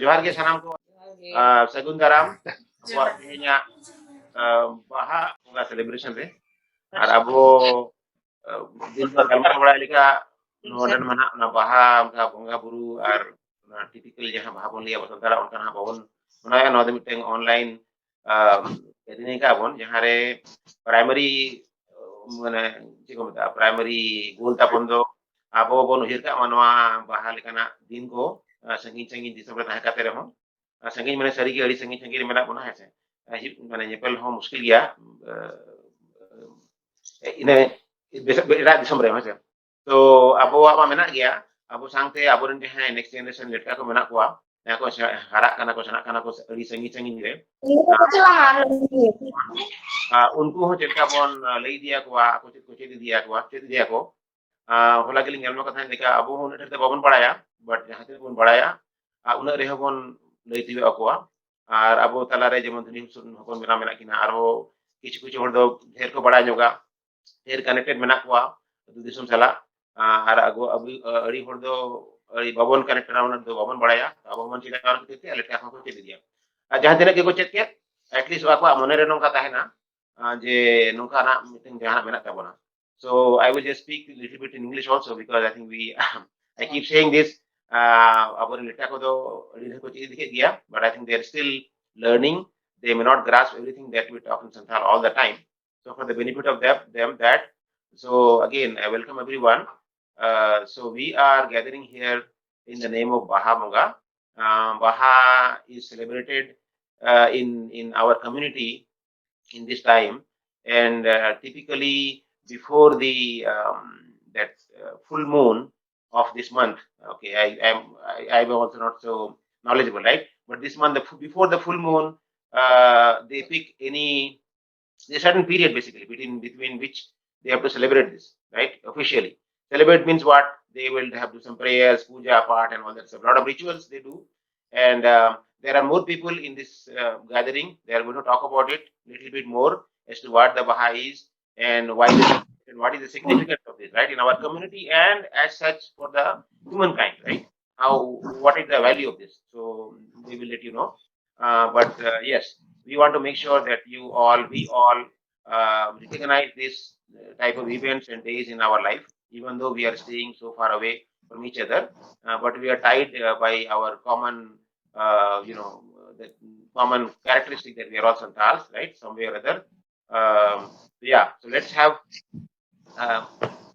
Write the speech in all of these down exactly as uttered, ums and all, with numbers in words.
ᱡᱚᱦᱟᱨ ᱜᱮ ᱥᱟᱱᱟᱢ ᱠᱚ᱾ ᱟᱨ ᱥᱟᱹᱜᱩᱱ ᱫᱟᱨᱟᱢ ᱟᱵᱚᱣᱟᱜ ᱛᱮᱦᱮᱧᱟᱜ, ᱟᱨ, ᱵᱟᱦᱟ ᱵᱚᱸᱜᱟ ᱥᱮᱞᱤᱵᱨᱮᱥᱚᱱ ᱨᱮ᱾ ᱟᱨ ᱟᱵᱚ, ᱟᱨ, ᱫᱤᱱ ᱵᱚᱱ ᱜᱟᱞᱢᱟᱨᱟᱣ ᱵᱟᱲᱟᱭ ᱞᱮᱠᱟ, ᱱᱚᱰᱮ ᱢᱟ ᱱᱟᱦᱟᱜ ᱚᱱᱟ ᱵᱟᱦᱟ, ᱚᱱᱠᱟ ᱵᱚᱸᱜᱟ ᱵᱩᱨᱩ ᱟᱨ ᱚᱱᱟ ᱴᱤᱯᱤᱠᱟᱞ ᱡᱟᱦᱟᱸ ᱵᱟᱦᱟ ᱵᱚᱱ ᱞᱟᱹᱭᱟ ᱟᱵᱚ ᱥᱟᱱᱛᱟᱲᱟᱜ, ᱚᱱᱠᱟ ᱱᱟᱦᱟᱜ ᱵᱟᱵᱚᱱ ᱢᱟᱱᱟᱣᱮᱫᱼᱟ᱾ ᱱᱚᱣᱟ ᱫᱚ ᱢᱤᱫᱴᱟᱝ ᱚᱱᱞᱟᱭᱤᱱ, ᱟᱨ, ᱜᱮᱫᱟᱨᱤᱝ ᱟᱠᱟᱫ ᱵᱚᱱ, ᱡᱟᱦᱟᱸ ᱨᱮ ᱯᱨᱟᱭᱢᱟᱨᱤ, ᱢᱟᱱᱮ, ᱪᱮᱫ ᱠᱚ ᱢᱮᱛᱟᱜᱼᱟ, ᱯᱨᱟᱭᱢᱟᱨᱤ ᱜᱳᱞ ᱛᱟᱵᱚᱱ ᱫᱚ ᱟᱵᱚ ᱵᱚᱱ ᱩᱭᱦᱟᱹᱨ ᱠᱟᱜ ᱢᱟ ᱱᱚᱣᱟ ᱵᱟᱦᱟ ᱞᱮᱠᱟᱱᱟᱜ ᱫᱤᱱ ᱠᱚ, ᱟᱨ, ᱥᱟᱺᱜᱤᱧ ᱥᱟᱺᱜᱤᱧ ᱫᱤᱥᱚᱢ ᱨᱮ ᱛᱟᱦᱮᱸ ᱠᱟᱛᱮ ᱨᱮᱦᱚᱸ, ᱟᱨ ᱥᱟᱺᱜᱤᱧ ᱢᱟᱱᱮ ᱥᱟᱹᱨᱤᱜᱮ ᱟᱹᱰᱤ ᱥᱟᱺᱜᱤᱧ ᱥᱟᱺᱜᱤᱧ ᱨᱮ ᱢᱮᱱᱟᱜ ᱵᱚᱱᱟ, ᱦᱮᱸ ᱥᱮ᱾ ᱟᱨ ᱦᱤᱡᱩᱜ, ᱢᱟᱱᱮ, ᱧᱮᱯᱮᱞ ᱦᱚᱸ ᱢᱩᱥᱠᱤᱞ ᱜᱮᱭᱟ, ᱟᱨ, ᱤᱱᱟᱹ ᱵᱮᱥ-, ᱮᱴᱟᱜ ᱫᱤᱥᱚᱢ ᱨᱮ, ᱦᱮᱸ ᱥᱮ᱾ ᱛᱚ ᱟᱵᱚᱣᱟᱜ ᱢᱟ ᱢᱮᱱᱟᱜ ᱜᱮᱭᱟ, ᱟᱵᱚ ᱥᱟᱶᱛᱮ ᱟᱵᱚᱨᱮᱱ ᱡᱟᱦᱟᱸᱭ next generation ᱞᱮᱴᱠᱟ ᱠᱚ ᱢᱮᱱᱟᱜ ᱠᱚᱣᱟ, ᱡᱟᱦᱟᱸᱭ ᱠᱚ ᱥᱮ-, ᱦᱟᱨᱟᱜ ᱠᱟᱱᱟ ᱠᱚ, ᱥᱮᱬᱟᱜ ᱠᱟᱱᱟ ᱠᱚ ᱟᱹᱰᱤ ᱥᱟᱺᱜᱤᱧ ᱥᱟᱺᱜᱤᱧ ᱨᱮ, ᱟᱨ ᱩᱱᱠᱩ ᱦᱚᱸ ᱪᱮᱫ ᱞᱮᱠᱟ ᱵᱚᱱ, ᱟᱨ, ᱞᱟᱹᱭ ᱤᱫᱤᱭᱟᱠᱚᱣᱟ, ᱟᱠᱚ ᱪᱮᱫ ᱠᱚ ᱪᱮᱫ ᱤᱫᱤᱭᱟᱠᱚᱣᱟ, ᱪᱮᱫ ᱤᱫᱤᱭᱟᱠᱚ᱾ ᱟᱨ ᱦᱚᱞᱟ ᱜᱮᱞᱤᱧ ᱧᱮᱞ ᱢᱟ ᱠᱟᱛᱷᱟ ᱞᱮᱠᱟ, ᱟᱵᱚ ᱦᱚᱸ ᱩᱱᱟᱹᱜ ᱰᱷᱮᱨ ᱫᱚ ᱵᱟᱵᱚᱱ ᱵᱟᱲᱟᱭᱟ, but ᱡᱟᱦᱟᱸ ᱛᱤᱱᱟᱹᱜ ᱵᱚᱱ ᱵᱟᱲᱟᱭᱟ, ᱟᱨ ᱩᱱᱟᱹᱜ ᱨᱮᱦᱚᱸ ᱵᱚᱱ ᱞᱟᱹᱭ ᱛᱤᱭᱳᱜ ᱟᱠᱚᱣᱟ᱾ ᱟᱨ ᱟᱵᱚ ᱛᱟᱞᱟᱨᱮ ᱡᱮᱢᱚᱱ ᱫᱷᱚᱱᱤ ᱦᱚᱯᱚᱱ ᱵᱮᱱᱟᱣ ᱢᱮᱱᱟᱜ ᱠᱤᱱᱟ, ᱟᱨᱦᱚᱸ ᱠᱤᱪᱷᱩ ᱠᱤᱪᱷᱩ ᱦᱚᱲ ᱫᱚ ᱰᱷᱮᱨ ᱠᱚ ᱵᱟᱲᱟᱭ ᱧᱚᱜᱟ, ᱰᱷᱮᱨ connected ᱢᱮᱱᱟᱜ ᱠᱚᱣᱟ ᱟᱹᱛᱩ ᱫᱤᱥᱚᱢ ᱥᱟᱞᱟᱜ᱾ ᱟᱨ ᱟᱵᱚ, ᱟᱵᱚ, ᱟᱹᱰᱤ ᱦᱚᱲ ᱫᱚ ᱟᱹᱰᱤ ᱵᱟᱵᱚᱱ connected, ᱚᱱᱟ ᱫᱚ ᱵᱟᱵᱚᱱ ᱵᱟᱲᱟᱭᱟ, ᱟᱵᱚ ᱦᱚᱸᱵᱚᱱ ᱪᱮᱫ ᱟᱠᱟᱱ ᱠᱷᱟᱹᱛᱤᱨ ᱛᱮ ᱟᱞᱮ ᱴᱷᱮᱱ ᱦᱚᱸᱠᱚ ᱪᱮᱫ ᱤᱫᱤᱭᱟ᱾ ᱟᱨ ᱡᱟᱦᱟᱸ ᱛᱤᱱᱟᱹᱜ ᱜᱮᱠᱚ ᱪᱮᱫ ᱠᱮᱫ, at least ᱟᱠᱚᱣᱟᱜ ᱢᱚᱱᱮ ᱨᱮ ᱱᱚᱝᱠᱟ ᱛᱟᱦᱮᱱᱟ, ᱟᱨ ᱡᱮ ᱱᱚᱝᱠᱟᱱᱟᱜ ᱢᱤᱫᱴᱮᱱ ᱡᱟᱦᱟᱱᱟᱜ ᱢᱮᱱᱟᱜ ᱛᱟᱵᱚᱱᱟ᱾ So I will just speak a little bit in English also, because I think we, I keep saying this, ᱟᱵᱚᱨᱮᱱ ᱞᱮᱴᱟ ᱠᱚᱫᱚ ᱟᱹᱰᱤ ᱰᱷᱮᱨ ᱠᱚ ᱪᱮᱫ ᱤᱫᱤ ᱠᱮᱫ ᱜᱮᱭᱟ, but I think they are still learning. They may not grasp everything that we talk in Santal all the time. So for the benefit of them, them that, so again, I welcome everyone. Uh, so we are gathering here in the name of Baha Bonga. Uh, Baha is celebrated, uh, in, in our community in this time, and, uh, typically before the, um, that, uh, full moon of this month. Okay, I am, I, I am also not so knowledgeable, right? But this month, the, before the full moon, uh, they pick any, a certain period basically between, between which they have to celebrate this, right? Officially. Celebrate means what? They will have to do some prayers, puja, part, and all that stuff. A lot of rituals they do. And, uh, there are more people in this, uh, gathering. They are going to talk about it a little bit more as to what the Baha is and why this, and what is the significance of this, right? In our community and as such for the humankind, right? How, what is the value of this? So we will let you know. Uh, but uh, yes, we want to make sure that you all, we all uh, recognize this uh, type of events and days in our life, even though we are staying so far away from each other, uh, but we are tied uh, by our common, uh, you know, the common characteristic that we are all Santals, right? Some way or other. Um, yeah, so let's have, uh,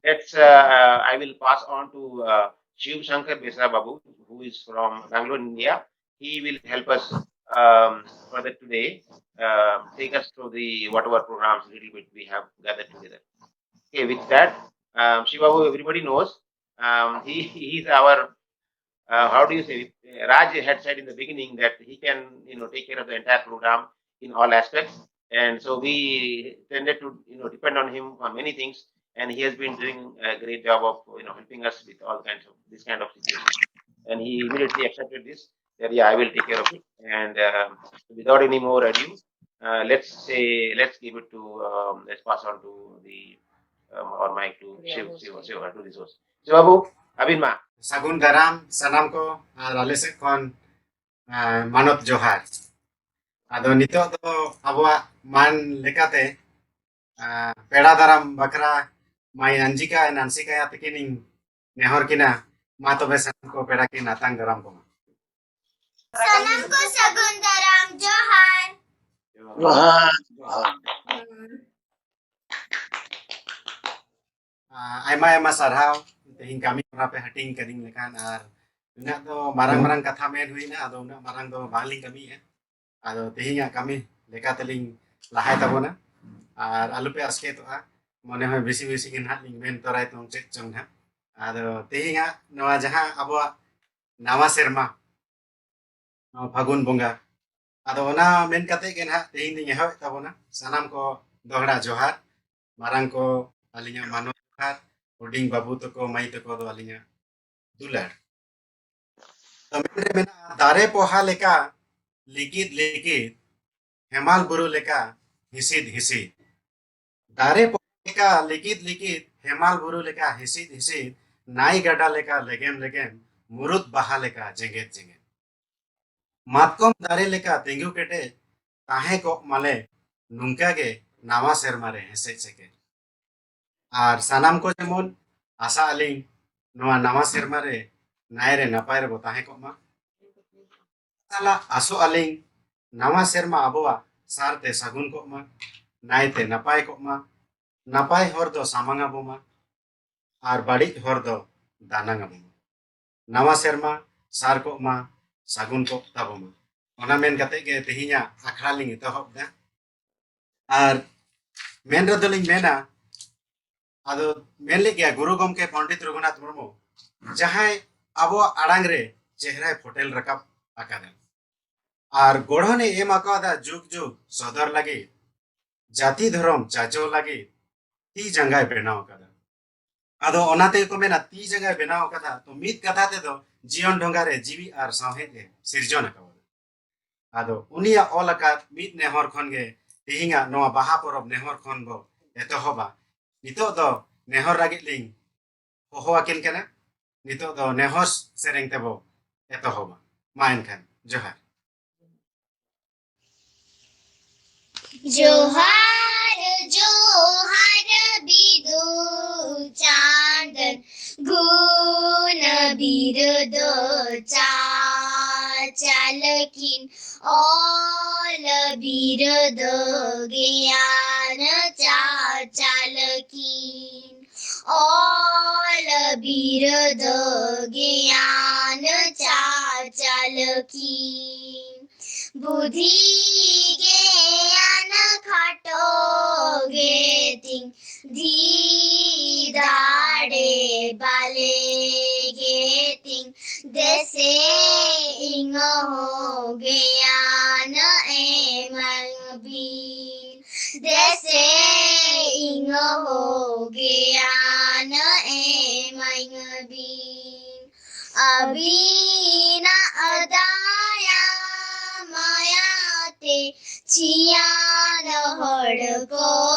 let's, uh, I will pass on to uh, Shiv Shankar Besa Babu, who is from Bangalore, India. He will help us um, further today, uh, take us through the whatever programs little bit we have gathered together. Okay, with that, um, Shiv Babu, everybody knows. Um, he, he is our, uh, how do you say, Raj had said in the beginning that he can, you know, take care of the entire program in all aspects. And so we tended to, you know, depend on him on many things. And he has been doing a great job of, you know, helping us with all kinds of this kind of situations. And he immediately accepted this, that, yeah, I will take care of it. And um, without any more ado, uh, let's say, let's give it to, um, let's pass on to the, um, our mic to Shiv, Shiv, Shiv, to this host. Shiv Babu, ᱟᱹᱵᱤᱱ ᱢᱟ᱾ ᱥᱟᱹᱜᱩᱱ ᱫᱟᱨᱟᱢ ᱥᱟᱱᱟᱢ ᱠᱚ, ᱟᱨ ᱟᱞᱮ ᱥᱮᱫ ᱠᱷᱚᱱ, ᱟᱨ, ᱢᱟᱱᱚᱛ ᱡᱚᱦᱟᱨ᱾ ᱟᱫᱚ ᱱᱤᱛᱚᱜ ᱫᱚ ᱟᱵᱚᱣᱟᱜ ᱢᱟᱱ ᱞᱮᱠᱟᱛᱮ, ᱟᱨ, ᱯᱮᱲᱟ ᱫᱟᱨᱟᱢ ᱵᱟᱠᱷᱨᱟ ᱢᱟᱹᱭ ᱟᱧᱡᱤᱠᱟ ᱱᱟᱱᱥᱤᱠᱟᱭᱟ ᱛᱟᱹᱠᱤᱱᱤᱧ ᱱᱮᱦᱚᱨ ᱠᱤᱱᱟ᱾ ᱢᱟ ᱛᱚᱵᱮ ᱥᱟᱱᱟᱢ ᱠᱚ ᱯᱮᱲᱟ ᱠᱤᱱ ᱟᱛᱟᱝ ᱫᱟᱨᱟᱢ ᱠᱚᱢᱟ᱾ ᱥᱟᱱᱟᱢ ᱠᱚ ᱥᱟᱹᱜᱩᱱ ᱫᱟᱨᱟᱢ, ᱡᱚᱦᱟᱨ᱾ ᱡᱚᱦᱟᱨ, ᱡᱚᱦᱟᱨ᱾ ᱟᱭᱢᱟ ᱟᱭᱢᱟ ᱥᱟᱨᱦᱟᱣ ᱛᱮᱦᱮᱧ ᱠᱟᱹᱢᱤ ᱦᱚᱨᱟ ᱯᱮ ᱦᱟᱹᱴᱤᱧ ᱠᱟᱹᱫᱤᱧ ᱞᱮᱠᱷᱟᱱ, ᱟᱨ ᱩᱱᱟᱹᱜ ᱫᱚ ᱢᱟᱨᱟᱝ ᱢᱟᱨᱟᱝ ᱠᱟᱛᱷᱟ ᱢᱮᱱ ᱦᱩᱭᱱᱟ, ᱟᱫᱚ ᱩᱱᱟᱹᱜ ᱢᱟᱨᱟᱝ ᱫᱚ ᱵᱟᱝᱞᱤᱧ ᱠᱟᱹᱢᱤᱭᱮᱫᱼᱟ᱾ ᱟᱫᱚ ᱛᱮᱦᱮᱧᱟᱜ ᱠᱟᱹᱢᱤ ᱞᱮᱠᱟ ᱛᱮᱞᱤᱧ ᱞᱟᱦᱟᱭ ᱛᱟᱵᱚᱱᱟ᱾ ᱟᱨ ᱟᱞᱚᱯᱮ ᱟᱥᱠᱮᱛᱚᱜᱼᱟ, ᱢᱚᱱᱮ ᱦᱚᱸ ᱵᱮᱥᱤ ᱵᱮᱥᱤ ᱜᱮ ᱱᱟᱦᱟᱜ ᱞᱤᱧ ᱢᱮᱱ ᱛᱚᱨᱟᱭ ᱛᱚᱝ ᱪᱮᱫ ᱪᱚᱝ ᱱᱟᱦᱟᱜ᱾ ᱟᱫᱚ ᱛᱮᱦᱮᱧᱟᱜ ᱱᱚᱣᱟ ᱡᱟᱦᱟᱸ ᱟᱵᱚᱣᱟᱜ ᱱᱟᱣᱟ ᱥᱮᱨᱢᱟ, ᱱᱚᱣᱟ ᱯᱷᱟᱹᱜᱩᱱ ᱵᱚᱸᱜᱟ, ᱟᱫᱚ ᱚᱱᱟ ᱢᱮᱱ ᱠᱟᱛᱮ ᱜᱮ ᱱᱟᱦᱟᱜ ᱛᱮᱦᱮᱧ ᱞᱤᱧ ᱮᱦᱚᱵᱮᱫ ᱛᱟᱵᱚᱱᱟ᱾ ᱥᱟᱱᱟᱢ ᱠᱚ ᱫᱚᱦᱲᱟ ᱡᱚᱦᱟᱨ, ᱢᱟᱨᱟᱝ ᱠᱚ ᱟᱹᱞᱤᱧᱟᱜ ᱢᱟᱱᱚᱛ ᱡᱚᱦᱟᱨ, ᱦᱩᱰᱤᱧ ᱵᱟᱹᱵᱩ ᱛᱟᱠᱚ ᱢᱟᱹᱭ ᱛᱟᱠᱚ ᱫᱚ ᱟᱹᱞᱤᱧᱟᱜ ᱫᱩᱞᱟᱹᱲ᱾ ᱛᱚ ᱢᱮᱱ ᱨᱮ ᱢᱮᱱᱟᱜᱼᱟ, ᱫᱟᱨᱮ ᱯᱚᱦᱟ ᱞᱮᱠᱟ ᱞᱤᱠᱤᱫ ᱞᱤᱠᱤᱫ, ᱦᱮᱢᱟᱞ ᱵᱩᱨᱩ ᱞᱮᱠᱟ ᱦᱤᱥᱤᱫ ᱦᱤᱥᱤᱫ᱾ ᱫᱟᱨᱮ ᱯᱚᱦᱟ ᱞᱮᱠᱟ ᱞᱤᱠᱤᱫ ᱞᱤᱠᱤᱫ, ᱦᱮᱢᱟᱞ ᱵᱩᱨᱩ ᱞᱮᱠᱟ ᱦᱤᱥᱤᱫ ᱦᱤᱥᱤᱫ, ᱱᱟᱭ ᱜᱟᱰᱟ ᱞᱮᱠᱟ ᱞᱮᱜᱮᱢ ᱞᱮᱜᱮᱢ, ᱢᱩᱨᱩᱫ ᱵᱟᱦᱟ ᱞᱮᱠᱟ ᱡᱮᱜᱮᱫ ᱡᱮᱜᱮᱫ᱾ ᱢᱟᱛᱠᱚᱢ ᱫᱟᱨᱮ ᱞᱮᱠᱟ ᱛᱤᱸᱜᱩ ᱠᱮᱴᱮᱡ ᱛᱟᱦᱮᱸ ᱠᱚᱜ ᱢᱟᱞᱮ ᱱᱚᱝᱠᱟ ᱜᱮ ᱱᱟᱣᱟ ᱥᱮᱨᱢᱟ ᱨᱮ ᱦᱮᱸᱥᱮᱡ ᱥᱮᱠᱮᱡ᱾ ᱟᱨ ᱥᱟᱱᱟᱢ ᱠᱚ ᱡᱮᱢᱚᱱ ᱟᱥᱟᱜ ᱟᱹᱞᱤᱧ ᱱᱚᱣᱟ ᱱᱟᱣᱟ ᱥᱮᱨᱢᱟ ᱨᱮ ᱱᱟᱭ ᱨᱮ ᱱᱟᱯᱟᱭ ᱨᱮᱵᱚ ᱛᱟᱦᱮᱸ ᱠᱚᱜ ᱢᱟ᱾ ᱥᱟᱞᱟᱜ ᱟᱥᱚᱜ ᱟᱹᱞᱤᱧ ᱱᱟᱣᱟ ᱥᱮᱨᱢᱟ ᱟᱵᱚᱣᱟᱜ ᱥᱟᱨ ᱛᱮ ᱥᱟᱹᱜᱩᱱ ᱠᱚᱜ ᱢᱟ, ᱱᱟᱭ ᱛᱮ ᱱᱟᱯᱟᱭ ᱠᱚᱜ ᱢᱟ, ᱱᱟᱯᱟᱭ ᱦᱚᱨ ᱫᱚ ᱥᱟᱢᱟᱝ ᱟᱵᱚ ᱢᱟ, ᱟᱨ ᱵᱟᱹᱲᱤᱡ ᱦᱚᱨ ᱫᱚ ᱫᱟᱱᱟᱝ ᱟᱵᱚ ᱢᱟ᱾ ᱱᱟᱣᱟ ᱥᱮᱨᱢᱟ ᱥᱟᱨ ᱠᱚᱜ ᱢᱟ, ᱥᱟᱹᱜᱩᱱ ᱠᱚᱜ ᱛᱟᱵᱚ ᱢᱟ᱾ ᱚᱱᱟ ᱢᱮᱱ ᱠᱟᱛᱮ ᱜᱮ ᱛᱮᱦᱮᱧᱟᱜ ᱟᱠᱷᱲᱟ ᱞᱤᱧ ᱮᱛᱚᱦᱚᱵ ᱮᱫᱟ᱾ ᱟᱨ ᱢᱮᱱ ᱨᱮᱫᱚ ᱞᱤᱧ ᱢᱮᱱᱟ, ᱟᱫᱚ ᱢᱮᱱ ᱞᱮᱫ ᱜᱮᱭᱟ ᱜᱩᱨᱩ ᱜᱚᱢᱠᱮ ᱯᱚᱱᱰᱤᱛ ᱨᱚᱜᱷᱩᱱᱟᱛᱷ ᱢᱩᱨᱢᱩ, ᱡᱟᱦᱟᱸᱭ ᱟᱵᱚᱣᱟᱜ ᱟᱲᱟᱝ ᱨᱮ ᱪᱮᱦᱨᱟᱭ ᱯᱷᱚᱴᱮᱞ ᱨᱟᱠᱟᱵ ᱟᱠᱟᱫᱟ ᱟᱨ ᱜᱚᱲᱦᱚᱱᱮ ᱮᱢ ᱟᱠᱟᱫᱟ ᱡᱩᱜᱽ ᱡᱩᱜᱽ ᱥᱚᱫᱚᱨ ᱞᱟᱹᱜᱤᱫ, ᱡᱟᱹᱛᱤ ᱫᱷᱚᱨᱚᱢ ᱪᱟᱪᱚ ᱞᱟᱹᱜᱤᱫ ᱛᱤ ᱡᱟᱸᱜᱟᱭ ᱵᱮᱱᱟᱣ ᱟᱠᱟᱫᱟ᱾ ᱟᱫᱚ ᱚᱱᱟ ᱛᱮᱜᱮ ᱠᱚ ᱢᱮᱱᱟ ᱛᱤ ᱡᱟᱸᱜᱟᱭ ᱵᱮᱱᱟᱣ ᱟᱠᱟᱫᱟ, ᱛᱚ ᱢᱤᱫ ᱠᱟᱛᱷᱟ ᱛᱮᱫᱚ ᱡᱤᱭᱚᱱ ᱰᱷᱚᱸᱜᱟ ᱨᱮ ᱡᱤᱣᱤ ᱟᱨ ᱥᱟᱶᱦᱮᱫ ᱮ ᱥᱤᱨᱡᱚᱱ ᱟᱠᱟᱫᱟ᱾ ᱟᱫᱚ ᱩᱱᱤᱭᱟᱜ ᱚᱞ ᱟᱠᱟᱫ ᱢᱤᱫ ᱱᱮᱦᱚᱨ ᱠᱷᱚᱱ ᱜᱮ ᱛᱮᱦᱮᱧᱟᱜ ᱱᱚᱣᱟ ᱵᱟᱦᱟ ᱯᱚᱨᱚᱵᱽ ᱱᱮᱦᱚᱨ ᱠᱷᱚᱱ ᱵᱚ ᱮᱛᱚᱦᱚᱵᱟ᱾ ᱱᱤᱛᱚᱜ ᱫᱚ ᱱᱮᱦᱚᱨ ᱞᱟᱹᱜᱤᱫ ᱞᱤᱧ ᱦᱚᱦᱚ ᱟᱹᱠᱤᱱ ᱠᱟᱱᱟ᱾ ᱱᱤᱛᱚᱜ ᱫᱚ ᱱᱮᱦᱚᱨ ᱥᱮᱨᱮᱧ ᱛᱮᱵᱚ ᱮᱛᱚᱦᱚᱵᱟ᱾ ᱢᱟ ᱮᱱᱠᱷᱟᱱ ᱡᱚᱦᱟᱨ᱾ ᱡᱚᱦᱟᱨ, ᱡᱚᱦᱟᱨ ᱵᱤᱫᱩ ᱪᱟᱸᱫᱟᱱ ᱜᱩᱱ ᱵᱤᱨᱫᱟᱹ ᱪᱟᱪᱟᱞᱟᱠᱤᱱ, ᱚᱞ ᱵᱤᱨᱫᱟᱹ ᱜᱮᱭᱟᱱ ᱪᱟᱪᱟᱞᱟᱠᱤᱱ, ᱚᱞ ᱵᱤᱨᱫᱟᱹ ᱜᱮᱭᱟᱱ ᱪᱟᱪᱟᱞᱟᱠᱤᱱ᱾ ᱵᱩᱫᱷᱤ ᱜᱮᱭᱟᱱ ᱠᱷᱟᱴᱚ ᱜᱮᱛᱤᱧ, ᱫᱷᱤ ᱫᱟᱲᱮ ᱵᱟᱞᱮ ᱜᱮᱛᱤᱧ, ᱫᱮᱥᱮ ᱤᱧ ᱦᱚᱸ ᱜᱮᱭᱟᱱ ᱮᱢᱟᱹᱧ ᱵᱤᱱ, ᱫᱮᱥᱮ ᱤᱧ ᱦᱚᱸ ᱜᱮᱭᱟᱱ ᱮᱢᱟᱹᱧ ᱵᱤᱱ᱾ ᱟᱹᱵᱤᱱᱟᱜ ᱫᱟᱭᱟ ᱢᱟᱭᱟᱛᱮ ᱪᱤᱭᱟᱱ ᱦᱚᱲ ᱠᱚ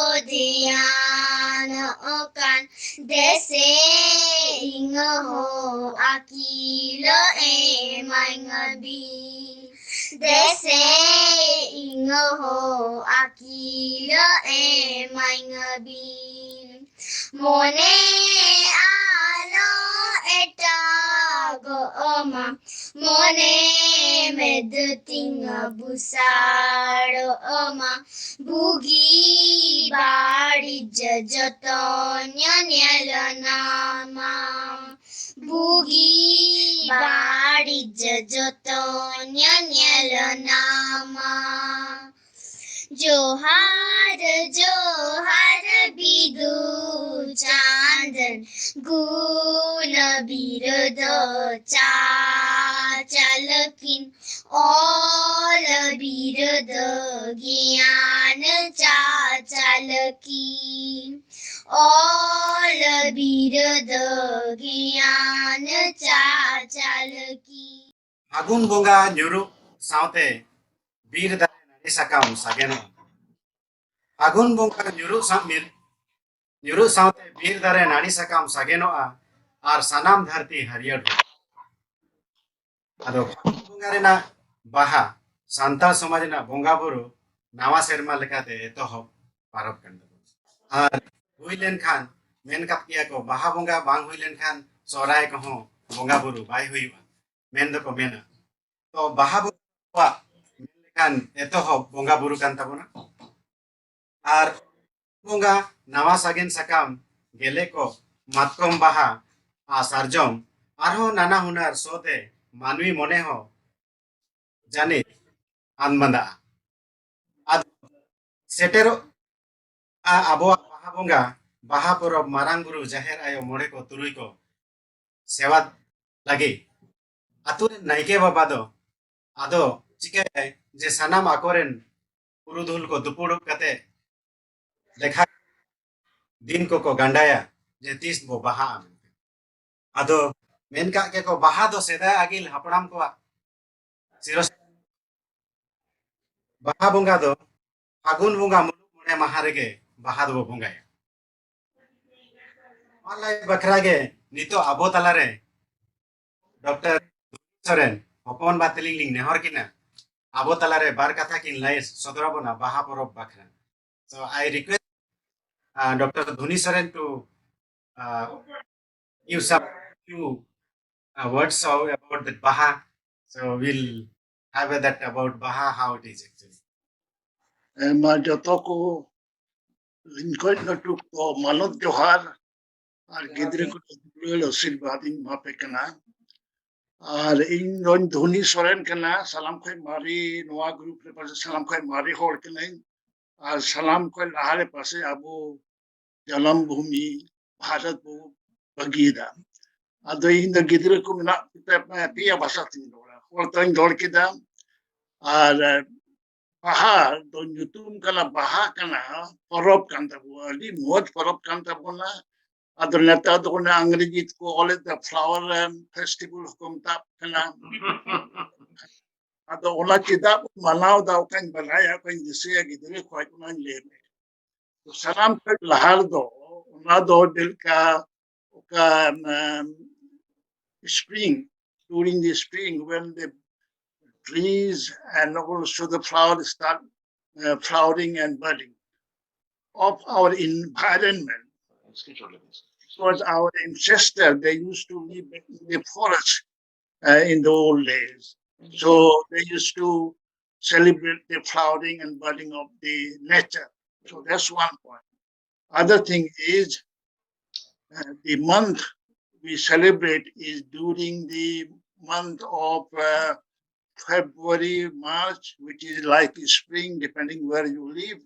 ᱫᱷᱮᱭᱟᱱᱚᱜ ᱠᱟᱱ, ᱫᱮᱥᱮ ᱤᱧ ᱦᱚᱸ ᱟᱹᱠᱤᱞ ᱮᱢᱟᱹᱧ ᱵᱤᱱ, ᱫᱮᱥᱮ ᱤᱧ ᱦᱚᱸ ᱟᱹᱠᱤᱞ ᱮᱢᱟᱹᱧ ᱵᱤᱱ᱾ ᱢᱚᱱᱮ ᱟᱞᱚ ᱮᱴᱟᱜᱚᱜ ᱢᱟ, ᱢᱚᱱᱮ ᱢᱮᱫ ᱛᱤᱧ ᱵᱩᱥᱟᱲᱚᱜ ᱢᱟ, ᱵᱩᱜᱤ ᱵᱟᱹᱲᱤᱡ ᱡᱚᱛᱚᱧ ᱧᱮᱞ ᱧᱟᱢᱟ᱾ ᱵᱩᱜᱤ ᱵᱟᱹᱲᱤᱡ ᱡᱚᱛᱚᱧ ᱧᱮᱞ ᱧᱟᱢᱟ᱾ ᱡᱚᱦᱟᱨ ᱡᱚᱦᱟᱨ ᱵᱤᱫᱩ ᱪᱟᱸᱫᱟᱱ, ᱜᱩᱱ ᱵᱤᱨᱫᱟᱹ ᱪᱟᱪᱞᱟᱠᱤᱱ, ᱚᱞ ᱵᱤᱨᱫᱟᱹ ᱜᱮᱭᱟᱱ ᱪᱟᱪᱞᱟᱠᱤᱱ, ᱚᱞ ᱵᱤᱨᱫᱟᱹ ᱜᱮᱭᱟᱱ ᱪᱟᱪᱞᱟᱠᱤᱱ᱾ ᱯᱷᱟᱹᱜᱩᱱ ᱵᱚᱸᱜᱟ ᱧᱩᱨᱩᱜ ᱥᱟᱶᱛᱮ ᱵᱤᱨ ᱫᱟᱨᱮ ᱱᱟᱹᱲᱤ ᱥᱟᱠᱟᱢ ᱥᱟᱜᱮᱱᱚᱜᱼᱟ᱾ ᱯᱷᱟᱹᱜᱩᱱ ᱵᱚᱸᱜᱟ ᱧᱩᱨᱩᱜ ᱥᱟᱶ ᱢᱤᱨ-, ᱧᱩᱨᱩᱜ ᱥᱟᱶᱛᱮ ᱵᱤᱨ ᱫᱟᱨᱮ ᱱᱟᱹᱲᱤ ᱥᱟᱠᱟᱢ ᱥᱟᱜᱮᱱᱚᱜᱼᱟ ᱟᱨ ᱥᱟᱱᱟᱢ ᱫᱷᱟᱹᱨᱛᱤ ᱦᱟᱹᱨᱭᱟᱹᱲ ᱦᱩᱭᱩᱜᱼᱟ᱾ ᱟᱫᱚ ᱯᱷᱟᱹᱜᱩᱱ ᱵᱚᱸᱜᱟ ᱨᱮᱱᱟᱜ ᱵᱟᱦᱟ ᱥᱟᱱᱛᱟᱲ ᱥᱚᱢᱟᱡᱽ ᱨᱮᱱᱟᱜ ᱵᱚᱸᱜᱟ ᱵᱩᱨᱩ ᱱᱟᱣᱟ ᱥᱮᱨᱢᱟ ᱞᱮᱠᱟᱛᱮ ᱮᱛᱚᱦᱚᱵ ᱯᱟᱨᱚᱵᱽ ᱠᱟᱱ ᱛᱟᱵᱚᱱᱟ᱾ ᱟᱨ ᱦᱩᱭ ᱞᱮᱱᱠᱷᱟᱱ, ᱢᱮᱱ ᱠᱟᱫ ᱜᱮᱭᱟ ᱠᱚ, ᱵᱟᱦᱟ ᱵᱚᱸᱜᱟ ᱵᱟᱝ ᱦᱩᱭ ᱞᱮᱱᱠᱷᱟᱱ ᱥᱚᱦᱨᱟᱭ ᱠᱚᱦᱚᱸ ᱵᱚᱸᱜᱟ ᱵᱩᱨᱩ ᱵᱟᱭ ᱦᱩᱭᱩᱜᱼᱟ, ᱢᱮᱱ ᱫᱚᱠᱚ ᱢᱮᱱᱟ᱾ ᱛᱚ ᱵᱟᱦᱟ ᱵᱚᱸᱜᱟ ᱢᱮᱱ ᱞᱮᱠᱷᱟᱱ ᱮᱛᱚᱦᱚᱵ ᱵᱚᱸᱜᱟ ᱵᱩᱨᱩ ᱠᱟᱱ ᱛᱟᱵᱚᱱᱟ᱾ ᱟᱨ ᱵᱚᱸᱜᱟ ᱱᱟᱣᱟ ᱥᱟᱜᱮᱱ ᱥᱟᱠᱟᱢ, ᱜᱮᱞᱮ ᱠᱚ, ᱢᱟᱛᱠᱚᱢ ᱵᱟᱦᱟ ᱟᱨ ᱥᱟᱨᱡᱚᱢ, ᱟᱨᱦᱚᱸ ᱱᱟᱱᱟ ᱦᱩᱱᱟᱹᱨ ᱥᱚ ᱛᱮ ᱢᱟᱹᱱᱢᱤ ᱢᱚᱱᱮ ᱦᱚᱸ ᱡᱟᱹᱱᱤᱡ ᱟᱱᱵᱟᱸᱫᱟᱜᱼᱟ᱾ ᱟᱫᱚ ᱥᱮᱴᱮᱨᱚᱜ ᱟ ᱟᱵᱚᱣᱟᱜ ᱵᱟᱦᱟ ᱵᱚᱸᱜᱟ, ᱵᱟᱦᱟ ᱯᱚᱨᱚᱵᱽ, ᱢᱟᱨᱟᱝ ᱵᱩᱨᱩ, ᱡᱟᱦᱮᱨ ᱟᱭᱳ, ᱢᱚᱬᱮ ᱠᱚ, ᱛᱩᱨᱩᱭ ᱠᱚ ᱥᱮᱵᱟ ᱞᱟᱹᱜᱤᱫ ᱟᱛᱳ ᱨᱮᱱ ᱱᱟᱭᱠᱮ ᱵᱟᱵᱟ ᱫᱚ ᱟᱫᱚ ᱪᱤᱠᱟᱹᱭᱟᱭ ᱡᱮ ᱥᱟᱱᱟᱢ ᱟᱠᱚᱨᱮᱱ ᱯᱩᱨᱩᱫᱷᱩᱞ ᱠᱚ ᱫᱩᱯᱩᱲᱩᱵ ᱠᱟᱛᱮ ᱞᱮᱠᱷᱟ ᱫᱤᱱ ᱠᱚᱠᱚ ᱜᱟᱸᱰᱟᱭᱟ ᱡᱮ ᱛᱤᱥ ᱵᱚ ᱵᱟᱦᱟᱜᱼᱟ ᱢᱮᱱᱛᱮ᱾ ᱟᱫᱚ ᱢᱮᱱ ᱠᱟᱜ ᱜᱮᱠᱚ, ᱵᱟᱦᱟ ᱫᱚ ᱥᱮᱫᱟᱭ ᱟᱹᱜᱤᱞ ᱦᱟᱯᱲᱟᱢ ᱠᱚᱣᱟᱜ ᱥᱤᱨᱚ-, ᱵᱟᱦᱟ ᱵᱚᱸᱜᱟ ᱫᱚ ᱯᱷᱟᱹᱜᱩᱱ ᱵᱚᱸᱜᱟ ᱢᱩᱞᱩᱜ ᱢᱚᱬᱮ ᱢᱟᱦᱟ ᱨᱮᱜᱮ ᱵᱟᱦᱟ ᱫᱚᱵᱚ ᱵᱚᱸᱜᱟᱭᱟ᱾ ᱱᱚᱣᱟ ᱞᱟᱹᱭ ᱵᱟᱠᱷᱨᱟ ᱜᱮ ᱱᱤᱛᱚᱜ ᱟᱵᱚ ᱛᱟᱞᱟᱨᱮ ᱰᱚᱠᱴᱚᱨ ᱥᱚᱨᱮᱱ ᱦᱚᱯᱚᱱ ᱵᱟ ᱛᱟᱹᱞᱤᱧ ᱞᱤᱧ ᱱᱮᱦᱚᱨ ᱠᱤᱱᱟ ᱟᱵᱚ ᱛᱟᱞᱟᱨᱮ ᱵᱟᱨ ᱠᱟᱛᱷᱟ ᱠᱤᱱ ᱞᱟᱹᱭ ᱥᱚᱫᱚᱨ ᱟᱵᱚᱱᱟ ᱵᱟᱦᱟ ᱯᱚᱨᱚᱵᱽ ᱵᱟᱠᱷᱨᱟ᱾ So I request uh, Doctor Dhoni Soren to uh, give some few uh, words of, about the Baha. So we'll have a that about Baha, how it is actually. ᱮ, ᱢᱟ ᱡᱚᱛᱚ ᱠᱚ ᱤᱧ ᱠᱷᱚᱱ ᱞᱟᱹᱴᱩ ᱠᱚ ᱢᱟᱱᱚᱛ ᱡᱚᱦᱟᱨ ᱟᱨ ᱜᱤᱫᱽᱨᱟᱹ ᱠᱚ ᱫᱩᱞᱟᱹᱲ ᱟᱥᱤᱨᱵᱟᱫᱽ ᱤᱧ ᱮᱢᱟ ᱯᱮ ᱠᱟᱱᱟ᱾ ᱟᱨ ᱤᱧ ᱫᱚᱧ ᱫᱷᱚᱱᱤ ᱥᱚᱨᱮᱱ ᱠᱟᱱᱟ, ᱥᱟᱞᱟᱢ ᱠᱷᱚᱱ ᱢᱟᱨᱮ, ᱱᱚᱣᱟ ᱜᱨᱩᱯ ᱨᱮ ᱯᱟᱥᱮ ᱥᱟᱞᱟᱢ ᱠᱷᱚᱱ ᱢᱟᱨᱮ ᱦᱚᱲ ᱠᱟᱹᱱᱟᱹᱧ᱾ ᱟᱨ ᱥᱟᱞᱟᱢ ᱠᱷᱚᱱ ᱞᱟᱦᱟ ᱨᱮ ᱯᱟᱥᱮ ᱟᱵᱚ ᱡᱟᱱᱟᱢ ᱵᱷᱩᱢᱤ ᱵᱷᱟᱨᱚᱛ ᱵᱚ ᱵᱟᱹᱜᱤᱭᱮᱫᱟ᱾ ᱟᱫᱚ ᱤᱧ ᱫᱚ ᱜᱤᱫᱽᱨᱟᱹ ᱠᱚ ᱢᱮᱱᱟᱜ ᱠᱚᱛᱮ ᱯᱮᱭᱟ ᱵᱷᱟᱥᱟ ᱛᱤᱧ ᱨᱚᱲᱟ, ᱦᱚᱲ ᱛᱚᱧ ᱨᱚᱲ ᱠᱮᱫᱟ᱾ ᱟᱨ ᱵᱟᱦᱟ ᱫᱚ ᱧᱩᱛᱩᱢ ᱠᱟᱱᱟ, ᱵᱟᱦᱟ ᱠᱟᱱᱟ, ᱯᱚᱨᱚᱵᱽ ᱠᱟᱱ ᱛᱟᱵᱚᱱᱟ, ᱟᱹᱰᱤ ᱢᱚᱡᱽ ᱯᱚᱨᱚᱵᱽ ᱠᱟᱱ ᱛᱟᱵᱚᱱᱟ᱾ ᱟᱫᱚ ᱱᱮᱛᱟᱨ ᱫᱚ ᱚᱱᱮ ᱟᱝᱨᱮᱡᱤ ᱛᱮᱠᱚ ᱚᱞᱮᱫ ᱫᱟ flower and festival ᱦᱚᱸᱠᱚ ᱢᱮᱛᱟᱜ ᱠᱟᱱᱟ᱾ ᱟᱫᱚ ᱚᱱᱟ ᱪᱮᱫᱟᱜ ᱵᱚᱱ ᱢᱟᱱᱟᱣ ᱫᱟ, ᱚᱠᱟᱧ ᱵᱟᱲᱟᱭᱟ, ᱚᱠᱟᱧ ᱫᱤᱥᱟᱹᱭᱟ ᱜᱤᱫᱽᱨᱟᱹ ᱠᱷᱚᱱ, ᱚᱱᱟᱧ ᱞᱟᱹᱭ ᱢᱮ᱾ ᱥᱟᱱᱟᱢ ᱠᱷᱚᱱ ᱞᱟᱦᱟ ᱨᱮᱫᱚ ᱚᱱᱟ ᱫᱚ ᱡᱮᱞᱮᱠᱟ ᱚᱠᱟ, ᱮᱢ, spring, during the spring when the trees and also the flowers start uh, flowering and budding of our environment. Because our ancestors, they used to live in the forest uh, in the old days. So they used to celebrate the flowering and budding of the nature. So that's one point. Other thing is uh, the month we celebrate is during the month of uh, February, March, which is like spring, depending where you live.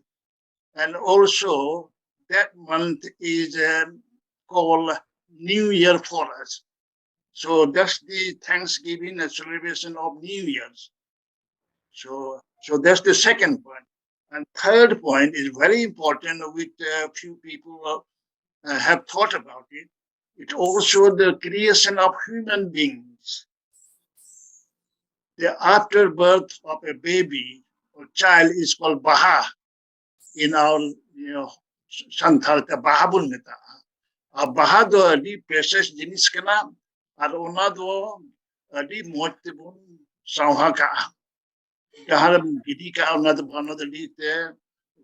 And also, that month is um, called New Year for us. So that's the Thanksgiving and celebration of New Year's. So, so that's the second point. And third point is very important, which uh, few people uh, have thought about it. It also the creation of human beings. The afterbirth of a baby or child is called Baha in our, you know, Santal ᱛᱮ ᱵᱟᱦᱟ ᱵᱚᱱ ᱢᱮᱛᱟᱜᱼᱟ᱾ ᱟᱨ ᱵᱟᱦᱟ ᱫᱚ ᱟᱹᱰᱤ precious ᱡᱤᱱᱤᱥ ᱠᱟᱱᱟ, ᱟᱨ ᱚᱱᱟ ᱫᱚ ᱟᱹᱰᱤ ᱢᱚᱡᱽ ᱛᱮᱵᱚᱱ ᱥᱟᱶᱦᱟ ᱠᱟᱜᱼᱟ᱾ ᱡᱟᱦᱟᱸ ᱨᱮᱢ ᱜᱤᱰᱤ ᱠᱟᱜᱼᱟ, ᱚᱱᱟ ᱫᱚ ᱵᱟᱝ, ᱚᱱᱟ ᱫᱚ ᱞᱟᱹᱭ ᱛᱮ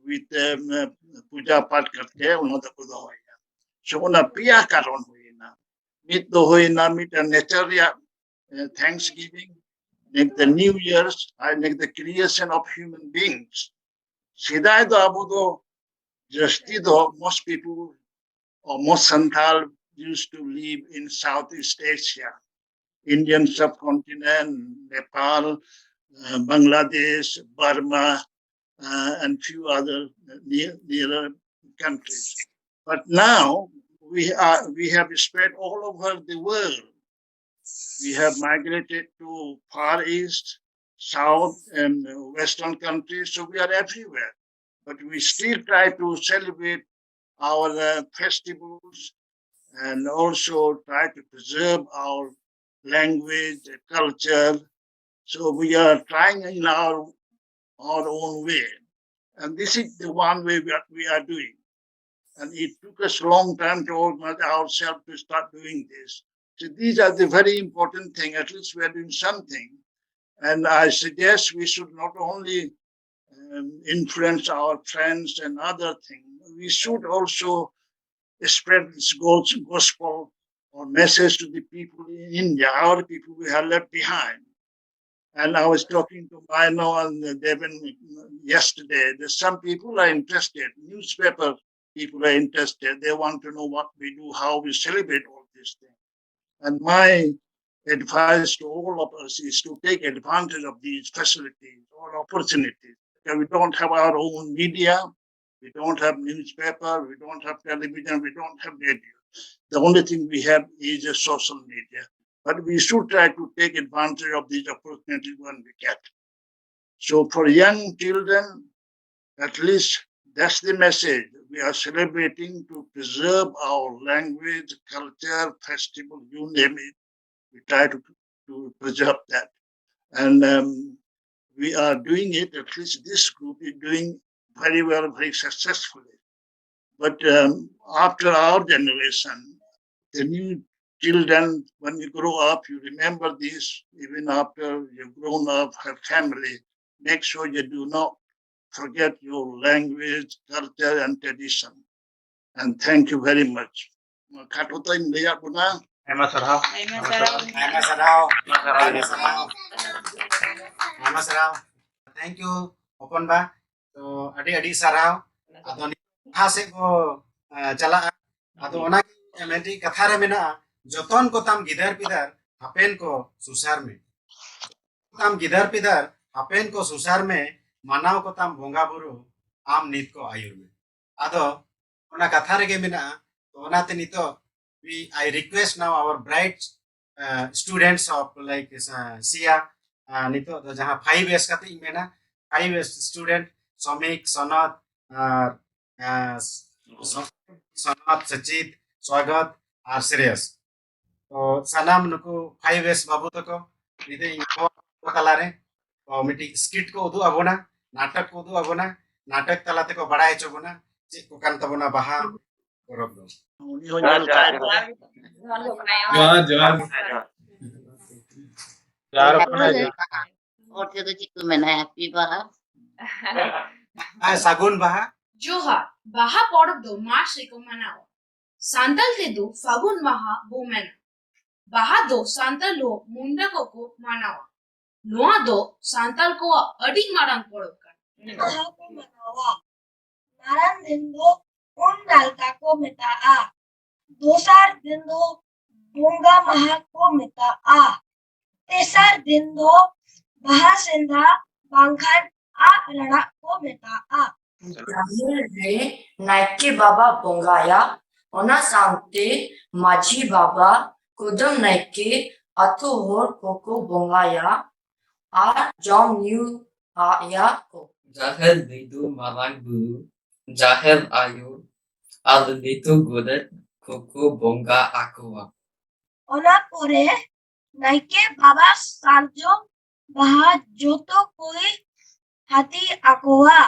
with, um, ᱯᱩᱡᱟ ᱯᱟᱴ ᱠᱟᱛᱮ ᱚᱱᱟ ᱫᱚᱠᱚ ᱫᱚᱦᱚᱭᱟ᱾ So ᱚᱱᱟ ᱯᱮᱭᱟ ᱠᱟᱨᱚᱱ ᱦᱩᱭᱱᱟ᱾ ᱢᱤᱫ ᱫᱚ ᱦᱩᱭᱱᱟ ᱢᱤᱫᱴᱟᱝ nature ᱨᱮᱭᱟᱜ, uh, Thanksgiving, next the New Year's, R next the creation of human beings. ᱥᱮᱫᱟᱭ ᱫᱚ ᱟᱵᱚ ᱫᱚ ᱡᱟᱹᱥᱛᱤ ᱫᱚ most people or most Santal used to live in Southeast Asia, Indian subcontinent, Nepal, uh, Bangladesh, Burma, uh, and few other near, nearer countries. But now we are we have spread all over the world. We have migrated to Far East, South, and Western countries, so we are everywhere. But we still try to celebrate our uh, festivals and also try to preserve our language, culture. So we are trying in our our own way, and this is the one way we are, we are doing. And it took us a long time to organize ourselves to start doing this. So these are the very important thing. At least we are doing something. And I suggest we should not only um, influence our friends and other things, we should also spread this gos- gospel or message to the people in India, our people we have left behind. And I was talking to Mino and Devin yesterday that some people are interested, newspaper people are interested. They want to know what we do, how we celebrate all these things. And my advice to all of us is to take advantage of these facilities or opportunities. Because we don't have our own media, we don't have newspaper, we don't have television, we don't have radio. The only thing we have is a social media. But we should try to take advantage of these opportunities when we get. So for young children, at least that's the message. We are celebrating to preserve our language, culture, festival, you name it. We try to, to preserve that. And um, we are doing it, at least this group is doing very well, very successfully. But um, after our generation, the new children, when you grow up, you remember this, even after you've grown up, have family, Make sure you do not forget your language, culture, and tradition. And thank you very much. ᱠᱷᱟᱴᱚ ᱛᱮᱧ ᱞᱟᱹᱭᱟᱫ ᱵᱚᱱᱟ᱾ ᱟᱭᱢᱟ ᱥᱟᱨᱦᱟᱣ᱾ ᱟᱭᱢᱟ ᱥᱟᱨᱦᱟᱣ᱾ ᱟᱭᱢᱟ ᱥᱟᱨᱦᱟᱣ᱾ ᱟᱭᱢᱟ ᱥᱟᱨᱦᱟᱣ᱾ ᱟᱭᱢᱟ ᱥᱟᱨᱦᱟᱣ᱾ ᱟᱭᱢᱟ ᱥᱟᱨᱦᱟᱣ᱾ Thank you, ᱦᱚᱯᱚᱱ ᱵᱟ᱾ ᱛᱚ, ᱟᱹᱰᱤ ᱟᱹᱰᱤ ᱥᱟᱨᱦᱟᱣ᱾ ᱟᱫᱚ ᱱᱤᱛᱚᱜ ᱞᱟᱦᱟ ᱥᱮᱫ ᱵᱚ, ᱟ, ᱪᱟᱞᱟᱜᱼᱟ᱾ ᱟᱫᱚ ᱚᱱᱟ ᱢᱤᱫᱴᱤᱡ ᱠᱟᱛᱷᱟ ᱨᱮ ᱢᱮᱱᱟᱜᱼᱟ, "ᱡᱚᱛᱚᱱ ᱠᱚᱛᱟᱢ ᱜᱤᱫᱟᱹᱨ ᱯᱤᱫᱟᱹᱨ, ᱦᱟᱯᱮᱱ ᱠᱚ ᱥᱩᱥᱟᱹᱨ ᱢᱮ᱾ ᱠᱚᱛᱟᱢ ᱜᱤᱫᱟᱹᱨ ᱯᱤᱫᱟᱹᱨ, ᱦᱟᱯᱮᱱ ᱠᱚ ᱥᱩᱥᱟᱹᱨ ᱢᱮ, ᱢᱟᱱᱟᱣ ᱠᱚᱛᱟᱢ ᱵᱚᱸᱜᱟ ᱵᱩᱨᱩ, ᱟᱢ ᱱᱤᱛ ᱠᱚ ᱟᱹᱭᱩᱨ ᱢᱮ᱾" ᱟᱫᱚ ᱚᱱᱟ ᱠᱟᱛᱷᱟ ᱨᱮᱜᱮ ᱢᱮᱱᱟᱜᱼᱟ᱾ ᱛᱚ, ᱚᱱᱟᱛᱮ ᱱᱤᱛᱚᱜ we, I request now our bright, uh, students of, like, uh, ᱥᱤᱭᱟ, uh, ᱱᱤᱛᱚᱜ ᱫᱚ ᱡᱟᱦᱟᱸ five S ᱠᱟᱛᱮ ᱤᱧ ᱢᱮᱱᱟ, five S student, ᱥᱚᱢᱤᱠ, ᱥᱚᱱᱚᱛ, ᱟᱨ, uh, ᱥᱚ-, ᱥᱚᱱᱚᱛ, ᱥᱚᱪᱤᱛ, ᱥᱣᱟᱜᱚᱛ ᱟᱨ ᱥᱨᱮᱭᱚᱥ᱾ ᱛᱚ, ᱥᱟᱱᱟᱢ ᱱᱩᱠᱩ five S ᱵᱟᱹᱵᱩ ᱛᱟᱠᱚ ᱱᱤᱛᱚᱜ ᱤᱧ ᱦᱚᱦᱚ ᱟᱠᱚ ᱛᱟᱞᱟᱨᱮ, ᱛᱚ, ᱢᱤᱫᱴᱤᱡ skit ᱠᱚ ᱩᱫᱩᱜ ᱟᱵᱚᱱᱟ, ᱱᱟᱴᱚᱠ ᱠᱚ ᱩᱫᱩᱜ ᱟᱵᱚᱱᱟ, ᱱᱟᱴᱚᱠ ᱛᱟᱞᱟ ᱛᱮᱠᱚ ᱵᱟᱲᱟᱭ ᱦᱚᱪᱚ ᱵᱚᱱᱟ ᱪᱮᱫ ᱠᱚ ᱠᱟᱱ ᱛᱟᱵᱚᱱᱟ ᱵᱟᱦᱟ ᱯᱚᱨᱚᱵᱽ ᱫᱚ᱾ ᱩᱱᱤ ᱦᱚᱸ ᱧᱮᱞ ᱠᱟᱭ ᱢᱮ᱾ ᱡᱚᱦᱟᱨ, ᱡᱚᱦᱟᱨ᱾ ᱡᱚᱦᱟᱨ, ᱡᱚᱦᱟᱨ᱾ ᱦᱚᱲ ᱛᱮᱫᱚ ᱪᱮᱫ ᱠᱚ ᱢᱮᱱᱟ? Happy ᱵᱟᱦᱟ᱾ ᱦᱮᱸ, ᱥᱟᱹᱜᱩᱱ ᱵᱟᱦᱟ᱾ ᱡᱚᱦᱟᱨ᱾ ᱵᱟᱦᱟ ᱯᱚᱨᱚᱵᱽ ᱫᱚ ᱢᱟᱨᱪ ᱨᱮᱠᱚ ᱢᱟᱱᱟᱣᱟ᱾ ᱥᱟᱱᱛᱟᱲ ᱛᱮᱫᱚ ᱯᱷᱟᱹᱜᱩᱱ ᱵᱟᱦᱟ ᱵᱚ ᱢᱮᱱᱟ᱾ ᱵᱟᱦᱟ ᱫᱚ ᱥᱟᱱᱛᱟᱲ ᱦᱚᱸ ᱢᱩᱱᱰᱟ ᱠᱚᱠᱚ ᱢᱟᱱᱟᱣᱟ᱾ ᱱᱚᱣᱟ ᱫᱚ ᱥᱟᱱᱛᱟᱲ ᱠᱚᱣᱟᱜ ᱟᱹᱰᱤ ᱢᱟᱨᱟᱝ ᱯᱚᱨᱚᱵᱽ ᱠᱟᱱᱟ᱾ ᱵᱟᱦᱟ ᱠᱚ ᱢᱟᱱᱟᱣᱟ᱾ ᱢᱟᱨᱟᱝ ᱫᱤᱱ ᱫᱚ ᱩᱢ ᱱᱟᱲᱠᱟ ᱠᱚ ᱢᱮᱛᱟᱜᱼᱟ᱾ ᱫᱚᱥᱟᱨ ᱫᱤᱱ ᱫᱚ ᱵᱚᱸᱜᱟ ᱢᱟᱦᱟ ᱠᱚ ᱢᱮᱛᱟᱜᱼᱟ᱾ ᱛᱮᱥᱟᱨ ᱫᱤᱱ ᱫᱚ ᱵᱟᱦᱟ ᱥᱮᱸᱫᱷᱟ ᱵᱟᱝᱠᱷᱟᱱ ᱟᱜ ᱨᱟᱲᱟᱜ ᱠᱚ ᱢᱮᱛᱟᱜᱼᱟ᱾ ᱡᱟᱦᱮᱨ ᱨᱮ ᱱᱟᱭᱠᱮ ᱵᱟᱵᱟ ᱵᱚᱸᱜᱟᱭᱟ, ᱚᱱᱟ ᱥᱟᱶᱛᱮ ᱢᱟᱹᱡᱷᱤ ᱵᱟᱵᱟ, ᱠᱩᱰᱟᱹᱢ ᱱᱟᱭᱠᱮ, ᱟᱹᱛᱩ ᱦᱚᱲ ᱠᱚᱠᱚ ᱵᱚᱸᱜᱟᱭᱟ ᱟᱨ ᱡᱚᱢ ᱧᱩ ᱟᱭᱟ ᱠᱚ᱾ ᱡᱟᱦᱮᱨ ᱨᱮᱫᱚ ᱢᱟᱨᱟᱝ ᱵᱩᱨᱩ, ᱡᱟᱦᱮᱨ ᱟᱭᱳ ᱟᱨ ᱞᱟᱹᱴᱩ ᱜᱚᱰᱮᱛ ᱠᱚᱠᱚ ᱵᱚᱸᱜᱟ ᱟᱠᱚᱣᱟ᱾ ᱚᱱᱟ ᱯᱚᱨᱮ ᱱᱟᱭᱠᱮ ᱵᱟᱵᱟ ᱥᱟᱨᱡᱚᱢ ᱵᱟᱦᱟ ᱡᱚᱛᱚ ᱠᱚᱭ ᱦᱟᱹᱴᱤᱧ ᱟᱠᱚᱣᱟ᱾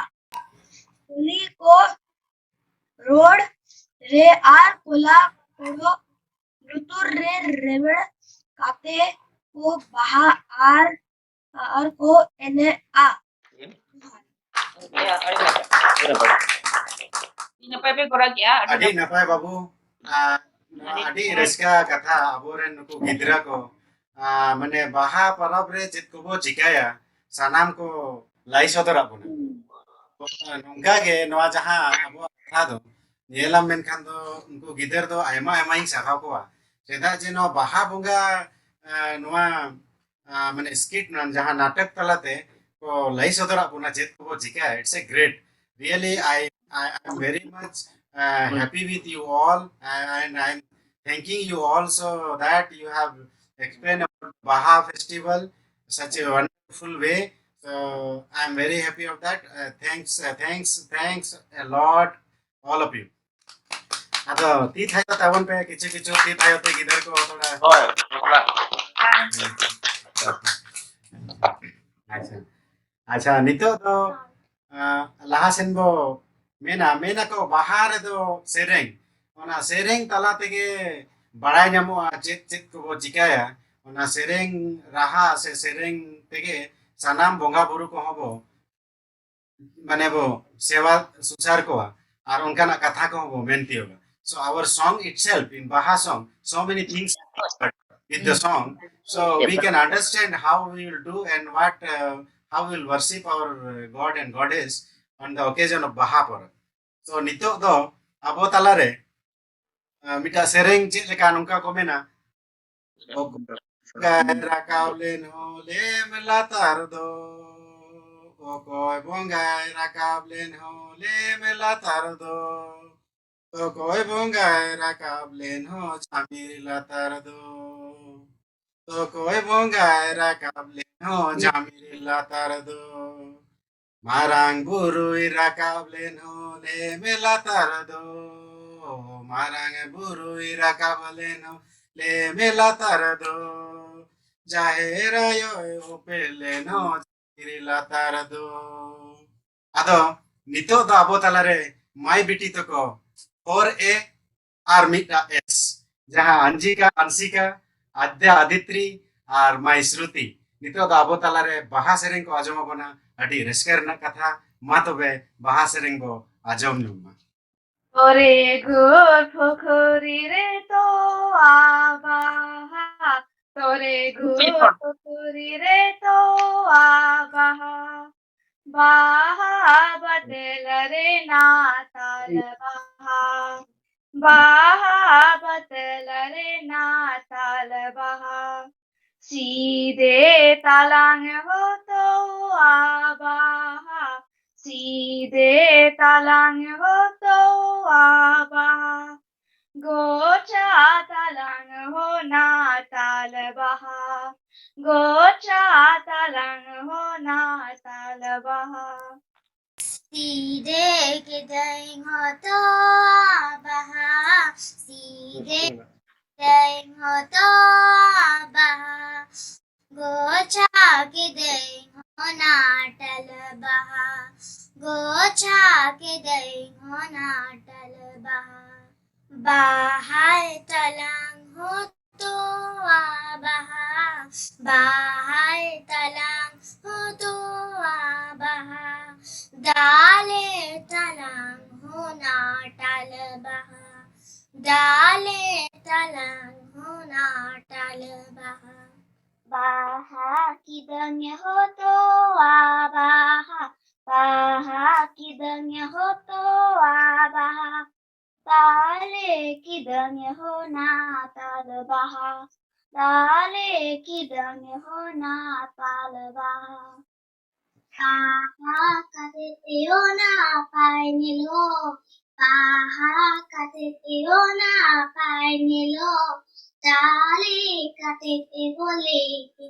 ᱠᱩᱞᱤ ᱠᱚ ᱨᱚᱲ ᱨᱮ ᱟᱨ ᱠᱚᱞᱟ ᱠᱚᱲᱚ ᱞᱩᱛᱩᱨ ᱨᱮ ᱨᱮᱵᱮᱫ ᱠᱟᱛᱮ ᱠᱚ ᱵᱟᱦᱟ ᱟᱨ, ᱟᱨ ᱠᱚ ᱮᱱᱮᱡᱼᱟ᱾ ᱟᱹᱰᱤ ᱱᱟᱯᱟᱭ ᱯᱮ ᱠᱚᱨᱟᱣ ᱠᱮᱜᱼᱟ, ᱟᱹᱰᱤ ᱟᱹᱰᱤ ᱱᱟᱯᱟᱭ᱾ ᱱᱟᱯᱟᱭ ᱵᱟᱹᱵᱩ᱾ ᱟᱨ ᱱᱚᱣᱟ ᱟᱹᱰᱤ ᱟᱹᱰᱤ ᱨᱟᱹᱥᱠᱟᱹ ᱠᱟᱛᱷᱟ, ᱟᱵᱚᱨᱮᱱ ᱱᱩᱠᱩ ᱜᱤᱫᱽᱨᱟᱹ ᱠᱚ, ᱟᱨ ᱢᱟᱱᱮ ᱵᱟᱦᱟ ᱯᱚᱨᱚᱵᱽ ᱨᱮ ᱪᱮᱫ ᱠᱚᱵᱚ ᱪᱤᱠᱟᱹᱭᱟ, ᱥᱟᱱᱟᱢ ᱠᱚ ᱞᱟᱹᱭ ᱥᱚᱫᱚᱨᱟᱜ ᱵᱚᱱᱟ᱾ ᱱᱚᱝᱠᱟ ᱜᱮ ᱱᱚᱣᱟ ᱡᱟᱦᱟᱸ ᱟᱵᱚᱣᱟᱜ ᱠᱟᱛᱷᱟ ᱫᱚ ᱧᱮᱞᱟᱢ, ᱢᱮᱱᱠᱷᱟᱱ ᱫᱚ ᱩᱱᱠᱩ ᱜᱤᱫᱟᱹᱨ ᱫᱚ ᱟᱭᱢᱟ ᱟᱭᱢᱟᱧ ᱥᱟᱨᱦᱟᱣ ᱠᱚᱣᱟ᱾ ᱪᱮᱫᱟᱜ ᱡᱮ ᱱᱚᱣᱟ ᱵᱟᱦᱟ ᱵᱚᱸᱜᱟ, ᱮ, ᱱᱚᱣᱟ, ᱟ, ᱢᱟᱱᱮ skit ᱱᱟᱢ ᱡᱟᱦᱟᱸ ᱱᱟᱴᱚᱠ ᱛᱟᱞᱟᱛᱮ ᱠᱚ ᱞᱟᱹᱭ ᱥᱚᱫᱚᱨᱟᱜ ᱵᱚᱱᱟ ᱪᱮᱫ ᱠᱚᱵᱚ ᱪᱤᱠᱟᱹᱭᱟ, it's a great. Really, I, I am very much, uh, happy with you all, and I am thanking you also that you have explained about Baha festival such a wonderful way. So I am very happy of that. Uh, thanks, uh, thanks, thanks a lot, all of you. ᱟᱫᱚ ᱛᱤ ᱛᱷᱟᱭᱚ ᱛᱟᱵᱚᱱ ᱯᱮ, ᱠᱤᱪᱷᱩ ᱠᱤᱪᱷᱩ ᱛᱤ ᱛᱷᱟᱭᱚ ᱛᱮ ᱜᱤᱫᱟᱹᱨ ᱠᱚ ᱛᱷᱚᱲᱟ᱾ ᱦᱳᱭ, ᱛᱷᱚᱲᱟ᱾ ᱟᱪᱪᱷᱟ, ᱟᱪᱪᱷᱟ, ᱱᱤᱛᱚᱜ ᱫᱚ, ᱟᱸ, ᱞᱟᱦᱟ ᱥᱮᱱ ᱵᱚ ᱢᱮᱱᱟ, ᱢᱮᱱᱟᱠᱚ ᱵᱟᱦᱟ ᱨᱮᱫᱚ ᱥᱮᱨᱮᱧ, ᱚᱱᱟ ᱥᱮᱨᱮᱧ ᱛᱟᱞᱟ ᱛᱮᱜᱮ ᱵᱟᱲᱟᱭ ᱧᱟᱢᱚᱜᱼᱟ ᱪᱮᱫ ᱪᱮᱫ ᱠᱚᱵᱚ ᱪᱤᱠᱟᱹᱭᱟ᱾ ᱚᱱᱟ ᱥᱮᱨᱮᱧ ᱨᱟᱦᱟ ᱥᱮ ᱥᱮᱨᱮᱧ ᱛᱮᱜᱮ ᱥᱟᱱᱟᱢ ᱵᱚᱸᱜᱟ ᱵᱩᱨᱩ ᱠᱚᱦᱚᱸ ᱵᱚ, ᱢᱟᱱᱮ ᱵᱚ ᱥᱮᱵᱟ ᱥᱩᱥᱟᱨ ᱠᱚᱣᱟ ᱟᱨ ᱚᱱᱠᱟᱱᱟᱜ ᱠᱟᱛᱷᱟ ᱠᱚᱦᱚᱸ ᱵᱚ ᱢᱮᱱ ᱛᱤᱭᱳᱜᱟ. So our song itself in Baha song, so many things with the song. So we can understand how we will do and what, uh, how we will worship our, uh, God and goddess on the occasion of Baha Parab. So ᱱᱤᱛᱚᱜ ᱫᱚ ᱟᱵᱚ ᱛᱟᱞᱟᱨᱮ, ᱟᱸ, ᱢᱤᱫᱴᱟᱝ ᱥᱮᱨᱮᱧ ᱪᱮᱫ ᱞᱮᱠᱟ ᱱᱚᱝᱠᱟ ᱠᱚ ᱢᱮᱱᱟ, ᱚᱠᱚᱭ ᱵᱚᱸᱜᱟᱭ ᱨᱟᱠᱟᱵ ᱞᱮᱱ ᱦᱚᱸ ᱞᱮᱢ ᱞᱟᱛᱟᱨ ᱫᱚ, ᱚᱠᱚᱭ ᱵᱚᱸᱜᱟᱭ ᱨᱟᱠᱟᱵ ᱞᱮᱱ ᱦᱚᱸ ᱞᱮᱢ ᱞᱟᱛᱟᱨ ᱫᱚ, ᱚᱠᱚᱭ ᱵᱚᱸᱜᱟᱭ ᱨᱟᱠᱟᱵ ᱞᱮᱱ ᱦᱚᱸ ᱡᱟᱢᱤᱨ ᱞᱟᱛᱟᱨ ᱫᱚ, ᱚᱠᱚᱭ ᱵᱚᱸᱜᱟᱭ ᱨᱟᱠᱟᱵ ᱞᱮᱱ ᱦᱚᱸ ᱡᱟᱢᱤᱨ ᱞᱟᱛᱟᱨ ᱫᱚ, ᱢᱟᱨᱟᱝ ᱵᱩᱨᱩᱭ ᱨᱟᱠᱟᱵ ᱞᱮᱱ ᱦᱚᱸ ᱞᱮᱢᱮ ᱞᱟᱛᱟᱨ ᱫᱚ, ᱢᱟᱨᱟᱝ ᱵᱩᱨᱩᱭ ᱨᱟᱠᱟᱵ ᱞᱮᱱ ᱦᱚᱸ ᱞᱮᱢᱮ ᱞᱟᱛᱟᱨ ᱫᱚ, ᱡᱟᱦᱮᱨ ᱟᱭᱳᱭ ᱚᱯᱮᱞ ᱞᱮᱱ ᱦᱚᱸ ᱫᱷᱤᱨᱤ ᱞᱟᱛᱟᱨ ᱫᱚ᱾ ᱟᱫᱚ ᱱᱤᱛᱚᱜ ᱫᱚ ᱟᱵᱚ ᱛᱟᱞᱟᱨᱮ ᱢᱟᱹᱭ ᱵᱤᱴᱤ ᱛᱟᱠᱚ four A ᱟᱨ ᱢᱤᱫᱴᱟᱜ S, ᱡᱟᱦᱟᱸ ᱟᱱᱡᱤᱠᱟ, ᱟᱱᱥᱤᱠᱟ, ᱟᱫᱽᱭᱟ, ᱟᱫᱤᱛᱨᱤ ᱟᱨ ᱢᱟᱹᱭ ᱥᱨᱩᱛᱤ, ᱱᱤᱛᱚᱜ ᱫᱚ ᱟᱵᱚ ᱛᱟᱞᱟᱨᱮ ᱵᱟᱦᱟ ᱥᱮᱨᱮᱧ ᱠᱚ ᱟᱸᱡᱚᱢ ᱟᱵᱚᱱᱟ᱾ ᱟᱹᱰᱤ ᱨᱟᱹᱥᱠᱟᱹ ᱨᱮᱱᱟᱜ ᱠᱟᱛᱷᱟ᱾ ᱢᱟ ᱛᱚᱵᱮ ᱵᱟᱦᱟ ᱥᱮᱨᱮᱧ ᱵᱚ ᱟᱸᱡᱚᱢ ᱧᱚᱜ ᱢᱟ᱾ ᱛᱚᱨᱮ ᱜᱩᱨ ᱯᱩᱠᱷᱩᱨᱤ ᱨᱮ ᱛᱚᱣᱟ ᱵᱟᱦᱟ, ᱛᱚᱨᱮ ᱜᱩᱨ ᱯᱩᱠᱷᱩᱨᱤ ᱨᱮ ᱛᱚᱣᱟ ᱵᱟᱦᱟ, ᱵᱟᱦᱟ ᱵᱟᱛᱞᱟ ᱨᱮ ᱱᱟᱛᱟᱞ ᱵᱟᱦᱟ, ᱵᱟᱦᱟ ᱵᱟᱛᱞᱟ ᱨᱮ ᱱᱟᱛᱟᱞ ᱵᱟᱦᱟ᱾ ᱥᱤᱫᱮ ᱛᱟᱞᱟᱝ ᱦᱚ ᱛᱚᱣᱟ ᱵᱟᱦᱟ, ᱥᱤᱫᱮ ᱛᱟᱞᱟᱝ ᱦᱚ ᱛᱚᱣᱟ ᱵᱟᱦᱟ, ᱜᱚᱪᱷᱟ ᱛᱟᱞᱟᱝ ᱦᱚ ᱱᱟᱛᱟᱞ ᱵᱟᱦᱟ, ᱜᱚᱪᱷᱟ ᱛᱟᱞᱟᱝ ᱦᱚ ᱱᱟᱛᱟᱞ ᱵᱟᱦᱟ᱾ ᱥᱤᱫᱮ ᱠᱤᱫᱟᱹᱧ ᱦᱚ ᱛᱚᱣᱟ ᱵᱟᱦᱟ, ᱥᱤᱫᱮ ᱠᱤᱫᱟᱹᱧ ᱦᱚ ᱛᱚᱣᱟ ᱵᱟᱦᱟ, ᱜᱚᱪᱷᱟ ᱠᱤᱫᱟᱹᱧ ᱦᱚ ᱱᱟᱴᱟᱞ ᱵᱟᱦᱟ, ᱜᱚᱪᱷᱟ ᱠᱤᱫᱟᱹᱧ ᱦᱚ ᱱᱟᱴᱟᱞ ᱵᱟᱦᱟ᱾ ᱵᱟᱦᱟᱭ ᱛᱟᱞᱟᱝ ᱦᱚ ᱛᱚᱣᱟ ᱵᱟᱦᱟ, ᱵᱟᱦᱟᱭ ᱛᱟᱞᱟᱝ ᱦᱚ ᱛᱚᱣᱟ ᱵᱟᱦᱟ, ᱫᱟᱞᱮ ᱛᱟᱞᱟᱝ ᱦᱚ ᱱᱟᱴᱟᱞ ᱵᱟᱦᱟ, ᱫᱟᱞᱮ ᱛᱟᱞᱟᱝ ᱦᱚ ᱱᱟᱴᱟᱞ ᱵᱟᱦᱟ᱾ ᱵᱟᱦᱟ ᱠᱤᱫᱟᱹᱧ ᱦᱚ ᱛᱚᱣᱟ ᱵᱟᱦᱟ, ᱵᱟᱦᱟ ᱠᱤᱫᱟᱹᱧ ᱦᱚ ᱛᱚᱣᱟ ᱵᱟᱦᱟ, ᱫᱟᱞᱮ ᱠᱤᱫᱟᱹᱧ ᱦᱚ ᱱᱟᱛᱟᱞ ᱵᱟᱦᱟ, ᱫᱟᱞᱮ ᱠᱤᱫᱟᱹᱧ ᱦᱚ ᱱᱟᱛᱟᱞ ᱵᱟᱦᱟ᱾ ᱵᱟᱦᱟ ᱠᱟᱛᱮ ᱛᱮᱭᱚ ᱱᱟᱯᱟᱭ ᱧᱮᱞᱚᱜ, ᱵᱟᱦᱟ ᱠᱟᱛᱮ ᱛᱮᱭᱚ ᱱᱟᱯᱟᱭ ᱧᱮᱞᱚᱜ, ᱫᱟᱞᱮ ᱠᱟᱛᱮ ᱛᱮ ᱵᱚᱞᱮ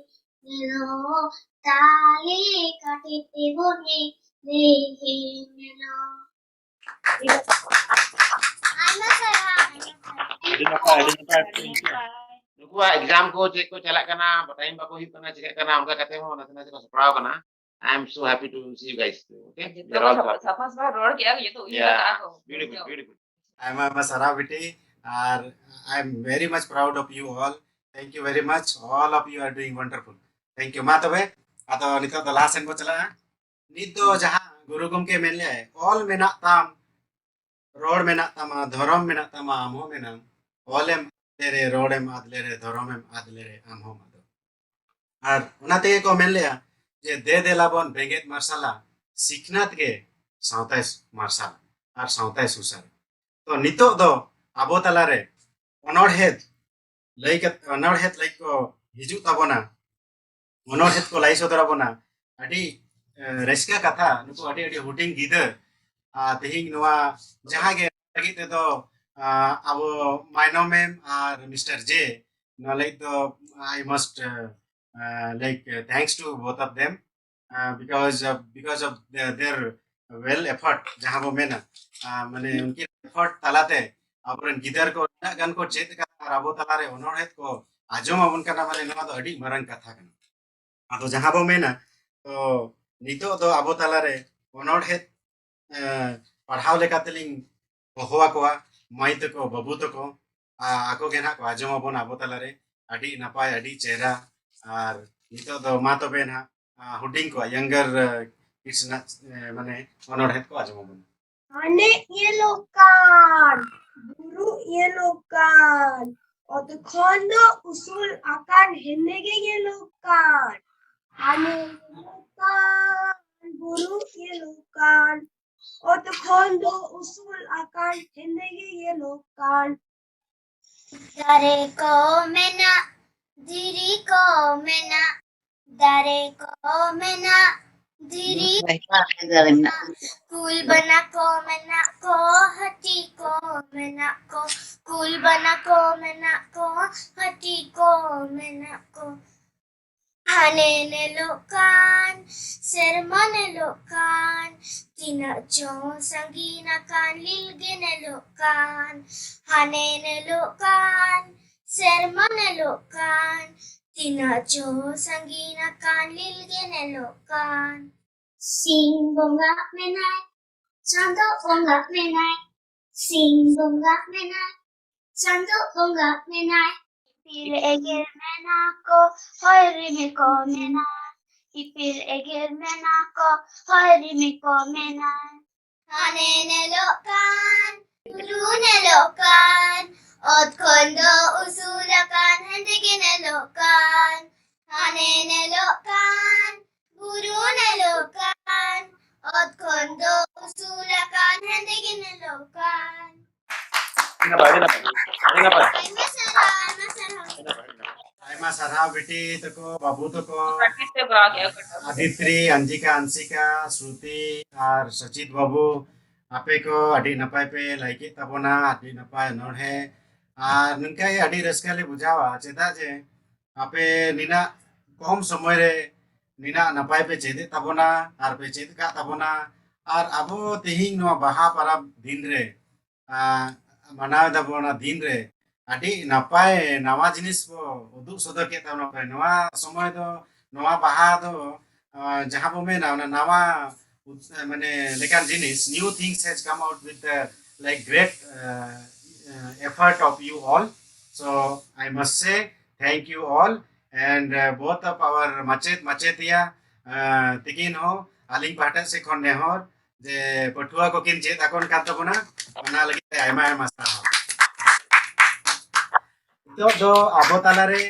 ᱧᱮᱞᱚᱜ, ᱫᱟᱞᱮ ᱠᱟᱛᱮ ᱛᱮ ᱵᱚᱞᱮ ᱧᱮᱞᱚᱜ᱾ ᱟᱭᱢᱟ ᱥᱟᱨᱦᱟᱣ᱾ ᱟᱹᱰᱤ ᱱᱟᱯᱟᱭ, ᱟᱹᱰᱤ ᱱᱟᱯᱟᱭ᱾ ᱱᱩᱠᱩᱣᱟᱜ ᱮᱠᱡᱟᱢ ᱠᱚ ᱪᱮᱫ ᱠᱚ ᱪᱟᱞᱟᱜ ᱠᱟᱱᱟ, ᱴᱟᱭᱤᱢ ᱵᱟᱠᱚ ᱦᱩᱭᱩᱜ ᱠᱟᱱᱟ, ᱪᱤᱠᱟᱹᱜ ᱠᱟᱱᱟ, ᱚᱱᱠᱟ ᱠᱟᱛᱮ ᱦᱚᱸ ᱱᱟᱥᱮ ᱱᱟᱥᱮ ᱠᱚ ᱥᱟᱯᱲᱟᱣ ᱠᱟᱱᱟ᱾ I am so happy to see you guys. Okay? ᱡᱚᱛᱚ ᱠᱚ ᱥᱟᱯᱷᱟ ᱥᱟᱯᱷᱟ ᱨᱚᱲ ᱠᱮᱜᱼᱟ, ᱡᱚᱛᱚ ᱩᱭᱦᱟᱹᱨ ᱠᱟᱜᱼᱟ ᱠᱚ᱾ Beautiful, beautiful. ᱟᱭᱢᱟ ᱟᱭᱢᱟ ᱥᱟᱨᱦᱟᱣ ᱵᱤᱴᱤ, ᱟᱨ I am very much proud of you all. Thank you very much. All of you are doing wonderful. Thank you. ᱢᱟ ᱛᱚᱵᱮ ᱟᱫᱚ ᱱᱤᱛᱚᱜ ᱫᱚ ᱞᱟᱦᱟ ᱥᱮᱱ ᱵᱚ ᱪᱟᱞᱟᱜᱼᱟ᱾ ᱱᱤᱛ ᱫᱚ ᱡᱟᱦᱟᱸ ᱜᱩᱨᱩ ᱜᱚᱢᱠᱮ ᱢᱮᱱ ᱞᱮᱫᱟᱭ, ᱚᱞ ᱢᱮᱱᱟᱜ ᱛᱟᱢ, ᱨᱚᱲ ᱢᱮᱱᱟᱜ ᱛᱟᱢᱟ, ᱫᱷᱚᱨᱚᱢ ᱢᱮᱱᱟᱜ ᱛᱟᱢᱟ, ᱟᱢ ᱦᱚᱸ ᱢᱮᱱᱟᱢ, ᱚᱞᱮᱢ ᱟᱫ ᱞᱮᱨᱮ, ᱨᱚᱲᱮᱢ ᱟᱫ ᱞᱮᱨᱮ, ᱫᱷᱚᱨᱚᱢᱮᱢ ᱟᱫ ᱞᱮᱨᱮ, ᱟᱢ ᱦᱚᱸᱢ ᱟᱫᱚᱜ᱾ ᱟᱨ ᱚᱱᱟ ᱛᱮᱜᱮ ᱠᱚ ᱢᱮᱱ ᱞᱮᱫᱼᱟ ᱡᱮ ᱫᱮ ᱫᱮᱞᱟ ᱵᱚᱱ ᱵᱮᱸᱜᱮᱫ ᱢᱟᱨᱥᱟᱞᱟ, ᱥᱤᱠᱷᱱᱟᱹᱛ ᱜᱮ ᱥᱟᱶᱛᱟᱭ ᱢᱟᱨᱥᱟᱞᱟ ᱟᱨ ᱥᱟᱶᱛᱟᱭ ᱥᱩᱥᱟᱨᱟ᱾ ᱛᱚ ᱱᱤᱛᱚᱜ ᱫᱚ ᱟᱵᱚ ᱛᱟᱞᱟᱨᱮ ᱚᱱᱚᱬᱦᱮᱫ ᱞᱟᱹᱭ ᱠᱟᱛᱮ, ᱚᱱᱚᱬᱦᱮᱫ ᱞᱟᱹᱭ ᱠᱚ ᱦᱤᱡᱩᱜ ᱛᱟᱵᱚᱱᱟ, ᱚᱱᱚᱬᱦᱮᱫ ᱠᱚ ᱞᱟᱹᱭ ᱥᱚᱫᱚᱨ ᱟᱵᱚᱱᱟ᱾ ᱟᱹᱰᱤ ᱮ, ᱨᱟᱹᱥᱠᱟᱹ ᱠᱟᱛᱷᱟ, ᱱᱩᱠᱩ ᱟᱹᱰᱤ ᱟᱹᱰᱤ ᱦᱩᱰᱤᱧ ᱜᱤᱫᱟᱹᱨ ᱟᱨ ᱛᱮᱦᱮᱧ ᱱᱚᱣᱟ ᱡᱟᱦᱟᱸ ᱜᱮ ᱞᱟᱹᱜᱤᱫ ᱛᱮᱫᱚ ᱟ, ᱟᱵᱚ ᱢᱟᱭᱱᱚᱢ ᱢᱮᱢ ᱟᱨ ᱢᱤᱥᱴᱟᱨ ᱡᱮ ᱱᱚᱣᱟ ᱞᱟᱹᱜᱤᱫ ᱫᱚ I must uh, uh, like uh, thanks to both of them uh, because of, because of the, their well effort ᱡᱟᱦᱟᱸ ᱵᱚ ᱢᱮᱱᱟ ᱟ, ᱢᱟᱱᱮ ᱩᱱᱠᱤᱱ effort ᱛᱟᱞᱟᱛᱮ ᱟᱵᱚᱨᱮᱱ ᱜᱤᱫᱟᱹᱨ ᱠᱚ ᱩᱱᱟᱹᱜ ᱜᱟᱱ ᱠᱚ ᱪᱮᱫ ᱟᱠᱟᱫᱟ ᱟᱨ ᱟᱵᱚ ᱛᱟᱞᱟᱨᱮ ᱚᱱᱚᱬᱦᱮ ᱠᱚ ᱟᱸᱡᱚᱢ ᱟᱵᱚᱱ ᱠᱟᱱᱟ, ᱢᱟᱱᱮ ᱱᱚᱣᱟ ᱫᱚ ᱟᱹᱰᱤ ᱢᱟᱨᱟᱝ ᱠᱟᱛᱷᱟ ᱠᱟᱱᱟ᱾ ᱟᱫᱚ ᱡᱟᱦᱟᱸ ᱵᱚ ᱢᱮᱱᱟ, ᱛᱚ ᱱᱤᱛᱚᱜ ᱫᱚ ᱟᱵᱚ ᱛᱟᱞᱟᱨᱮ ᱚᱱᱚᱬᱦᱮ ᱮ, ᱯᱟᱲᱦᱟᱣ ᱞᱮᱠᱟᱛᱮᱞᱤᱧ ᱦᱚᱦᱚ ᱟᱠᱚᱣᱟ, ᱢᱟᱹᱭ ᱛᱟᱠᱚ, ᱵᱟᱹᱵᱩ ᱛᱟᱠᱚ, ᱟ, ᱟᱠᱚ ᱜᱮ ᱱᱟᱦᱟᱜ ᱠᱚ ᱟᱸᱡᱚᱢ ᱟᱵᱚᱱᱟ ᱟᱵᱚ ᱛᱟᱞᱟᱨᱮ᱾ ᱟᱹᱰᱤ ᱱᱟᱯᱟᱭ, ᱟᱹᱰᱤ ᱪᱮᱦᱨᱟ᱾ ᱟᱨ ᱱᱤᱛᱚᱜ ᱫᱚ ᱢᱟ ᱛᱚᱵᱮ ᱱᱟᱦᱟᱜ ᱟ, ᱦᱩᱰᱤᱧ ᱠᱚᱣᱟᱜ, younger ᱠᱤᱰᱥ ᱨᱮᱱᱟᱜ ᱮ, ᱢᱟᱱᱮ ᱚᱱᱚᱬᱦᱮ ᱠᱚ ᱟᱸᱡᱚᱢ ᱟᱵᱚᱱᱟ᱾ ᱦᱟᱱᱮ ᱧᱮᱞᱚᱜ ᱠᱟᱱ, ᱵᱩᱨᱩ ᱧᱮᱞᱚᱜ ᱠᱟᱱ, ᱚᱛ ᱠᱷᱚᱱ ᱫᱚ ᱩᱥᱩᱞ ᱟᱠᱟᱱ ᱦᱮᱸᱫᱮ ᱜᱮ ᱧᱮᱞᱚᱜ ᱠᱟᱱ᱾ ᱦᱟᱱᱮ ᱧᱮᱞᱚᱜ ᱠᱟᱱ, ᱵᱩᱨᱩ ᱧᱮᱞᱚᱜ ᱠᱟᱱ, ᱚᱛ ᱠᱷᱚᱱ ᱫᱚ ᱩᱥᱩᱞ ᱟᱠᱟᱱ ᱦᱮᱸᱫᱮ ᱜᱮ ᱧᱮᱞᱚᱜ ᱠᱟᱱ᱾ ᱫᱟᱨᱮ ᱠᱚ ᱢᱮᱱᱟᱜ, ᱫᱷᱤᱨᱤ ᱠᱚ ᱢᱮᱱᱟᱜ, ᱫᱟᱨᱮ ᱠᱚ ᱢᱮᱱᱟᱜ, ᱫᱷᱤᱨᱤ ᱠᱩᱞ ᱵᱟᱱᱟ ᱠᱚ ᱢᱮᱱᱟᱜ ᱠᱚ, ᱦᱟᱹᱛᱤ ᱠᱚ ᱢᱮᱱᱟᱜ ᱠᱚ, ᱠᱩᱞ ᱵᱟᱱᱟ ᱠᱚ ᱢᱮᱱᱟᱜ ᱠᱚ, ᱦᱟᱹᱛᱤ ᱠᱚ ᱢᱮᱱᱟᱜ ᱠᱚ᱾ ᱦᱟᱱᱮ ᱧᱮᱞᱚᱜ ᱠᱟᱱ, ᱥᱮᱨᱢᱟ ᱧᱮᱞᱚᱜ ᱠᱟᱱ, ᱛᱤᱱᱟᱹᱜ ᱪᱚ ᱥᱟᱺᱜᱤᱧ ᱟᱠᱟᱱ, ᱞᱤᱞ ᱜᱮ ᱧᱮᱞᱚᱜ ᱠᱟᱱ᱾ ᱦᱟᱱᱮ ᱧᱮᱞᱚᱜ ᱠᱟᱱ, ᱥᱮᱨᱢᱟ ᱧᱮᱞᱚᱜ ᱠᱟᱱ, ᱛᱤᱱᱟᱹᱜ ᱪᱚ ᱥᱟᱺᱜᱤᱧ ᱟᱠᱟᱱ, ᱞᱤᱞ ᱜᱮ ᱧᱮᱞᱚᱜ ᱠᱟᱱ᱾ ᱥᱤᱧ ᱵᱚᱸᱜᱟ ᱢᱮᱱᱟᱭ, ᱪᱟᱸᱫᱚ ᱵᱚᱸᱜᱟ ᱢᱮᱱᱟᱭ, ᱥᱤᱧ ᱵᱚᱸᱜᱟ ᱢᱮᱱᱟᱭ, ᱪᱟᱸᱫᱚ ᱵᱚᱸᱜᱟ ᱢᱮᱱᱟᱭ᱾ ᱤᱯᱤᱞ ᱮᱜᱮᱨ ᱢᱮᱱᱟ ᱠᱚ, ᱦᱚᱭ ᱨᱤᱢᱤᱞ ᱠᱚ ᱢᱮᱱᱟ, ᱤᱯᱤᱞ ᱮᱜᱮᱨ ᱢᱮᱱᱟ ᱠᱚ, ᱦᱚᱭ ᱨᱤᱢᱤᱞ ᱠᱚ ᱢᱮᱱᱟ᱾ ᱦᱟᱱᱮ ᱧᱮᱞᱚᱜ ᱠᱟᱱ, ᱵᱩᱨᱩ ᱧᱮᱞᱚᱜ ᱠᱟᱱ, ᱚᱛ ᱠᱷᱚᱱ ᱫᱚ ᱩᱥᱩᱞ ᱟᱠᱟᱱ ᱦᱮᱸᱫᱮ ᱜᱮ ᱧᱮᱞᱚᱜ ᱠᱟᱱ᱾ ᱦᱟᱱᱮ ᱧᱮᱞᱚᱜ ᱠᱟᱱ, ᱵᱩᱨᱩ ᱧᱮᱞᱚᱜ ᱠᱟᱱ, ᱚᱛ ᱠᱷᱚᱱ ᱫᱚ ᱩᱥᱩᱞ ᱟᱠᱟᱱ ᱦᱮᱸᱫᱮ ᱜᱮ ᱧᱮᱞᱚᱜ ᱠᱟᱱ᱾ ᱟᱹᱰᱤ ᱱᱟᱯᱟᱭ, ᱟᱹᱰᱤ ᱱᱟᱯᱟᱭ, ᱟᱹᱰᱤ ᱱᱟᱯᱟᱭ᱾ ᱟᱭᱢᱟ ᱥᱟᱨᱦᱟᱣ, ᱟᱭᱢᱟ ᱥᱟᱨᱦᱟᱣ᱾ ᱟᱭᱢᱟ ᱥᱟᱨᱦᱟᱣ ᱵᱤᱴᱤ ᱛᱟᱠᱚ, ᱵᱟᱹᱵᱩ ᱛᱟᱠᱚ᱾ ᱯᱨᱮᱠᱴᱤᱥ ᱛᱮ ᱠᱚᱨᱟᱣ ᱠᱮᱫᱼᱟ ᱚᱠᱟᱴᱟᱜ? ᱟᱫᱤᱛᱨᱤ, ᱟᱧᱡᱤᱠᱟ, ᱟᱱᱥᱤᱠᱟ, ᱥᱨᱩᱛᱤ ᱟᱨ ᱥᱚᱪᱤᱛ ᱵᱟᱹᱵᱩ, ᱟᱯᱮ ᱠᱚ ᱟᱹᱰᱤ ᱱᱟᱯᱟᱭ ᱯᱮ ᱞᱟᱹᱭ ᱠᱮᱫ ᱛᱟᱵᱚᱱᱟ, ᱟᱹᱰᱤ ᱱᱟᱯᱟᱭ ᱚᱱᱚᱬᱦᱮ᱾ ᱟᱨ ᱱᱚᱝᱠᱟ ᱜᱮ ᱟᱹᱰᱤ ᱨᱟᱹᱥᱠᱟᱹ ᱞᱮ ᱵᱩᱡᱷᱟᱹᱣᱟ, ᱪᱮᱫᱟᱜ ᱡᱮ ᱟᱯᱮ ᱱᱤᱱᱟᱜ ᱠᱚᱢ ᱥᱚᱢᱚᱭ ᱨᱮ ᱱᱤᱱᱟᱜ ᱱᱟᱯᱟᱭ ᱯᱮ ᱪᱮᱫ ᱮᱫ ᱛᱟᱵᱚᱱᱟ ᱟᱨ ᱯᱮ ᱪᱮᱫ ᱟᱠᱟᱫ ᱛᱟᱵᱚᱱᱟ᱾ ᱟᱨ ᱟᱵᱚ ᱛᱮᱦᱮᱧ ᱱᱚᱣᱟ ᱵᱟᱦᱟ ᱯᱟᱨᱟᱵᱽ ᱫᱤᱱ ᱨᱮ, ᱟᱸ, ᱢᱟᱱᱟᱣ ᱮᱫᱟᱵᱚᱱ ᱚᱱᱟ ᱫᱤᱱ ᱨᱮ ᱟᱹᱰᱤ ᱱᱟᱯᱟᱭ ᱱᱟᱣᱟ ᱡᱤᱱᱤᱥ ᱵᱚ ᱩᱫᱩᱜ ᱥᱚᱫᱚᱨ ᱠᱮᱫ ᱛᱟᱵᱚᱱᱟ ᱯᱮ᱾ ᱱᱚᱣᱟ ᱥᱚᱢᱚᱭ ᱫᱚ, ᱱᱚᱣᱟ ᱵᱟᱦᱟ ᱫᱚ, ᱟᱸ, ᱡᱟᱦᱟᱸ ᱵᱚ ᱢᱮᱱᱟ ᱚᱱᱟ ᱱᱟᱣᱟ ᱩᱛ-, ᱢᱟᱱᱮ ᱞᱮᱠᱟᱱ ᱡᱤᱱᱤᱥ, new things has come out with the, like, great, uh, uh, effort of you all. So I must say thank you all and, uh, both of our ᱢᱟᱪᱮᱫ ᱢᱟᱪᱮᱛᱤᱭᱟ, uh, ᱛᱤᱠᱤᱱ ᱦᱚᱸ ᱟᱹᱞᱤᱧ ᱯᱟᱦᱴᱟ ᱥᱮᱫ ᱠᱷᱚᱱ ᱱᱮᱦᱚᱨ ᱡᱮ ᱯᱟᱹᱴᱷᱩᱣᱟᱹ ᱠᱚ ᱠᱤᱱ ᱪᱮᱫ ᱟᱠᱚᱱ ᱠᱟᱱ ᱛᱟᱵᱚᱱᱟ, ᱚᱱᱟ ᱞᱟᱹᱜᱤᱫ ᱛᱮ ᱟᱭᱢᱟ ᱟᱭᱢᱟ ᱥᱟᱨᱦᱟᱣ᱾ ᱱᱤᱛᱚᱜ ᱫᱚ ᱟᱵᱚ ᱛᱟᱞᱟᱨᱮ,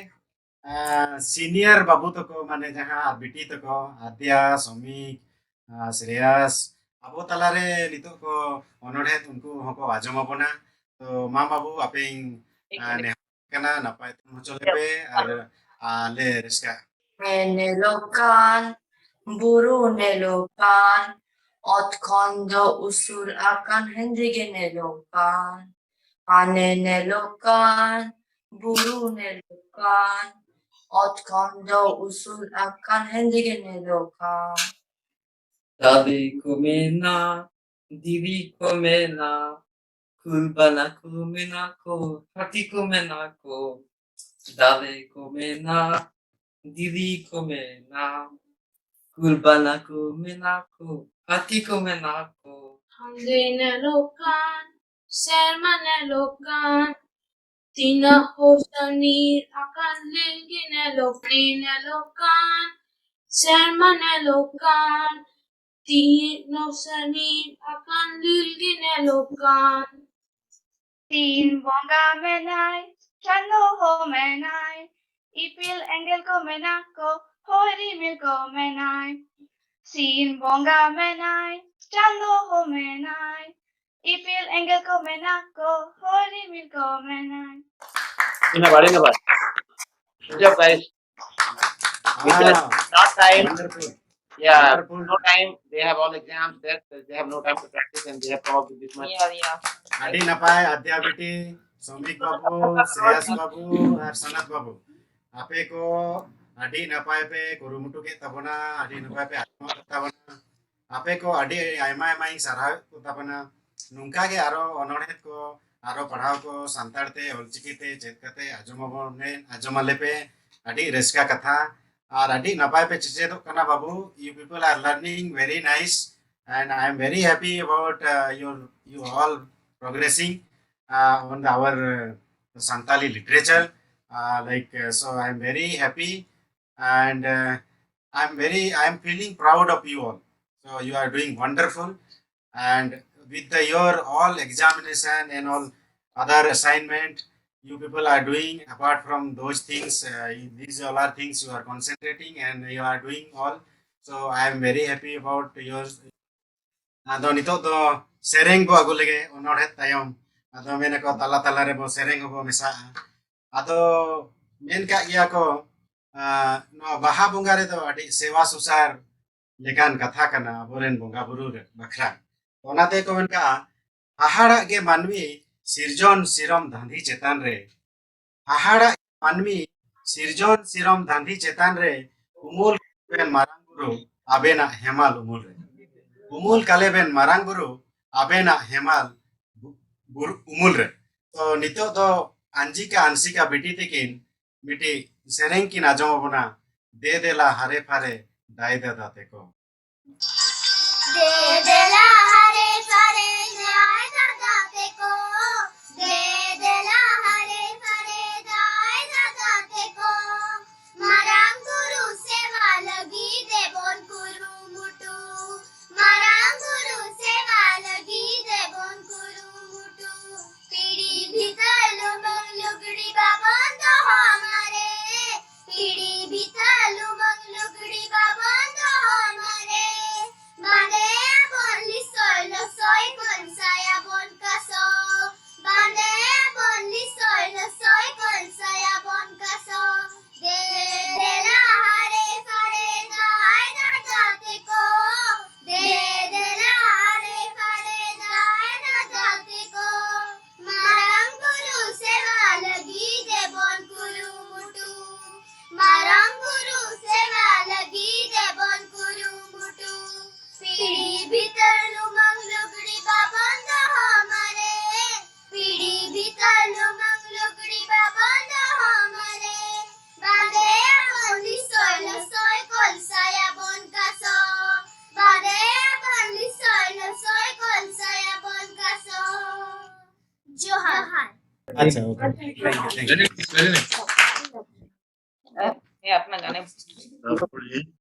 ᱟᱸ, ᱥᱤᱱᱤᱭᱟᱨ ᱵᱟᱹᱵᱩ ᱛᱟᱠᱚ, ᱢᱟᱱᱮ ᱡᱟᱦᱟᱸ ᱟᱨ ᱵᱤᱴᱤ ᱛᱟᱠᱚ, ᱟᱫᱭᱟ, ᱥᱚᱢᱤᱠ, ᱟᱸ, ᱥᱨᱮᱭᱟᱥ, ᱟᱵᱚ ᱛᱟᱞᱟᱨᱮ ᱱᱤᱛᱚᱜ ᱠᱚ ᱚᱱᱚᱬᱦᱮ ᱩᱱᱠᱩ ᱦᱚᱸᱠᱚ ᱟᱸᱡᱚᱢ ᱟᱵᱚᱱᱟ᱾ ᱛᱚ ᱢᱟ ᱵᱟᱹᱵᱩ, ᱟᱯᱮᱧ, ᱟᱸ, ᱱᱮᱦᱚᱨ ᱠᱟᱱᱟ, ᱱᱟᱯᱟᱭ ᱛᱮ ᱦᱚᱪᱚ ᱞᱮᱯᱮ ᱟᱨ, ᱟᱨ ᱞᱮ ᱨᱟᱹᱥᱠᱟᱹᱜᱼᱟ᱾ ᱦᱮᱸ, ᱧᱮᱞᱚᱜ ᱠᱟᱱ, ᱵᱩᱨᱩ ᱧᱮᱞᱚᱜ ᱠᱟᱱ, ᱚᱛ ᱠᱷᱚᱱ ᱫᱚ ᱩᱥᱩᱞ ᱟᱠᱟᱱ ᱦᱮᱸᱫᱮ ᱜᱮ ᱧᱮᱞᱚᱜ ᱠᱟᱱ᱾ ᱦᱟᱱᱮ ᱧᱮᱞᱚᱜ ᱠᱟᱱ, ᱵᱩᱨᱩ ᱧᱮᱞᱚᱜ ᱠᱟᱱ, ᱚᱛ ᱠᱷᱚᱱ ᱫᱚ ᱩᱥᱩᱞ ᱟᱠᱟᱱ ᱦᱮᱸᱫᱮ ᱜᱮ ᱧᱮᱞᱚᱜ ᱠᱟᱱ᱾ ᱫᱟᱨᱮ ᱠᱚ ᱢᱮᱱᱟ, ᱫᱷᱤᱨᱤ ᱠᱚ ᱢᱮᱱᱟ, ᱠᱩᱞ ᱵᱟᱱᱟ ᱠᱚ ᱢᱮᱱᱟ ᱠᱚ, ᱦᱟᱹᱛᱤ ᱠᱚ ᱢᱮᱱᱟ ᱠᱚ᱾ ᱫᱟᱨᱮ ᱠᱚ ᱢᱮᱱᱟ, ᱫᱷᱤᱨᱤ ᱠᱚ ᱢᱮᱱᱟ, ᱠᱩᱞ ᱵᱟᱱᱟ ᱠᱚ ᱢᱮᱱᱟ ᱠᱚ, ᱦᱟᱹᱛᱤ ᱠᱚ ᱢᱮᱱᱟ ᱠᱚ᱾ ᱦᱟᱸᱰᱮ ᱧᱮᱞᱚᱜ ᱠᱟᱱ, ᱥᱮᱨᱢᱟ ᱧᱮᱞᱚᱜ ᱠᱟᱱ, ᱛᱤᱱᱟᱹᱜ ᱦᱩᱥᱟᱹᱱᱤᱨ ᱟᱠᱟᱱ ᱞᱤᱸᱜᱤ ᱧᱮᱞᱚᱜ, ᱧᱮᱞᱚᱜ ᱠᱟᱱ, ᱥᱮᱨᱢᱟ ᱧᱮᱞᱚᱜ ᱠᱟᱱ, ᱛᱤᱱ ᱱᱚᱠᱥᱟᱱᱤ ᱟᱠᱟᱱ ᱞᱤᱞ ᱜᱮ ᱧᱮᱞᱚᱜ ᱠᱟᱱ᱾ ᱥᱤᱧ ᱵᱚᱸᱜᱟ ᱢᱮᱱᱟᱭ, ᱪᱟᱸᱫᱚ ᱦᱚᱸ ᱢᱮᱱᱟᱭ, ᱤᱯᱤᱞ ᱮᱸᱜᱮᱞ ᱠᱚ ᱢᱮᱱᱟᱜ ᱠᱚ, ᱦᱚᱭ ᱨᱤᱢᱤᱞ ᱠᱚ ᱢᱮᱱᱟᱭ᱾ ᱥᱤᱧ ᱵᱚᱸᱜᱟ ᱢᱮᱱᱟᱭ, ᱪᱟᱸᱫᱚ ᱦᱚᱸ ᱢᱮᱱᱟᱭ, ᱤᱯᱤᱞ ᱮᱸᱜᱮᱞ ᱠᱚ ᱢᱮᱱᱟᱜ ᱠᱚ, ᱦᱚᱭ ᱨᱤᱢᱤᱞ ᱠᱚ ᱢᱮᱱᱟᱭ᱾ ᱤᱱᱟᱹ ᱵᱟᱲᱮ ᱤᱱᱟᱹ ᱵᱟᱲᱮ. Good job, guys. Because not time. Yeah, no time. They have all exams. That they have no time to practice, and they have come up with this much. Yeah, yeah. ᱟᱹᱰᱤ ᱱᱟᱯᱟᱭ ᱟᱫᱽᱭᱟ ᱵᱤᱴᱤ, ᱥᱚᱢᱤᱠ ᱵᱟᱹᱵᱩ, ᱥᱨᱮᱭᱟᱥ ᱵᱟᱹᱵᱩ ᱟᱨ ᱥᱚᱱᱟᱛ ᱵᱟᱹᱵᱩ, ᱟᱯᱮ ᱠᱚ ᱟᱹᱰᱤ ᱱᱟᱯᱟᱭ ᱯᱮ ᱠᱩᱨᱩᱢᱩᱴᱩ ᱠᱮᱫ ᱛᱟᱵᱚᱱᱟ, ᱟᱹᱰᱤ ᱱᱟᱯᱟᱭ ᱯᱮ ᱟᱸᱡᱚᱢ ᱠᱮᱫ ᱛᱟᱵᱚᱱᱟ᱾ ᱟᱯᱮ ᱠᱚ ᱟᱹᱰᱤ ᱟᱭᱢᱟ ᱟᱭᱢᱟᱧ ᱥᱟᱨᱦᱟᱣᱮᱫ ᱠᱚ ᱛᱟᱵᱚᱱᱟ᱾ ᱱᱚᱝᱠᱟ ᱜᱮ ᱟᱨᱚ ᱚᱱᱚᱬᱦᱮ ᱠᱚ, ᱟᱨᱚ ᱯᱟᱲᱦᱟᱣ ᱠᱚ ᱥᱟᱱᱛᱟᱲ ᱛᱮ, ᱚᱞᱪᱤᱠᱤ ᱛᱮ ᱪᱮᱫ ᱠᱟᱛᱮ ᱟᱸᱡᱚᱢ ᱟᱵᱚᱱ, ᱟᱸᱡᱚᱢ ᱟᱞᱮ ᱯᱮ᱾ ᱟᱹᱰᱤ ᱨᱟᱹᱥᱠᱟᱹ ᱠᱟᱛᱷᱟ ᱟᱨ ᱟᱹᱰᱤ ᱱᱟᱯᱟᱭ ᱯᱮ ᱪᱮᱪᱮᱫᱚᱜ ᱠᱟᱱᱟ ᱵᱟᱹᱵᱩ. You people are learning very nice and I am very happy about uh, your you all progressing uh, on the, our uh, Santali literature. Uh, like uh, so, I am very happy and uh, I am very I am feeling proud of you all. So you are doing wonderful, and with the, your all examination and all other assignment you people are doing, apart from those things, uh, these all are things you are concentrating and you are doing all. So I am very happy about yours. ᱟᱫᱚ ᱱᱤᱛᱚᱜ ᱫᱚ ᱥᱮᱨᱮᱧ ᱵᱚ ᱟᱹᱜᱩ ᱞᱮᱜᱮ ᱚᱱᱚᱬᱦᱮ ᱛᱟᱭᱚᱢ᱾ ᱟᱫᱚ ᱢᱮᱱᱟᱠᱚ ᱛᱟᱞᱟ ᱛᱟᱞᱟ ᱨᱮᱵᱚ ᱥᱮᱨᱮᱧ ᱦᱚᱸᱵᱚ ᱢᱮᱥᱟᱜᱼᱟ᱾ ᱟᱫᱚ ᱢᱮᱱ ᱠᱟᱜ ᱜᱮᱭᱟ ᱠᱚ, ᱟᱸ, ᱱᱚᱣᱟ ᱵᱟᱦᱟ ᱵᱚᱸᱜᱟ ᱨᱮᱫᱚ ᱟᱹᱰᱤ ᱥᱮᱣᱟ ᱥᱩᱥᱟᱨ ᱞᱮᱠᱟᱱ ᱠᱟᱛᱷᱟ ᱠᱟᱱᱟ ᱟᱵᱚᱨᱮᱱ ᱵᱚᱸᱜᱟ ᱵᱩᱨᱩ ᱨᱮ ᱵᱟᱠᱷᱨᱟ᱾ ᱚᱱᱟᱛᱮ ᱠᱚ ᱢᱮᱱ ᱠᱟᱜᱼᱟ, ᱦᱟᱦᱟᱲᱟᱜ ᱜᱮ ᱢᱟᱹᱱᱢᱤ ᱥᱤᱨᱡᱚᱱ ᱥᱤᱨᱚᱢ ᱫᱷᱟᱹᱱᱫᱤ ᱪᱮᱛᱟᱱ ᱨᱮ, ᱦᱟᱦᱟᱲᱟᱜ ᱢᱟᱹᱱᱢᱤ ᱥᱤᱨᱡᱚᱱ ᱥᱤᱨᱚᱢ ᱫᱷᱟᱹᱱᱫᱤ ᱪᱮᱛᱟᱱ ᱨᱮ ᱩᱢᱩᱞ ᱠᱟᱞᱮ ᱵᱮᱱ ᱢᱟᱨᱟᱝ ᱵᱩᱨᱩ ᱟᱵᱮᱱᱟᱜ ᱦᱮᱢᱟᱞ ᱩᱢᱩᱞ ᱨᱮ᱾ ᱩᱢᱩᱞ ᱠᱟᱞᱮ ᱵᱮᱱ ᱢᱟᱨᱟᱝ ᱵᱩᱨᱩ ᱟᱵᱮᱱᱟᱜ ᱦᱮᱢᱟᱞ ᱵᱩ-, ᱵᱩᱨᱩ ᱩᱢᱩᱞ ᱨᱮ᱾ ᱛᱚ ᱱᱤᱛᱚᱜ ᱫᱚ ᱟᱧᱡᱤᱠᱟ ᱟᱱᱥᱤᱠᱟ ᱵᱤᱴᱤ ᱛᱤᱠᱤᱱ ᱢᱤᱫᱴᱤᱡ ᱥᱮᱨᱮᱧ ᱠᱤᱱ ᱟᱸᱡᱚᱢ ᱟᱵᱚᱱᱟ, ᱫᱮ ᱫᱮᱞᱟ ᱦᱟᱨᱮ ᱯᱷᱟᱨᱮ ᱫᱟᱭ ᱫᱟᱫᱟ ᱛᱮᱠᱚ᱾ ᱫᱮ ᱫᱮᱞᱟ ᱦᱟᱨᱮ ᱯᱷᱟᱨᱮ ᱫᱟᱭ ᱫᱟᱫᱟ ᱛᱮᱠᱚ, ᱫᱮ ᱫᱮᱞᱟ ᱦᱟᱨᱮ ᱯᱷᱟᱨᱮ ᱫᱟᱭ ᱫᱟᱫᱟ ᱛᱮᱠᱚ, ᱢᱟᱨᱟᱝ ᱵᱩᱨᱩ ᱥᱮᱵᱟ ᱞᱟᱹᱜᱤᱫ ᱟᱪᱪᱷᱟ, okay. Thank you, thank you. ᱦᱮᱸ, ᱟᱯᱱᱟ ᱜᱟᱱᱮ᱾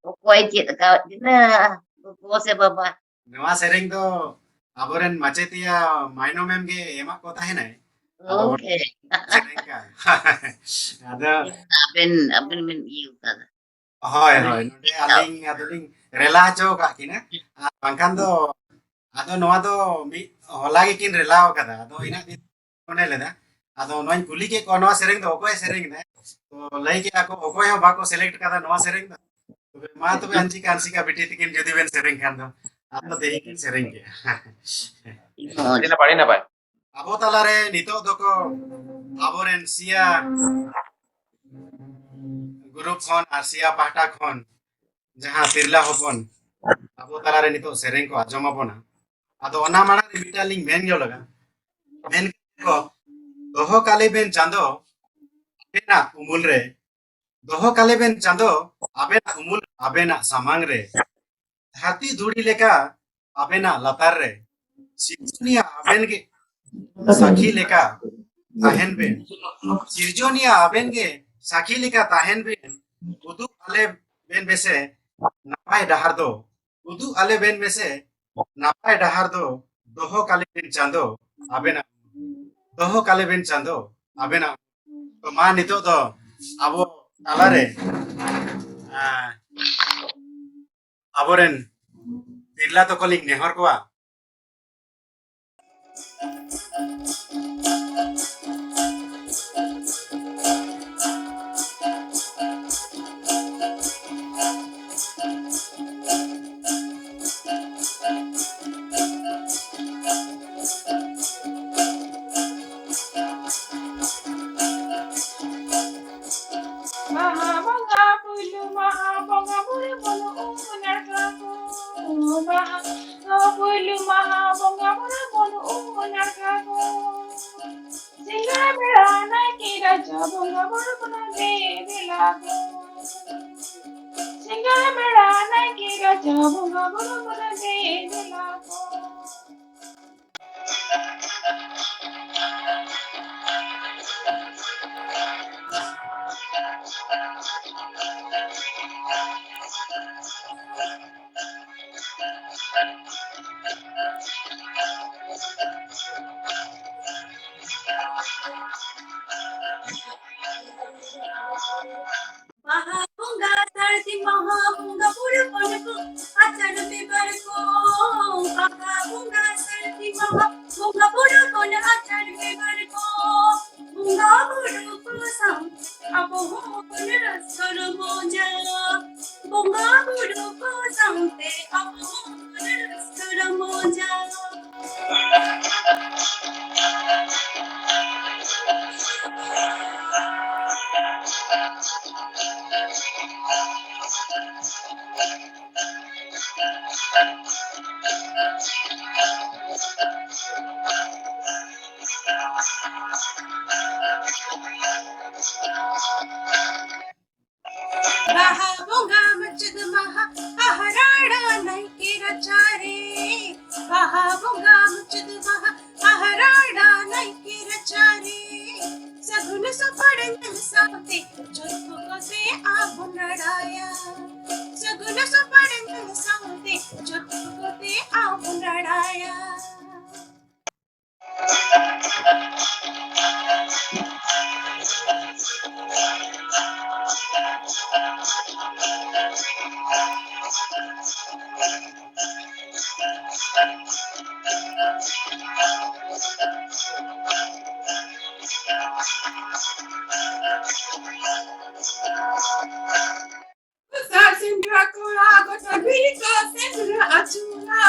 ᱚᱠᱚᱭ ᱪᱮᱫ ᱟᱠᱟᱣᱟᱫ ᱵᱤᱱᱟ? ᱜᱚᱜᱚ ᱥᱮ ᱵᱟᱵᱟ? ᱱᱚᱣᱟ ᱥᱮᱨᱮᱧ ᱫᱚ ᱟᱵᱚᱨᱮᱱ ᱢᱟᱪᱮᱛᱤᱭᱟᱹ ᱢᱟᱭᱱᱚ ᱢᱮᱢ ᱜᱮ ᱮᱢᱟᱜ ᱠᱚ ᱛᱟᱦᱮᱱᱟᱭ᱾ ᱟᱫᱚ okay. ᱥᱮᱨᱮᱧ ᱠᱟᱜ᱾ ᱟᱫᱚ ᱟᱵᱮᱱ, ᱟᱵᱮᱱ ᱵᱮᱱ ᱤᱭᱟᱹ ᱠᱟᱫᱟ᱾ ᱦᱳᱭ, ᱦᱳᱭ, ᱱᱚᱰᱮ ᱟᱹᱞᱤᱧ ᱟᱫᱚᱞᱤᱧ ᱨᱮᱞᱟ ᱦᱚᱪᱚ ᱟᱠᱟᱫ ᱠᱤᱱᱟ᱾ ᱟᱨ ᱵᱟᱝᱠᱷᱟᱱ ᱫᱚ, ᱟᱫᱚ ᱱᱚᱣᱟ ᱫᱚ ᱢᱤᱫ ᱦᱚᱞᱟ ᱜᱮᱠᱤᱱ ᱨᱮᱞᱟ ᱟᱠᱟᱫᱟ᱾ ᱟᱫᱚ ᱤᱱᱟᱹᱜ ᱫᱤᱱ ᱢᱚᱱᱮ ᱞᱮᱫᱟ᱾ ᱟᱫᱚ ᱱᱚᱣᱟᱧ ᱠᱩᱞᱤ ᱠᱮᱫ ᱠᱚᱣᱟ, "ᱱᱚᱣᱟ ᱥᱮᱨᱮᱧ ᱫᱚ ᱚᱠᱚᱭᱮ ᱥᱮᱨᱮᱧ ᱮᱫᱟ?" ᱛᱚ ᱞᱟᱹᱭ ᱠᱮᱫᱟ ᱠᱚ, "ᱚᱠᱚᱭ ᱦᱚᱸ ᱵᱟᱠᱚ select ᱠᱟᱫᱟ ᱱᱚᱣᱟ ᱥᱮᱨᱮᱧ ᱫᱚ᱾ ᱛᱚᱵᱮ ᱢᱟ ᱛᱚᱵᱮ ᱟᱱᱥᱤᱠᱟ, ᱟᱱᱥᱤᱠᱟ ᱵᱤᱴᱤ ᱛᱤᱠᱤᱱ ᱡᱩᱫᱤ ᱵᱮᱱ ᱥᱮᱨᱮᱧ ᱠᱷᱟᱱ ᱫᱚ, ᱟᱫᱚ ᱛᱮᱦᱮᱧ ᱠᱤᱱ ᱥᱮᱨᱮᱧ ᱠᱮᱫᱟ᱾ ᱟᱹᱰᱤ ᱱᱟᱯᱟᱭ, ᱟᱹᱰᱤ ᱱᱟᱯᱟᱭ᱾ ᱟᱵᱚ ᱛᱟᱞᱟᱨᱮ ᱱᱤᱛᱚᱜ ᱫᱚᱠᱚ ᱟᱵᱚᱨᱮᱱ ᱥᱤᱭᱟ group ᱠᱷᱚᱱ ᱟᱨ ᱥᱤᱭᱟ ᱯᱟᱦᱴᱟ ᱠᱷᱚᱱ ᱡᱟᱦᱟᱸ ᱛᱤᱨᱞᱟᱹ ᱦᱚᱯᱚᱱ ᱟᱵᱚ ᱛᱟᱞᱟᱨᱮ ᱱᱤᱛᱚᱜ ᱥᱮᱨᱮᱧ ᱠᱚ ᱟᱸᱡᱚᱢ ᱟᱵᱚᱱᱟ᱾ ᱟᱫᱚ ᱚᱱᱟ ᱢᱟᱲᱟᱝ ᱨᱮ ᱢᱤᱫᱴᱟᱝ ᱞᱤᱧ ᱢᱮᱱ ᱧᱚᱜ ᱞᱮᱜᱟ, ᱢᱮᱱ ᱠᱚ, ᱫᱚᱦᱚ ᱠᱟᱞᱮ ᱵᱮᱱ ᱪᱟᱸᱫᱚ ᱟᱵᱮᱱᱟᱜ ᱩᱢᱩᱞ ᱨᱮ, ᱫᱚᱦᱚ ᱠᱟᱞᱮ ᱵᱮᱱ ᱪᱟᱸᱫᱚ ᱟᱵᱮᱱᱟᱜ ᱩᱢᱩᱞ ᱟᱵᱮᱱᱟᱜ ᱥᱟᱢᱟᱝ ᱨᱮ, ᱫᱷᱟᱹᱨᱛᱤ ᱫᱷᱩᱲᱤ ᱞᱮᱠᱟ ᱟᱵᱮᱱᱟᱜ ᱞᱟᱛᱟᱨ ᱨᱮ, ᱥᱤᱨᱡᱚᱱᱤᱭᱟᱹ ᱟᱵᱮᱱ ᱜᱮ ᱥᱟᱹᱠᱷᱤ ᱞᱮᱠᱟ ᱛᱟᱦᱮᱱ ᱵᱮᱱ᱾ ᱥᱤᱨᱡᱚᱱᱤᱭᱟᱹ ᱟᱵᱮᱱ ᱜᱮ ᱥᱟᱹᱠᱷᱤ ᱞᱮᱠᱟ ᱛᱟᱦᱮᱱ ᱵᱮᱱ᱾ ᱩᱫᱩᱜ ᱟᱞᱮ ᱵᱮᱱ ᱢᱮᱥᱮ ᱱᱟᱯᱟᱭ ᱰᱟᱦᱟᱨ ᱫᱚ, ᱩᱫᱩᱜ ᱟᱞᱮ ᱵᱮᱱ ᱢᱮᱥᱮ ᱱᱟᱯᱟᱭ ᱰᱟᱦᱟᱨ ᱫᱚ, ᱫᱚᱦᱚ ᱠᱟᱞᱮ ᱵᱮᱱ ᱪᱟᱸᱫᱚ ᱟᱵᱮᱱᱟᱜ, ᱫᱚᱦᱚ ᱠᱟᱞᱮ ᱵᱮᱱ ᱪᱟᱸᱫᱚ ᱟᱵᱮᱱᱟᱜ᱾ ᱛᱚ ᱢᱟ ᱱᱤᱛᱚᱜ ᱫᱚ ᱟᱵᱚ ᱛᱟᱞᱟᱨᱮ, ᱟᱸ, ᱟᱵᱚᱨᱮᱱ ᱛᱤᱨᱞᱟᱹ ᱛᱟᱠᱚ ᱞᱤᱧ ᱱᱮᱦᱚᱨ ᱠᱚᱣᱟ᱾ ᱵᱟᱦᱟ ᱵᱚᱸᱜᱟ ᱯᱩᱭᱞᱩ ᱢᱟᱦᱟ, ᱵᱚᱸᱜᱟ ᱵᱩᱨᱩ ᱵᱚᱱ ᱩᱢ ᱱᱟᱲᱠᱟ ᱠᱚ᱾ ᱵᱟᱦᱟ ᱯᱩᱭᱞᱩ ᱢᱟᱦᱟ, ᱵᱚᱸᱜᱟ ᱵᱩᱨᱩ ᱵᱚᱱ ᱩᱢ ᱱᱟᱲᱠᱟ ᱠᱚ᱾ ᱥᱤᱸᱜᱟᱲ ᱵᱮᱲᱟ ᱱᱟᱭᱠᱮ ᱨᱟᱪᱟ, ᱵᱚᱸᱜᱟ ᱵᱩᱨᱩ ᱵᱚᱱ ᱫᱮᱵᱮᱞᱟ ᱠᱚ᱾ ᱥᱤᱸᱜᱟᱲ ᱵᱮᱲᱟ ᱱᱟᱭᱠᱮ ᱨᱟᱪᱟ, ᱵᱚᱸᱜᱟ ᱵᱩᱨᱩ ᱵᱚᱱ ᱫᱮᱵᱮᱞᱟ ᱠᱚ᱾ ᱵᱟᱦᱟ ᱵᱚᱸᱜᱟ ᱥᱟᱹᱨᱫᱤ ᱢᱟᱦᱟ, ᱵᱚᱸᱜᱟ ᱵᱩᱨᱩ ᱠᱚ ᱱᱩᱠᱩ ᱟᱪᱟᱨ ᱵᱮᱵᱟᱨ ᱠᱚ᱾ ᱵᱟᱦᱟ ᱵᱚᱸᱜᱟ ᱥᱟᱹᱨᱫᱤ ᱢᱟᱦᱟ, ᱵᱚᱸᱜᱟ ᱵᱩᱨᱩ ᱠᱚ ᱟᱪᱟᱨ ᱵᱮᱵᱟᱨ ᱠᱚ᱾ ᱵᱚᱸᱜᱟ ᱵᱩᱨᱩ ᱠᱚ ᱥᱟᱶ ᱟᱵᱚ ᱦᱚᱸ ᱵᱚᱱ ᱨᱟᱹᱥᱠᱟᱹ ᱨᱚᱢᱚᱡᱟ᱾ ᱵᱚᱸᱜᱟ ᱵᱩᱨᱩ ᱠᱚ ᱥᱟᱶᱛᱮ ᱟᱵᱚ ᱦᱚᱸ ᱵᱚᱱ ᱨᱟᱹᱥᱠᱟᱹ ᱨᱚᱢᱚᱡᱟ᱾ ᱵᱟᱦᱟ ᱵᱚᱸᱜᱟ ᱢᱩᱪᱟᱹᱫ ᱢᱟᱦᱟ, ᱟᱦᱟᱨᱟᱲᱟ ᱱᱟᱭᱠᱮ ᱨᱟᱪᱟᱨᱮ᱾ ᱵᱟᱦᱟ ᱵᱚᱸᱜᱟ ᱢᱩᱪᱟᱹᱫ ᱢᱟᱦᱟ, ᱟᱦᱟᱨᱟᱲᱟ ᱱᱟᱭᱠᱮ ᱨᱟᱪᱟᱨᱮ᱾ ᱥᱟᱹᱜᱩᱱ ᱥᱟᱯᱲᱟᱣ ᱥᱟᱶᱛᱮ ᱡᱚᱛᱚ ᱠᱚᱛᱮ ᱟᱵᱚᱱ ᱨᱟᱲᱟᱭᱟ᱾ ᱥᱟᱹᱜᱩᱱ ᱥᱟᱯᱲᱟᱣ ᱥᱟᱶᱛᱮ ᱡᱚᱛᱚ ᱠᱚᱛᱮ ᱟᱵᱚᱱ ᱨᱟᱲᱟᱭᱟ᱾ ᱜᱚᱥᱟᱸ ᱥᱮᱸᱫᱽᱨᱟ ᱠᱚᱲᱟ, ᱜᱚᱴᱟ ᱵᱤᱨ ᱠᱚ ᱥᱮᱸᱫᱽᱨᱟ ᱟᱹᱪᱩᱨᱟ᱾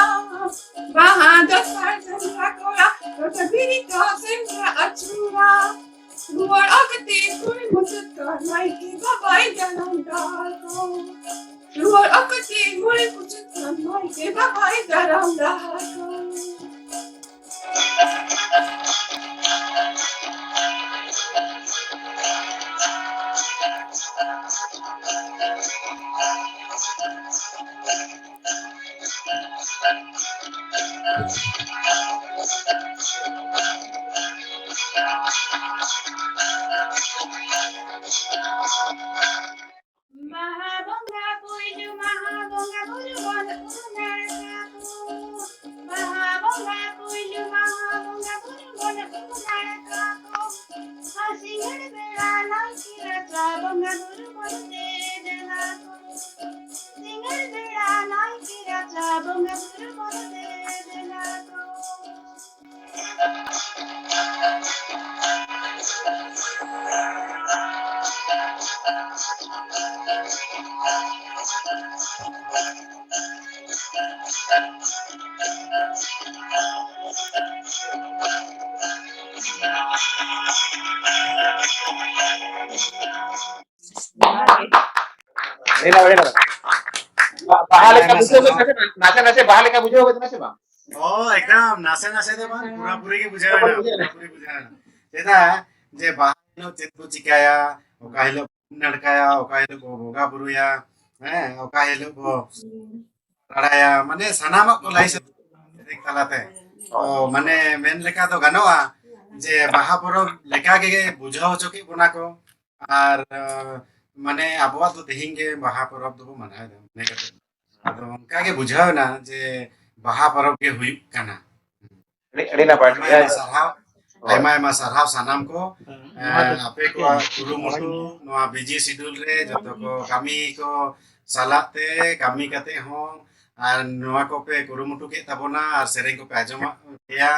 ᱵᱟᱦᱟ ᱫᱚᱥᱟᱨ ᱥᱮᱸᱫᱽᱨᱟ ᱠᱚᱲᱟ, ᱜᱚᱴᱟ ᱵᱤᱨ ᱠᱚ ᱥᱮᱸᱫᱽᱨᱟ ᱟᱹᱪᱩᱨᱟ᱾ ᱨᱩᱣᱟᱹᱲ ᱚᱠᱛᱮ ᱠᱩᱲᱤ ᱢᱩᱪᱟᱹᱫ ᱠᱚ ᱱᱟᱭᱠᱮ ᱵᱟᱵᱟᱭ ᱫᱟᱨᱟᱢ ᱫᱟᱠᱚ᱾ ᱨᱩᱣᱟᱹᱲ ᱚᱠᱛᱮ ᱠᱩᱲᱤ ᱢᱩᱪᱟᱹᱫ ᱠᱚ ᱱᱟᱭᱠᱮ ᱵᱟᱵᱟᱭ ᱫᱟᱨᱟᱢ ᱫᱟᱠᱚ᱾ ᱵᱟᱦᱟ ᱵᱚᱸᱜᱟ ᱯᱩᱭᱞᱩ ᱢᱟᱦᱟ ᱵᱚᱸᱜᱟ ᱵᱩᱨᱩ ᱵᱚᱱ ᱩᱢ ᱱᱟᱲᱠᱟ ᱠᱚ᱾ ᱵᱟᱦᱟ ᱵᱚᱸᱜᱟ ᱯᱩᱭᱞᱩ ᱢᱟᱦᱟ ᱵᱚᱸᱜᱟ ᱵᱩᱨᱩ ᱵᱚᱱ ᱩᱢ ᱱᱟᱲᱠᱟ ᱠᱚ᱾ ᱟᱨ ᱥᱤᱸᱜᱟᱹᱲ ᱵᱮᱲᱟ ᱱᱟᱭᱠᱮ ᱨᱟᱪᱟ ᱵᱚᱸᱜᱟ ᱵᱩᱨᱩ ᱵᱚᱱ ᱫᱮᱵᱮᱞᱟ ᱠᱚ᱾ ᱥᱤᱸᱜᱟᱹᱲ ᱵᱮᱲᱟ ᱱᱟᱭᱠᱮ ᱨᱟᱪᱟ ᱵᱚᱸᱜᱟ ᱵᱩᱨᱩ ᱵᱚᱱ ᱫᱮᱵᱮᱞᱟ ᱠᱚ᱾ ᱵᱟᱦᱟ ᱞᱮᱠᱟ ᱵᱩᱡᱷᱟᱹᱣ ᱠᱟᱱᱟ ᱥᱮ ᱵᱟᱝ? ᱱᱟᱥᱮ ᱱᱟᱥᱮ ᱵᱟᱦᱟ ᱞᱮᱠᱟ ᱵᱩᱡᱷᱟᱹᱣ ᱠᱟᱱᱟ ᱥᱮ ᱵᱟᱝ? ᱚ, ᱮᱠᱫᱚᱢ ᱱᱟᱥᱮ ᱱᱟᱥᱮ ᱫᱚ ᱵᱟᱝ, ᱯᱩᱨᱟᱹᱯᱩᱨᱤ ᱜᱮ ᱵᱩᱡᱷᱟᱹᱣ ᱮᱱᱟ, ᱯᱩᱨᱟᱹᱯᱩᱨᱤ ᱵᱩᱡᱷᱟᱹᱣ ᱮᱱᱟ᱾ ᱪᱮᱫᱟᱜ ᱡᱮ ᱵᱟᱦᱟ ᱦᱤᱞᱳᱜ ᱪᱮᱫ ᱠᱚ ᱪᱤᱠᱟᱹᱭᱟ, ᱚᱠᱟ ᱦᱤᱞᱳᱜ ᱵᱚᱱ ᱱᱟᱲᱠᱟᱭᱟ, ᱚᱠᱟ ᱦᱤᱞᱳᱜ ᱵᱚ ᱵᱚᱸᱜᱟ ᱵᱩᱨᱩᱭᱟ, ᱦᱮᱸ, ᱚᱠᱟ ᱦᱤᱞᱳᱜ ᱵᱚ ᱨᱟᱲᱟᱭᱟ, ᱢᱟᱱᱮ ᱥᱟᱱᱟᱢᱟᱜ ᱠᱚ ᱞᱟᱹᱭ ᱥᱮᱨᱮᱧ ᱛᱟᱞᱟᱛᱮ᱾ ᱛᱚ ᱢᱟᱱᱮ ᱢᱮᱱ ᱞᱮᱠᱟ ᱫᱚ ᱜᱟᱱᱚᱜᱼᱟ ᱡᱮ ᱵᱟᱦᱟ ᱯᱚᱨᱚᱵᱽ ᱞᱮᱠᱟ ᱜᱮ ᱵᱩᱡᱷᱟᱹᱣ ᱦᱚᱪᱚ ᱠᱮᱫ ᱵᱚᱱᱟ ᱠᱚ᱾ ᱟᱨ, ᱟᱸ, ᱢᱟᱱᱮ ᱟᱵᱚᱣᱟᱜ ᱫᱚ ᱛᱮᱦᱮᱧ ᱜᱮ ᱵᱟᱦᱟ ᱯᱚᱨᱚᱵᱽ ᱫᱚᱵᱚ ᱢᱟᱱᱟᱣ ᱮᱫᱟ, ᱢᱚᱱᱮ ᱠᱟᱛᱮ᱾ ᱟᱫᱚ ᱚᱱᱠᱟ ᱜᱮ ᱵᱩᱡᱷᱟᱹᱣ ᱮᱱᱟ ᱡᱮ ᱵᱟᱦᱟ ᱯᱚᱨᱚᱵᱽ ᱜᱮ ᱦᱩᱭᱩᱜ ᱠᱟᱱᱟ᱾ ᱟᱹᱰᱤ, ᱟᱹᱰᱤ ᱱᱟᱯᱟᱭ᱾ ᱟᱭᱢᱟ ᱟᱭᱢᱟ ᱥᱟᱨᱦᱟᱣ, ᱦᱳᱭ᱾ ᱟᱭᱢᱟ ᱟᱭᱢᱟ ᱥᱟᱨᱦᱟᱣ ᱥᱟᱱᱟᱢ ᱠᱚ, ᱦᱮᱸ᱾ ᱮᱸ, ᱟᱯᱮ ᱠᱚᱣᱟᱜ ᱠᱩᱨᱩᱢᱩᱴᱩ, ᱱᱚᱣᱟ ᱵᱤᱡᱤ ᱥᱤᱰᱩᱞ ᱨᱮ ᱡᱚᱛᱚ ᱠᱚ ᱠᱟᱹᱢᱤ ᱠᱚ ᱥᱟᱞᱟᱜ ᱛᱮ, ᱠᱟᱹᱢᱤ ᱠᱟᱛᱮ ᱦᱚᱸ, ᱟᱨ ᱱᱚᱣᱟ ᱠᱚᱯᱮ ᱠᱩᱨᱩᱢᱩᱴᱩ ᱠᱮᱫ ᱛᱟᱵᱚᱱᱟ ᱟᱨ ᱥᱮᱨᱮᱧ ᱠᱚᱯᱮ ᱟᱸᱡᱚᱢᱟᱜ ᱞᱮᱭᱟ,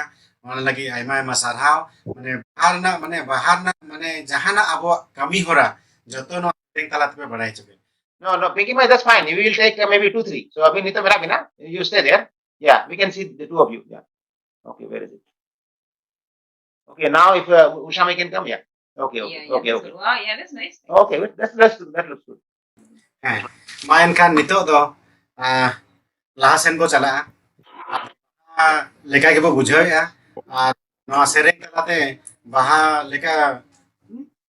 ᱚᱱᱟ ᱞᱟᱹᱜᱤᱫ ᱟᱭᱢᱟ ᱟᱭᱢᱟ ᱥᱟᱨᱦᱟᱣ᱾ ᱢᱟᱱᱮ ᱵᱟᱦᱟ ᱨᱮᱱᱟᱜ, ᱢᱟᱱᱮ ᱵᱟᱦᱟ ᱨᱮᱱᱟᱜ, ᱢᱟᱱᱮ ᱡᱟᱦᱟᱱᱟᱜ ᱟᱵᱚᱣᱟᱜ ᱠᱟᱹᱢᱤ ᱦᱚᱨᱟ ᱡᱚᱛᱚ ᱱᱚᱣᱟ ᱥᱮᱨᱮᱧ ᱛᱟᱞᱟ ᱛᱮᱯᱮ ᱵᱟᱲᱟᱭ ᱦᱚᱪᱚ ᱠᱮᱫ᱾ No, no, Pinky Bhai, that's fine. We will take, uh, maybe two, three. So, ᱟᱹᱵᱤᱱ ᱱᱤᱛᱚᱜ ᱢᱮᱱᱟᱜ ᱵᱤᱱᱟ? You stay there. Yeah, we can see the two of you. Yeah. Okay, where is it? Okay, now if, uh, Usha Mai can come, yeah. Okay, okay, Yeah, yeah, okay, that's okay. Good. Wow, yeah, that's nice. Okay, good. That's, that's, that looks good. ᱦᱮᱸ, ᱢᱟ ᱮᱱᱠᱷᱟᱱ ᱱᱤᱛᱚᱜ ᱫᱚ, ᱟᱸ, ᱞᱟᱦᱟ ᱥᱮᱱ ᱵᱚ ᱪᱟᱞᱟᱜᱼᱟ᱾ ᱟᱨ ᱞᱮᱠᱟ ᱜᱮᱵᱚ ᱵᱩᱡᱷᱟᱹᱣᱮᱫᱼᱟ᱾ ᱟᱨ ᱱᱚᱣᱟ ᱥᱮᱨᱮᱧ ᱛᱟᱞᱟᱛᱮ ᱵᱟᱦᱟ ᱞᱮᱠᱟ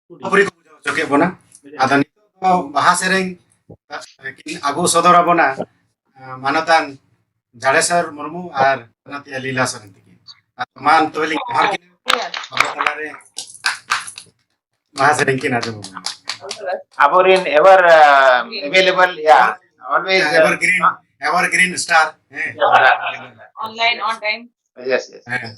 ᱯᱩᱨᱟᱹᱯᱩᱨᱤ ᱠᱚ ᱵᱩᱡᱷᱟᱹᱣ ᱦᱚᱪᱚ ᱠᱮᱫ ᱵᱚᱱᱟ᱾ ᱟᱫᱚ ᱱᱤᱛᱚᱜ ᱫᱚ ᱵᱟᱦᱟ ᱥᱮᱨᱮᱧ ᱠᱤᱱ ᱟᱹᱜᱩ ᱥᱚᱫᱚᱨ ᱟᱵᱚᱱᱟ, ᱟᱸ, ᱢᱟᱱᱚᱛᱟᱱ ᱡᱟᱲᱮᱥᱚᱨ ᱢᱩᱨᱢᱩ ᱟᱨ ᱢᱟᱱᱚᱛᱤᱭᱟᱹ ᱞᱤᱞᱟ ᱥᱚᱨᱮᱱ ᱛᱟᱹᱠᱤᱱ᱾ ᱟᱫᱚ ᱢᱟ ᱛᱚᱵᱮ ᱞᱤᱧ ᱡᱚᱦᱟᱨ ᱠᱤᱱᱟ᱾ ᱟᱵᱚ ᱛᱟᱞᱟᱨᱮ ᱵᱟᱦᱟ ᱥᱮᱨᱮᱧ ᱠᱤᱱ ᱟᱸᱡᱚᱢ ᱟᱵᱚᱱᱟ᱾ ᱟᱵᱚᱨᱮᱱ ever, uh, available, yeah, always, uh, evergreen, evergreen star. ᱦᱮᱸ᱾ Online, on time. Yes, yes. ᱦᱮᱸ᱾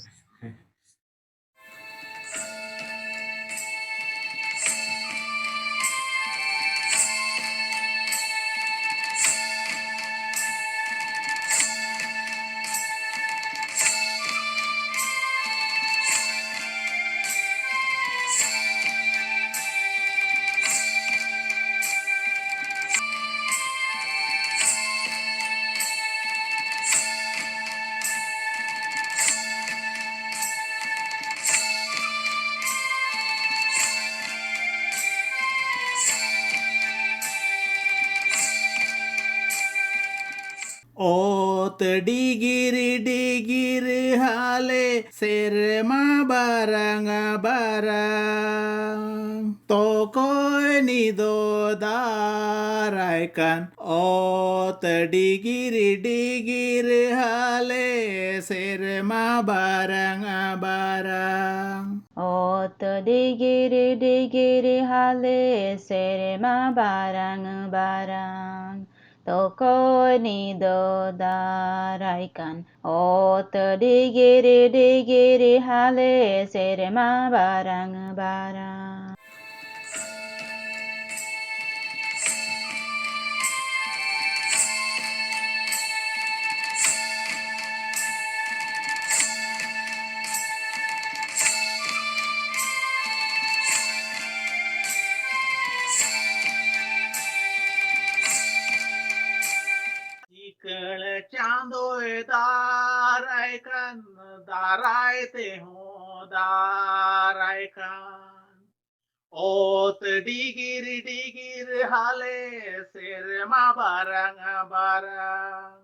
ᱚᱛ ᱰᱤᱜᱤᱨ ᱰᱤᱜᱤᱨ ᱦᱟᱞᱮ ᱥᱮᱨᱢᱟ ᱵᱟᱨᱟᱝ ᱵᱟᱨᱟᱝ, ᱛᱚᱠᱚᱭ ᱱᱤᱫᱚ ᱫᱟᱨᱟᱭ ᱠᱟᱱ᱾ ᱚᱛ ᱰᱤᱜᱤᱨ ᱰᱤᱜᱤᱨ ᱦᱟᱞᱮ ᱥᱮᱨᱢᱟ ᱵᱟᱨᱟᱝ ᱵᱟᱨᱟᱝ᱾ ᱚᱛ ᱰᱤᱜᱤᱨ ᱰᱤᱜᱤᱨ ᱦᱟᱞᱮ ᱥᱮᱨᱢᱟ ᱵᱟᱨᱟᱝ ᱵᱟᱨᱟᱝ, ᱛᱚᱠᱚᱭ ᱱᱤᱫᱚ ᱫᱟᱨᱟᱭ ᱠᱟᱱ᱾ ᱚᱛ ᱰᱤᱜᱤᱨ ᱰᱤᱜᱤᱨ ᱦᱟᱞᱮ ᱥᱮᱨᱢᱟ ᱵᱟᱨᱟᱝ ᱵᱟᱨᱟᱝ᱾ ᱪᱤᱠᱟᱹᱲ ᱪᱟᱸᱫᱚᱭ ᱫᱟᱨᱟᱭ ᱠᱟᱱ, ᱫᱟᱨᱟᱭ ᱛᱮᱦᱚᱸ ᱫᱟᱨᱟᱭ ᱠᱟᱱ᱾ ᱚᱛ ᱰᱤᱜᱤᱨ ᱰᱤᱜᱤᱨ ᱦᱟᱞᱮ ᱥᱮᱨᱢᱟ ᱵᱟᱨᱟᱝ ᱵᱟᱨᱟᱝ᱾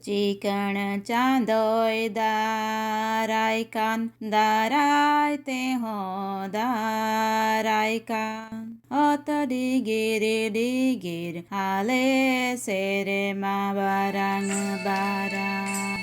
ᱪᱤᱠᱟᱹᱲ ᱪᱟᱸᱫᱚᱭ ᱫᱟᱨᱟᱭ ᱠᱟᱱ, ᱫᱟᱨᱟᱭ ᱛᱮᱦᱚᱸ ᱫᱟᱨᱟᱭ ᱠᱟᱱ᱾ ᱚᱛ ᱰᱤᱜᱤᱨ ᱰᱤᱜᱤᱨ ᱦᱟᱞᱮ ᱥᱮᱨᱢᱟ ᱵᱟᱨᱟᱝ ᱵᱟᱨᱟᱝ᱾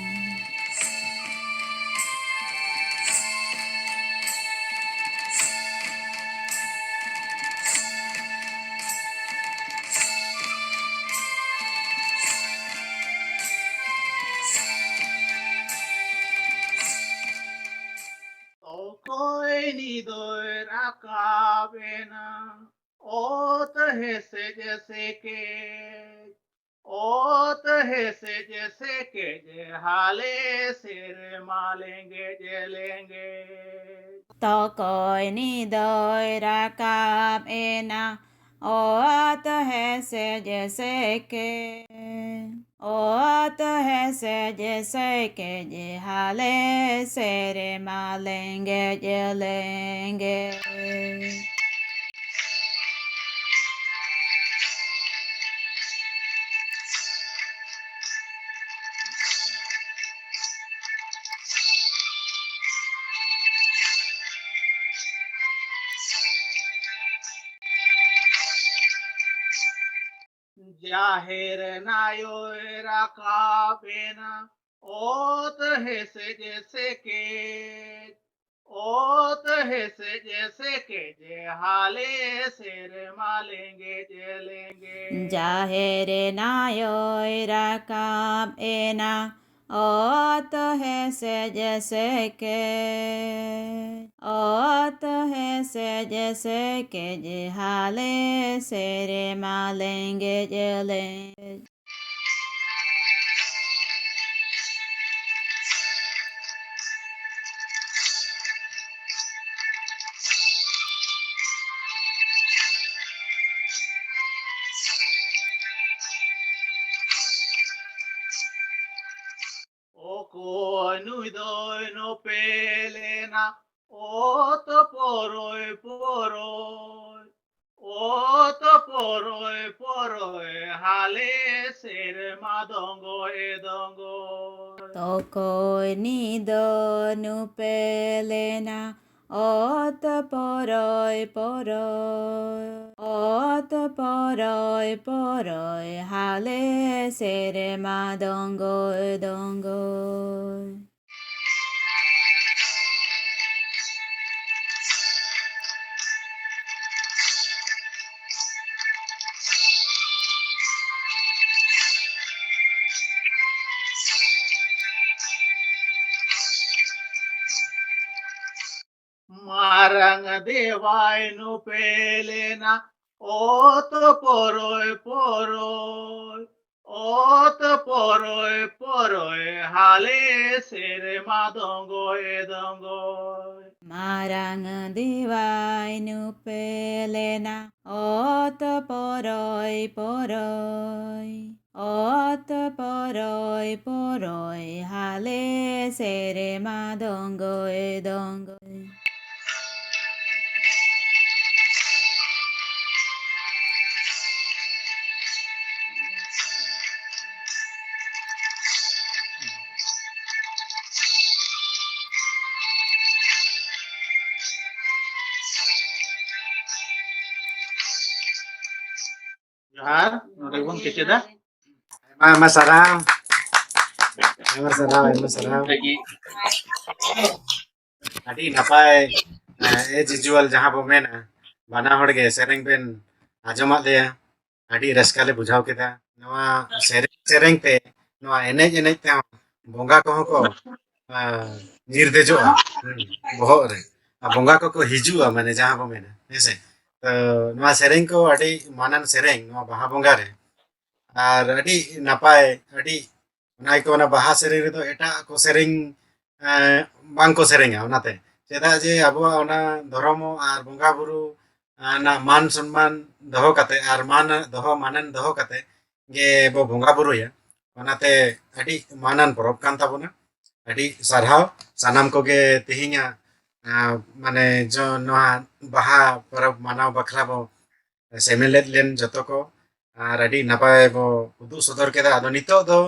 ᱨᱟᱠᱟᱵ ᱮᱱᱟ᱾ ᱚᱛ ᱦᱮᱸᱥᱮᱡ ᱥᱮᱠᱮᱡ, ᱚᱛ ᱦᱮᱸᱥᱮᱡ ᱥᱮᱠᱮᱡ, ᱦᱟᱞᱮ ᱥᱮᱨᱢᱟ ᱞᱮᱸᱜᱮᱡ ᱞᱮᱸᱜᱮᱡ᱾ ᱛᱚᱠᱚᱭᱱᱤ ᱫᱚᱭ ᱨᱟᱠᱟᱵ ᱮᱱᱟ, ᱚᱛ ᱦᱮᱸᱥᱮᱡ ᱥᱮᱠᱮᱡ, ᱚᱛ ᱦᱮᱸᱥᱮᱡ ᱥᱮᱠᱮᱡ, ᱦᱟᱞᱮ ᱥᱮᱨᱢᱟ ᱞᱮᱸᱜᱮᱡ ᱞᱮᱸᱜᱮᱡ᱾ ᱡᱟᱦᱮᱨ ᱱᱟᱭᱚᱭ ᱨᱟᱠᱟᱵ ᱮᱱᱟ, ᱚᱛ ᱦᱮᱸᱥᱮᱡ ᱥᱮᱠᱮᱡ, ᱚᱛ ᱦᱮᱸᱥᱮᱡ ᱥᱮᱠᱮᱡ, ᱦᱟᱞᱮ ᱥᱮᱨᱢᱟ ᱞᱮᱸᱜᱮᱡ ᱞᱮᱸᱜᱮᱡ᱾ ᱡᱟᱦᱮᱨ ᱱᱟᱭᱚᱭ ᱨᱟᱠᱟᱵ ᱮᱱᱟ, ᱚᱛ ᱦᱮᱸᱥᱮᱡ ᱥᱮᱠᱮᱡ, ᱚᱛ ᱦᱮᱸᱥᱮᱡ ᱥᱮᱠᱮᱡ, ᱦᱟᱞᱮ ᱥᱮᱨᱢᱟ ᱞᱮᱸᱜᱮᱡ ᱞᱮᱸᱜᱮᱡ᱾ ᱚᱠᱚᱭ ᱱᱩᱭ ᱫᱚᱭ ᱱᱚᱯᱮᱞ ᱮᱱᱟ? ᱚᱛ ᱯᱚᱨᱚᱭ ᱯᱚᱨᱚᱭ, ᱚᱛ ᱯᱚᱨᱚᱭ ᱯᱚᱨᱚᱭ, ᱦᱟᱞᱮ ᱥᱮᱨᱢᱟ ᱫᱚᱝᱜᱚᱭ ᱫᱚᱝᱜᱚᱭ᱾ ᱛᱚᱠᱚᱭᱱᱤ ᱫᱚ ᱱᱩᱯᱮᱞ ᱮᱱᱟ, ᱚᱛ ᱯᱚᱨᱚᱭ ᱯᱚᱨᱚᱭ, ᱚᱛ ᱯᱚᱨᱚᱭ ᱯᱚᱨᱚᱭ, ᱦᱟᱞᱮ ᱥᱮᱨᱢᱟ ᱫᱚᱝᱜᱚᱭ ᱫᱚᱝᱜᱚᱭ᱾ ᱢᱟᱨᱟᱝ ᱫᱮᱣᱟᱭ ᱱᱩᱯᱮᱞᱮᱱᱟ ᱚᱛ ᱯᱚᱨᱚᱭ ᱯᱚᱨᱚᱭ, ᱚᱛ ᱯᱚᱨᱚᱭ ᱯᱚᱨᱚᱭ, ᱦᱟᱞᱮ ᱥᱮᱨᱢᱟ ᱫᱚᱝᱜᱚᱭ ᱫᱚᱝᱜᱚᱭ᱾ ᱢᱟᱨᱟᱝ ᱫᱮᱣᱟᱭ ᱱᱩᱯᱮᱞᱮᱱᱟ ᱚᱛ ᱯᱚᱨᱚᱭ ᱯᱚᱨᱚᱭ, ᱚᱛ ᱯᱚᱨᱚᱭ ᱯᱚᱨᱚᱭ, ᱦᱟᱞᱮ ᱥᱮᱨᱢᱟ ᱫᱚᱝᱜᱚᱭ ᱫᱚᱝᱜᱚᱭ᱾ ᱡᱚᱦᱟᱨ, ᱱᱚᱰᱮ ᱜᱮᱵᱚᱱ ᱠᱮᱪᱮᱫᱟ᱾ ᱟᱭᱢᱟ ᱟᱭᱢᱟ ᱥᱟᱨᱦᱟᱣ᱾ ᱟᱭᱢᱟ ᱥᱟᱨᱦᱟᱣ, ᱟᱭᱢᱟ ᱥᱟᱨᱦᱟᱣ᱾ ᱟᱹᱰᱤ ᱱᱟᱯᱟᱭ, ᱮ, as usual ᱡᱟᱦᱟᱸ ᱵᱚ ᱢᱮᱱᱟ, ᱵᱟᱱᱟ ᱦᱚᱲ ᱜᱮ ᱥᱮᱨᱮᱧ ᱵᱮᱱ ᱟᱸᱡᱚᱢᱟᱫ ᱞᱮᱭᱟ᱾ ᱟᱹᱰᱤ ᱨᱟᱹᱥᱠᱟᱹ ᱞᱮ ᱵᱩᱡᱷᱟᱹᱣ ᱠᱮᱫᱟ᱾ ᱱᱚᱣᱟ ᱥᱮᱨᱮᱧ ᱥᱮᱨᱮᱧ ᱛᱮ, ᱱᱚᱣᱟ ᱮᱱᱮᱡ ᱮᱱᱮᱡ ᱛᱮᱦᱚᱸ ᱵᱚᱸᱜᱟ ᱠᱚᱦᱚᱸ ᱠᱚ, ᱟ, ᱧᱤᱨ ᱫᱮᱡᱚᱜᱼᱟ, ᱦᱩᱸ, ᱵᱚᱦᱚᱜ ᱨᱮ᱾ ᱟᱨ ᱵᱚᱸᱜᱟ ᱠᱚᱠᱚ ᱦᱤᱡᱩᱜᱼᱟ, ᱢᱟᱱᱮ ᱡᱟᱦᱟᱸ ᱵᱚ ᱢᱮᱱᱟ, ᱦᱮᱸᱥᱮ? ᱛᱚ ᱱᱚᱣᱟ ᱥᱮᱨᱮᱧ ᱠᱚ ᱟᱹᱰᱤ ᱢᱟᱱᱟᱱ ᱥᱮᱨᱮᱧ ᱱᱚᱣᱟ ᱵᱟᱦᱟ ᱵᱚᱸᱜᱟ ᱨᱮ᱾ ᱟᱨ ᱟᱹᱰᱤ ᱱᱟᱯᱟᱭ, ᱟᱹᱰᱤ, ᱚᱱᱟ ᱜᱮᱠᱚ ᱚᱱᱟ ᱵᱟᱦᱟ ᱥᱮᱨᱮᱧ ᱨᱮᱫᱚ ᱮᱴᱟᱜ ᱠᱚ ᱥᱮᱨᱮᱧ, ᱮᱸ, ᱵᱟᱝ ᱠᱚ ᱥᱮᱨᱮᱧᱟ᱾ ᱚᱱᱟᱛᱮ ᱪᱮᱫᱟᱜ ᱡᱮ ᱟᱵᱚᱣᱟᱜ ᱚᱱᱟ ᱫᱷᱚᱨᱚᱢ ᱟᱨ ᱵᱚᱸᱜᱟ ᱵᱩᱨᱩ ᱨᱮᱱᱟᱜ ᱢᱟᱱ ᱥᱚᱱᱢᱟᱱ ᱫᱚᱦᱚ ᱠᱟᱛᱮ ᱟᱨ ᱢᱟᱱ ᱫᱚᱦᱚ ᱢᱟᱱᱟᱱ ᱫᱚᱦᱚ ᱠᱟᱛᱮ ᱜᱮ ᱵᱚ ᱵᱚᱸᱜᱟ ᱵᱩᱨᱩᱭᱟ᱾ ᱚᱱᱟᱛᱮ ᱟᱹᱰᱤ ᱢᱟᱱᱟᱱ ᱯᱚᱨᱚᱵᱽ ᱠᱟᱱ ᱛᱟᱵᱚᱱᱟ᱾ ᱟᱹᱰᱤ ᱥᱟᱨᱦᱟᱣ ᱥᱟᱱᱟᱢ ᱠᱚᱜᱮ ᱛᱮᱦᱮᱧᱟᱜ, ᱟᱸ, ᱢᱟᱱᱮ ᱡᱚ-, ᱱᱚᱣᱟ ᱵᱟᱦᱟ ᱯᱚᱨᱚᱵᱽ ᱢᱟᱱᱟᱣ ᱵᱟᱠᱷᱨᱟ ᱵᱚ ᱥᱮᱢᱞᱮᱫ ᱞᱮᱱ ᱡᱚᱛᱚ ᱠᱚ, ᱟᱨ ᱟᱹᱰᱤ ᱱᱟᱯᱟᱭ ᱵᱚ ᱩᱫᱩᱜ ᱥᱚᱫᱚᱨ ᱠᱮᱫᱟ᱾ ᱟᱫᱚ ᱱᱤᱛᱚᱜ ᱫᱚ,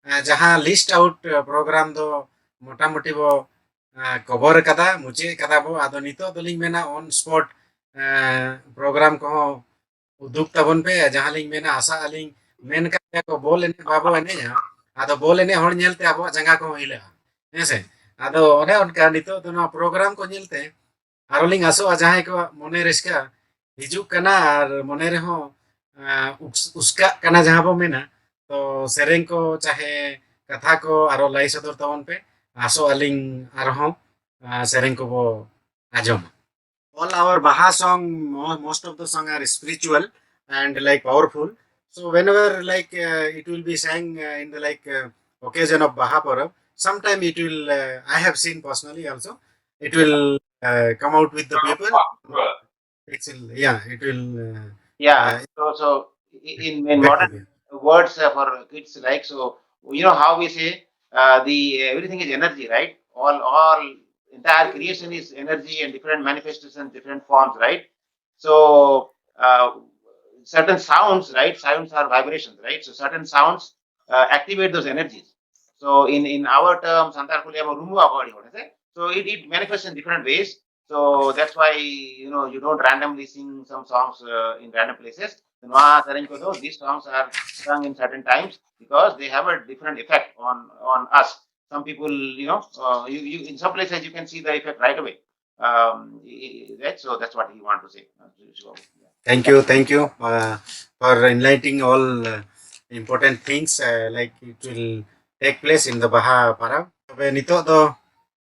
ᱟᱸ, ᱡᱟᱦᱟᱸ list out program ᱫᱚ ᱢᱚᱴᱟᱢᱩᱴᱤ ᱵᱚ, ᱟᱸ, cover ᱠᱟᱫᱟ, ᱢᱩᱪᱟᱹᱫ ᱠᱟᱫᱟ ᱵᱚ᱾ ᱟᱫᱚ ᱱᱤᱛᱚᱜ ᱫᱚᱞᱤᱧ ᱢᱮᱱᱟ on spot, ᱟᱸ, program ᱠᱚᱦᱚᱸ ᱩᱫᱩᱜ ᱛᱟᱵᱚᱱ ᱯᱮ᱾ ᱡᱟᱦᱟᱸ ᱞᱤᱧ ᱢᱮᱱᱟ, ᱟᱥᱟᱜ ᱟᱹᱞᱤᱧ, ᱢᱮᱱ ᱠᱟᱜ ᱜᱮᱭᱟ ᱠᱚ, "ᱵᱚᱞ ᱮᱱᱮᱡ ᱵᱟᱵᱚ ᱮᱱᱮᱡᱼᱟ", ᱟᱫᱚ ᱵᱚᱞ ᱮᱱᱮᱡ ᱦᱚᱲ ᱧᱮᱞᱛᱮ ᱟᱵᱚᱣᱟᱜ ᱡᱟᱸᱜᱟ ᱠᱚᱦᱚᱸ ᱦᱤᱞᱟᱹᱜᱼᱟ, ᱦᱮᱸ ᱥᱮ? ᱟᱫᱚ ᱚᱱᱮ ᱚᱱᱠᱟ ᱱᱤᱛᱚᱜ ᱫᱚ ᱱᱚᱣᱟ program ᱠᱚ ᱧᱮᱞᱛᱮ ᱟᱨᱚ ᱞᱤᱧ ᱟᱥᱚᱜᱼᱟ, ᱡᱟᱦᱟᱸᱭ ᱠᱚᱣᱟᱜ ᱢᱚᱱᱮ ᱨᱟᱹᱥᱠᱟᱹ ᱦᱤᱡᱩᱜ ᱠᱟᱱᱟ ᱟᱨ ᱢᱚᱱᱮ ᱨᱮᱦᱚᱸ, ᱟᱸ, ᱩᱥ-, ᱩᱥᱠᱟᱜ ᱠᱟᱱᱟ ᱡᱟᱦᱟᱸ ᱵᱚ ᱢᱮᱱᱟ, ᱛᱚ ᱥᱮᱨᱮᱧ ᱠᱚ ᱪᱟᱦᱮ ᱠᱟᱛᱷᱟ ᱠᱚ ᱟᱨᱚ ᱞᱟᱹᱭ ᱥᱚᱫᱚᱨ ᱛᱟᱵᱚᱱ ᱯᱮ᱾ ᱟᱥᱚᱜ ᱟᱹᱞᱤᱧ ᱟᱨᱦᱚᱸ, ᱟᱸ, ᱥᱮᱨᱮᱧ ᱠᱚᱵᱚ ᱟᱸᱡᱚᱢᱟ. All our Baha song, most of the song are spiritual and like powerful. So whenever like uh, it will be sang uh, in the like uh, occasion of Baha Parab, sometime it will, uh, I have seen personally also, it will uh, come out with the people. It's, yeah, it will. Uh, yeah, uh, so, so in, in modern words uh, for kids, like, so, you know how we say uh, the uh, everything is energy, right? All, all entire creation is energy and different manifestations, different forms, right? So uh, certain sounds, right? Sounds are vibrations, right? So certain sounds uh, activate those energies. So in, in our term, Santal ᱠᱚ ᱞᱟᱹᱭᱟ ᱨᱩᱢᱩ ᱟᱠᱚ ᱟᱹᱰᱤ ᱦᱚᱲ, ᱦᱮᱸ ᱥᱮ? So it, it manifests in different ways. So that's why, you know, you don't randomly sing some songs uh, in random places. ᱱᱚᱣᱟ ᱥᱮᱨᱮᱧ ᱠᱚᱫᱚ, these songs are sung in certain times because they have a different effect on, on us. Some people, you know, uh, you, you, in some places you can see the effect right away. Um, i- i- right? So that's what he want to say. Uh, Shiva. Thank you, thank you uh, for enlightening all uh, important things uh, like it will take place in the Baha Parab. ᱛᱚᱵᱮ ᱱᱤᱛᱚᱜ ᱫᱚ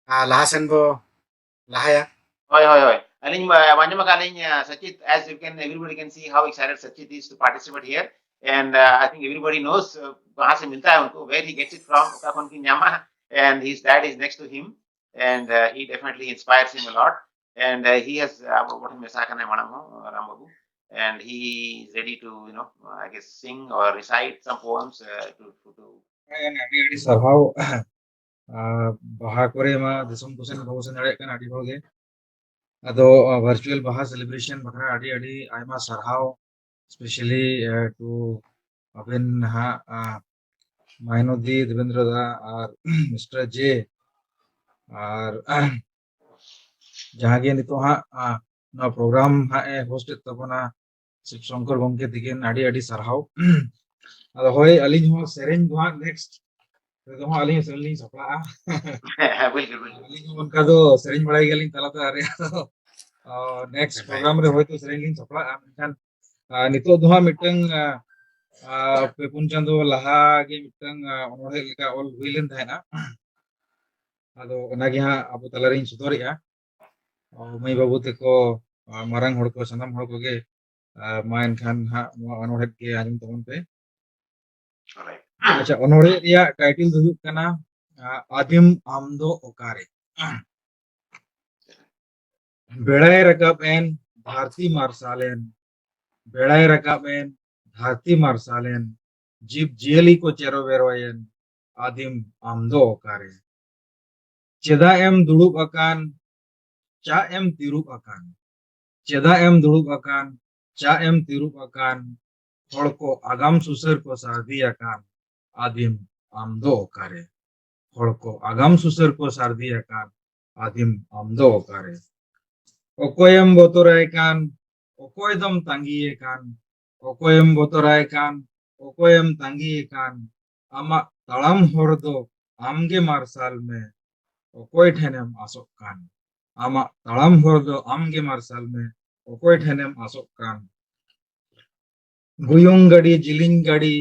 ᱞᱟᱦᱟ ᱥᱮᱱ ᱵᱚ ᱞᱟᱦᱟᱭᱟ. ᱦᱳᱭ, ᱦᱳᱭ, ᱦᱳᱭ. ᱟᱹᱞᱤᱧ ᱢᱟ ᱟᱸᱡᱚᱢ ᱟᱠᱟᱫ ᱞᱤᱧ, ᱥᱚᱪᱤᱛ, as you can, everybody can see how excited Sachit is to participate here. And uh, I think everybody knows uh, कहाँ से मिलता है उनको, where he gets it from, ᱚᱠᱟ ᱠᱷᱚᱱ ᱠᱤᱱ ᱧᱟᱢᱟ. And his dad is next to him. And uh, he definitely inspires him a lot. And uh, he has, uh, ᱟᱵᱚ ᱵᱚᱱ ᱢᱮᱥᱟ ᱠᱟᱱᱟ ᱢᱟᱲᱟᱝ ᱦᱚᱸ, ᱨᱟᱢ ᱵᱟᱹᱵᱩ. And he is ready to, you know, I guess, sing or recite some poems uh, to, to, to ᱟᱹᱰᱤ ᱟᱹᱰᱤ ᱥᱟᱨᱦᱟᱣ. ᱟᱨ ᱵᱟᱦᱟ ᱠᱚᱨᱮ ᱢᱟ ᱫᱤᱥᱚᱢ ᱠᱚ ᱥᱮᱱ ᱵᱟᱵᱚ ᱥᱮᱱ ᱫᱟᱲᱮᱭᱟᱜ ᱠᱟᱱᱟ ᱟᱹᱰᱤ ᱦᱚᱲ ᱜᱮ. ᱟᱫᱚ ᱵᱷᱟᱨᱪᱩᱣᱟᱞ ᱵᱟᱦᱟ ᱥᱮᱞᱤᱵᱨᱮᱥᱚᱱ ᱵᱟᱠᱷᱨᱟ ᱟᱹᱰᱤ ᱟᱹᱰᱤ ᱟᱭᱢᱟ ᱥᱟᱨᱦᱟᱣ, specially to ᱟᱵᱮᱱ ᱦᱟᱸᱜ ᱢᱟᱭᱱᱚᱫᱤ ᱫᱮᱵᱮᱱᱫᱨᱚ ᱫᱟ ᱟᱨ ᱢᱤᱥᱴᱟᱨ ᱡᱮ, ᱟᱨ ᱡᱟᱦᱟᱸ ᱜᱮ ᱱᱤᱛᱚᱜ ᱦᱟᱸᱜ ᱱᱚᱣᱟ ᱯᱨᱳᱜᱨᱟᱢ ᱦᱟᱸᱜ ᱮ ᱦᱳᱥᱴ ᱮᱫ ᱛᱟᱵᱚᱱᱟ ᱥᱤᱵ ᱥᱚᱝᱠᱚᱨ ᱜᱚᱢᱠᱮ ᱛᱤᱠᱤᱱ, ᱟᱹᱰᱤ ᱟᱹᱰᱤ ᱥᱟᱨᱦᱟᱣ. ᱟᱫᱚ ᱦᱳᱭ, ᱟᱹᱞᱤᱧ ᱦᱚᱸ ᱥᱮᱨᱮᱧ ᱫᱚ ᱦᱟᱸᱜ ᱱᱮᱠᱥᱴ ᱨᱮᱫᱚ ᱦᱟᱸᱜ ᱟᱹᱞᱤᱧ ᱦᱚᱸ ᱥᱮᱨᱮᱧ ᱞᱤᱧ ᱥᱟᱯᱲᱟᱜᱼᱟ. ᱦᱮᱸ, ᱦᱮᱸ, ᱵᱤᱞᱠᱩᱞ, ᱵᱤᱞᱠᱩᱞ. ᱟᱹᱞᱤᱧ ᱦᱚᱸ ᱚᱱᱠᱟ ᱫᱚ ᱥᱮᱨᱮᱧ ᱵᱟᱲᱟᱭ ᱜᱮᱭᱟᱞᱤᱧ ᱛᱟᱞᱟ ᱛᱟᱞᱟ ᱨᱮ. ᱟᱫᱚ ᱱᱮᱠᱥᱴ ᱯᱨᱳᱜᱨᱟᱢ ᱨᱮ ᱦᱳᱭᱛᱳ ᱥᱮᱨᱮᱧ ᱞᱤᱧ ᱥᱟᱯᱲᱟᱜᱼᱟ, ᱢᱮᱱᱠᱷᱟᱱ ᱟᱨ ᱱᱤᱛᱚᱜ ᱫᱚ ᱦᱟᱸᱜ ᱢᱤᱫᱴᱟᱝ, ᱟᱨ, ᱯᱮ ᱯᱩᱱ ᱪᱟᱸᱫᱚ ᱞᱟᱦᱟ ᱜᱮ ᱢᱤᱫᱴᱟᱝ, ᱟᱨ, ᱚᱱᱚᱬᱦᱮ ᱞᱮᱠᱟ ᱚᱞ ᱦᱩᱭ ᱞᱮᱱ ᱛᱟᱦᱮᱸᱱᱟ᱾ ᱟᱫᱚ ᱚᱱᱟᱜᱮ ᱦᱟᱸᱜ ᱟᱵᱚ ᱛᱟᱞᱟᱨᱤᱧ ᱥᱚᱫᱚᱨᱮᱜᱼᱟ᱾ ᱚ, ᱢᱟᱹᱭ ᱵᱟᱹᱵᱩ ᱛᱟᱠᱚ, ᱟᱨ ᱢᱟᱨᱟᱝ ᱦᱚᱲ ᱠᱚ, ᱥᱟᱱᱟᱢ ᱦᱚᱲ ᱠᱚᱜᱮ, ᱟᱨ ᱢᱟ ᱮᱱᱠᱷᱟᱱ ᱦᱟᱸᱜ ᱱᱚᱣᱟ ᱚᱱᱚᱬᱦᱮ ᱜᱮ ᱟᱸᱡᱚᱢ ᱛᱟᱵᱚᱱ ᱯᱮ᱾ ᱟᱪᱪᱷᱟ, ᱚᱱᱚᱬᱦᱮ ᱨᱮᱭᱟᱜ ᱴᱟᱭᱴᱮᱞ ᱫᱚ ᱦᱩᱭᱩᱜ ᱠᱟᱱᱟ, ᱟᱨ, ᱟᱹᱫᱤᱢ ᱟᱢ ᱫᱚ ᱚᱠᱟᱨᱮ? ᱵᱮᱲᱟᱭ ᱨᱟᱠᱟᱵ ᱮᱱ, ᱫᱷᱟᱹᱨᱛᱤ ᱢᱟᱨᱥᱟᱞ ᱮᱱ, ᱵᱮᱲᱟᱭ ᱨᱟᱠᱟᱵ ᱮᱱ, ᱫᱷᱟᱹᱨᱛᱤ ᱢᱟᱨᱥᱟᱞ ᱮᱱ, ᱡᱤᱵᱽ ᱡᱤᱭᱟᱹᱞᱤ ᱠᱚ ᱪᱮᱨᱚ ᱵᱮᱨᱚᱭᱮᱱ, ᱟᱹᱫᱤᱢ ᱟᱢ ᱫᱚ ᱚᱠᱟᱨᱮ? ᱪᱮᱫᱟᱜ ᱮᱢ ᱫᱩᱲᱩᱵ ᱟᱠᱟᱱ, ᱪᱟᱜ ᱮᱢ ᱛᱤᱨᱩᱵ ᱟᱠᱟᱱ? ᱪᱮᱫᱟᱜ ᱮᱢ ᱫᱩᱲᱩᱵ ᱟᱠᱟᱱ, ᱪᱟᱜ ᱮᱢ ᱛᱤᱨᱩᱵ ᱟᱠᱟᱱ? ᱦᱚᱲ ᱠᱚ ᱟᱜᱟᱢ ᱥᱩᱥᱟᱹᱨ ᱠᱚ ᱥᱟᱨᱫᱤ ᱟᱠᱟᱱ, ᱟᱹᱫᱤᱢ ᱟᱢ ᱫᱚ ᱚᱠᱟᱨᱮ? ᱦᱚᱲ ᱠᱚ ᱟᱜᱟᱢ ᱥᱩᱥᱟᱹᱨ ᱠᱚ ᱥᱟᱨᱫᱤ ᱟᱠᱟᱱ, ᱟᱹᱫᱤᱢ ᱟᱢ ᱫᱚ ᱚᱠᱟᱨᱮ? ᱚᱠᱚᱭᱮᱢ ᱵᱚᱛᱚᱨᱟᱭ ᱠᱟᱱ, ᱚᱠᱚᱭ ᱫᱚᱢ ᱛᱟᱸᱜᱤᱭᱮ ᱠᱟᱱ, ᱚᱠᱚᱭᱮᱢ ᱵᱚᱛᱚᱨᱟᱭ ᱠᱟᱱ, ᱚᱠᱚᱭᱮᱢ ᱛᱟᱸᱜᱤᱭᱮ ᱠᱟᱱ? ᱟᱢᱟᱜ ᱛᱟᱲᱟᱢ ᱦᱚᱨ ᱫᱚ ᱟᱢᱜᱮ ᱢᱟᱨᱥᱟᱞ ᱢᱮ, ᱚᱠᱚᱭ ᱴᱷᱮᱱᱮᱢ ᱟᱥᱚᱜ ᱠᱟᱱ? ᱟᱢᱟᱜ ᱛᱟᱲᱟᱢ ᱦᱚᱨ ᱫᱚ ᱟᱢᱜᱮ ᱢᱟᱨᱥᱟᱞ ᱢᱮ, ᱚᱠᱚᱭ ᱴᱷᱮᱱᱮᱢ ᱟᱥᱚᱜ ᱠᱟᱱ? ᱜᱩᱭᱩᱝ ᱜᱟᱹᱰᱤ, ᱡᱤᱞᱤᱧ ᱜᱟᱹᱰᱤ,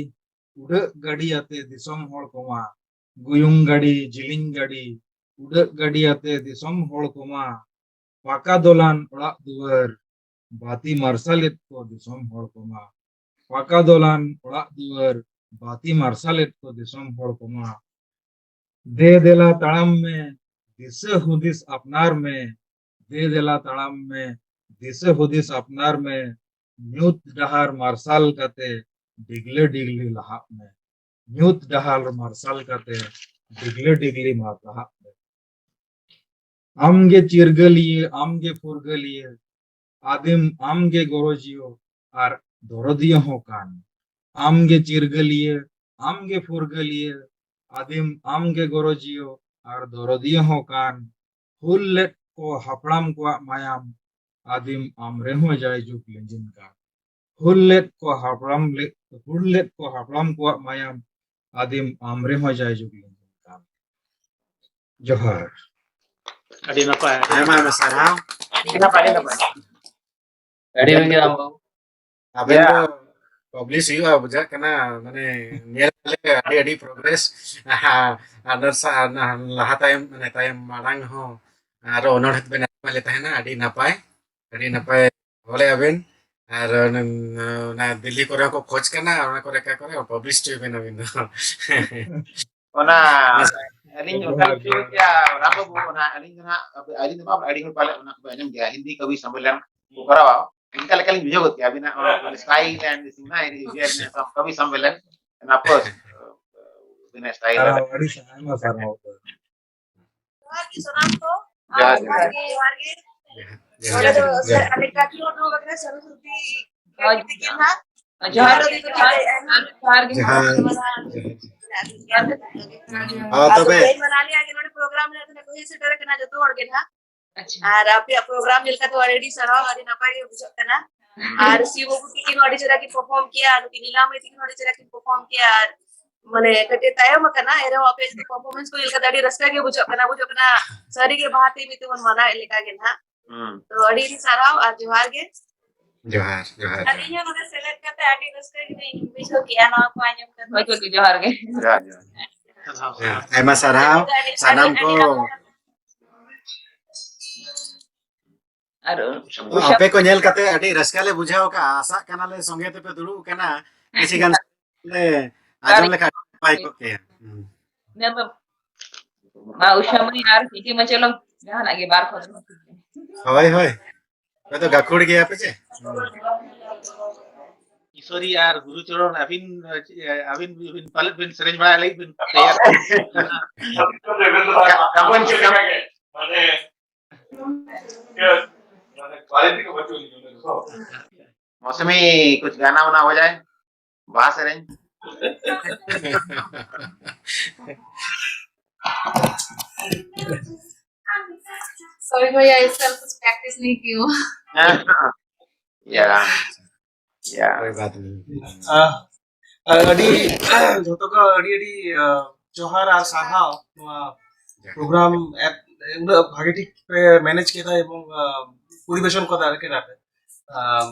ᱩᱰᱟᱹᱜ ᱜᱟᱹᱰᱤ ᱟᱛᱮ ᱫᱤᱥᱚᱢ ᱦᱚᱲ ᱠᱚᱢᱟ, ᱜᱩᱭᱩᱝ ᱜᱟᱹᱰᱤ, ᱡᱤᱞᱤᱧ ᱜᱟᱹᱰᱤ, ᱩᱰᱟᱹᱜ ᱜᱟᱹᱰᱤ ᱟᱛᱮ ᱫᱤᱥᱚᱢ ᱦᱚᱲ ᱠᱚᱢᱟ, ᱯᱟᱠᱟ ᱫᱚᱞᱟᱱ ᱚᱲᱟᱜ ᱫᱩᱣᱟᱹᱨ, ᱵᱟᱹᱛᱤ ᱢᱟᱨᱥᱟᱞᱮᱫ ᱠᱚ ᱫᱤᱥᱚᱢ ᱦᱚᱲ ᱠᱚᱢᱟ, ᱯᱟᱠᱟ ᱫᱚᱞᱟᱱ ᱚᱲᱟᱜ ᱫᱩᱣᱟᱹᱨ, ᱵᱟᱹᱛᱤ ᱢᱟᱨᱥᱟᱞᱮᱫ ᱠᱚ ᱫᱤᱥᱚᱢ ᱦᱚᱲ ᱠᱚᱢᱟ᱾ ᱫᱮ ᱫᱮᱞᱟ ᱛᱟᱲᱟᱢ ᱢᱮ, ᱫᱤᱥᱟᱹ ᱦᱩᱫᱤᱥ ᱟᱯᱱᱟᱨ ᱢᱮ, ᱫᱮ ᱫᱮᱞᱟ ᱛᱟᱲᱟᱢ ᱢᱮ, ᱫᱤᱥᱟᱹ ᱦᱩᱫᱤᱥ ᱟᱯᱱᱟᱨ ᱢᱮ, ᱧᱩᱛ ᱰᱟᱦᱟᱨ ᱢᱟᱨᱥᱟᱞ ᱠᱟᱛᱮ ᱰᱤᱜᱽᱞᱟᱹ ᱰᱤᱜᱽᱞᱤ ᱞᱟᱦᱟᱜ ᱢᱮ, ᱧᱩᱛ ᱰᱟᱦᱟᱨ ᱢᱟᱨᱥᱟᱞ ᱠᱟᱛᱮ ᱰᱤᱜᱽᱞᱟᱹ ᱰᱤᱜᱽᱞᱤ ᱢᱟᱨ ᱞᱟᱦᱟᱜ ᱢᱮ᱾ ᱟᱢᱜᱮ ᱪᱤᱨᱜᱟᱹᱞᱤᱭᱟᱹ, ᱟᱢᱜᱮ ᱯᱷᱩᱨᱜᱟᱹᱞᱤᱭᱟᱹ, ᱟᱹᱫᱤᱢ ᱟᱢᱜᱮ ᱜᱚᱨᱚᱡᱤᱭᱟᱹ ᱟᱨ ᱫᱚᱨᱚᱫᱤᱭᱟᱹ ᱦᱚᱸ ᱠᱟᱱ᱾ ᱟᱢᱜᱮ ᱪᱤᱨᱜᱟᱹᱞᱤᱭᱟᱹ, ᱟᱢᱜᱮ ᱯᱷᱩᱨᱜᱟᱹᱞᱤᱭᱟᱹ, ᱟᱹᱫᱤᱢ ᱟᱢᱜᱮ ᱜᱚᱨᱚᱡᱤᱭᱟᱹ ᱟᱨ ᱫᱚᱨᱚᱫᱤᱭᱟᱹ ᱦᱚᱸ ᱠᱟᱱ᱾ ᱦᱩᱞ ᱞᱮᱫ ᱠᱚ ᱦᱟᱯᱲᱟᱢ ᱠᱚᱣᱟᱜ ᱢᱟᱭᱟᱢ, ᱟᱹᱫᱤᱢ ᱟᱢ ᱨᱮᱦᱚᱸ ᱡᱟᱭᱡᱩᱜᱽ ᱞᱤᱸᱡᱤᱱ ᱠᱟᱱ᱾ ᱦᱩᱞ ᱞᱮᱫ ᱠᱚ ᱦᱟᱯᱲᱟᱢ ᱞᱮ-, ᱦᱩᱞ ᱞᱮᱫ ᱠᱚ ᱦᱟᱯᱲᱟᱢ ᱠᱚᱣᱟᱜ ᱢᱟᱭᱟᱢ, ᱟᱹᱫᱤᱢ ᱟᱢ ᱨᱮᱦᱚᱸ ᱡᱟᱭᱡᱩᱜᱽ ᱞᱤᱸᱡᱤᱱ ᱠᱟᱱ᱾ ᱡᱚᱦᱟᱨ᱾ ᱟᱹᱰᱤ ᱱᱟᱯᱟᱭ, ᱟᱹᱰᱤ ᱟᱭᱢᱟ ᱟᱭᱢᱟ ᱥᱟᱨᱦᱟᱣ᱾ ᱟᱹᱰᱤ ᱱᱟᱯᱟᱭ, ᱟᱹᱰᱤ ᱱᱟᱯᱟᱭ᱾ ᱟᱹᱰᱤ ᱨᱚᱝᱜᱤᱱ ᱨᱟᱢ ᱵᱟᱹᱵᱩ᱾ ᱟᱵᱮᱱ ᱫᱚ ᱯᱟᱵᱽᱞᱤᱥ ᱦᱩᱭᱩᱜᱼᱟ, ᱵᱩᱡᱷᱟᱹᱜ ᱠᱟᱱᱟ, ᱢᱟᱱᱮ, ᱧᱮᱞ ᱟᱞᱮ ᱟᱹᱰᱤ, ᱟᱹᱰᱤ ᱯᱨᱚᱜᱨᱮᱥ᱾ ᱟᱨ ᱫᱚᱥᱟᱨ, ᱞᱟᱦᱟ ᱛᱟᱭᱚᱢ, ᱢᱟᱱᱮ, ᱛᱟᱭᱚᱢ ᱢᱟᱲᱟᱝ ᱦᱚᱸ ᱟᱨᱚ ᱚᱱᱚᱬᱦᱮ ᱵᱮᱱ ᱯᱟᱞᱮ ᱛᱟᱦᱮᱱᱟ, ᱟᱹᱰᱤ ᱱᱟᱯᱟᱭ, ᱟᱹᱰᱤ ᱱᱟᱯᱟᱭ ᱚᱞᱮ ᱟᱵᱤᱱ᱾ ᱟᱨ ᱚᱱᱟ, ᱚᱱᱟ ᱫᱤᱞᱞᱤ ᱠᱚᱨᱮ ᱦᱚᱸᱠᱚ ᱠᱷᱚᱡᱽ ᱠᱟᱱᱟ, ᱚᱱᱟ ᱠᱚᱨᱮ ᱚᱠᱟ ᱠᱚᱨᱮ ᱯᱟᱵᱽᱞᱤᱥ ᱦᱚᱪᱚᱭ ᱵᱮᱱ ᱟᱵᱤᱱ ᱫᱚ᱾ ᱚᱱᱟ ᱟᱹᱞᱤᱧ ᱚᱱᱠᱟ ᱞᱤᱧ ᱵᱩᱡᱷᱟᱹᱣ ᱠᱮᱭᱟ, ᱨᱟᱢ ᱵᱟᱹᱵᱩ, ᱚᱱᱟ ᱟᱹᱞᱤᱧ ᱫᱚ ᱦᱟᱸᱜ ᱟᱹᱰᱤ ᱦᱚᱲ ᱯᱟᱞᱮ ᱚᱱᱟ ᱠᱚ ᱟᱸᱡᱚᱢ ᱜᱮᱭᱟ, ᱦᱤᱱᱫᱤ ᱠᱚᱵᱤ ᱥᱚᱢᱢᱮᱞᱚᱱ ᱠᱚ ᱠᱚᱨᱟᱣᱟ, ᱤᱱᱠᱟ ᱞᱮᱠᱟᱞᱤᱧ ᱵᱩᱡᱷᱟᱹᱣ ᱜᱚᱫ ᱠᱮᱭᱟ ᱟᱹᱵᱤᱱᱟᱜ ᱚᱱᱟ ᱥᱴᱟᱭᱤᱞ ᱮᱱᱰ ᱠᱚᱵᱤ ᱥᱚᱢᱢᱮᱞᱚᱱ, ᱚᱱᱟ ᱯᱳᱥᱴ ᱟᱹᱵᱤᱱᱟᱜ ᱥᱴᱟᱭᱤᱞ᱾ ᱟᱹᱰᱤ ᱟᱭᱢᱟ ᱥᱟᱨᱦᱟᱣ᱾ ᱡᱚᱦᱟᱨ ᱜᱮ ᱥᱟᱱᱟᱢ ᱠᱚ᱾ ᱡᱚᱦᱟᱨ ᱡᱚᱦᱟᱨ ᱜᱮ, ᱡᱚᱦᱟᱨ ᱜᱮ᱾ ᱱᱚᱰᱮ ᱫᱚ ᱟᱞᱮ ᱠᱟᱹᱴᱤᱡ ᱦᱚᱲ ᱫᱚ ᱵᱟᱠᱷᱨᱟ ᱥᱚᱨᱚᱥᱚᱛᱤ ᱠᱟᱹᱴᱤᱡ ᱛᱤᱠᱤᱱ ᱦᱟᱸᱜ᱾ ᱡᱚᱦᱟᱨ ᱟᱨᱚ ᱜᱮ, ᱫᱤᱠᱩ ᱡᱚᱦᱟᱨ ᱴᱷᱤᱠ ᱜᱮ, ᱡᱚᱦᱟᱨ ᱜᱮ᱾ ᱡᱚᱦᱟᱨ᱾ ᱦᱚᱸ ᱟᱫᱚ ᱛᱚᱵᱮ᱾ ᱛᱮᱦᱮᱧ ᱢᱟ ᱟᱞᱮᱭᱟᱜ ᱜᱮ ᱱᱚᱰᱮ ᱯᱨᱳᱜᱨᱟᱢ ᱨᱮ ᱛᱤᱱᱟᱹᱜ ᱠᱚ ᱦᱮᱡ ᱥᱮᱴᱮᱨ ᱟᱠᱟᱱᱟ ᱡᱚᱛᱚ ᱦᱚᱲ ᱜᱮ ᱱᱟᱦᱟᱜ᱾ ᱟᱪᱪᱷᱟ᱾ ᱟᱨ ᱟᱯᱮᱭᱟᱜ ᱯᱨᱳᱜᱨᱟᱢ ᱧᱮᱞ ᱠᱟᱛᱮ ᱟᱹᱰᱤ ᱟᱹᱰᱤ ᱥᱟᱨᱦᱟᱣ, ᱟᱹᱰᱤ ᱱᱟᱯᱟᱭ ᱜᱮ ᱵᱩᱡᱷᱟᱹᱜ ᱠᱟᱱᱟ᱾ ᱟᱨ ᱥᱤ ᱵᱟᱹᱵᱩ ᱛᱤᱠᱤᱱ ᱦᱚᱸ ᱟᱹᱰᱤ ᱪᱮᱦᱨᱟ ᱠᱤᱱ ᱯᱟᱨᱯᱷᱚᱨᱢ ᱠᱮᱭᱟ, ᱟᱨ ᱱᱩᱠᱤᱱ ᱱᱤᱞᱟᱢ ᱢᱟᱹᱭ ᱛᱤᱠᱤᱱ ᱦᱚᱸ ᱟᱹᱰᱤ ᱪᱮᱦᱨᱟ ᱠᱤᱱ ᱯᱟᱨᱯᱷᱚᱨᱢ ᱠᱮᱭᱟ᱾ ᱟᱨ ᱢᱟᱱᱮ ᱠᱟᱹᱴᱤᱡ ᱛᱟᱭᱚᱢ ᱟᱠᱟᱱᱟ, ᱮᱱ ᱨᱮᱦᱚᱸ ᱟᱯᱮᱭᱟᱜ ᱡᱚᱛᱚ ᱯᱟᱨᱯᱷᱚᱨᱢᱮᱱᱥ ᱠᱚ ᱧᱮᱞ ᱠᱟᱛᱮ ᱟᱹᱰᱤ ᱨᱟᱹᱥᱠᱟᱹ ᱜᱮ ᱵᱩᱡᱷᱟᱹᱜ ᱠᱟᱱᱟ, ᱵᱩᱡᱷᱟᱹᱜ ᱠᱟᱱᱟ ᱥᱟᱹᱨᱤ ᱜᱮ ᱵᱷᱟᱨᱚᱛᱤ ᱢᱤᱛᱤ ᱵᱚᱱ ᱢᱟᱱᱟᱣᱮᱫ ᱞᱮᱠᱟ ᱜᱮ ᱱᱟᱦᱟᱜ᱾ ᱦᱩᱸ᱾ ᱛᱚ ᱟᱹᱰᱤ ᱟᱹᱰᱤ ᱥᱟᱨᱦᱟᱣ ᱟᱨ ᱡᱚᱦᱟᱨ ᱜᱮ᱾ ᱡᱚᱦᱟᱨ, ᱡᱚᱦᱟᱨ᱾ ᱟᱨ ᱤᱧ ᱦᱚᱸ ᱱᱚᱰᱮ ᱥᱮᱞᱮᱫ ᱠᱟᱛᱮ ᱟᱹᱰᱤ ᱨᱟᱹᱥᱠᱟᱹ ᱜᱮᱧ ᱵᱩᱡᱷᱟᱹᱣ ᱠᱮᱜᱼᱟ ᱱᱚᱣᱟ ᱠᱚ ᱟᱸᱡᱚᱢ ᱠᱟᱛᱮ᱾ ᱦᱳᱭ, ᱦᱳᱭ, ᱡᱚᱦᱟᱨ ᱜᱮ᱾ ᱡᱚᱦᱟᱨ, ᱡᱚᱦᱟᱨ᱾ ᱦᱮᱸ, ᱟᱭᱢᱟ ᱥᱟᱨᱦᱟᱣ ᱥᱟᱱᱟᱢ ᱠᱚ᱾ ᱟᱨ ᱟᱯᱮ ᱠᱚ ᱧᱮᱞ ᱠᱟᱛᱮ ᱟᱹᱰᱤ ᱨᱟᱹᱥᱠᱟᱹ ᱞᱮ ᱵᱩᱡᱷᱟᱹᱣ ᱠᱟᱜᱼᱟ᱾ ᱟᱥᱟᱜ ᱠᱟᱱᱟᱞᱮ ᱥᱚᱸᱜᱮ ᱛᱮᱯᱮ ᱫᱩᱲᱩᱵ ᱠᱟᱱᱟ, ᱠᱤᱪᱷᱤ ᱜᱟᱱ ᱞᱮ ᱟᱸᱡᱚᱢ ᱞᱮᱠᱷᱟᱱ ᱱᱟᱯᱟᱭ ᱠᱚᱜ ᱠᱮᱭᱟ᱾ ᱦᱩᱸ᱾ ᱱᱤᱭᱟᱹ ᱫᱚ ᱢᱟ ᱩᱥᱟ ᱢᱟᱹᱭ ᱟᱨ ᱪᱤᱴᱤ ᱢᱟ ᱪᱚᱞᱚ ᱡᱟᱦᱟᱱᱟᱜ ᱜᱮ ᱵᱟᱨ ᱠᱷᱚᱱ᱾ ᱦᱳᱭ, ᱦᱳᱭ᱾ ᱟᱯᱮ ᱫᱚ ᱜᱟᱹᱠᱷᱩᱲ ᱜᱮᱭᱟ ᱯᱮ ᱪᱮ? ᱦᱩᱸ᱾ ᱠᱤᱥᱳᱨᱤ ᱟᱨ ᱜᱩᱨᱩᱪᱚᱨᱚᱱ, ᱟᱹᱵᱤᱱ, ᱟᱹᱵᱤᱱ, ᱟᱹᱵᱤᱱ ᱯᱟᱞᱮᱫ ᱵᱤᱱ ᱥᱮᱨᱮᱧ ᱵᱟᱲᱟᱭ ᱞᱟᱹᱜᱤᱫ ᱵᱤᱱ ᱛᱮᱭᱟᱨ᱾ ᱢᱟᱱᱮ, ᱢᱟᱱᱮ, quality ᱠᱚ ᱵᱟᱹᱪᱩᱜ ᱟᱹᱱᱤᱡ ᱚᱸᱰᱮ ᱫᱚ᱾ मौसमी, कुछ गाना वाना हो जाए, बाहर से नहीं। सॉरी भैया, इस साल कुछ प्रैक्टिस नहीं की हूँ। या, या। कोई बात नहीं। ᱟᱨ ᱟᱹᱰᱤ ᱡᱷᱚᱛᱚ ᱠᱚ ᱟᱹᱰᱤ ᱟᱹᱰᱤ ᱟ, ᱡᱚᱦᱟᱨ ᱟᱨ ᱥᱟᱨᱦᱟᱣ ᱱᱚᱣᱟ ᱯᱨᱳᱜᱨᱟᱢ ᱩᱱᱟᱹᱜ ᱵᱷᱟᱜᱮ ᱴᱷᱤᱠ ᱯᱮ ᱢᱮᱱᱮᱡ ᱠᱮᱫᱟ ᱮᱵᱚᱝ ᱟ, ᱯᱚᱨᱤᱵᱮᱥᱚᱱ ᱠᱚ ᱫᱟᱲᱮ ᱠᱮᱫᱟ ᱯᱮ᱾ ᱟᱢ,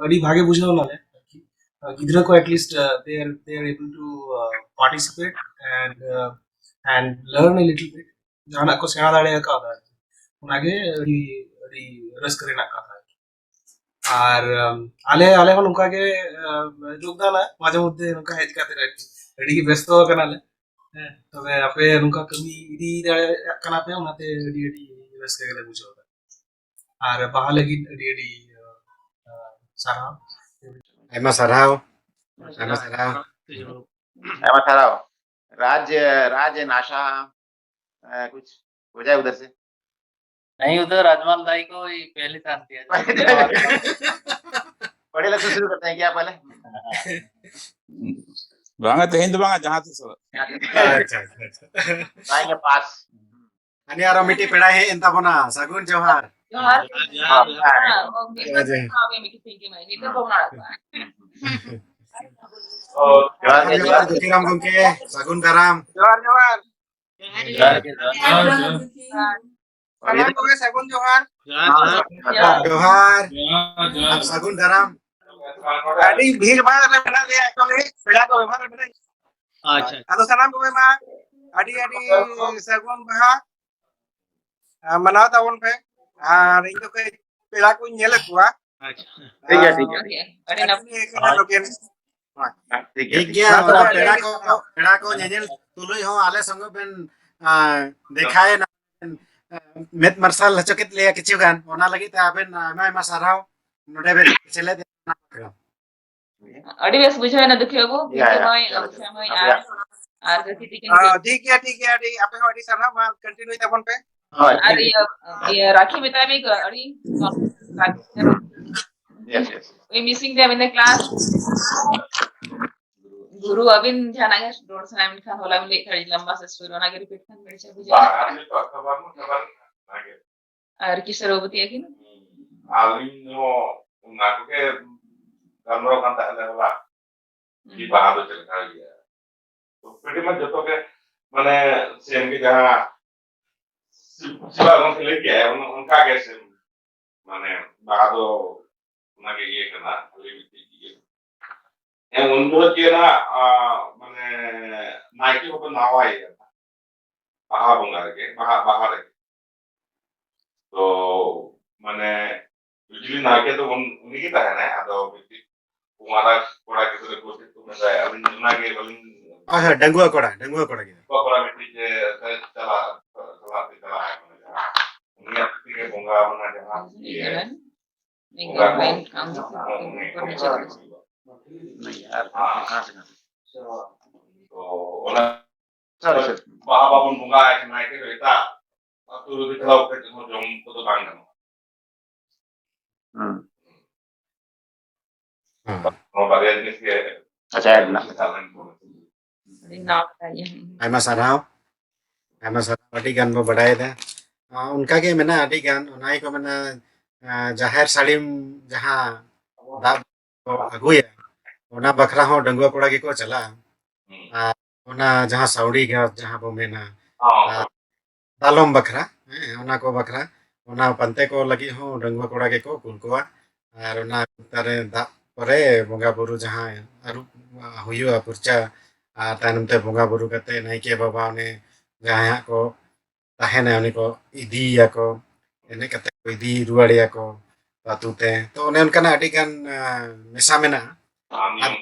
ᱟᱹᱰᱤ ᱵᱷᱟᱜᱮ ᱵᱩᱡᱷᱟᱹᱣ ᱮᱱᱟᱞᱮ ᱟᱨᱠᱤ᱾ ᱟ, ᱜᱤᱫᱽᱨᱟᱹ ᱠᱚ at least they are they are able to participate and and learn a little bit, ᱡᱟᱦᱟᱱᱟᱜ ᱠᱚ ᱥᱮᱬᱟ ᱫᱟᱲᱮ ᱠᱟᱣᱫᱟ ᱟᱨᱠᱤ᱾ ᱚᱱᱟᱜᱮ ᱟᱹᱰᱤ ᱟᱹᱰᱤ ᱨᱟᱹᱥᱠᱟᱹ ᱨᱮᱱᱟᱜ ᱠᱟᱛᱷᱟ᱾ ᱟᱨ ᱟᱞᱮ ᱟᱞᱮ ᱦᱚᱸ ᱱᱚᱝᱠᱟ ᱜᱮ ᱡᱳᱜᱽᱫᱟᱱᱟ ᱢᱟᱡᱷᱮ ᱢᱚᱫᱽᱫᱷᱮ ᱱᱚᱝᱠᱟ ᱦᱮᱡ ᱠᱟᱛᱮ ᱟᱹᱰᱤ ᱵᱮᱥᱛᱚ ᱠᱟᱱᱟᱞᱮ᱾ ᱦᱮᱸ, ᱛᱚᱵᱮ ᱟᱯᱮ ᱱᱚᱝᱠᱟ ᱠᱟᱹᱢᱤ ᱤᱫᱤ ᱫᱟᱲᱮᱭᱟᱜ ᱠᱟᱱᱟ ᱯᱮ, ᱚᱱᱟᱛᱮ ᱟᱹᱰᱤ ᱟᱹᱰᱤ ᱨᱟᱹᱥᱠᱟᱹ ᱜᱮᱞᱮ ᱵᱩᱡᱷᱟᱹᱣ ᱮᱫᱟ᱾ ᱟᱨ ᱵᱟᱦᱟ ᱞᱟᱹᱜᱤᱫ ᱟᱹᱰᱤ ᱟᱹᱰᱤ ᱥᱟᱨᱦᱟᱣ᱾ ᱟᱭᱢᱟ ᱥᱟᱨᱦᱟᱣ᱾ ᱟᱭᱢᱟ ᱥᱟᱨᱦᱟᱣ᱾ ᱟᱭᱢᱟ ᱥᱟᱨᱦᱟᱣ᱾ राज राज नाशा कुछ हो जाए उधर से। नहीं, उधर अजमल दाई को ही पहले शांति है। पहले से शुरू करते हैं क्या पहले? बांगा तेहेन तो बांगा जहाँ तक। अच्छा, अच्छा, अच्छा। दाई के पास। ᱟᱨ ᱢᱤᱫᱴᱤᱡ ᱯᱮᱲᱟ ᱦᱮᱡ ᱮᱱ ᱛᱟᱵᱚᱱᱟ᱾ ᱥᱟᱹᱜᱩᱱ ᱡᱚᱦᱟᱨ᱾ ᱡᱚᱦᱟᱨ᱾ ᱡᱚᱦᱟᱨ, ᱡᱚᱦᱟᱨ᱾ ᱦᱮᱸ, ᱜᱚᱢᱠᱮ᱾ ᱡᱚᱦᱟᱨ, ᱡᱚᱦᱟᱨ᱾ ᱢᱤᱫᱴᱤᱡ ᱛᱤᱸᱜᱤ ᱢᱟᱭ᱾ ᱱᱤᱛᱚᱜ ᱵᱚᱱ ᱟᱲᱟᱜ ᱠᱚᱣᱟ᱾ ᱡᱚᱦᱟᱨ, ᱡᱚᱦᱟᱨ, ᱫᱩᱠᱷᱤᱨᱟᱢ ᱜᱚᱢᱠᱮ᱾ ᱥᱟᱹᱜᱩᱱ ᱫᱟᱨᱟᱢ᱾ ᱡᱚᱦᱟᱨ, ᱡᱚᱦᱟᱨ᱾ ᱡᱚᱦᱟᱨ, ᱡᱚᱦᱟᱨ᱾ ᱥᱟᱱᱟᱢ ᱠᱚᱜᱮ ᱥᱟᱹᱜᱩᱱ ᱡᱚᱦᱟᱨ᱾ ᱡᱚᱦᱟᱨ᱾ ᱡᱚᱦᱟᱨ᱾ ᱟᱨ ᱥᱟᱹᱜᱩᱱ ᱫᱟᱨᱟᱢ᱾ ᱟᱹᱰᱤ ᱵᱷᱤᱲ ᱵᱷᱟᱲ ᱨᱮ ᱢᱮᱱᱟᱜ ᱞᱮᱭᱟ actually, ᱯᱮᱲᱟ ᱠᱚ ᱵᱮᱵᱷᱟᱨ ᱨᱮ ᱢᱮᱱᱟᱜ᱾ ᱟᱪᱪᱷᱟ᱾ ᱟᱫᱚ ᱥᱟᱱᱟᱢ ᱠᱚᱜᱮ ᱢᱟ ᱟᱹᱰᱤ ᱟᱹᱰᱤ ᱥᱟᱹᱜᱩᱱ ᱵᱟᱦᱟ, ᱟ, ᱢᱟᱱᱟᱣ ᱛᱟᱵᱚᱱ ᱯᱮ᱾ ᱟᱨ ᱤᱧ ᱫᱚ ᱠᱟᱹᱡ ᱯᱮᱲᱟ ᱠᱚᱧ ᱧᱮᱞᱮᱫ ᱠᱚᱣᱟ᱾ ᱟᱪᱪᱷᱟ᱾ ᱴᱷᱤᱠ ᱜᱮᱭᱟ, ᱴᱷᱤᱠ ᱜᱮᱭᱟ᱾ ᱟᱹᱰᱤ ᱱᱟᱯᱟᱭ᱾ ᱴᱷᱤᱠ ᱜᱮᱭᱟ᱾ ᱴᱷᱤᱠ ᱜᱮᱭᱟ, ᱢᱟ ᱛᱚᱵᱮ ᱚᱱᱟ ᱟᱹᱰᱤ ᱯᱮᱲᱟ ᱟᱹᱰᱤ ᱠᱚ, ᱯᱮᱲᱟ ᱠᱚ ᱧᱮᱧᱮᱞ ᱛᱩᱞᱩᱡ ᱦᱚᱸ ᱟᱞᱮ ᱥᱚᱸᱜᱮ ᱵᱮᱱ, ᱟ, ᱫᱮᱠᱷᱟᱭᱮᱱᱟ, ᱢᱮᱫ ᱢᱟᱨᱥᱟᱞ ᱦᱚᱪᱚ ᱠᱮᱫ ᱞᱮᱭᱟ ᱠᱤᱪᱷᱩ ᱜᱟᱱ, ᱚᱱᱟ ᱞᱟᱹᱜᱤᱫ ᱛᱮ ᱟᱵᱮᱱ ᱟᱭᱢᱟ ᱟᱭᱢᱟ ᱥᱟᱨᱦᱟᱣ ᱱᱚᱰᱮ ᱵᱮᱱ ᱥᱮᱞᱮᱫ ᱮᱱᱟ᱾ ᱟᱹᱰᱤ ᱵᱮᱥ ᱵᱩᱡᱷᱟᱹᱣ ᱮᱱᱟ ᱫᱩᱠᱷᱤ ᱵᱟᱹᱵᱩ, ᱭᱟ, ᱵᱤᱱᱛᱤ ᱭᱟ, ᱢᱟᱹᱭ, ᱭᱟ, ᱟᱹᱵᱩ ᱥᱮ ᱢᱟᱹᱭ, ᱭᱟ᱾ ᱟᱨ, ᱟᱨ ᱜᱟᱛᱮ ᱛᱤᱠᱤᱱ ᱟᱨ ᱠᱤᱱ᱾ ᱴᱷᱤᱠ ᱜᱮᱭᱟ, ᱴᱷᱤᱠ ᱜᱮᱭᱟ, ᱟᱹᱰᱤ, ᱟᱯᱮ ᱦᱚᱸ ᱟᱹᱰᱤ ᱥᱟᱨᱦᱟᱣ, ᱢᱟ continue ᱛᱟᱵᱚᱱ ᱯᱮ᱾ ᱦᱳᱭ, ᱟᱨ ᱴᱷᱤᱠ ᱤᱭᱟᱹ, ᱜᱮᱭᱟ᱾ ᱤᱭᱟᱹ, ᱨᱟᱠᱷᱤ ᱢᱮᱛᱟᱭ ᱢᱮ, ᱟᱹᱰᱤ yes, yes. We missing them in the class. ᱜᱩᱨᱩ, ᱟᱹᱵᱤᱱ ᱡᱟᱦᱟᱱᱟᱜ ᱜᱮ ᱨᱚᱲ ᱥᱟᱱᱟᱭᱮᱫ ᱵᱤᱱ ᱠᱷᱟᱱ, ᱦᱚᱞᱟ ᱵᱤᱱ ᱞᱟᱹᱭᱮᱫ ᱛᱟᱦᱮᱸᱫ, ᱞᱟᱢᱵᱟ ᱥᱮ ᱥᱩᱨ, ᱚᱱᱟ ᱜᱮ repeat ᱠᱷᱟᱱ ᱵᱮᱥ ᱵᱩᱡᱷᱟᱹᱜᱼᱟ᱾ ᱵᱟᱝ, ᱟᱨ ᱱᱤᱛᱚᱜ ᱠᱷᱚᱵᱚᱨ ᱢᱟ ᱠᱷᱚᱵᱚᱨ ᱚᱱᱟ ᱜᱮ᱾ ᱟᱨ ᱠᱤᱥᱳᱨ ᱵᱟᱹᱵᱩ ᱛᱤᱭᱟᱹ ᱠᱤᱱ? ᱟᱹᱞᱤᱧ ᱦᱚᱸ ᱚᱱᱟ ᱠᱚᱜᱮ ᱜᱟᱞᱢᱟᱨᱟᱣ ᱠᱟᱱ ᱛᱟᱦᱮᱸᱫ ᱞᱮ ᱦᱚᱞᱟ᱾ ᱦᱩᱸ᱾ ᱡᱮ ᱵᱟᱦᱟ ᱫᱚ ᱪᱮᱫ ᱞᱮᱠᱟ ᱦᱩᱭᱩᱜᱼᱟ? ᱛᱚ pretty much ᱡᱚᱛᱚ ᱜᱮ ᱢᱟᱱᱮ same ᱜᱮ ᱡᱟᱦᱟᱸ ᱥᱤ-, ᱥᱤᱵᱟ ᱜᱚᱢᱠᱮ ᱞᱟᱹᱭ ᱠᱮᱜᱼᱟᱭ, ᱚᱱ-, ᱚᱱᱠᱟ ᱜᱮ same᱾ ᱢᱟᱱᱮ ᱵᱟᱦᱟ ᱫᱚ ᱚᱱᱟ ᱜᱮ ᱤᱭᱟᱹ ᱠᱟᱱᱟ, ᱠᱷᱟᱹᱞᱤ ᱢᱤᱫᱴᱤᱡ ᱤᱭᱟᱹ᱾ ᱦᱮᱸ, ᱩᱱ ᱡᱚᱦᱚᱜ ᱜᱮ ᱱᱟᱜ, ᱟ, ᱢᱟᱱᱮ ᱱᱟᱭᱠᱮ ᱦᱚᱸᱠᱚ ᱱᱟᱣᱟᱭᱮᱭᱟ᱾ ᱵᱟᱦᱟ ᱵᱚᱸᱜᱟ ᱨᱮᱜᱮ, ᱵᱟᱦᱟ, ᱵᱟᱦᱟ ᱨᱮᱜᱮ᱾ ᱛᱚ ᱢᱟᱱᱮ ᱵᱤᱡᱽᱞᱤ ᱱᱟᱭᱠᱮ ᱫᱚ ᱩᱱ- ᱩᱱᱤ ᱜᱮ ᱛᱟᱦᱮᱱᱟᱭ, ᱟᱫᱚ ᱢᱤᱫᱴᱤᱡ ᱠᱚᱲᱟ ᱠᱚᱲᱟ ᱜᱤᱫᱽᱨᱟᱹ ᱠᱚ ᱪᱮᱫ ᱠᱚ ᱢᱮᱛᱟᱭᱟ, ᱟᱹᱞᱤᱧ ᱚᱱᱟᱜᱮ ᱵᱟᱹᱞᱤᱧ ᱦᱳᱭ, ᱦᱳᱭ, ᱰᱟᱺᱜᱩᱣᱟᱹ ᱠᱚᱲᱟ, ᱰᱟᱺᱜᱩᱣᱟᱹ ᱠᱚᱲᱟ ᱜᱤᱫᱽᱨᱟᱹ᱾ ᱠᱚᱲᱟ ᱢᱤᱫᱴᱤᱡ ᱡᱮ ᱪᱟᱞᱟᱜ ᱪᱟᱞᱟᱜ ᱛᱮ ᱪᱟᱞᱟᱜ ᱟᱭ, ᱢᱟᱱᱮ ᱡᱟᱦᱟᱸ ᱩᱱᱤᱭᱟᱜ ᱛᱤ ᱛᱮᱜᱮ ᱵᱚᱸᱜᱟ ᱢᱟᱱᱮ ᱡᱟᱦᱟᱸ ᱤᱭᱟᱹ ᱵᱚᱸᱜᱟ ᱠᱚ ᱢᱮᱱ ᱠᱟᱱ ᱫᱚ ᱩᱱᱤ ᱠᱚᱲᱟ ᱦᱩᱭᱩᱜᱼᱟ᱾ ᱟᱨ ᱛᱚ ᱚᱱᱟ ᱵᱟᱦᱟ ᱵᱟᱵᱚᱱ ᱵᱚᱸᱜᱟᱭᱟ, ᱱᱟᱭᱠᱮ ᱫᱚ ᱮᱴᱟᱜ ᱟᱹᱛᱩ ᱨᱮ ᱪᱟᱞᱟᱣ ᱠᱟᱛᱮ ᱦᱚᱸ ᱡᱚᱢ ᱠᱚᱫᱚ ᱵᱟᱝ ᱜᱟᱱᱚᱜᱼᱟ᱾ ᱦᱩᱸ᱾ ᱦᱮᱸ᱾ ᱱᱚᱣᱟ ᱵᱟᱨᱭᱟ ᱡᱤᱱᱤᱥ ᱜᱮ ᱟᱪᱪᱷᱟ, ᱟᱹᱰᱤ ᱱᱟᱯᱟᱭ᱾ ᱟᱹᱰᱤ ᱱᱟᱯᱟᱭ᱾ ᱟᱭᱢᱟ ᱥᱟᱨᱦᱟᱣ, ᱟᱭᱢᱟ ᱥᱟᱨᱦᱟᱣ, ᱟᱹᱰᱤ ᱜᱟᱱ ᱵᱚ ᱵᱟᱰᱟᱭᱮᱫᱟ᱾ ᱟᱨ ᱚᱱᱠᱟ ᱜᱮ ᱢᱮᱱᱟᱜᱼᱟ, ᱟᱹᱰᱤ ᱜᱟᱱ, ᱚᱱᱟ ᱜᱮᱠᱚ ᱢᱮᱱᱟ, ᱟᱨ ᱡᱟᱦᱮᱨ ᱥᱟᱹᱲᱤᱢ ᱡᱟᱦᱟᱸ ᱫᱟᱜ ᱠᱚ ᱟᱹᱜᱩᱭᱟ, ᱚᱱᱟ ᱵᱟᱠᱷᱨᱟ ᱦᱚᱸ ᱰᱟᱺᱜᱩᱣᱟᱹ ᱠᱚᱲᱟ ᱜᱮᱠᱚ ᱪᱟᱞᱟᱜᱼᱟ᱾ ᱦᱩᱸ᱾ ᱟᱨ ᱚᱱᱟ ᱡᱟᱦᱟᱸ ᱥᱟᱹᱣᱲᱤ ᱜᱷᱟᱴ ᱡᱟᱦᱟᱸ ᱵᱚ ᱢᱮᱱᱟ, ᱦᱚᱸ᱾ ᱟᱨ ᱫᱟᱞᱚᱢ ᱵᱟᱠᱷᱨᱟ, ᱦᱮᱸ, ᱚᱱᱟ ᱠᱚ ᱵᱟᱠᱷᱨᱟ, ᱚᱱᱟ ᱯᱟᱱᱛᱮ ᱠᱚ ᱞᱟᱹᱜᱤᱫ ᱦᱚᱸ ᱰᱟᱺᱜᱩᱣᱟᱹ ᱠᱚᱲᱟ ᱜᱮᱠᱚ ᱠᱩᱞ ᱠᱚᱣᱟ᱾ ᱟᱨ ᱚᱱᱟ ᱚᱠᱛᱟ ᱨᱮ ᱫᱟᱜ ᱯᱚᱨᱮ ᱵᱚᱸᱜᱟ ᱵᱩᱨᱩ ᱡᱟᱦᱟᱸ ᱟᱹᱨᱩᱵ ᱦᱩᱭᱩᱜᱼᱟ, ᱯᱷᱩᱨᱪᱟ, ᱟᱨ ᱛᱟᱭᱱᱚᱢ ᱛᱮ ᱵᱚᱸᱜᱟ ᱵᱩᱨᱩ ᱠᱟᱛᱮ ᱱᱟᱭᱠᱮ ᱵᱟᱵᱟ ᱚᱱᱮ ᱡᱟᱦᱟᱸᱭ ᱦᱟᱸᱜ ᱠᱚ ᱛᱟᱦᱮᱱᱟ, ᱩᱱᱤ ᱠᱚ ᱤᱫᱤᱭᱮᱭᱟᱠᱚ, ᱮᱱᱮᱡ ᱠᱟᱛᱮ ᱠᱚ ᱤᱫᱤ ᱨᱩᱣᱟᱹᱲᱮᱭᱟᱠᱚ ᱟᱹᱛᱩ ᱛᱮ᱾ ᱛᱚ, ᱚᱱᱮ ᱚᱱᱠᱟᱱᱟᱜ ᱟᱹᱰᱤ ᱜᱟᱱ, ᱟ, ᱢᱮᱥᱟ ᱢᱮᱱᱟᱜᱼᱟ᱾ ᱟᱨ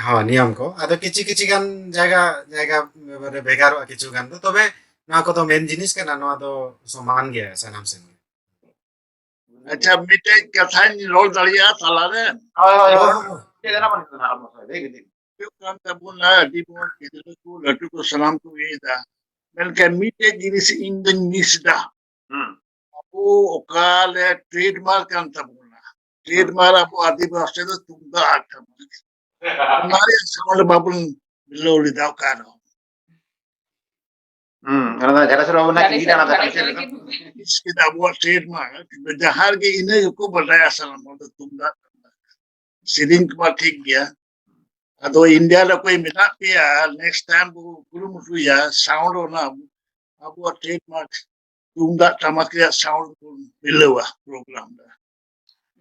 ᱦᱚᱸ, ᱱᱤᱭᱚᱢ ᱠᱚ᱾ ᱟᱫᱚ ᱠᱤᱪᱷᱤ ᱠᱤᱪᱷᱤ ᱜᱟᱱ ᱡᱟᱭᱜᱟ, ᱡᱟᱭᱜᱟ ᱨᱮ ᱵᱷᱮᱜᱟᱨᱚᱜᱼᱟ ᱠᱤᱪᱷᱩ ᱜᱟᱱ ᱫᱚ᱾ ᱛᱚᱵᱮ ᱱᱚᱣᱟ ᱠᱚᱫᱚ ᱢᱮᱱ ᱡᱤᱱᱤᱥ ᱠᱟᱱᱟ, ᱱᱚᱣᱟ ᱫᱚ ᱥᱚᱢᱟᱱ ᱜᱮᱭᱟ ᱥᱟᱱᱟᱢ ᱥᱮᱱ ᱜᱮ᱾ ᱟᱪᱪᱷᱟ, ᱢᱤᱫᱴᱮᱡ ᱠᱟᱛᱷᱟᱧ ᱨᱚᱲ ᱫᱟᱲᱮᱭᱟᱜᱼᱟ ᱛᱟᱞᱟᱨᱮ? ᱦᱳᱭ, ᱦᱳᱭ, ᱦᱳᱭ᱾ ᱪᱮᱫ ᱨᱮᱱᱟᱜ ᱵᱟᱹᱱᱩᱜ ᱛᱟᱵᱚᱱᱟ, ᱟᱵᱚ ᱥᱟᱶ ᱞᱟᱹᱭ ᱜᱮ᱾ ᱦᱩᱭᱩᱜ ᱠᱟᱱ ᱛᱟᱵᱚᱱᱟ, ᱟᱹᱰᱤ ᱢᱚᱡᱽ ᱜᱤᱫᱽᱨᱟᱹ ᱠᱚ, ᱞᱟᱹᱴᱩ ᱠᱚ, ᱥᱟᱱᱟᱢ ᱠᱚ ᱤᱭᱟᱹᱭᱮᱫᱟ᱾ ᱢᱮᱱᱠᱷᱟᱱ ᱢᱤᱫᱴᱮᱡ ᱡᱤᱱᱤᱥ ᱤᱧ ᱫᱚᱧ ᱢᱤᱥ ᱮᱫᱟ᱾ ᱦᱩᱸ᱾ ᱟᱵᱚ ᱚᱠᱟ ᱞᱮ ᱴᱨᱮᱰᱢᱟᱨᱠ ᱠᱟᱱ ᱛᱟᱵᱚᱱᱟ, ᱴᱨᱮᱰᱢᱟᱨᱠ ᱟᱵᱚ ᱟᱹᱫᱤᱵᱟᱹᱥᱤ ᱫᱚ ᱛᱩᱢᱫᱟᱜ ᱟᱨ ᱴᱟᱢᱟᱠ᱾ ᱚᱱᱟ ᱨᱮᱭᱟᱜ ᱥᱟᱣᱩᱱᱰ ᱵᱟᱵᱚᱱ ᱢᱤᱞᱟᱹᱣ ᱞᱮᱫᱟ ᱚᱠᱟ ᱨᱮᱦᱚᱸ᱾ ᱦᱩᱸ, ᱚᱱᱟ ᱫᱚ ᱡᱷᱟᱲᱮᱥᱚᱨ ᱵᱟᱵᱩ ᱱᱟᱜ ᱪᱤᱞᱤ ᱫᱟᱬᱟ ᱫᱟᱠᱟ ᱪᱮᱫ ᱞᱮᱠᱟ? ᱪᱮᱫ ᱟᱵᱚᱣᱟᱜ ᱴᱨᱮᱰᱢᱟᱨᱠ, ᱡᱟᱦᱟᱸ ᱨᱮᱜᱮ ᱤᱱᱟᱹ ᱜᱮᱠᱚ ᱵᱟᱰᱟᱭᱟ ᱥᱟᱱᱟᱢ ᱦᱚᱲ ᱫᱚ ᱛᱩᱢᱫᱟᱜ ᱴᱟᱢᱟᱠ᱾ ᱥᱮᱨᱮᱧ ᱠᱚᱢᱟ ᱴᱷᱤᱠ ᱜᱮᱭᱟ, ᱟᱫᱚ ᱤᱱᱰᱤᱭᱟ ᱨᱮ ᱚᱠᱚᱭ ᱢᱮᱱᱟᱜ ᱯᱮᱭᱟ, ᱱᱮᱠᱥᱴ ᱴᱟᱭᱤᱢ ᱵᱚ ᱠᱩᱨᱩᱢᱩᱴᱩᱭᱟ, ᱥᱟᱣᱩᱱᱰ ᱚᱱᱟ ᱟᱵᱚᱣᱟᱜ ᱴᱨᱮᱰᱢᱟᱨᱠ ᱛᱩᱢᱫᱟᱜ ᱴᱟᱢᱟᱠ ᱨᱮᱭᱟᱜ ᱥᱟᱣᱩᱱᱰ ᱵᱚᱱ ᱢᱤᱞᱟᱹᱣᱟ ᱯᱨᱳᱜᱨᱟᱢ ᱨᱮ᱾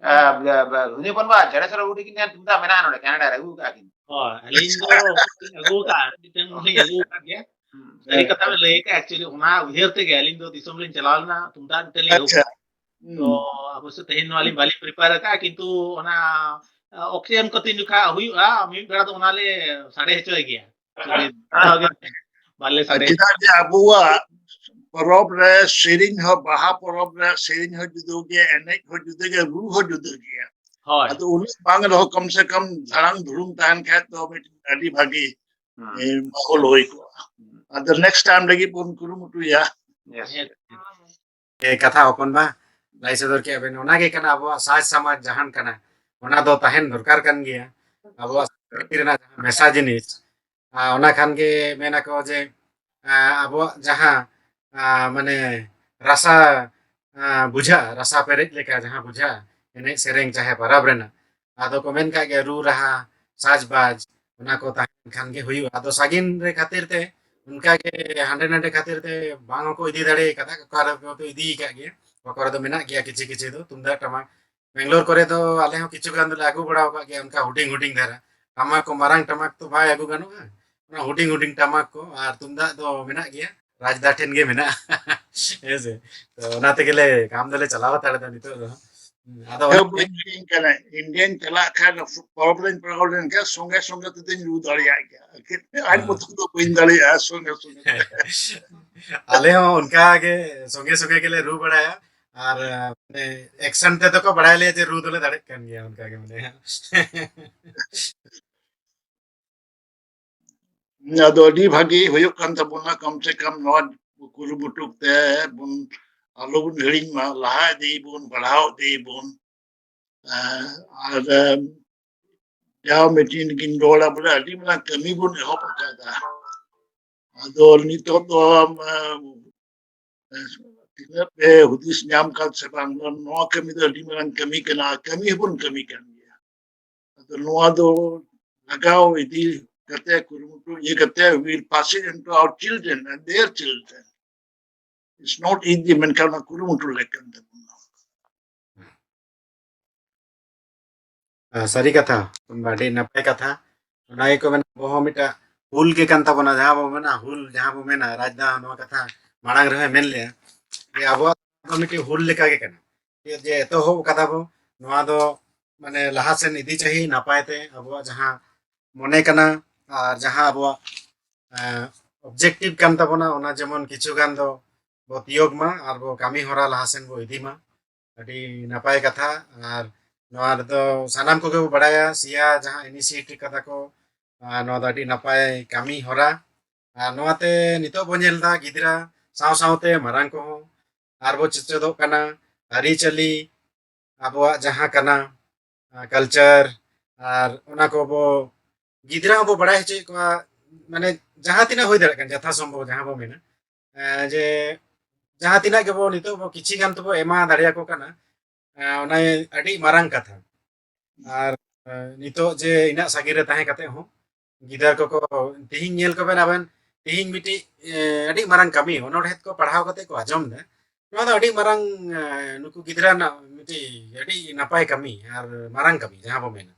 ᱟ, ᱵᱟ-, ᱵᱟ-, ᱨᱩᱱᱤ ᱵᱚᱱ ᱵᱟ, ᱡᱷᱟᱲᱮᱥᱚᱨ ᱵᱟᱵᱩ ᱴᱷᱮᱱ ᱠᱤᱱ ᱛᱩᱢᱫᱟᱜ ᱢᱮᱱᱟᱜᱼᱟ ᱱᱚᱰᱮ, ᱠᱟᱱᱟᱰᱟ ᱨᱮ ᱟᱹᱜᱩ ᱠᱟᱜᱼᱟ ᱠᱤᱱ᱾ ᱦᱳᱭ, ᱟᱹᱞᱤᱧ ᱫᱚ ᱟᱹᱜᱩ ᱠᱟᱜᱼᱟ, ᱢᱤᱫᱴᱟᱝ ᱞᱤᱧ ᱟᱹᱜᱩ ᱠᱟᱜ ᱜᱮᱭᱟ᱾ ᱦᱩᱸ᱾ ᱥᱟᱹᱨᱤ ᱠᱟᱛᱷᱟ ᱵᱮᱱ ᱞᱟᱹᱭ ᱟᱠᱟᱫᱼᱟ᱾ Actually, ᱚᱱᱟ ᱩᱭᱦᱟᱹᱨ ᱛᱮᱜᱮ ᱟᱹᱞᱤᱧ ᱫᱚ ᱫᱤᱥᱚᱢ ᱞᱤᱧ ᱪᱟᱞᱟᱣ ᱞᱮᱱᱟ, ᱛᱩᱢᱫᱟᱜ ᱢᱤᱫᱴᱮᱱ ᱞᱤᱧ ᱟᱹᱜᱩ ᱟᱪᱪᱷᱟ᱾ ᱠᱟᱜᱼᱟ᱾ ᱛᱚ, ᱦᱩᱸ᱾ ᱚᱵᱚᱥᱥᱳᱭ ᱛᱮᱦᱮᱧ ᱱᱚᱣᱟ ᱞᱤᱧ ᱵᱟᱹᱞᱤᱧ prepare ᱟᱠᱟᱫᱼᱟ, ᱠᱤᱱᱛᱩ ᱚᱱᱟ, ᱟ, occasion ᱠᱚ ᱛᱤᱱ ᱡᱚᱠᱷᱟ ᱦᱩᱭᱩᱜᱼᱟ, ᱢᱤᱫ ᱵᱮᱲᱟ ᱫᱚ ᱚᱱᱟ ᱞᱮ ᱥᱟᱰᱮ ᱦᱚᱪᱚᱭ ᱜᱮᱭᱟ᱾ ᱡᱩᱫᱤ ᱵᱟᱞᱮ ᱟᱨ ᱥᱟᱰᱮ ᱪᱮᱫᱟᱜ ᱡᱮ ᱟᱵᱚᱣᱟᱜ ᱯᱚᱨᱚᱵᱽ ᱨᱮ ᱥᱮᱨᱮᱧ ᱦᱚᱸ, ᱵᱟᱦᱟ ᱯᱚᱨᱚᱵᱽ ᱨᱮ ᱥᱮᱨᱮᱧ ᱦᱚᱸ ᱡᱩᱫᱟᱹ ᱜᱮᱭᱟ, ᱮᱱᱮᱡ ᱦᱚᱸ ᱡᱩᱫᱟᱹ ᱜᱮᱭᱟ, ᱨᱩ ᱦᱚᱸ ᱡᱩᱫᱟᱹ ᱜᱮᱭᱟ᱾ ᱦᱳᱭ᱾ ᱟᱫᱚ ᱩᱱᱟᱹᱜ ᱵᱟᱝ ᱨᱮᱦᱚᱸ ᱠᱚᱢ ᱥᱮ ᱠᱚᱢ ᱫᱷᱟᱲᱟᱝ ᱫᱷᱩᱲᱩᱝ ᱛᱟᱦᱮᱱ ᱠᱷᱟᱡ ᱫᱚ ᱢᱤᱫᱴᱮᱱ ᱟᱹᱰᱤ ᱵᱷᱟᱹᱜᱤ, ᱦᱩᱸ᱾ ᱮ, ᱢᱟᱦᱚᱞ ᱦᱩᱭ ᱠᱚᱜᱼᱟ᱾ ᱦᱩᱸ᱾ ᱟᱫᱚ next time ᱞᱟᱹᱜᱤᱫ ᱵᱚᱱ ᱠᱩᱨᱩᱢᱩᱴᱩᱭᱟ᱾ Yes. ᱦᱮᱸ᱾ ᱮ, ᱠᱟᱛᱷᱟ ᱦᱚᱯᱚᱱ ᱵᱟ ᱞᱟᱹᱭ ᱥᱚᱫᱚᱨ ᱠᱮᱜᱼᱟ ᱵᱮᱱ, ᱚᱱᱟ ᱜᱮ ᱠᱟᱱᱟ ᱟᱵᱚᱣᱟᱜ ᱥᱟᱡᱽ ᱥᱟᱢᱟᱡᱽ ᱡᱟᱦᱟᱱ ᱠᱟᱱᱟ, ᱚᱱᱟ ᱫᱚ ᱛᱟᱦᱮᱱ ᱫᱚᱨᱠᱟᱨ ᱠᱟᱱ ᱜᱮᱭᱟ᱾ ᱟᱵᱚᱣᱟᱜ ᱥᱚᱝᱥᱠᱨᱤᱛᱤ ᱨᱮᱱᱟᱜ ᱡᱟᱦᱟᱸ ᱢᱮᱥᱟ ᱡᱤᱱᱤᱥ, ᱟ, ᱚᱱᱟ ᱠᱷᱟᱱ ᱜᱮ ᱢᱮᱱ ᱟᱠᱚ ᱡᱮ, ᱟ, ᱟᱵᱚᱣᱟᱜ ᱡᱟᱦᱟᱸ, ᱟ, ᱢᱟᱱᱮ ᱨᱟᱥᱟ, ᱟ, ᱵᱩᱡᱷᱟᱹᱜᱼᱟ, ᱨᱟᱥᱟ ᱯᱮᱨᱮᱡ ᱞᱮᱠᱟ ᱡᱟᱦᱟᱸ ᱵᱩᱡᱷᱟᱹᱜᱼᱟ, ᱮᱱᱮᱡ ᱥᱮᱨᱮᱧ ᱪᱟᱦᱮ ᱯᱟᱨᱟᱵᱽ ᱨᱮᱱᱟᱜ, ᱟᱫᱚ ᱠᱚ ᱢᱮᱱ ᱠᱟᱜ ᱜᱮᱭᱟ, ᱨᱩ ᱨᱟᱦᱟ, ᱥᱟᱡᱽ ᱵᱟᱡᱽ, ᱚᱱᱟ ᱠᱚ ᱛᱟᱦᱮᱸ ᱞᱮᱱ ᱠᱷᱟᱱ ᱜᱮ ᱦᱩᱭᱩᱜᱼᱟ᱾ ᱟᱫᱚ ᱥᱟᱺᱜᱤᱧ ᱨᱮ ᱠᱷᱟᱹᱛᱤᱨ ᱛᱮ ᱚᱱᱠᱟ ᱜᱮ ᱦᱟᱸᱰᱮ ᱱᱟᱰᱮ ᱠᱷᱟᱹᱛᱤᱨ ᱛᱮ ᱵᱟᱝ ᱦᱚᱸᱠᱚ ᱤᱫᱤ ᱫᱟᱲᱮ ᱠᱟᱫᱟ, ᱚᱠᱟ ᱨᱮ ᱠᱚ ᱤᱫᱤ ᱟᱠᱟᱫ ᱜᱮᱭᱟ, ᱚᱠᱟ ᱠᱚᱨᱮ ᱫᱚ ᱢᱮᱱᱟᱜ ᱜᱮᱭᱟ ᱠᱤᱪᱷᱩ ᱠᱤᱪᱷᱩ ᱫᱚ ᱛᱩᱢᱫᱟᱜ ᱴᱟᱢᱟᱠ᱾ ᱵᱮᱝᱜᱟᱞᱳᱨ ᱠᱚᱨᱮ ᱫᱚ ᱟᱞᱮ ᱦᱚᱸ ᱠᱤᱪᱷᱩ ᱜᱟᱱ ᱫᱚᱞᱮ ᱟᱹᱜᱩ ᱵᱟᱲᱟ ᱟᱠᱟᱫ ᱜᱮᱭᱟ, ᱚᱱᱠᱟ ᱦᱩᱰᱤᱧ ᱦᱩᱰᱤᱧ ᱫᱷᱟᱨᱟ᱾ ᱴᱟᱢᱟᱠ ᱠᱚ, ᱢᱟᱨᱟᱝ ᱴᱟᱢᱟᱠ ᱛᱚ ᱵᱟᱭ ᱟᱹᱜᱩ ᱜᱟᱱᱚᱜᱼᱟ, ᱚᱱᱟ ᱦᱩᱰᱤᱧ ᱦᱩᱰᱤᱧ ᱴᱟᱢᱟᱠ ᱠᱚ, ᱟᱨ ᱛᱩᱢᱫᱟᱜ ᱫᱚ ᱢᱮᱱᱟᱜ ᱜᱮᱭᱟ, ᱨᱟᱡᱽᱫᱟ ᱴᱷᱮᱱ ᱜᱮ ᱢᱮᱱᱟᱜᱼᱟ᱾ ᱦᱮᱸ ᱥᱮ? ᱛᱚ ᱚᱱᱟ ᱛᱮᱜᱮ ᱞᱮ ᱠᱟᱢ ᱫᱚᱞᱮ ᱪᱟᱞᱟᱣ ᱦᱟᱛᱟᱲ ᱮᱫᱟ ᱱᱤᱛᱚᱜ ᱫᱚ᱾ ᱦᱩᱸ, ᱟᱫᱚ ᱦᱮᱸ, ᱚᱱᱮ ᱵᱟᱹᱧ ᱦᱤᱲᱤᱧ ᱠᱟᱱᱟ, ᱤᱱᱰᱤᱭᱟᱧ ᱪᱟᱞᱟᱜ ᱠᱷᱟᱱ, ᱯᱚᱨᱚᱵᱽ ᱨᱮᱧ ᱯᱟᱲᱟᱣ ᱞᱮᱱᱠᱷᱟᱱ ᱥᱚᱸᱜᱮ ᱥᱚᱸᱜᱮ ᱛᱮᱫᱚᱧ ᱨᱩ ᱫᱟᱲᱮᱭᱟᱜ ᱜᱮᱭᱟ᱾ ᱟᱡ ᱦᱮᱸ᱾ ᱢᱚᱛᱚ ᱫᱚ ᱵᱟᱹᱧ ᱫᱟᱲᱮᱭᱟᱜᱼᱟ ᱥᱚᱸᱜᱮ ᱥᱚᱸᱜᱮ ᱛᱮ᱾ ᱟᱞᱮ ᱦᱚᱸ ᱚᱱᱠᱟ ᱜᱮ ᱥᱚᱸᱜᱮ ᱥᱚᱸᱜᱮ ᱜᱮᱞᱮ ᱨᱩ ᱵᱟᱲᱟᱭᱟ᱾ ᱟᱨ, ᱢᱟᱱᱮ, ᱮᱠᱥᱮᱱ ᱛᱮᱫᱚ ᱠᱚ ᱵᱟᱲᱟᱭ ᱞᱮᱭᱟ ᱡᱮ ᱨᱩ ᱫᱚᱞᱮ ᱫᱟᱲᱮᱜ ᱠᱟᱱ ᱜᱮᱭᱟ, ᱚᱱᱠᱟ ᱜᱮ, ᱢᱟᱱᱮ᱾ ᱟᱫᱚ ᱟᱹᱰᱤ ᱵᱷᱟᱹᱜᱤ ᱦᱩᱭᱩᱜ ᱠᱟᱱ ᱛᱟᱵᱚᱱᱟ, ᱠᱚᱢ ᱥᱮ ᱠᱚᱢ ᱱᱚᱣᱟ ᱠᱩᱨᱩᱢᱩᱴᱩ ᱛᱮ ᱵᱚᱱ ᱟᱞᱚ ᱵᱚᱱ ᱦᱤᱲᱤᱧ ᱢᱟ, ᱞᱟᱦᱟ ᱤᱫᱤᱭ ᱵᱚᱱ, ᱵᱟᱲᱦᱟᱣ ᱤᱫᱤᱭ ᱵᱚᱱ᱾ ᱟᱨ, ᱟᱨ, ᱡᱟᱣ ᱢᱤᱴᱤᱝ ᱨᱮᱜᱤᱧ ᱨᱚᱲᱟ, ᱵᱚᱞᱮ, ᱟᱹᱰᱤ ᱢᱟᱨᱟᱝ ᱠᱟᱹᱢᱤ ᱵᱚᱱ ᱮᱦᱚᱵ ᱟᱠᱟᱫᱟ᱾ ᱟᱫᱚ ᱱᱤᱛᱚᱜ ᱫᱚ, ᱟᱢ, ᱛᱤᱱᱟᱹᱜ ᱯᱮ ᱦᱩᱫᱤᱥ ᱧᱟᱢ ᱠᱟᱫ ᱥᱮ ᱵᱟᱝ, ᱱᱚᱣᱟ ᱠᱟᱹᱢᱤ ᱫᱚ ᱟᱹᱰᱤ ᱢᱟᱨᱟᱝ ᱠᱟᱹᱢᱤ ᱠᱟᱱᱟ, ᱠᱟᱹᱢᱤ ᱦᱚᱸᱵᱚᱱ ᱠᱟᱹᱢᱤ ᱠᱟᱱ ᱜᱮᱭᱟ᱾ ᱟᱫᱚ ᱱᱚᱣᱟ ᱫᱚ ᱞᱟᱜᱟᱣ ᱤᱫᱤ ᱠᱟᱛᱮ, ᱠᱩᱨᱩᱢᱩᱴᱩ ᱤᱭᱟᱹ ᱠᱟᱛᱮ, we'll pass it into our children and their children. It's not easy, ᱢᱮᱱᱠᱷᱟᱱ ᱚᱱᱟ ᱠᱩᱨᱩᱢᱩᱴᱩ ᱞᱮᱠᱟᱱ ᱛᱟᱵᱚᱱᱟ᱾ ᱟᱨ ᱥᱟᱹᱨᱤ ᱠᱟᱛᱷᱟ, ᱟᱹᱰᱤ ᱱᱟᱯᱟᱭ ᱠᱟᱛᱷᱟ᱾ ᱚᱱᱟ ᱜᱮᱠᱚ ᱢᱮᱱᱟ, ᱟᱵᱚ ᱦᱚᱸ ᱢᱤᱫᱴᱟᱝ ᱦᱩᱞ ᱜᱮ ᱠᱟᱱ ᱛᱟᱵᱚᱱᱟ, ᱡᱟᱦᱟᱸ ᱵᱚ ᱢᱮᱱᱟ ᱦᱩᱞ, ᱡᱟᱦᱟᱸ ᱵᱚ ᱢᱮᱱᱟ, ᱨᱟᱡᱽ ᱫᱟ ᱱᱚᱣᱟ ᱠᱟᱛᱷᱟ ᱢᱟᱲᱟᱝ ᱨᱮᱦᱚᱸᱭ ᱢᱮᱱ ᱞᱮᱜᱼᱟ, ᱡᱮ ᱟᱵᱚᱣᱟᱜ ᱫᱚ ᱢᱤᱫᱴᱤᱡ ᱦᱩᱞ ᱞᱮᱠᱟ ᱜᱮ ᱠᱟᱱᱟ᱾ ᱡᱮ ᱮᱛᱚᱦᱚᱵ ᱠᱟᱫᱟ ᱵᱚ, ᱱᱚᱣᱟ ᱫᱚ ᱢᱟᱱᱮ ᱞᱟᱦᱟ ᱥᱮᱱ ᱤᱫᱤ ᱪᱟᱹᱦᱤ ᱱᱟᱯᱟᱭ ᱛᱮ, ᱟᱵᱚᱣᱟᱜ ᱡᱟᱦᱟᱸ ᱢᱚᱱᱮ ᱠᱟᱱᱟ ᱟᱨ ᱡᱟᱦᱟᱸ ᱟᱵᱚᱣᱟᱜ ᱚᱵᱡᱮᱠᱴᱤᱵᱷ ᱠᱟᱱ ᱛᱟᱵᱚᱱᱟ, ᱚᱱᱟ ᱡᱮᱢᱚᱱ ᱠᱤᱪᱷᱩ ᱜᱟᱱ ᱫᱚ ᱵᱚ ᱛᱤᱭᱳᱜᱽ ᱢᱟ ᱟᱨ ᱵᱚ ᱠᱟᱹᱢᱤ ᱦᱚᱨᱟ ᱞᱟᱦᱟ ᱥᱮᱱ ᱵᱚ ᱤᱫᱤ ᱢᱟ᱾ ᱟᱹᱰᱤ ᱱᱟᱯᱟᱭ ᱠᱟᱛᱷᱟ᱾ ᱟᱨ ᱱᱚᱣᱟ ᱨᱮᱫᱚ ᱥᱟᱱᱟᱢ ᱠᱚᱜᱮ ᱵᱚ ᱵᱟᱲᱟᱭᱟ, ᱥᱤᱭᱟ ᱡᱟᱦᱟᱸ ᱤᱱᱤᱥᱤᱭᱮᱴᱤᱵᱷ ᱠᱟᱫᱟ ᱠᱚ, ᱟᱨ ᱱᱚᱣᱟ ᱫᱚ ᱟᱹᱰᱤ ᱱᱟᱯᱟᱭ ᱠᱟᱹᱢᱤ ᱦᱚᱨᱟ᱾ ᱟᱨ ᱱᱚᱣᱟᱛᱮ ᱱᱤᱛᱚᱜ ᱵᱚ ᱧᱮᱞ ᱮᱫᱟ, ᱜᱤᱫᱽᱨᱟᱹ ᱥᱟᱶ ᱥᱟᱶᱛᱮ ᱢᱟᱨᱟᱝ ᱠᱚᱦᱚᱸ ᱟᱨ ᱵᱚ ᱪᱮᱪᱮᱫᱚᱜ ᱠᱟᱱᱟ, ᱟᱹᱨᱤᱪᱟᱹᱞᱤ, ᱟᱵᱚᱣᱟᱜ ᱡᱟᱦᱟᱸ ᱠᱟᱱᱟ, ᱠᱟᱞᱪᱟᱨ, ᱟᱨ ᱚᱱᱟ ᱠᱚᱵᱚ ᱜᱤᱫᱽᱨᱟᱹ ᱦᱚᱸᱵᱚ ᱵᱟᱲᱟᱭ ᱦᱚᱪᱚᱭᱮᱫ ᱠᱚᱣᱟ᱾ ᱢᱟᱱᱮ ᱡᱟᱦᱟᱸ ᱛᱤᱱᱟᱹᱜ ᱦᱩᱭ ᱫᱟᱲᱮᱭᱟᱜ ᱠᱟᱱᱟ, ᱡᱟᱛᱷᱟ ᱥᱚᱢᱵᱷᱚᱵ ᱡᱟᱦᱟᱸ ᱵᱚ ᱢᱮᱱᱟ, ᱮᱸ, ᱡᱮ ᱡᱟᱦᱟᱸ ᱛᱤᱱᱟᱹᱜ ᱜᱮᱵᱚ ᱱᱤᱛᱚᱜ ᱵᱚ ᱠᱤᱪᱷᱤ ᱜᱟᱱ ᱛᱮᱵᱚ ᱮᱢᱟ ᱫᱟᱲᱮᱭᱟᱠᱚ ᱠᱟᱱᱟ, ᱮᱸ, ᱚᱱᱟ ᱟᱹᱰᱤ ᱢᱟᱨᱟᱝ ᱠᱟᱛᱷᱟ᱾ ᱟᱨ, ᱮᱸ, ᱱᱤᱛᱚᱜ ᱡᱮ ᱤᱱᱟᱹᱜ ᱥᱟᱺᱜᱤᱧ ᱨᱮ ᱛᱟᱦᱮᱸ ᱠᱟᱛᱮ ᱦᱚᱸ ᱜᱤᱫᱟᱹᱨ ᱠᱚᱠᱚ ᱛᱮᱦᱮᱧ ᱧᱮᱞ ᱠᱚᱵᱮᱱ ᱟᱵᱮᱱ, ᱛᱮᱦᱮᱧ ᱢᱤᱫᱴᱤᱡ, ᱮᱸ, ᱟᱹᱰᱤ ᱢᱟᱨᱟᱝ ᱠᱟᱹᱢᱤ ᱚᱱᱚᱬᱦᱮ ᱠᱚ ᱯᱟᱲᱦᱟᱣ ᱠᱟᱛᱮ ᱠᱚ ᱟᱸᱡᱚᱢ ᱮᱫᱟ᱾ ᱱᱚᱣᱟ ᱫᱚ ᱟᱹᱰᱤ ᱢᱟᱨᱟᱝ, ᱮᱸ, ᱱᱩᱠᱩ ᱜᱤᱫᱽᱨᱟᱹ ᱨᱮᱱᱟᱜ ᱢᱤᱫᱴᱤᱡ ᱟᱹᱰᱤ ᱱᱟᱯᱟᱭ ᱠᱟᱹᱢᱤ ᱟᱨ ᱢᱟᱨᱟᱝ ᱠᱟᱹᱢᱤ ᱡᱟᱦᱟᱸ ᱵᱚ ᱢᱮᱱᱟ᱾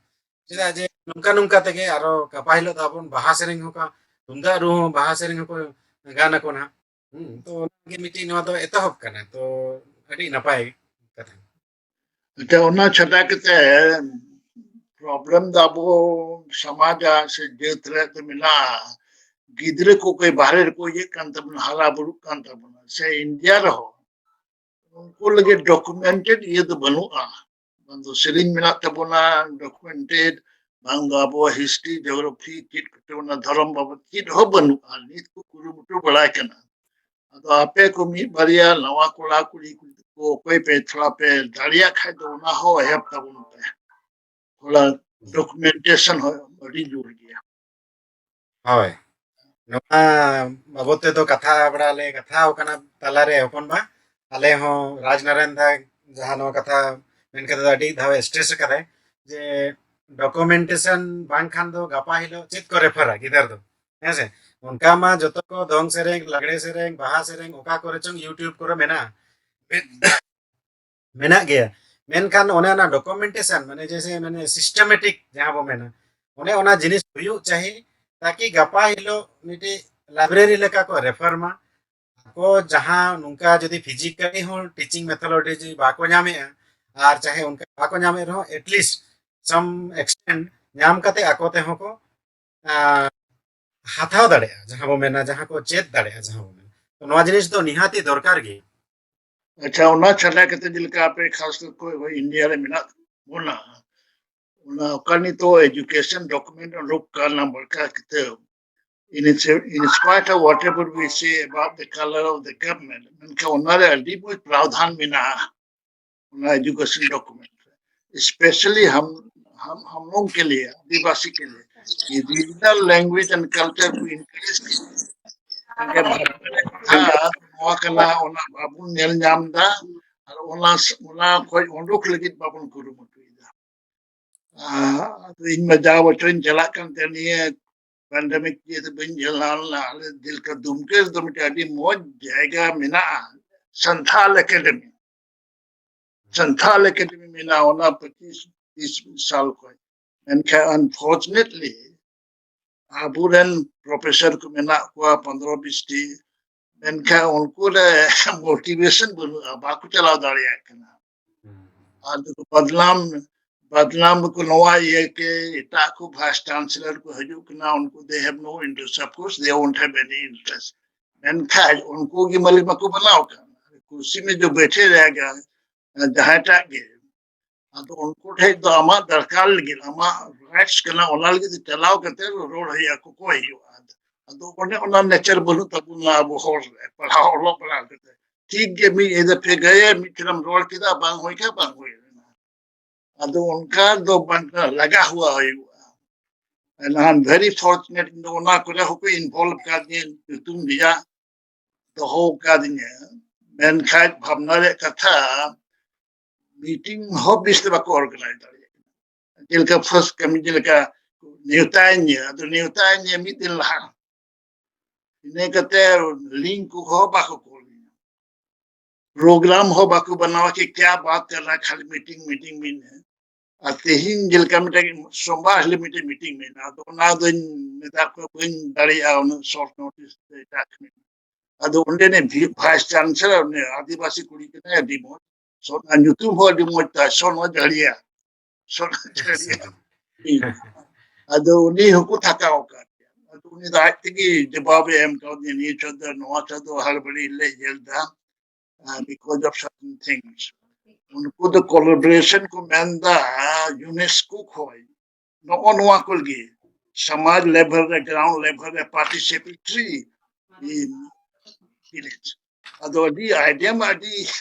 ᱪᱮᱫᱟᱜ ᱡᱮ ᱱᱚᱝᱠᱟ ᱱᱚᱝᱠᱟ ᱛᱮᱜᱮ ᱟᱨᱚ ᱜᱟᱯᱟ ᱦᱤᱞᱳᱜ ᱫᱚ ᱟᱵᱚᱱ ᱵᱟᱦᱟ ᱥᱮᱨᱮᱧ ᱦᱚᱸ ᱠᱟ-, ᱛᱩᱢᱫᱟᱜ ᱨᱩ ᱦᱚᱸ ᱵᱟᱦᱟ ᱥᱮᱨᱮᱧ ᱦᱚᱸᱠᱚ ᱜᱟᱱ ᱟᱠᱚ ᱱᱟᱦᱟᱜ᱾ ᱦᱩᱸ, ᱛᱚ ᱚᱱᱟᱜᱮ ᱢᱤᱫᱴᱤᱡ ᱱᱚᱣᱟ ᱫᱚ ᱮᱛᱚᱦᱚᱵ ᱠᱟᱱᱟ, ᱛᱚ ᱟᱹᱰᱤ ᱱᱟᱯᱟᱭ ᱠᱟᱛᱷᱟ᱾ ᱟᱪᱪᱷᱟ, ᱚᱱᱟ ᱪᱷᱟᱰᱟ ᱠᱟᱛᱮ ᱯᱨᱚᱵᱞᱮᱢ ᱫᱚ ᱟᱵᱚ ᱥᱚᱢᱟᱡᱽ ᱥᱮ ᱡᱟᱹᱛ ᱨᱮ ᱫᱚ ᱢᱮᱱᱟᱜᱼᱟ, ᱜᱤᱫᱽᱨᱟᱹ ᱠᱚ ᱚᱠᱚᱭ ᱵᱟᱦᱨᱮ ᱨᱮᱠᱚ ᱤᱭᱟᱹᱜ ᱠᱟᱱ ᱛᱟᱵᱚᱱᱟ, ᱦᱟᱨᱟ ᱵᱩᱨᱩᱜ ᱠᱟᱱ ᱛᱟᱵᱚᱱᱟ, ᱥᱮ ᱤᱱᱰᱤᱭᱟ ᱨᱮᱦᱚᱸ ᱩᱱᱠᱩ ᱞᱟᱹᱜᱤᱫ ᱰᱚᱠᱩᱢᱮᱱᱴᱮᱰ ᱤᱭᱟᱹ ᱫᱚ ᱵᱟᱹᱱᱩᱜᱼᱟ᱾ ᱵᱟᱝ ᱫᱚ ᱥᱮᱨᱮᱧ ᱢᱮᱱᱟᱜ ᱛᱟᱵᱚᱱᱟ ᱰᱚᱠᱩᱢᱮᱱᱴᱮᱰ, ᱵᱟᱝ ᱫᱚ ᱟᱵᱚᱣᱟᱜ ᱦᱤᱥᱴᱨᱤ, ᱡᱤᱭᱳᱜᱨᱟᱯᱷᱤ, ᱪᱮᱫ ᱠᱚᱪᱚ ᱚᱱᱟ ᱫᱷᱚᱨᱚᱢ ᱵᱟᱵᱚᱫ ᱪᱮᱫ ᱦᱚᱸ ᱵᱟᱹᱱᱩᱜᱼᱟ᱾ ᱱᱤᱛ ᱠᱚ ᱠᱩᱨᱩᱢᱩᱴᱩ ᱵᱟᱲᱟᱭ ᱠᱟᱱᱟ᱾ ᱟᱫᱚ ᱟᱯᱮ ᱠᱚ ᱢᱤᱫ ᱵᱟᱨᱭᱟ ᱱᱟᱣᱟ ᱠᱚᱲᱟ ᱠᱩᱲᱤ ᱠᱚ ᱚᱠᱚᱭ ᱯᱮ ᱛᱷᱚᱲᱟ ᱯᱮ ᱫᱟᱲᱮᱭᱟᱜ ᱠᱷᱟᱡ ᱫᱚ ᱚᱱᱟ ᱦᱚᱸ ᱮᱦᱚᱵ ᱛᱟᱵᱚᱱ ᱯᱮ᱾ ᱛᱷᱚᱲᱟ ᱰᱚᱠᱩᱢᱮᱱᱴᱮᱥᱚᱱ ᱦᱚᱸ ᱟᱹᱰᱤ ᱡᱳᱨ ᱜᱮᱭᱟ᱾ ᱦᱳᱭ, ᱱᱚᱣᱟ ᱵᱟᱵᱚᱫ ᱛᱮᱫᱚ ᱠᱟᱛᱷᱟ ᱵᱟᱲᱟ ᱞᱮ ᱠᱟᱛᱷᱟ ᱟᱠᱟᱱᱟ ᱛᱟᱞᱟᱨᱮ ᱦᱚᱯᱚᱱ ᱵᱟ, ᱟᱞᱮ ᱦᱚᱸ ᱨᱟᱡᱽ ᱱᱟᱨᱟᱭᱚᱱ ᱫᱟ ᱡᱟᱦᱟᱸ ᱱᱚᱣᱟ ᱠᱟᱛᱷᱟ ᱢᱮᱱ ᱠᱟᱛᱮ ᱫᱚ ᱟᱹᱰᱤ ᱫᱷᱟᱣ ᱮ ᱥᱴᱨᱮᱥ ᱟᱠᱟᱫᱟᱭ ᱡᱮ ᱰᱚᱠᱩᱢᱮᱱᱴᱮᱥᱚᱱ ᱵᱟᱝᱠᱷᱟᱱ ᱫᱚ ᱜᱟᱯᱟ ᱦᱤᱞᱳᱜ ᱪᱮᱫ ᱠᱚ ᱨᱮᱯᱷᱟᱨᱟ ᱜᱤᱫᱟᱹᱨ ᱫᱚ, ᱦᱮᱸ ᱥᱮ? ᱚᱱᱠᱟ ᱢᱟ ᱡᱚᱛᱚ ᱠᱚ ᱫᱚᱝ ᱥᱮᱨᱮᱧ, ᱞᱟᱜᱽᱲᱮ ᱥᱮᱨᱮᱧ, ᱵᱟᱦᱟ ᱥᱮᱨᱮᱧ ᱚᱠᱟ ᱠᱚᱨᱮ ᱪᱚᱝ ᱭᱩᱴᱩᱵᱽ ᱠᱚᱨᱮ ᱢᱮᱱᱟᱜᱼᱟ, ᱢᱮᱱᱟᱜ ᱜᱮᱭᱟ᱾ ᱢᱮᱱᱠᱷᱟᱱ ᱚᱱᱮ ᱚᱱᱟ ᱰᱚᱠᱩᱢᱮᱱᱴᱮᱥᱚᱱ, ᱢᱟᱱᱮ ᱡᱮᱥᱮ ᱢᱟᱱᱮ ᱥᱤᱥᱴᱮᱢᱮᱴᱤᱠ ᱡᱟᱦᱟᱸ ᱵᱚ ᱢᱮᱱᱟ, ᱚᱱᱮ ᱚᱱᱟ ᱡᱤᱱᱤᱥ ᱦᱩᱭᱩᱜ ᱪᱟᱹᱦᱤ, ᱛᱟᱠᱤ ᱜᱟᱯᱟ ᱦᱤᱞᱳᱜ ᱢᱤᱫᱴᱤᱡ ᱞᱟᱭᱵᱨᱮᱨᱤ ᱞᱮᱠᱟ ᱠᱚ ᱨᱮᱯᱷᱟᱨ ᱢᱟ᱾ ᱟᱠᱚ ᱡᱟᱦᱟᱸ ᱱᱚᱝᱠᱟ ᱡᱩᱫᱤ ᱯᱷᱤᱡᱤᱠᱟᱞᱤ ᱦᱚᱸ ᱴᱤᱪᱤᱝ ᱢᱮᱛᱷᱳᱰᱳᱞᱚᱡᱤ ᱵᱟᱠᱚ ᱧᱟᱢᱮᱜᱼᱟ, ᱟᱨ ᱪᱟᱦᱮ ᱚᱱᱠᱟ ᱵᱟᱠᱚ ᱧᱟᱢᱮᱫ ᱨᱮᱦᱚᱸ, at least some extent ᱧᱟᱢ ᱠᱟᱛᱮ ᱟᱠᱚ ᱛᱮᱦᱚᱸ ᱠᱚ ᱟᱸ, ᱦᱟᱛᱟᱣ ᱫᱟᱲᱮᱭᱟᱜᱼᱟ, ᱡᱟᱦᱟᱸ ᱵᱚ ᱢᱮᱱᱟ, ᱡᱟᱦᱟᱸ ᱠᱚ ᱪᱮᱫ ᱫᱟᱲᱮᱭᱟᱜᱼᱟ, ᱡᱟᱦᱟᱸ ᱵᱚ ᱢᱮᱱᱟ᱾ ᱛᱚ ᱱᱚᱣᱟ ᱡᱤᱱᱤᱥ ᱫᱚ ᱱᱤᱦᱟᱹᱛᱤ ᱫᱚᱨᱠᱟᱨ ᱜᱮ᱾ ᱟᱪᱪᱷᱟ, ᱚᱱᱟ ᱪᱷᱟᱰᱟ ᱠᱟᱛᱮ ᱡᱮᱞᱮᱠᱟ ᱟᱯᱮ ᱠᱷᱟᱥ ᱠᱚᱨᱮ ᱤᱱᱰᱤᱭᱟ ᱨᱮ ᱢᱮᱱᱟᱜ ᱵᱚᱱᱟ, ᱚᱱᱟ ᱚᱠᱟ ᱱᱤᱛᱚᱜ ᱮᱡᱩᱠᱮᱥᱚᱱ ᱰᱚᱠᱩᱢᱮᱱᱴ ᱩᱰᱩᱠ ᱠᱟᱱᱟ, ᱵᱚᱲᱠᱟ ᱠᱤᱛᱟᱹᱵ, in, in spite of whatever we say about the color of the government, ᱢᱮᱱᱠᱷᱟᱱ ᱚᱱᱟᱨᱮ ᱟᱹᱰᱤ ᱢᱚᱡᱽ ᱯᱨᱟᱣᱫᱷᱟᱱ ᱢᱮᱱᱟᱜᱼᱟ ᱚᱱᱟ ᱮᱡᱩᱠᱮᱥᱚᱱ ᱰᱚᱠᱩᱢᱮᱱᱴ ᱨᱮ, especially हम हम हम लोग के लिए, आदिवासी के लिए, कि regional language and culture को encourage कीजिए। ᱱᱚᱣᱟ ᱠᱟᱱᱟ, ᱚᱱᱟ ᱵᱟᱵᱚᱱ ᱧᱮᱞ ᱧᱟᱢ ᱮᱫᱟ, ᱟᱨ ᱚᱱᱟ ᱚᱱᱟ ᱠᱷᱚᱡ ᱩᱰᱩᱠ ᱞᱟᱹᱜᱤᱫ ᱵᱟᱵᱚᱱ ᱠᱩᱨᱩᱢᱩᱴᱩᱭᱮᱫᱟ᱾ ᱟᱫᱚ ᱤᱧ ᱢᱟ ᱡᱟ ᱵᱚᱪᱷᱚᱨᱤᱧ ᱪᱟᱞᱟᱜ ᱠᱟᱱ ᱛᱟᱦᱮᱸ ᱱᱤᱭᱟᱹ ᱯᱮᱱᱰᱮᱢᱤᱠ ᱤᱭᱟᱹᱛᱮ ᱵᱟᱹᱧ ᱪᱟᱞᱟᱣ ᱞᱮᱱᱟ᱾ ᱟᱞᱮ ᱡᱮᱞᱮᱠᱟ ᱫᱩᱢᱠᱟᱹ ᱨᱮᱫᱚ ᱢᱤᱫᱴᱮᱱ ᱟᱹᱰᱤ ᱢᱚᱡᱽ ᱡᱟᱭᱜᱟ ᱢᱮᱱᱟᱜᱼᱟ, ᱥᱟᱱᱛᱷᱟᱞ ᱮᱠᱟᱰᱮᱢᱤ᱾ ᱥᱟᱱᱛᱷᱟᱞ ᱮᱠᱟᱰᱮᱢᱤ ᱢᱮᱱᱟᱜᱼᱟ, ᱚᱱᱟ ᱯᱚᱸᱪᱤᱥ ᱛᱤᱥ ᱥᱟᱞ ᱠᱷᱚᱱ᱾ ᱢᱮᱱᱠᱷᱟᱱ unfortunately ᱟᱵᱚᱨᱮᱱ ᱯᱨᱚᱯᱷᱮᱥᱚᱨ ᱠᱚ ᱢᱮᱱᱟᱜ ᱠᱚᱣᱟ ᱯᱚᱱᱫᱽᱨᱚ ᱵᱤᱥ ᱴᱤ, ᱢᱮᱱᱠᱷᱟᱱ ᱩᱱᱠᱩ ᱨᱮ ᱢᱳᱴᱤᱵᱷᱮᱥᱚᱱ ᱵᱟᱹᱱᱩᱜᱼᱟ, ᱵᱟᱠᱚ ᱪᱟᱞᱟᱣ ᱫᱟᱲᱮᱭᱟᱜ ᱠᱟᱱᱟ᱾ ᱟᱫᱚ ᱠᱚ ᱵᱟᱫᱱᱟᱢ ᱵᱟᱫᱱᱟᱢ ᱠᱚ ᱱᱚᱣᱟ ᱤᱭᱟᱹ ᱠᱮ ᱮᱴᱟᱜ ᱠᱚ ᱵᱷᱟᱭᱤᱥ ᱪᱟᱱᱥᱮᱞᱚᱨ ᱠᱚ ᱦᱤᱡᱩᱜ ᱠᱟᱱᱟ, ᱩᱱᱠᱩ they have no interest, of course they won't have any interest. ᱢᱮᱱᱠᱷᱟᱱ ᱩᱱᱠᱩ ᱜᱮ ᱢᱟᱹᱞᱤ ᱢᱟᱠᱚ ᱵᱮᱱᱟᱣ ᱠᱟᱱ, ᱠᱩᱨᱥᱤ ᱢᱮ ᱡᱚ ᱵᱮᱴᱷᱮ ᱨᱮᱦᱟ ᱡᱟᱦᱟᱸᱭᱴᱟᱜ ᱜᱮ᱾ ᱟᱫᱚ ᱩᱱᱠᱩ ᱴᱷᱮᱡ ᱫᱚ ᱟᱢᱟᱜ ᱫᱚᱨᱠᱟᱨ ᱞᱟᱹᱜᱤᱫ, ᱟᱢᱟᱜ ᱨᱟᱭᱤᱴᱥ ᱠᱟᱱᱟ, ᱚᱱᱟ ᱞᱟᱹᱜᱤᱫ ᱛᱮ ᱪᱟᱞᱟᱣ ᱠᱟᱛᱮ ᱨᱚᱲ ᱦᱩᱭᱩᱜᱼᱟ, ᱠᱚᱠᱚᱭ ᱦᱩᱭᱩᱜᱼᱟ᱾ ᱟᱫᱚ ᱚᱱᱮ ᱚᱱᱟ ᱱᱮᱪᱟᱨ ᱵᱟᱹᱱᱩᱜ ᱛᱟᱵᱚᱱᱟ ᱟᱵᱚ ᱦᱚᱲ ᱨᱮ, ᱯᱟᱲᱦᱟᱣ ᱚᱞᱚᱜ ᱯᱟᱲᱦᱟᱣ ᱠᱟᱛᱮ᱾ ᱴᱷᱤᱠ ᱜᱮ ᱢᱤᱫ ᱮᱫᱮ ᱯᱷᱮ ᱜᱟᱭᱮ ᱢᱤᱫ ᱴᱷᱮᱱᱮᱢ ᱨᱚᱲ ᱠᱮᱫᱟ, ᱵᱟᱝ ᱦᱩᱭ ᱠᱷᱟᱱ ᱵᱟᱝ ᱦᱩᱭ ᱞᱮᱱᱟ᱾ ᱟᱫᱚ ᱚᱱᱠᱟ ᱫᱚ ᱵᱟᱝ ᱠᱟᱱᱟ, ᱞᱟᱜᱟ ᱦᱩᱭᱩᱜᱼᱟ᱾ And I'm very fortunate, ᱤᱧ ᱫᱚ ᱚᱱᱟ ᱠᱚᱨᱮ ᱦᱚᱸᱠᱚ ᱤᱱᱵᱷᱚᱞᱵᱷ ᱠᱟᱫᱤᱧᱟ, ᱧᱩᱛᱩᱢ ᱨᱮᱭᱟᱜ ᱫᱚᱦᱚ ᱠᱟᱫᱤᱧᱟ᱾ ᱢᱮᱱᱠᱷᱟᱱ ᱵᱷᱟᱵᱽᱱᱟ ᱨᱮᱭᱟᱜ ᱠᱟᱛᱷᱟ, ᱢᱤᱴᱤᱝ ᱦᱚᱸ ᱵᱮᱥ ᱛᱮ ᱵᱟᱠᱚ ᱚᱨᱜᱟᱱᱟᱭᱤᱡᱽ ᱫᱟᱲᱮᱭᱟᱜ ᱠᱟᱱᱟ᱾ ᱡᱮᱞᱮᱠᱟ ᱯᱷᱟᱨᱥᱴ ᱠᱟᱹᱢᱤ, ᱡᱮᱞᱮᱠᱟ ᱱᱮᱣᱛᱟᱭᱤᱧᱟᱹ, ᱟᱫᱚ ᱱᱮᱣᱛᱟᱭᱤᱧᱟᱹ ᱢᱤᱫ ᱫᱤᱱ ᱞᱟᱦᱟ, ᱤᱱᱟᱹ ᱠᱟᱛᱮ ᱞᱤᱝᱠ ᱠᱚᱦᱚᱸ ᱵᱟᱠᱚ ᱠᱩᱞ ᱞᱤᱧᱟ, ᱯᱨᱳᱜᱨᱟᱢ ᱦᱚᱸ ᱵᱟᱠᱚ ᱵᱮᱱᱟᱣᱟ ᱠᱤ ᱠᱭᱟ ᱵᱟᱛ ᱠᱟᱨᱱᱟ, ᱠᱷᱟᱞᱤ ᱢᱤᱴᱤᱝ ᱢᱤᱴᱤᱝ ᱢᱤᱱ ᱦᱮ᱾ ᱟᱨ ᱛᱮᱦᱮᱧ ᱡᱮᱞᱮᱠᱟ ᱢᱤᱫᱴᱮᱱ ᱥᱳᱢᱵᱟᱨ ᱦᱤᱞᱳᱜ ᱢᱤᱫᱴᱮᱱ ᱢᱤᱴᱤᱝ ᱢᱮᱱᱟᱜᱼᱟ, ᱟᱫᱚ ᱚᱱᱟ ᱫᱚᱧ ᱢᱮᱛᱟ ᱠᱚᱣᱟ ᱵᱟᱹᱧ ᱫᱟᱲᱮᱭᱟᱜᱼᱟ ᱩᱱᱟᱹᱜ ᱥᱚᱨᱴ ᱱᱳᱴᱤᱥ ᱛᱮ ᱮᱴᱟᱜ ᱠᱟᱹᱢᱤ᱾ ᱟᱫᱚ ᱚᱸᱰᱮᱱᱤᱡ ᱵᱷᱤ-, ᱵᱷᱟᱭᱤᱥ ᱪᱟᱱᱥᱮᱞᱚᱨ, ᱩᱱᱤ ᱟᱹᱫᱤᱵᱟᱹᱥᱤ ᱠᱩᱲᱤ ᱠᱟᱱᱟᱭ, ᱟᱹᱰᱤ ᱢᱚᱡᱽ, ᱥᱚᱱᱟ ᱧᱩᱛᱩᱢ ᱦᱚᱸ ᱟᱹᱰᱤ ᱢᱚᱡᱽ ᱛᱟᱭ, ᱥᱚᱱᱟ ᱡᱟᱹᱲᱤᱭᱟ, ᱥᱚᱱᱟ ᱡᱟᱹᱲᱤᱭᱟ᱾ ᱟᱫᱚ ᱩᱱᱤ ᱦᱚᱸᱠᱚ ᱛᱷᱟᱠᱟᱣ ᱟᱠᱟᱫ ᱜᱮᱭᱟ᱾ ᱟᱫᱚ ᱩᱱᱤ ᱫᱚ ᱟᱡ ᱛᱮᱜᱮ ᱡᱚᱵᱟᱵᱮ ᱮᱢ ᱠᱟᱣᱫᱤᱧᱟ, ᱱᱤᱭᱟᱹ ᱪᱷᱚᱴ ᱫᱚ ᱱᱚᱣᱟ ᱪᱷᱚᱴ ᱫᱚ ᱦᱟᱲᱵᱟᱲᱤ ᱞᱮ ᱧᱮᱞ ᱮᱫᱟ, uh, because of certain things. ᱩᱱᱠᱩ ᱫᱚ ᱠᱳᱞᱟᱵᱚᱨᱮᱥᱚᱱ ᱠᱚ ᱢᱮᱱᱫᱟ ᱭᱩᱱᱮᱥᱠᱳ ᱠᱷᱚᱱ, ᱱᱚᱜᱼᱚ ᱱᱚᱣᱟ ᱠᱚ ᱞᱟᱹᱜᱤᱫ ᱥᱚᱢᱟᱡᱽ ᱞᱮᱵᱮᱞ ᱨᱮ, ᱜᱨᱟᱣᱩᱱᱰ ᱞᱮᱵᱮᱞ ᱨᱮ ᱯᱟᱨᱴᱤᱥᱤᱯᱮᱴᱨᱤ ᱤᱱ ᱵᱷᱤᱞᱮᱡᱽ᱾ ᱟᱫᱚ ᱟᱹᱰᱤ ᱟᱭᱰᱤᱭᱟ ᱢᱟ ᱟᱹᱰᱤ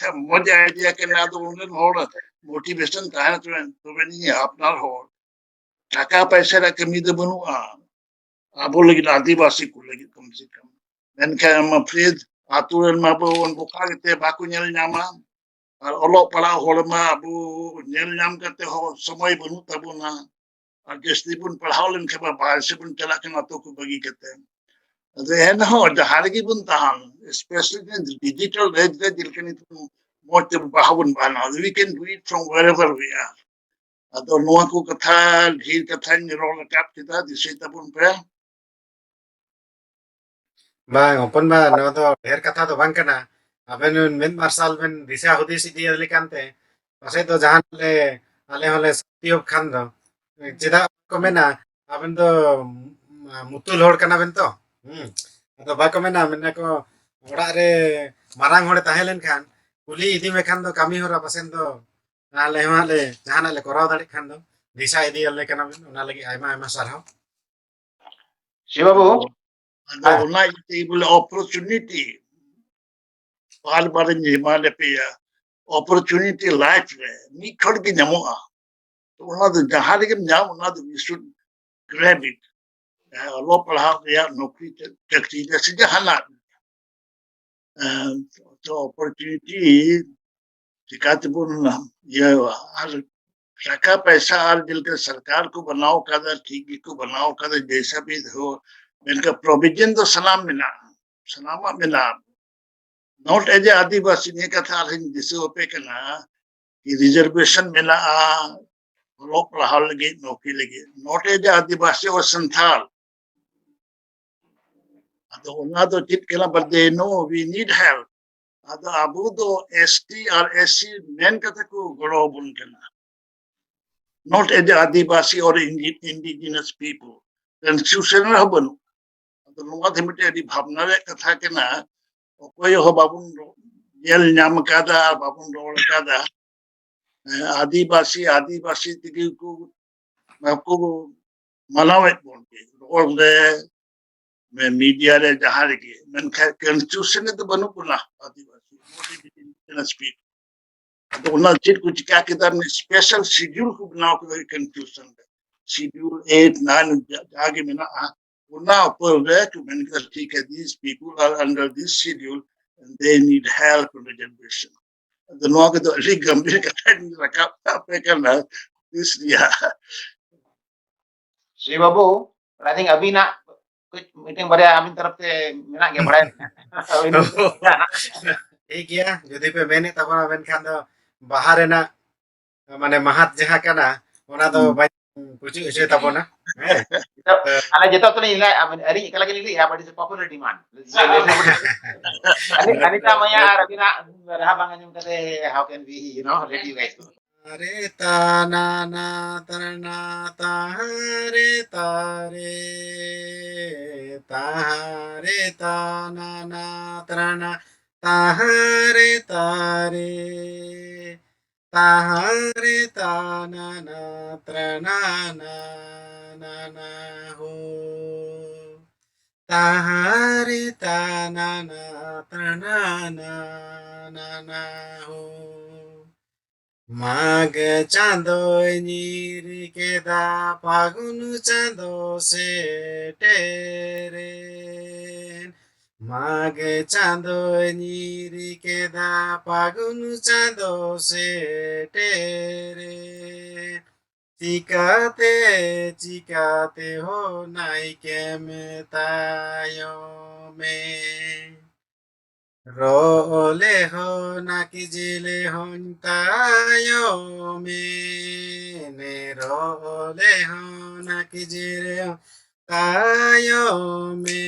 ᱢᱚᱡᱽ ᱟᱭᱰᱤᱭᱟ ᱠᱟᱱᱟ᱾ ᱟᱫᱚ ᱚᱸᱰᱮᱱ ᱦᱚᱲ ᱢᱳᱴᱤᱵᱷᱮᱥᱚᱱ ᱛᱟᱦᱮᱱᱟ, ᱛᱚᱵᱮ, ᱛᱚᱵᱮ ᱱᱤᱭᱟᱹ ᱟᱯᱱᱟᱨ ᱦᱚᱲ ᱴᱟᱠᱟ ᱯᱚᱭᱥᱟ ᱨᱮᱭᱟᱜ ᱠᱟᱹᱢᱤ ᱫᱚ ᱵᱟᱹᱱᱩᱜᱼᱟ᱾ ᱟᱵᱚ ᱞᱟᱹᱜᱤᱫ, ᱟᱹᱫᱤᱵᱟᱹᱥᱤ ᱠᱚ ᱞᱟᱹᱜᱤᱫ ᱠᱚᱢ ᱥᱮ ᱠᱚᱢ᱾ ᱢᱮᱱᱠᱷᱟᱱ ᱟᱢ ᱯᱷᱨᱤᱡᱽ ᱟᱛᱳ ᱨᱮᱱ ᱢᱟ ᱵᱚᱱ ᱵᱚᱠᱟ ᱜᱮᱛᱮ ᱵᱟᱠᱚ ᱧᱮᱞ ᱧᱟᱢᱟ᱾ ᱟᱨ ᱚᱞᱚᱜ ᱯᱟᱲᱦᱟᱣ ᱦᱚᱲ ᱢᱟ ᱟᱵᱚ ᱧᱮᱞ ᱧᱟᱢ ᱠᱟᱛᱮ ᱦᱚᱸ ᱥᱚᱢᱚᱭ ᱵᱟᱹᱱᱩᱜ ᱛᱟᱵᱚᱱᱟ᱾ ᱟᱨ ᱡᱟᱹᱥᱛᱤ ᱵᱚᱱ ᱯᱟᱲᱦᱟᱣ ᱞᱮᱱᱠᱷᱟᱱ ᱢᱟ ᱵᱟᱦᱨᱮ ᱥᱮᱫ ᱵᱚᱱ ᱪᱟᱞᱟᱜ ᱠᱟᱱᱟ ᱟᱛᱳ ᱠᱚ ᱵᱟᱹᱜᱤ ᱠᱟᱛᱮ᱾ ᱟᱫᱚ ᱮᱱᱦᱚᱸ ᱡᱟᱦᱟᱸ ᱨᱮᱜᱮ ᱵᱚᱱ ᱛᱟᱦᱮᱱ, especially ᱰᱤᱡᱤᱴᱟᱞ ᱮᱡᱽ ᱨᱮ ᱡᱮᱞᱮᱠᱟ ᱱᱤᱛᱚᱜ ᱢᱚᱡᱽ ᱛᱮ ᱵᱟᱦᱟ ᱵᱚᱱ ᱵᱟᱦᱟᱱᱟ, we can do it from wherever we are. ᱟᱫᱚ ᱱᱚᱣᱟ ᱠᱚ ᱠᱟᱛᱷᱟ, ᱰᱷᱮᱨ ᱠᱟᱛᱷᱟᱧ ᱨᱚᱲ ᱨᱟᱠᱟᱵ ᱠᱮᱫᱟ, ᱫᱤᱥᱟᱹᱭ ᱛᱟᱵᱚᱱ ᱯᱮ᱾ ᱵᱟᱝ ᱦᱚᱯᱚᱱ ᱵᱟ, ᱱᱚᱣᱟ ᱫᱚ ᱰᱷᱮᱨ ᱠᱟᱛᱷᱟ ᱫᱚ ᱵᱟᱝ ᱠᱟᱱᱟ᱾ ᱟᱵᱮᱱ ᱵᱮᱱ ᱢᱮᱫ ᱢᱟᱨᱥᱟᱞ ᱵᱮᱱ ᱫᱤᱥᱟᱹ ᱦᱩᱫᱤᱥ ᱤᱫᱤᱭᱟ ᱞᱮᱠᱟᱱ ᱛᱮ ᱯᱟᱥᱮᱡ ᱫᱚ ᱡᱟᱦᱟᱱᱟᱜ ᱞᱮ, ᱟᱞᱮ ᱦᱚᱸᱞᱮ ᱥᱚᱠᱛᱤᱭᱚᱜ ᱠᱷᱟᱱ ᱫᱚ᱾ ᱪᱮᱫᱟᱜ ᱠᱚ ᱢᱮᱱᱟ, ᱟᱵᱮᱱ ᱫᱚ ᱢᱩᱛᱩᱞ ᱦᱚᱲ ᱠᱟᱱᱟ ᱵᱮᱱ ᱛᱚ᱾ ᱦᱩᱸ᱾ ᱟᱫᱚ ᱵᱟᱠᱚ ᱢᱮᱱᱟ, ᱢᱮᱱᱟ ᱠᱚ, ᱚᱲᱟᱜ ᱨᱮ ᱢᱟᱨᱟᱝ ᱦᱚᱲᱮ ᱛᱟᱦᱮᱸ ᱞᱮᱱᱠᱷᱟᱱ ᱠᱩᱞᱤ ᱤᱫᱤ ᱢᱮᱠᱷᱟᱱ ᱫᱚ ᱠᱟᱹᱢᱤ ᱦᱚᱨᱟ ᱯᱟᱥᱮᱱ ᱫᱚ ᱟᱞᱮ ᱦᱚᱸ ᱦᱟᱸᱜ ᱞᱮ ᱡᱟᱦᱟᱱᱟᱜ ᱞᱮ ᱠᱚᱨᱟᱣ ᱫᱟᱲᱮᱭᱟᱜ ᱠᱷᱟᱱ ᱫᱚ ᱫᱤᱥᱟᱹ ᱤᱫᱤᱭᱟᱞᱮ ᱠᱟᱱᱟ ᱵᱮᱱ, ᱚᱱᱟ ᱞᱟᱹᱜᱤᱫ ᱟᱭᱢᱟ ᱟᱭᱢᱟ ᱥᱟᱨᱦᱟᱣ᱾ ᱥᱤᱵᱟ ᱵᱟᱹᱵᱩ, ᱟᱫᱚ ᱚᱱᱟ ᱤᱭᱟᱹᱛᱮ ᱵᱚᱞᱮ ᱚᱯᱚᱨᱪᱩᱱᱤᱴᱤ ᱵᱟᱨ ᱵᱟᱨᱤᱧ ᱮᱢᱟᱫ ᱯᱮᱭᱟ, ᱚᱯᱚᱨᱪᱩᱱᱤᱴᱤ ᱞᱟᱭᱤᱯᱷ ᱨᱮ ᱢᱤᱫ ᱪᱷᱚᱴ ᱜᱮ ᱧᱟᱢᱚᱜᱼᱟ᱾ ᱛᱚ ᱚᱱᱟ ᱫᱚ ᱡᱟᱦᱟᱸ ᱨᱮᱜᱮᱢ ᱧᱟᱢ, ᱚᱱᱟ ᱫᱚ we should grab it. ᱡᱟᱦᱟᱸ ᱚᱞᱚᱜ ᱯᱟᱲᱦᱟᱣ ᱨᱮᱭᱟᱜ ᱱᱚᱠᱨᱤ ᱪᱟᱹᱠᱨᱤ ᱨᱮ ᱥᱮ ᱡᱟᱦᱟᱱᱟᱜ, ᱮᱸ, ᱛᱚ ᱚᱯᱚᱨᱪᱩᱱᱤᱴᱤ ᱪᱤᱠᱟᱛᱮᱵᱚᱱ ᱤᱭᱟᱹᱣᱟ? ᱟᱨ ᱴᱟᱠᱟ ᱯᱟᱭᱥᱟ ᱟᱨ ᱡᱮᱞᱮᱠᱟ ᱥᱚᱨᱠᱟᱨ ᱠᱚ ᱵᱮᱱᱟᱣ ᱠᱟᱫᱟ, ᱴᱷᱤᱠ ᱜᱮᱠᱚ ᱵᱮᱱᱟᱣ ᱠᱟᱫᱟ, ᱡᱮᱭᱥᱟ ᱵᱷᱤ ᱦᱳ, ᱢᱮᱱᱠᱷᱟᱱ ᱯᱨᱚᱵᱷᱤᱡᱚᱱ ᱫᱚ ᱥᱟᱱᱟᱢ ᱢᱮᱱᱟᱜᱼᱟ, ᱥᱟᱱᱟᱢᱟᱜ ᱢᱮᱱᱟᱜᱼᱟ᱾ ᱱᱚᱴ ᱮᱡ ᱮ ᱟᱹᱫᱤᱵᱟᱹᱥᱤ, ᱱᱤᱭᱟᱹ ᱠᱟᱛᱷᱟ ᱟᱨᱦᱚᱸᱧ ᱫᱤᱥᱟᱹ ᱟᱯᱮ ᱠᱟᱱᱟ, ᱨᱤᱡᱟᱨᱵᱷᱮᱥᱚᱱ ᱢᱮᱱᱟᱜᱼᱟ, ᱚᱞᱚᱜ ᱯᱟᱲᱦᱟᱣ ᱞᱟᱹᱜᱤᱫ, ᱱᱚᱠᱨᱤ ᱞᱟᱹᱜᱤᱫ, not as a Adivasi or Santal. ᱟᱫᱚ ᱚᱱᱟ ᱫᱚ ᱪᱮᱫ ᱠᱟᱱᱟ? But they know we need help. ᱟᱫᱚ ᱟᱵᱚ ᱫᱚ ᱮᱥ ᱴᱤ ᱟᱨ ᱮᱥ ᱥᱤ ᱢᱮᱱ ᱠᱟᱛᱮ ᱠᱚ ᱜᱚᱲᱚ ᱟᱵᱚᱱ ᱠᱟᱱᱟ, not as a Adivasi or indi- indigenous people. Constitution ᱨᱮᱦᱚᱸ ᱵᱟᱹᱱᱩᱜ᱾ ᱟᱫᱚ ᱱᱚᱣᱟ ᱫᱚ ᱢᱤᱫᱴᱮᱱ ᱟᱹᱰᱤ ᱵᱷᱟᱵᱽᱱᱟ ᱨᱮᱭᱟᱜ ᱠᱟᱛᱷᱟ ᱠᱟᱱᱟ᱾ ᱚᱠᱚᱭ ᱦᱚᱸ ᱵᱟᱵᱚᱱ ᱨᱚ- ᱧᱮᱞ ᱧᱟᱢ ᱟᱠᱟᱫᱟ, ᱵᱟᱵᱚᱱ ᱨᱚᱲ ᱟᱠᱟᱫᱟ᱾ ᱦᱮᱸ, ᱟᱹᱫᱤᱵᱟᱹᱥᱤ ᱟᱹᱫᱤᱵᱟᱹᱥᱤ ᱛᱮᱜᱮ ᱠᱚ ᱵᱟᱠᱚ ᱢᱟᱱᱟᱣᱮᱫ ᱵᱚᱱ ᱜᱮ, ᱨᱚᱲ ᱨᱮ, ᱢᱤᱰᱤᱭᱟ ᱨᱮ, ᱡᱟᱦᱟᱸ ᱨᱮᱜᱮ᱾ ᱢᱮᱱᱠᱷᱟᱱ ᱠᱚᱱᱥᱴᱤᱴᱤᱭᱩᱥᱚᱱ ᱨᱮ ᱫᱚ ᱵᱟᱹᱱᱩᱜ ᱵᱚᱱᱟ ᱟᱹᱫᱤᱵᱟᱹᱥᱤ᱾ What is it in Indigenous people? ᱟᱫᱚ ᱚᱱᱟ ᱪᱮᱫ ᱠᱚ ᱪᱤᱠᱟ ᱠᱮᱫᱟ, ᱢᱤᱫ ᱥᱯᱮᱥᱟᱞ ᱥᱤᱰᱤᱭᱩᱞ ᱠᱚ ᱵᱮᱱᱟᱣ ᱠᱮᱫᱟ ᱠᱚᱱᱥᱴᱤᱴᱤᱭᱩᱥᱚᱱ ᱨᱮ᱾ ᱥᱤᱰᱤᱭᱩᱞ ᱮᱭᱤᱴ, ᱱᱟᱭᱤᱱ ᱡᱟ- ᱡᱟᱜᱮ ᱢᱮᱱᱟᱜᱼᱟ, ᱚᱱᱟ ᱩᱯᱚᱨ ᱨᱮ ᱠᱚ ᱢᱮᱱ ᱠᱮᱫᱟ, ᱴᱷᱤᱠ ᱜᱮᱭᱟ, these people are under this schedule and they need help and reservation. ᱟᱫᱚ ᱱᱚᱣᱟ ᱠᱚᱫᱚ ᱟᱹᱰᱤ ᱜᱟᱢᱵᱷᱤᱨ ᱠᱟᱛᱷᱟᱧ ᱨᱟᱠᱟᱵ ᱟᱯᱮ ᱠᱟᱱᱟ, ᱛᱤᱥ ᱨᱮᱭᱟᱜ᱾ ᱥᱨᱤ ᱵᱟᱹᱵᱩ, I think ᱟᱹᱵᱤᱱᱟᱜ ᱠᱟᱹᱡ ᱢᱤᱫᱴᱮᱱ ᱵᱟᱨᱭᱟ ᱟᱹᱵᱤᱱ ᱛᱚᱨᱚᱯ ᱛᱮ ᱢᱮᱱᱟᱜ ᱜᱮᱭᱟ, ᱵᱟᱲᱟᱭ ᱟᱹᱵᱤᱱ᱾ ᱴᱷᱤᱠ ᱜᱮᱭᱟ, ᱡᱩᱫᱤ ᱯᱮ ᱢᱮᱱᱮᱫ ᱛᱟᱵᱚᱱᱟ, ᱢᱮᱱᱠᱷᱟᱱ ᱫᱚ ᱵᱟᱦᱟ ᱨᱮᱱᱟᱜ ᱢᱟᱱᱮ ᱢᱟᱦᱟᱛ ᱡᱟᱦᱟᱸ ᱠᱟᱱᱟ, ᱚᱱᱟ ᱫᱚ ᱦᱩᱸ᱾ ᱵᱟᱹᱧ ᱯᱩᱪᱩᱡ ᱦᱚᱪᱚᱭ ᱛᱟᱵᱚᱱᱟ᱾ ᱦᱮᱸ᱾ ᱱᱤᱛᱚᱜ ᱟᱞᱮ ᱡᱚᱛᱚ ᱛᱮᱞᱤᱧ ᱞᱟᱹᱭᱟ, ᱟᱹᱞᱤᱧ ᱮᱠᱞᱟ ᱜᱮᱞᱤᱧ ᱞᱟᱹᱭᱟ, but it's a popular demand. ᱟᱹᱞᱤᱧ, ᱟᱹᱞᱤᱧ ᱛᱟ ᱢᱟᱭᱟ ᱟᱨ ᱟᱹᱵᱤᱱᱟᱜ ᱨᱟᱦᱟ ᱵᱟᱝ ᱟᱸᱡᱚᱢ ᱠᱟᱛᱮ, how can we, you know, let you guys go? ᱨᱮ ᱛᱟ ᱱᱟ ᱱᱟ ᱛᱨᱟ ᱱᱟ ᱛᱟ ᱨᱮ ᱛᱟ ᱨᱮ ᱛᱟ ᱨᱮ ᱛᱟ ᱱᱟ ᱱᱟ ᱛᱨᱟ ᱱᱟ ᱛᱟ ᱨᱮ ᱛᱟ ᱨᱮ ᱛᱟ ᱨᱮ ᱛᱟ ᱱᱟ ᱱᱟ ᱛᱨᱟ ᱱᱟ ᱱᱟ ᱱᱟ ᱱᱟ ᱦᱳ᱾ ᱛᱟ ᱨᱮ ᱛᱟ ᱱᱟ ᱱᱟ ᱛᱨᱟ ᱱᱟ ᱱᱟ ᱱᱟ ᱱᱟ ᱦᱳ᱾ ᱢᱟᱜᱽ ᱪᱟᱸᱫᱚᱭ ᱧᱤᱨ ᱠᱮᱫᱟ, ᱯᱷᱟᱹᱜᱩᱱ ᱪᱟᱸᱫᱚ ᱥᱮᱴᱮᱨᱮᱱ᱾ ᱢᱟᱜᱽ ᱪᱟᱸᱫᱚᱭ ᱧᱤᱨ ᱠᱮᱫᱟ, ᱯᱷᱟᱹᱜᱩᱱ ᱪᱟᱸᱫᱚ ᱥᱮᱴᱮᱨᱮᱱ᱾ ᱪᱤᱠᱟᱹᱛᱮ, ᱪᱤᱠᱟᱹᱛᱮ ᱦᱳ ᱱᱟᱭᱠᱮᱢ ᱛᱟᱭᱚᱢᱮ᱾ ᱨᱚ ᱞᱮ ᱦᱚ ᱱᱟᱠᱤᱡᱤ ᱞᱮ ᱦᱚᱧ ᱛᱟᱭᱚᱢᱮ, ᱱᱮ ᱨᱚ ᱞᱮ ᱦᱚ ᱱᱟᱠᱤᱡᱤ ᱞᱮ ᱦᱚᱧ ᱛᱟᱭᱚᱢᱮ,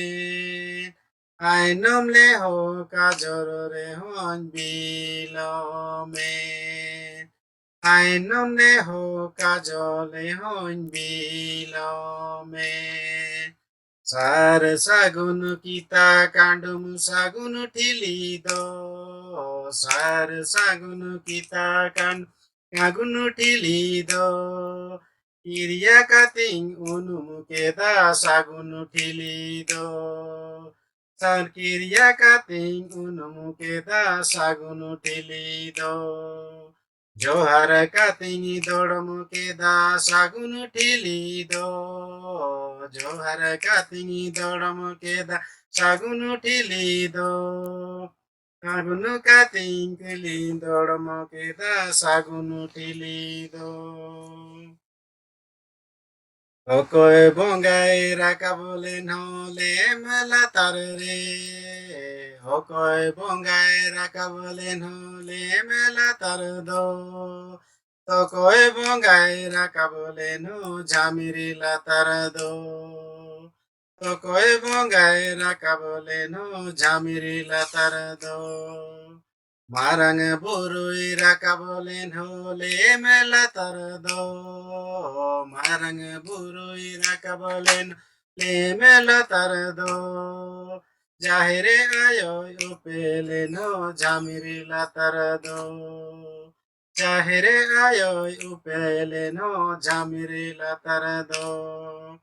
ᱟᱭᱱᱚᱢ ᱞᱮ ᱦᱚ ᱠᱟᱡᱚᱞ ᱨᱮ ᱦᱚᱧ ᱵᱤᱞᱚᱢᱮ, ᱟᱭᱱᱚᱢ ᱞᱮ ᱦᱚ ᱠᱟᱡᱚᱞ ᱨᱮ ᱦᱚᱧ ᱵᱤᱞᱚᱢᱮ᱾ ᱥᱟᱨ ᱥᱟᱹᱜᱩᱱ ᱠᱤᱛᱟ ᱠᱟᱸᱰᱩᱢ ᱥᱟᱹᱜᱩᱱ ᱴᱷᱤᱞᱤ ᱫᱚ, ᱥᱟᱨ ᱥᱟᱹᱜᱩᱱ ᱠᱤᱛᱟ ᱠᱟᱸᱰᱩᱢ ᱥᱟᱹᱜᱩᱱ ᱴᱷᱤᱞᱤ ᱫᱚ, ᱠᱤᱨᱤᱭᱟ ᱠᱟᱛᱮᱧ ᱩᱱᱩᱢ ᱠᱮᱫᱟ ᱥᱟᱹᱜᱩᱱ ᱴᱷᱤᱞᱤ ᱫᱚ, ᱥᱟᱨ ᱠᱤᱨᱤᱭᱟ ᱠᱟᱛᱮᱧ ᱩᱱᱩᱢ ᱠᱮᱫᱟ ᱥᱟᱹᱜᱩᱱ ᱴᱷᱤᱞᱤ ᱫᱚ᱾ ᱡᱚᱦᱟᱨ ᱠᱟᱛᱮᱧ ᱫᱚᱲᱚᱢ ᱠᱮᱫᱟ ᱥᱟᱹᱜᱩᱱ ᱴᱷᱤᱞᱤ ᱫᱚ, ᱡᱚᱦᱟᱨ ᱠᱟᱛᱮᱧ ᱫᱚᱲᱚᱢ ᱠᱮᱫᱟ ᱥᱟᱹᱜᱩᱱ ᱴᱷᱤᱞᱤ ᱫᱚ, ᱥᱟᱹᱜᱩᱱ ᱠᱟᱛᱮᱧ ᱠᱩᱞᱤ ᱫᱚᱲᱚᱢ ᱠᱮᱫᱟ ᱥᱟᱹᱜᱩᱱ ᱴᱷᱤᱞᱤ ᱫᱚ᱾ ᱚᱠᱚᱭ ᱵᱚᱸᱜᱟᱭ ᱨᱟᱠᱟᱵ ᱞᱮᱱ ᱦᱚᱸ ᱞᱮᱢ ᱞᱟᱛᱟᱨ ᱨᱮ, ᱚᱠᱚᱭ ᱵᱚᱸᱜᱟᱭ ᱨᱟᱠᱟᱵ ᱞᱮᱱ ᱦᱚᱸ ᱞᱮᱢ ᱞᱟᱛᱟᱨ ᱫᱚ, ᱚᱠᱚᱭ ᱵᱚᱸᱜᱟᱭ ᱨᱟᱠᱟᱵ ᱞᱮᱱ ᱦᱚᱸ ᱡᱷᱟᱢᱤᱨᱤ ᱞᱟᱛᱟᱨ ᱫᱚ, ᱚᱠᱚᱭ ᱵᱚᱸᱜᱟᱭ ᱨᱟᱠᱟᱵ ᱞᱮᱱ ᱦᱚᱸ ᱡᱷᱟᱢᱤᱨᱤ ᱞᱟᱛᱟᱨ ᱫᱚ᱾ ᱢᱟᱨᱟᱝ ᱵᱩᱨᱩᱭ ᱨᱟᱠᱟᱵ ᱞᱮᱱ ᱦᱚᱸ ᱞᱮᱢ ᱞᱟᱛᱟᱨ ᱫᱚ, ᱢᱟᱨᱟᱝ ᱵᱩᱨᱩᱭ ᱨᱟᱠᱟᱵ ᱞᱮᱱ ᱞᱮᱢ ᱞᱟᱛᱟᱨ ᱫᱚ᱾ ᱡᱟᱦᱮᱨ ᱟᱭᱳᱭ ᱩᱯᱮ ᱞᱮᱱ ᱦᱚᱸ ᱡᱷᱟᱢᱤᱨᱤ ᱞᱟᱛᱟᱨ ᱫᱚ, ᱡᱟᱦᱮᱨ ᱟᱭᱳᱭ ᱩᱯᱮ ᱞᱮᱱ ᱦᱚᱸ ᱡᱷᱟᱢᱤᱨᱤ ᱞᱟᱛᱟᱨ ᱫᱚ᱾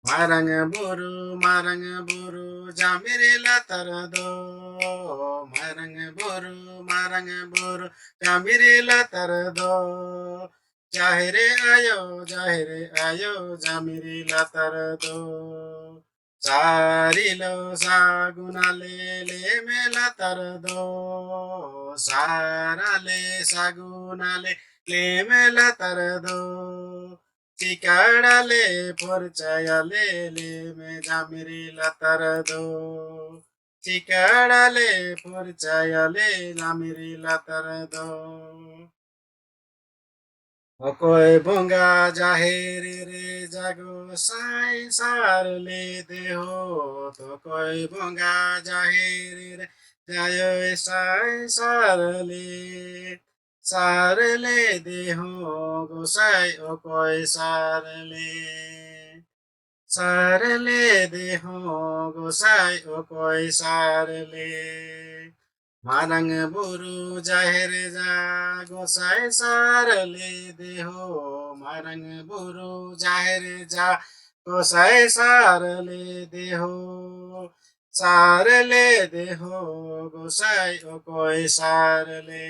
ᱢᱟᱨᱟᱝ ᱵᱩᱨᱩ, ᱢᱟᱨᱟᱝ ᱵᱩᱨᱩ, ᱡᱷᱟᱢᱤᱨᱤ ᱞᱟᱛᱟᱨ ᱫᱚ᱾ ᱢᱟᱨᱟᱝ ᱵᱩᱨᱩ, ᱢᱟᱨᱟᱝ ᱵᱩᱨᱩ, ᱡᱷᱟᱢᱤᱨᱤ ᱞᱟᱛᱟᱨ ᱫᱚ᱾ ᱡᱟᱦᱮᱨ ᱟᱭᱳ, ᱡᱟᱦᱮᱨ ᱟᱭᱳ, ᱡᱷᱟᱢᱤᱨᱤ ᱞᱟᱛᱟᱨ ᱫᱚ᱾ ᱥᱟᱨᱤᱞᱚ ᱥᱟᱹᱜᱩᱱᱟᱞᱮ ᱞᱮᱢᱮ ᱞᱟᱛᱟᱨ ᱫᱚ᱾ ᱥᱟᱨᱟᱞᱮ ᱥᱟᱹᱜᱩᱱᱟᱞᱮ ᱞᱮᱢᱮ ᱞᱟᱛᱟᱨ ᱫᱚ᱾ ᱪᱤᱠᱟᱲᱟᱞᱮ ᱯᱷᱚᱨᱪᱟᱭᱟᱞᱮ ᱞᱮᱢᱮ ᱡᱷᱟᱢᱤᱨᱤ ᱞᱟᱛᱟᱨ ᱫᱚ᱾ ᱪᱤᱠᱟᱹᱲᱟᱞᱮ ᱯᱷᱚᱨᱪᱟᱭᱟᱞᱮ ᱞᱟᱢᱤᱨᱤ ᱞᱟᱛᱟᱨ ᱫᱚ᱾ ᱚᱠᱚᱭ ᱵᱚᱸᱜᱟ ᱡᱟᱦᱮᱨ ᱨᱮ ᱡᱟᱜᱚ ᱥᱟᱭ ᱥᱟᱨ ᱞᱮ ᱫᱮᱦᱚ, ᱚᱠᱚᱭ ᱵᱚᱸᱜᱟ ᱡᱟᱦᱮᱨ ᱨᱮ ᱡᱟᱭᱚᱭ ᱥᱟᱭ ᱥᱟᱨ ᱞᱮ, ᱥᱟᱨ ᱞᱮ ᱫᱮᱦᱚ ᱜᱚᱥᱟᱭ ᱚᱠᱚᱭ ᱥᱟᱨ ᱞᱮ᱾ ᱥᱟᱨ ᱞᱮ ᱫᱮᱦᱚ ᱜᱚᱥᱟᱭ ᱚᱠᱚᱭ ᱥᱟᱨ ᱞᱮ᱾ ᱢᱟᱨᱟᱝ ᱵᱩᱨᱩ ᱡᱟᱦᱮᱨ ᱡᱟ ᱜᱚᱥᱟᱭ ᱥᱟᱨ ᱞᱮ ᱫᱮᱦᱚ, ᱢᱟᱨᱟᱝ ᱵᱩᱨᱩ ᱡᱟᱦᱮᱨ ᱡᱟ ᱜᱚᱥᱟᱭ ᱥᱟᱨ ᱞᱮ ᱫᱮᱦᱚ, ᱥᱟᱨ ᱞᱮ ᱫᱮᱦᱚ ᱜᱚᱥᱟᱭ ᱚᱠᱚᱭ ᱥᱟᱨ ᱞᱮ᱾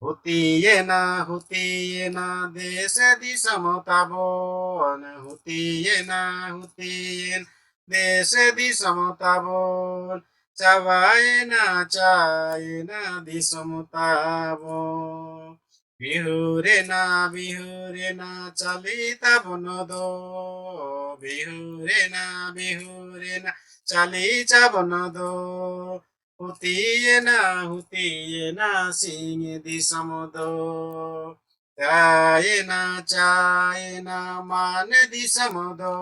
ᱦᱩᱛᱤᱭᱮᱱᱟ, ᱦᱩᱛᱤᱭᱮᱱᱟ ᱫᱮᱥ ᱫᱤᱥᱚᱢ ᱛᱟᱵᱚᱱ, ᱦᱩᱛᱤᱭᱮᱱᱟ, ᱦᱩᱛᱤᱭᱮᱱ ᱫᱮᱥ ᱫᱤᱥᱚᱢ ᱛᱟᱵᱚᱱ, ᱪᱟᱵᱟᱭᱮᱱᱟ, ᱪᱟᱭᱮᱱᱟ ᱫᱤᱥᱚᱢ ᱛᱟᱵᱚᱱ᱾ ᱵᱤᱦᱩᱨᱮᱱᱟ, ᱵᱤᱦᱩᱨᱮᱱᱟ ᱪᱟᱹᱞᱤ ᱛᱟᱵᱚᱱ ᱫᱚ, ᱵᱤᱦᱩᱨᱮᱱᱟ, ᱵᱤᱦᱩᱨᱮᱱᱟ ᱪᱟᱹᱞᱤ ᱛᱟᱵᱚᱱ ᱫᱚ᱾ ᱦᱩᱛᱤᱭᱮᱱᱟ, ᱦᱩᱛᱤᱭᱮᱱᱟ ᱥᱤᱧ ᱫᱤᱥᱚᱢ ᱫᱚ᱾ ᱪᱟᱭᱮᱱᱟ, ᱪᱟᱭᱮᱱᱟ ᱢᱟᱱ ᱫᱤᱥᱚᱢ ᱫᱚ᱾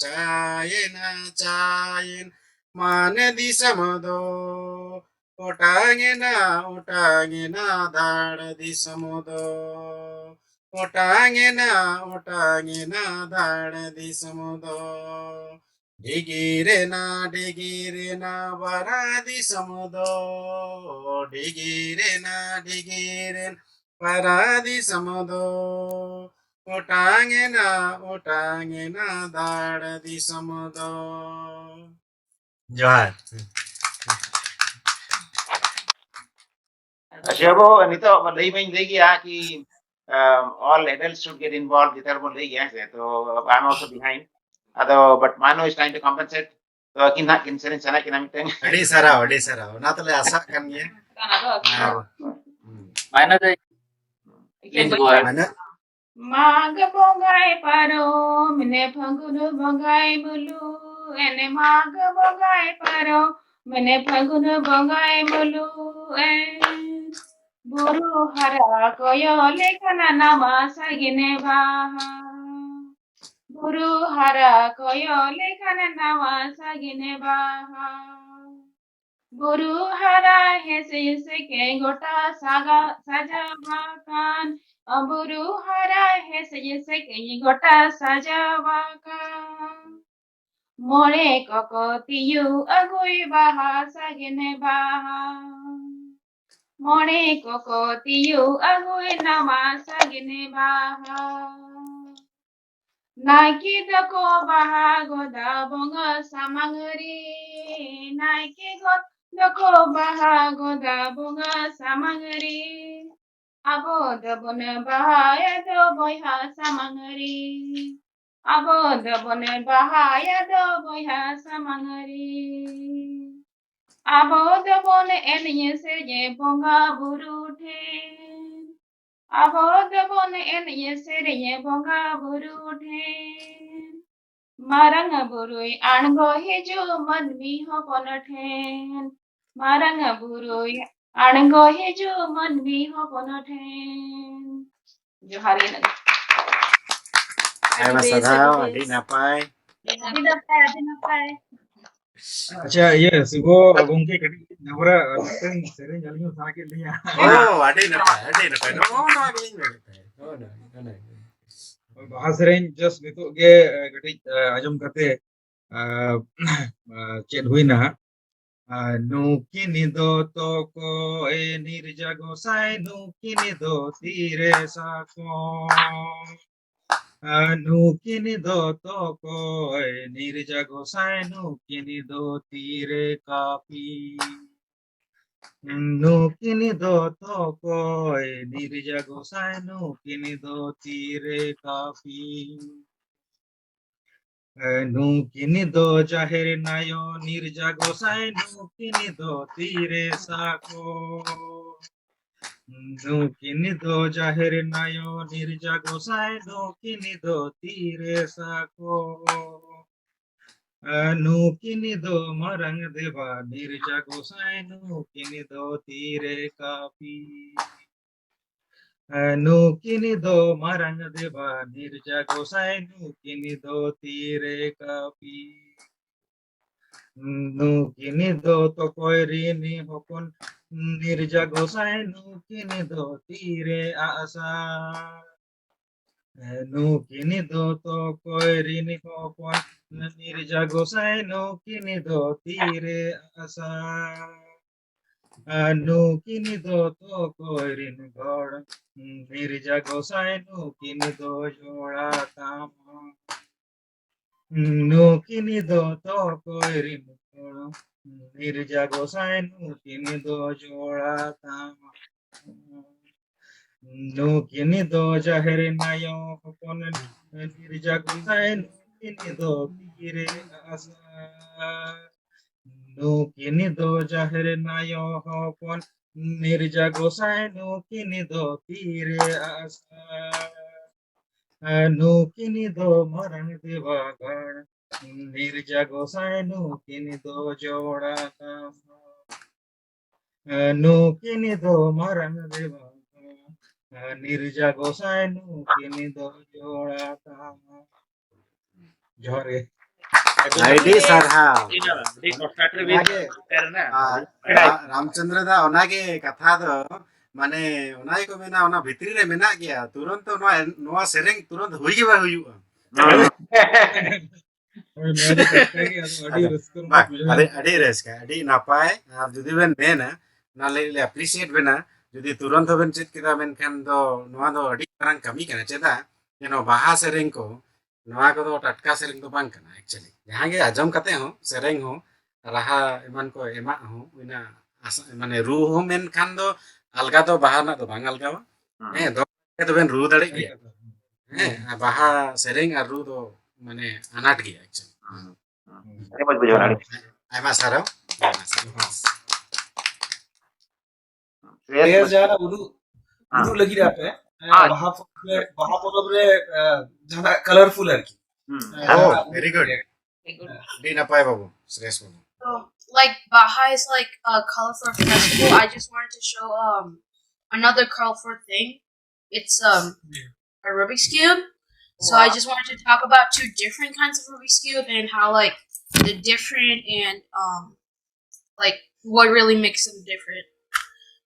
ᱪᱟᱭᱮᱱᱟ, ᱪᱟᱭᱮᱱ ᱢᱟᱱ ᱫᱤᱥᱚᱢ ᱫᱚ᱾ ᱚᱴᱟᱝᱮᱱᱟ, ᱚᱴᱟᱝᱮᱱᱟ ᱫᱟᱲ ᱫᱤᱥᱚᱢ ᱫᱚ᱾ ᱚᱴᱟᱝᱮᱱᱟ, ᱚᱴᱟᱝᱮᱱᱟ ᱫᱟᱲ ᱫᱤᱥᱚᱢ ᱫᱚ᱾ ᱰᱤᱜᱤᱨᱮᱱᱟ, ᱰᱤᱜᱤᱨᱮᱱᱟ ᱵᱟᱨᱟ ᱫᱤᱥᱚᱢ ᱫᱚ᱾ ᱰᱤᱜᱤᱨᱮᱱᱟ, ᱰᱤᱜᱤᱨᱮᱱᱟ ᱵᱟᱨᱟ ᱫᱤᱥᱚᱢ ᱫᱚ᱾ ᱚᱴᱟᱝᱮᱱᱟ, ᱚᱴᱟᱝᱮᱱᱟ ᱫᱟᱲ ᱫᱤᱥᱚᱢ ᱫᱚ᱾ ᱡᱚᱦᱟᱨ᱾ ᱟᱪᱪᱷᱟ ᱵᱟᱹᱵᱩ, ᱱᱤᱛᱚᱜ ᱞᱟᱹᱭ ᱢᱟᱧ ᱞᱟᱹᱭ ᱜᱮᱭᱟ ᱠᱤ, um, all adults should get involved, ᱡᱚᱛᱚ ᱦᱚᱲ ᱵᱚᱱ ᱞᱟᱹᱭ ᱜᱮᱭᱟ ᱥᱮ, ᱛᱚ I'm also behind. ᱟᱫᱚ but Manu is trying to compensate. ᱛᱚ ᱟᱹᱠᱤᱱ ᱦᱟᱸᱜ ᱠᱤᱱ ᱥᱮᱨᱮᱧ ᱥᱟᱱᱟᱭᱮᱫ ᱠᱤᱱᱟ ᱢᱤᱫᱴᱟᱝ᱾ ᱟᱹᱰᱤ ᱥᱟᱨᱦᱟᱣ, ᱟᱹᱰᱤ ᱥᱟᱨᱦᱟᱣ᱾ ᱚᱱᱟ ᱛᱚᱞᱮ ᱟᱥᱟᱜ ᱠᱟᱱ ᱜᱮᱭᱟ᱾ ᱟᱨ, ᱦᱩᱸ᱾ ᱢᱟᱭᱱᱟ ᱫᱚ ᱤᱧ ᱫᱚ ᱢᱟᱱᱮ ᱢᱟᱜᱽ ᱵᱚᱸᱜᱟᱭ ᱯᱟᱨᱚᱢ ᱱᱮ ᱯᱷᱟᱹᱜᱩᱱ ᱵᱚᱸᱜᱟᱭ ᱢᱩᱞᱩᱜ᱾ ᱮᱱᱮ ᱢᱟᱜᱽ ᱵᱚᱸᱜᱟᱭ ᱯᱟᱨᱚᱢ, ᱢᱮᱱᱮ ᱯᱷᱟᱹᱜᱩᱱ ᱵᱚᱸᱜᱟᱭ ᱢᱩᱞᱩᱜ ᱮᱱ᱾ ᱵᱩᱨᱩ ᱦᱟᱨᱟ ᱠᱚᱭᱚᱜ ᱞᱮᱠᱷᱟᱱ ᱱᱟᱣᱟ ᱥᱟᱜᱮᱱᱮ ᱵᱟᱦᱟ᱾ ᱵᱩᱨᱩ ᱦᱟᱨᱟ ᱠᱚᱭᱚᱜ ᱞᱮᱠᱷᱟᱱ ᱱᱟᱣᱟ ᱥᱟᱜᱮᱱᱮ ᱵᱟᱦᱟ᱾ ᱵᱩᱨᱩ ᱦᱟᱨᱟ ᱦᱮᱸᱥᱮᱡ ᱥᱮᱠᱮᱡ ᱜᱚᱴᱟ ᱥᱟᱜᱟ-, ᱥᱟᱡᱟᱣ ᱟᱠᱟᱱ᱾ ᱵᱩᱨᱩ ᱦᱟᱨᱟ ᱦᱮᱸᱥᱮᱡ ᱥᱮᱠᱮᱡ ᱜᱚᱴᱟ ᱥᱟᱡᱟᱣ ᱟᱠᱟᱱ᱾ ᱢᱚᱬᱮ ᱠᱚᱠᱚ ᱛᱤᱭᱩᱜ ᱟᱹᱜᱩᱭ ᱵᱟᱦᱟ ᱥᱟᱜᱮᱱᱮ ᱵᱟᱦᱟ᱾ ᱢᱚᱬᱮ ᱠᱚᱠᱚ ᱛᱤᱭᱩᱜ ᱟᱹᱜᱩᱭ ᱱᱟᱣᱟ ᱥᱟᱜᱮᱱᱮ ᱵᱟᱦᱟ᱾ ᱱᱟᱭᱠᱮ ᱫᱚᱠᱚ ᱵᱟᱦᱟ ᱜᱚᱫᱟ ᱵᱚᱸᱜᱟ ᱥᱟᱢᱟᱝ ᱨᱮ᱾ ᱱᱟᱭᱠᱮ ᱜᱚᱫ ᱫᱚᱠᱚ ᱵᱟᱦᱟ ᱜᱚᱫᱟ ᱵᱚᱸᱜᱟ ᱥᱟᱢᱟᱝ ᱨᱮ᱾ ᱟᱵᱚ ᱫᱚᱵᱚᱱ ᱵᱟᱦᱟᱭᱟ ᱫᱚ ᱵᱚᱭᱦᱟ ᱥᱟᱢᱟᱝ ᱨᱮ᱾ ᱟᱵᱚ ᱫᱚᱵᱚᱱ ᱵᱟᱦᱟᱭᱟ ᱫᱚ ᱵᱚᱭᱦᱟ ᱥᱟᱢᱟᱝ ᱨᱮ᱾ ᱟᱵᱚ ᱫᱚᱵᱚᱱ ᱮᱱᱮᱡ ᱥᱮᱨᱮᱧ ᱵᱚᱸᱜᱟ ᱵᱩᱨᱩ ᱴᱷᱮᱱ᱾ ᱟᱵᱚ ᱫᱚᱵᱚᱱ ᱮᱱᱮᱡ ᱥᱮᱨᱮᱧ ᱵᱚᱸᱜᱟ ᱵᱩᱨᱩ ᱴᱷᱮᱱ᱾ ᱢᱟᱨᱟᱝ ᱵᱩᱨᱩᱭ ᱟᱬᱜᱚ ᱦᱤᱡᱩᱜ ᱢᱟᱹᱱᱢᱤ ᱦᱚᱯᱚᱱ ᱴᱷᱮᱱ᱾ ᱢᱟᱨᱟᱝ ᱵᱩᱨᱩᱭ ᱟᱬᱜᱚ ᱦᱤᱡᱩᱜ ᱢᱟᱹᱱᱢᱤ ᱦᱚᱯᱚᱱ ᱴᱷᱮᱱ᱾ ᱡᱚᱦᱟᱨ ᱜᱮ᱾ ᱟᱭᱢᱟ ᱥᱟᱨᱦᱟᱣ, ᱟᱹᱰᱤ ᱱᱟᱯᱟᱭ᱾ ᱟᱹᱰᱤ ᱱᱟᱯᱟᱭ, ᱟᱹᱰᱤ ᱱᱟᱯᱟᱭ᱾ ᱟᱪᱪᱷᱟ, ᱤᱭᱟᱹ, ᱥᱤᱵᱚ ᱜᱚᱢᱠᱮ, ᱠᱟᱹᱴᱤᱡ ᱱᱚᱣᱟ ᱢᱤᱫᱴᱟᱝ ᱥᱮᱨᱮᱧ ᱟᱹᱞᱤᱧ ᱦᱚᱸ ᱥᱟᱱᱟ ᱠᱮᱫ ᱞᱤᱧᱟ᱾ ᱚ, ᱟᱹᱰᱤ ᱱᱟᱯᱟᱭ, ᱟᱹᱰᱤ ᱱᱟᱯᱟᱭ᱾ ᱱᱚᱜᱼᱚ ᱱᱚᱣᱟ ᱜᱮᱞᱤᱧ ᱢᱮᱱᱮᱫ ᱛᱟᱦᱮᱸᱫ᱾ ᱦᱳᱭ, ᱦᱳᱭ, ᱦᱳᱭ᱾ ᱵᱟᱦᱟ ᱥᱮᱨᱮᱧ just ᱱᱤᱛᱚᱜ ᱜᱮ, ᱮ, ᱠᱟᱹᱴᱤᱡ, ᱮ, ᱟᱸᱡᱚᱢ ᱠᱟᱛᱮ, ᱮ, ᱮ, ᱪᱮᱫ ᱦᱩᱭᱱᱟ ᱦᱟᱸᱜ? ᱟᱨ ᱱᱩᱠᱤᱱ ᱫᱚ ᱛᱚᱠᱚᱭ ᱱᱤᱨᱡᱟ ᱜᱚᱸᱥᱟᱭ, ᱱᱩᱠᱤᱱ ᱫᱚ ᱛᱤᱨᱮ ᱥᱟᱠᱚᱢ᱾ ᱟᱨ ᱱᱩᱠᱤᱱ ᱫᱚ ᱛᱚᱠᱚᱭ ᱱᱤᱨᱡᱟ ᱜᱚᱸᱥᱟᱭ, ᱱᱩᱠᱤᱱ ᱫᱚ ᱛᱤᱨᱮ ᱠᱟᱹᱯᱤ᱾ ᱱᱩᱠᱤᱱ ᱫᱚ ᱛᱚᱠᱚᱭ ᱱᱤᱨᱡᱟ ᱜᱚᱸᱥᱟᱭ, ᱱᱩᱠᱤᱱ ᱫᱚ ᱛᱤᱨᱮ ᱠᱟᱹᱯᱤ᱾ ᱱᱩᱠᱤᱱ ᱫᱚ ᱡᱟᱦᱮᱨ ᱱᱟᱭᱚ ᱱᱤᱨᱡᱟ ᱜᱚᱸᱥᱟᱭ, ᱱᱩᱠᱤᱱ ᱫᱚ ᱛᱤᱨᱮ ᱥᱟᱠᱚᱢ᱾ ᱱᱩᱠᱤᱱ ᱫᱚ ᱡᱟᱦᱮᱨ ᱱᱟᱭᱚ ᱱᱤᱨᱡᱟ ᱜᱚᱸᱥᱟᱭ, ᱱᱩᱠᱤᱱ ᱫᱚ ᱛᱤᱨᱮ ᱥᱟᱠᱚᱢ᱾ ᱱᱩᱠᱤᱱ ᱫᱚ ᱢᱟᱨᱟᱝ ᱫᱮᱵᱟ ᱱᱤᱨᱡᱟ ᱜᱚᱸᱥᱟᱭ, ᱱᱩᱠᱤᱱ ᱫᱚ ᱛᱤᱨᱮ ᱠᱟᱹᱯᱤ᱾ ᱱᱩᱠᱤᱱ ᱫᱚ ᱢᱟᱨᱟᱝ ᱫᱮᱵᱟ ᱱᱤᱨᱡᱟ ᱜᱚᱸᱥᱟᱭ, ᱱᱩᱠᱤᱱ ᱫᱚ ᱛᱤᱨᱮ ᱠᱟᱹᱯᱤ᱾ ᱱᱩᱠᱤᱱ ᱫᱚ ᱛᱚᱠᱚᱭ ᱨᱤᱱᱤ ᱦᱚᱯᱚᱱ ᱱᱤᱨᱡᱟ ᱜᱚᱸᱥᱟᱭ, ᱱᱩᱠᱤᱱ ᱫᱚ ᱛᱤᱨᱮ ᱟᱜᱼᱥᱟᱨ᱾ ᱱᱩᱠᱤᱱ ᱫᱚ ᱛᱚᱠᱚᱭ ᱨᱤᱱᱤ ᱦᱚᱯᱚᱱ ᱱᱤᱨᱡᱟ ᱜᱚᱸᱥᱟᱭ, ᱱᱩᱠᱤᱱ ᱫᱚ ᱛᱤᱨᱮ ᱟᱜᱼᱥᱟᱨ᱾ ᱱᱩᱠᱤᱱ ᱫᱚ ᱛᱚᱠᱚᱭ ᱨᱤᱱ ᱜᱚᱲ ᱱᱤᱨᱡᱟ ᱜᱚᱸᱥᱟᱭ, ᱱᱩᱠᱤᱱ ᱫᱚ ᱡᱚᱲᱟ ᱛᱟᱢᱟ᱾ ᱱᱩᱠᱤᱱ ᱫᱚ ᱛᱚᱠᱚᱭ ᱨᱤᱱ ᱜᱚᱲ ᱱᱤᱨᱡᱟ ᱜᱚᱸᱥᱟᱭ, ᱱᱩᱠᱤᱱ ᱫᱚ ᱡᱚᱲᱟ ᱛᱟᱢᱟ᱾ ᱱᱩᱠᱤᱱ ᱫᱚ ᱡᱟᱦᱮᱨ ᱟᱭᱳ ᱦᱚᱯᱚᱱ ᱱᱤᱨᱡᱟ ᱜᱚᱸᱥᱟᱭ, ᱱᱩᱠᱤᱱ ᱫᱚ ᱛᱤᱨᱮ ᱟᱜᱼᱥᱟᱨ᱾ ᱱᱩᱠᱤᱱ ᱫᱚ ᱡᱟᱦᱮᱨ ᱟᱭᱳ ᱦᱚᱯᱚᱱ ᱱᱤᱨᱡᱟ ᱜᱚᱸᱥᱟᱭ, ᱱᱩᱠᱤᱱ ᱫᱚ ᱛᱤᱨᱮ ᱟᱜᱼᱥᱟᱨ᱾ ᱱᱩᱠᱤᱱ ᱫᱚ ᱢᱟᱨᱟᱝ ᱫᱮᱵᱟ ᱜᱟᱲ ᱱᱤᱨᱡᱟ ᱜᱚᱸᱥᱟᱭ, ᱱᱩᱠᱤᱱ ᱫᱚ ᱡᱚᱲᱟ ᱛᱟᱢᱟ᱾ ᱱᱩᱠᱤᱱ ᱫᱚ ᱢᱟᱨᱟᱝ ᱫᱮᱵᱟ ᱜᱟᱲ ᱱᱤᱨᱡᱟ ᱜᱚᱸᱥᱟᱭ, ᱱᱩᱠᱤᱱ ᱫᱚ ᱡᱚᱲᱟ ᱛᱟᱢᱟ᱾ ᱡᱚᱦᱟᱨ ᱜᱮ᱾ ᱟᱹᱰᱤ ᱥᱟᱨᱦᱟᱣ᱾ ᱟᱹᱰᱤ ᱠᱚᱥᱴᱟᱴ ᱨᱮ ᱚᱱᱟᱜᱮ, ᱨᱮᱱᱟᱜ ᱟᱨ ᱨᱟ-, ᱨᱟᱢᱪᱚᱸᱫᱽᱨᱚ ᱫᱟ, ᱚᱱᱟᱜᱮ ᱠᱟᱛᱷᱟ ᱫᱚ, ᱢᱟᱱᱮ, ᱚᱱᱟ ᱜᱮᱠᱚ ᱢᱮᱱᱟ, ᱚᱱᱟ ᱵᱷᱤᱛᱨᱤ ᱨᱮ ᱢᱮᱱᱟᱜ ᱜᱮᱭᱟ, ᱛᱩᱨᱚᱱᱛᱚ ᱱᱚᱣᱟ, ᱱᱚᱣᱟ ᱥᱮᱨᱮᱧ ᱛᱩᱨᱚᱱᱛ ᱦᱩᱭ ᱜᱮ ᱵᱟᱝ ᱦᱩᱭᱩᱜᱼᱟ᱾ ᱦᱳᱭ, ᱱᱚᱣᱟ ᱫᱚ ᱴᱟᱴᱠᱟ ᱜᱮ, ᱟᱫᱚ ᱟᱹᱰᱤ ᱟᱫᱚ, ᱨᱟᱹᱥᱠᱟᱹ ᱨᱮᱱᱟᱜ ᱵᱟᱝ, ᱵᱩᱡᱷᱟᱹᱣ ᱟᱹᱰᱤ, ᱮᱱᱟ᱾ ᱟᱹᱰᱤ ᱨᱟᱹᱥᱠᱟᱹ, ᱟᱹᱰᱤ ᱱᱟᱯᱟᱭ᱾ ᱟᱨ ᱡᱩᱫᱤ ᱵᱮᱱ ᱢᱮᱱᱟ, ᱚᱱᱟ ᱞᱟᱹᱜᱤᱫ ᱞᱮ appreciate ᱵᱮᱱᱟ᱾ ᱡᱩᱫᱤ ᱛᱩᱨᱚᱱᱛ ᱦᱚᱸᱵᱮᱱ ᱪᱮᱫ ᱠᱮᱫᱟ, ᱢᱮᱱᱠᱷᱟᱱ ᱫᱚ ᱱᱚᱣᱟ ᱫᱚ ᱟᱹᱰᱤ ᱢᱟᱨᱟᱝ ᱠᱟᱹᱢᱤ ᱠᱟᱱᱟ᱾ ᱪᱮᱫᱟᱜ ᱡᱮ ᱱᱚᱣᱟ ᱵᱟᱦᱟ ᱥᱮᱨᱮᱧ ᱠᱚ, ᱱᱚᱣᱟ ᱠᱚᱫᱚ ᱴᱟᱴᱠᱟ ᱥᱮᱨᱮᱧ ᱫᱚ ᱵᱟᱝ ᱠᱟᱱᱟ actually᱾ ᱡᱟᱦᱟᱸ ᱜᱮ ᱟᱸᱡᱚᱢ ᱠᱟᱛᱮ ᱦᱚᱸ, ᱥᱮᱨᱮᱧ ᱦᱚᱸ, ᱨᱟᱦᱟ ᱮᱢᱟᱱ ᱠᱚ ᱮᱢᱟᱜ ᱦᱚᱸ, ᱚᱱᱟ ᱟᱥᱟ-, ᱢᱟᱱᱮ, ᱨᱩ ᱦᱚᱸ ᱢᱮᱱᱠᱷᱟᱱ ᱫᱚ ᱟᱞᱜᱟ ᱫᱚ ᱵᱟᱦᱟ ᱨᱮᱱᱟᱜ ᱫᱚ ᱵᱟᱝ ᱟᱞᱜᱟᱣᱟ᱾ ᱦᱮᱸ᱾ ᱦᱮᱸ, ᱫᱚ ᱫᱚᱵᱮᱱ ᱨᱩ ᱫᱟᱲᱮᱜ ᱜᱮᱭᱟ᱾ ᱦᱮᱸ, ᱟᱨ ᱵᱟᱦᱟ ᱥᱮᱨᱮᱧ ᱟᱨ ᱨᱩ ᱫᱚ, ᱢᱟᱱᱮ, ᱟᱱᱟᱴ ᱜᱮᱭᱟ actually᱾ ᱦᱮᱸ, ᱦᱮᱸ᱾ ᱟᱹᱰᱤ ᱢᱚᱡᱽ ᱵᱩᱡᱷᱟᱹᱣ ᱮᱱᱟ᱾ ᱟᱭᱢᱟ ᱥᱟᱨᱦᱟᱣ᱾ ᱟᱭᱢᱟ ᱥᱟᱨᱦᱟᱣ᱾ ᱥᱨᱮᱭᱟᱥ ᱥᱨᱮᱭᱟᱥ ᱢᱟᱱ-, ᱡᱟᱦᱟᱱᱟᱜ ᱩᱫᱩᱜ, ᱦᱮᱸ᱾ ᱩᱫᱩᱜ ᱞᱟᱹᱜᱤᱫ ᱟᱯᱮ, ᱦᱮᱸ, ᱦᱮᱸ᱾ ᱵᱟᱦᱟ ᱯᱚᱨᱚᱵᱽ ᱨᱮ, ᱵᱟᱦᱟ ᱯᱚᱨᱚᱵᱽ ᱨᱮ, ᱮ, ᱡᱟᱦᱟᱱᱟᱜ colourful ᱟᱨᱠᱤ᱾ ᱦᱩᱸ᱾ ᱦᱮᱸ, ᱦᱮᱸ᱾ Oh, ᱡᱟᱦᱟᱱᱟᱜ very good᱾ Okay, good. Adik napai babu? Serius babu. So, like, Baha is like a colorful festival. I just wanted to show um another colorful thing. It's um a Rubik's cube. So I just wanted to talk about two different kinds of Rubik's cube and how, like, the different and um like what really makes them different.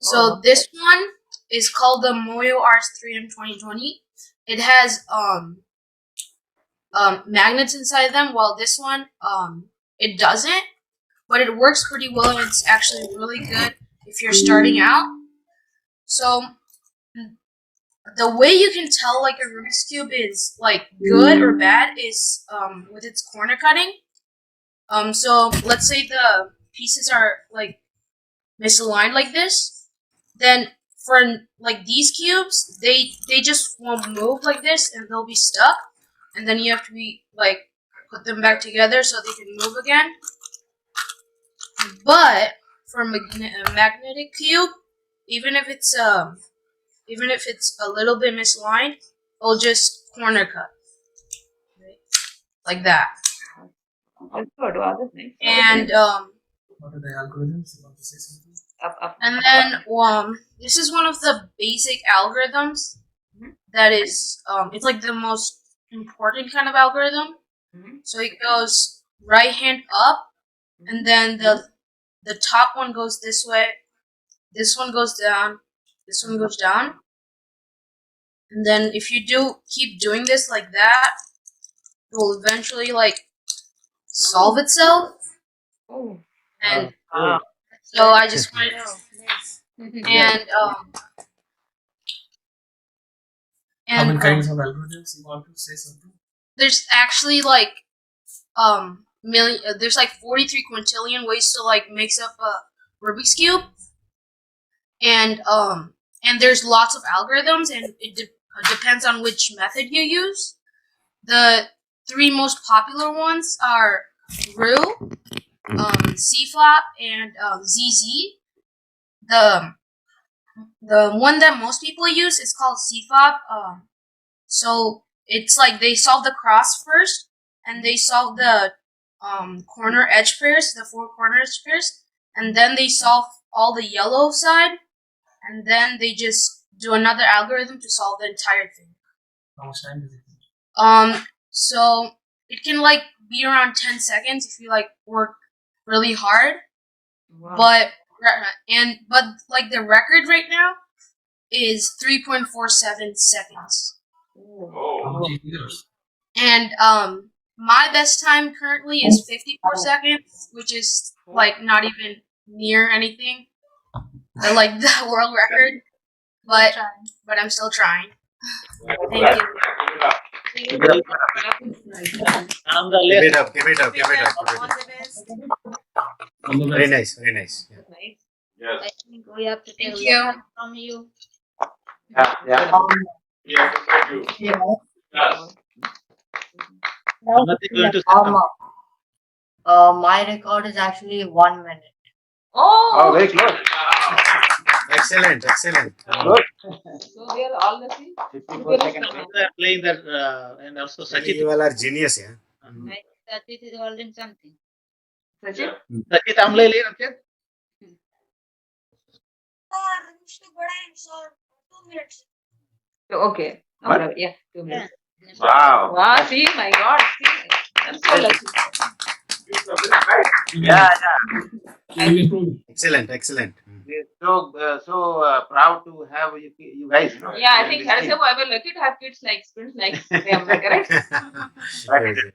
So Oh. This one is called the Moyo Arts three M twenty twenty. It has um um magnets inside them, while this one um it doesn't. But it works pretty well, and it's actually really good if you're starting out. So the way you can tell, like, a Rubik's cube is, like, good or bad is um with its corner cutting. Um, so let's say the pieces are, like, misaligned like this, then for, like, these cubes, they they just won't move like this, and they'll be stuck, and then you have to be, like, put them back together so they can move again. But for a magne- a magnetic cube, even if it's um even if it's a little bit misaligned, it'll just corner cut, right? Like that. That's good. Wow, that's nice. And um What are the algorithms? You want to say something? Up, up. and then um this is one of the basic algorithms that is um it's like the most important kind of algorithm. Mhm. So it goes right hand up, and then the the top one goes this way, this one goes down, this one goes down, and then if you do keep doing this like that, it will eventually, like, solve itself. Oh, And wow. So I just wanted Nice. and um How and many um, kinds of algorithms? You want to say something? There's actually, like, um million uh, there's, like, forty-three quintillion ways to, like, mix up a Rubik's cube, and um and there's lots of algorithms, and it de- uh, depends on which method you use. The three most popular ones are Roux, um, C flop, and um, Z Z. The the one that most people use is called C flop. Um, so it's like they solve the cross first, and they solve the um, corner edge pairs, the four corner edge pairs, and then they solve all the yellow side, and then they just do another algorithm to solve the entire thing. How much time does it take? Um, so it can like be around ten seconds if you like work really hard, Wow. but and but like the record right now is three point four seven seconds. Oh. Oh. How much is yours? And um, my best time currently is fifty-four seconds, which is like not even near anything, uh, like the world record. But but I'm still trying. Thank you. Nonetheless, Keep it up, keep it up, keep it up. Keep it up. All the Very best. Nice, very nice. Yeah. Yes. I think we have to take Thank a you. lesson from you. Yeah, yeah. Um, We have to thank you. yeah. Yes. Another going to say something. Um, uh, my record is actually one minute. Oh, Oh, very close. Wow. Excellent, excellent. Good. So they are all the same. Fifty-four seconds. Not They are playing that, uh, and also Really, Sachit. You all are genius, yeah. Mm. Sachit is holding something. Sachit? Sachit, આમ લઈ લઈ રમશે. Sir, Mister Badain, sir, two minutes. Okay. All right. Yeah, two minutes. Wow. Wow, see, my God, see. I'm so lucky. Yeah, yeah. Excellent, excellent. Mm. We're so uh, so uh, proud to have you, you guys. No? Yeah, I In think this Harry team. Sabu, I will lucky to have kids like students like them, correct? Very good.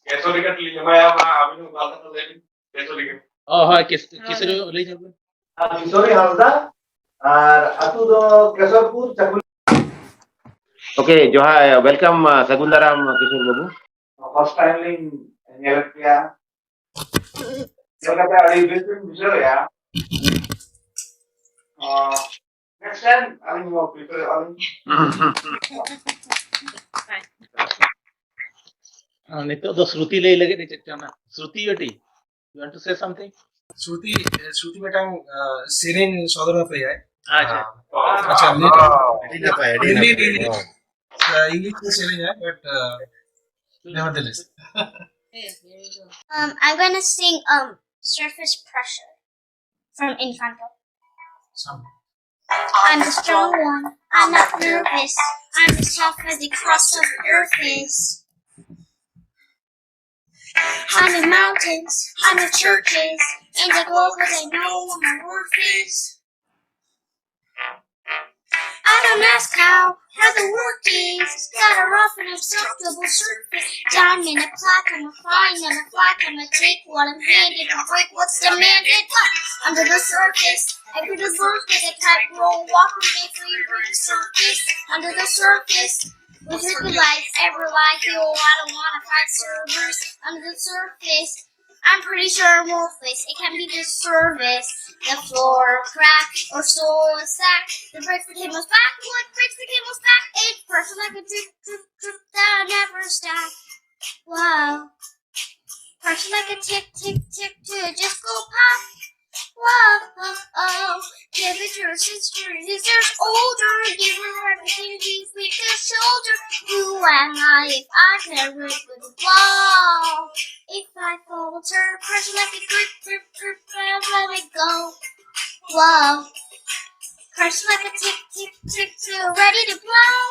Catholic ᱞᱤᱧ ᱮᱢᱟᱭᱟ ᱢᱟ, ᱟᱹᱵᱤᱱ ᱦᱚᱸ ᱵᱟᱨ ᱠᱟᱛᱷᱟ ᱞᱟᱹᱭ ᱵᱤᱱ, Catholic᱾ ᱚ, ᱦᱳᱭ, ᱠᱤᱥ-, ᱠᱤᱥᱳᱨᱤ ᱞᱟᱹᱭ ᱧᱚᱜ ᱵᱤᱱ᱾ ᱠᱤᱥᱳᱨᱤ ᱦᱟᱸᱥᱫᱟ, ᱟᱨ ᱟᱹᱛᱩ ᱫᱚ ᱠᱮᱥᱚᱨᱯᱩᱨ, ᱪᱟᱠᱩᱞ᱾ Okay, ᱡᱚᱦᱟᱨ, welcome, uh, ᱥᱟᱹᱜᱩᱱ ᱫᱟᱨᱟᱢ, ᱠᱤᱥᱳᱨ ᱵᱟᱹᱵᱩ᱾ First time ᱞᱤᱧ ᱧᱮᱞᱮᱫ ᱯᱮᱭᱟ᱾ ᱧᱮᱞ ᱠᱟᱛᱮ ᱟᱹᱰᱤ ᱵᱮᱥ ᱞᱤᱧ ᱵᱩᱡᱷᱟᱹᱣᱮᱫᱼᱟ᱾ ᱟᱨ next time ᱟᱹᱞᱤᱧ ᱦᱚᱸ prepare ᱟᱹᱞᱤᱧ᱾ ᱟᱨ ᱱᱤᱛᱚᱜ ᱫᱚ ᱥᱨᱩᱛᱤ ᱞᱟᱹᱭ ᱞᱟᱹᱜᱤᱫ ᱮ ᱪᱮᱫ ᱠᱟᱱᱟ? ᱥᱨᱩᱛᱤ ᱵᱮᱴᱤ, you want to say something? ᱥᱨᱩᱛᱤ, ᱥᱨᱩᱛᱤ ᱢᱤᱫᱴᱟᱝ, ᱟ, ᱥᱮᱨᱮᱧ ᱥᱚᱫᱚᱨ ᱟᱯᱮᱭᱟᱭ᱾ ᱟᱪᱪᱷᱟ᱾ ᱟᱪᱪᱷᱟ, ᱞᱟᱹᱭ ᱟᱹᱰᱤ ᱱᱟᱯᱟᱭ, ᱟᱹᱰᱤ ᱦᱤᱱᱫᱤ, ᱱᱟᱯᱟᱭ᱾ ᱦᱤᱱᱫᱤ᱾ Wow. ᱟ, English ᱛᱮ ᱥᱮᱨᱮᱧᱟᱭ, but, ᱟ, nevertheless. Um, I'm gonna sing um Surface Pressure from Encanto. I'm the strong one. I'm not nervous. I'm the tough as the crust of the earth is. I'm in mountains. I'm in churches. And the globe, 'cause I know what my worth is. I don't ask how, how the work is. Got a rough and obstructible surface. Down in a plaque, I'm a flying, I'm a fly, I'm a take what I'm handed, I'm break what's demanded. But under the surface, I could have worked at a tightrope walk and get free the surface. Under the surface, with every life, every life, you, I don't wanna fight servers. Under the surface, I'm pretty sure I'm worthless. It can be the service, the floor crack or soul sack. The bricks the camel's back, what breaks the camel's back? It's pressure like a drip, drip, drip that never stop. Wow. Pressure like a tick, tick, tick, to just go pop. Whoa, oh, oh. Give it to your sister, sisters older. Give her everything you with your shoulder. Who am I if I can't rip with a blow? If I falter, pressure like a drip, drip, drip, drip, let it go. Whoa. Pressure like a tick, tick, tick, too ready to blow.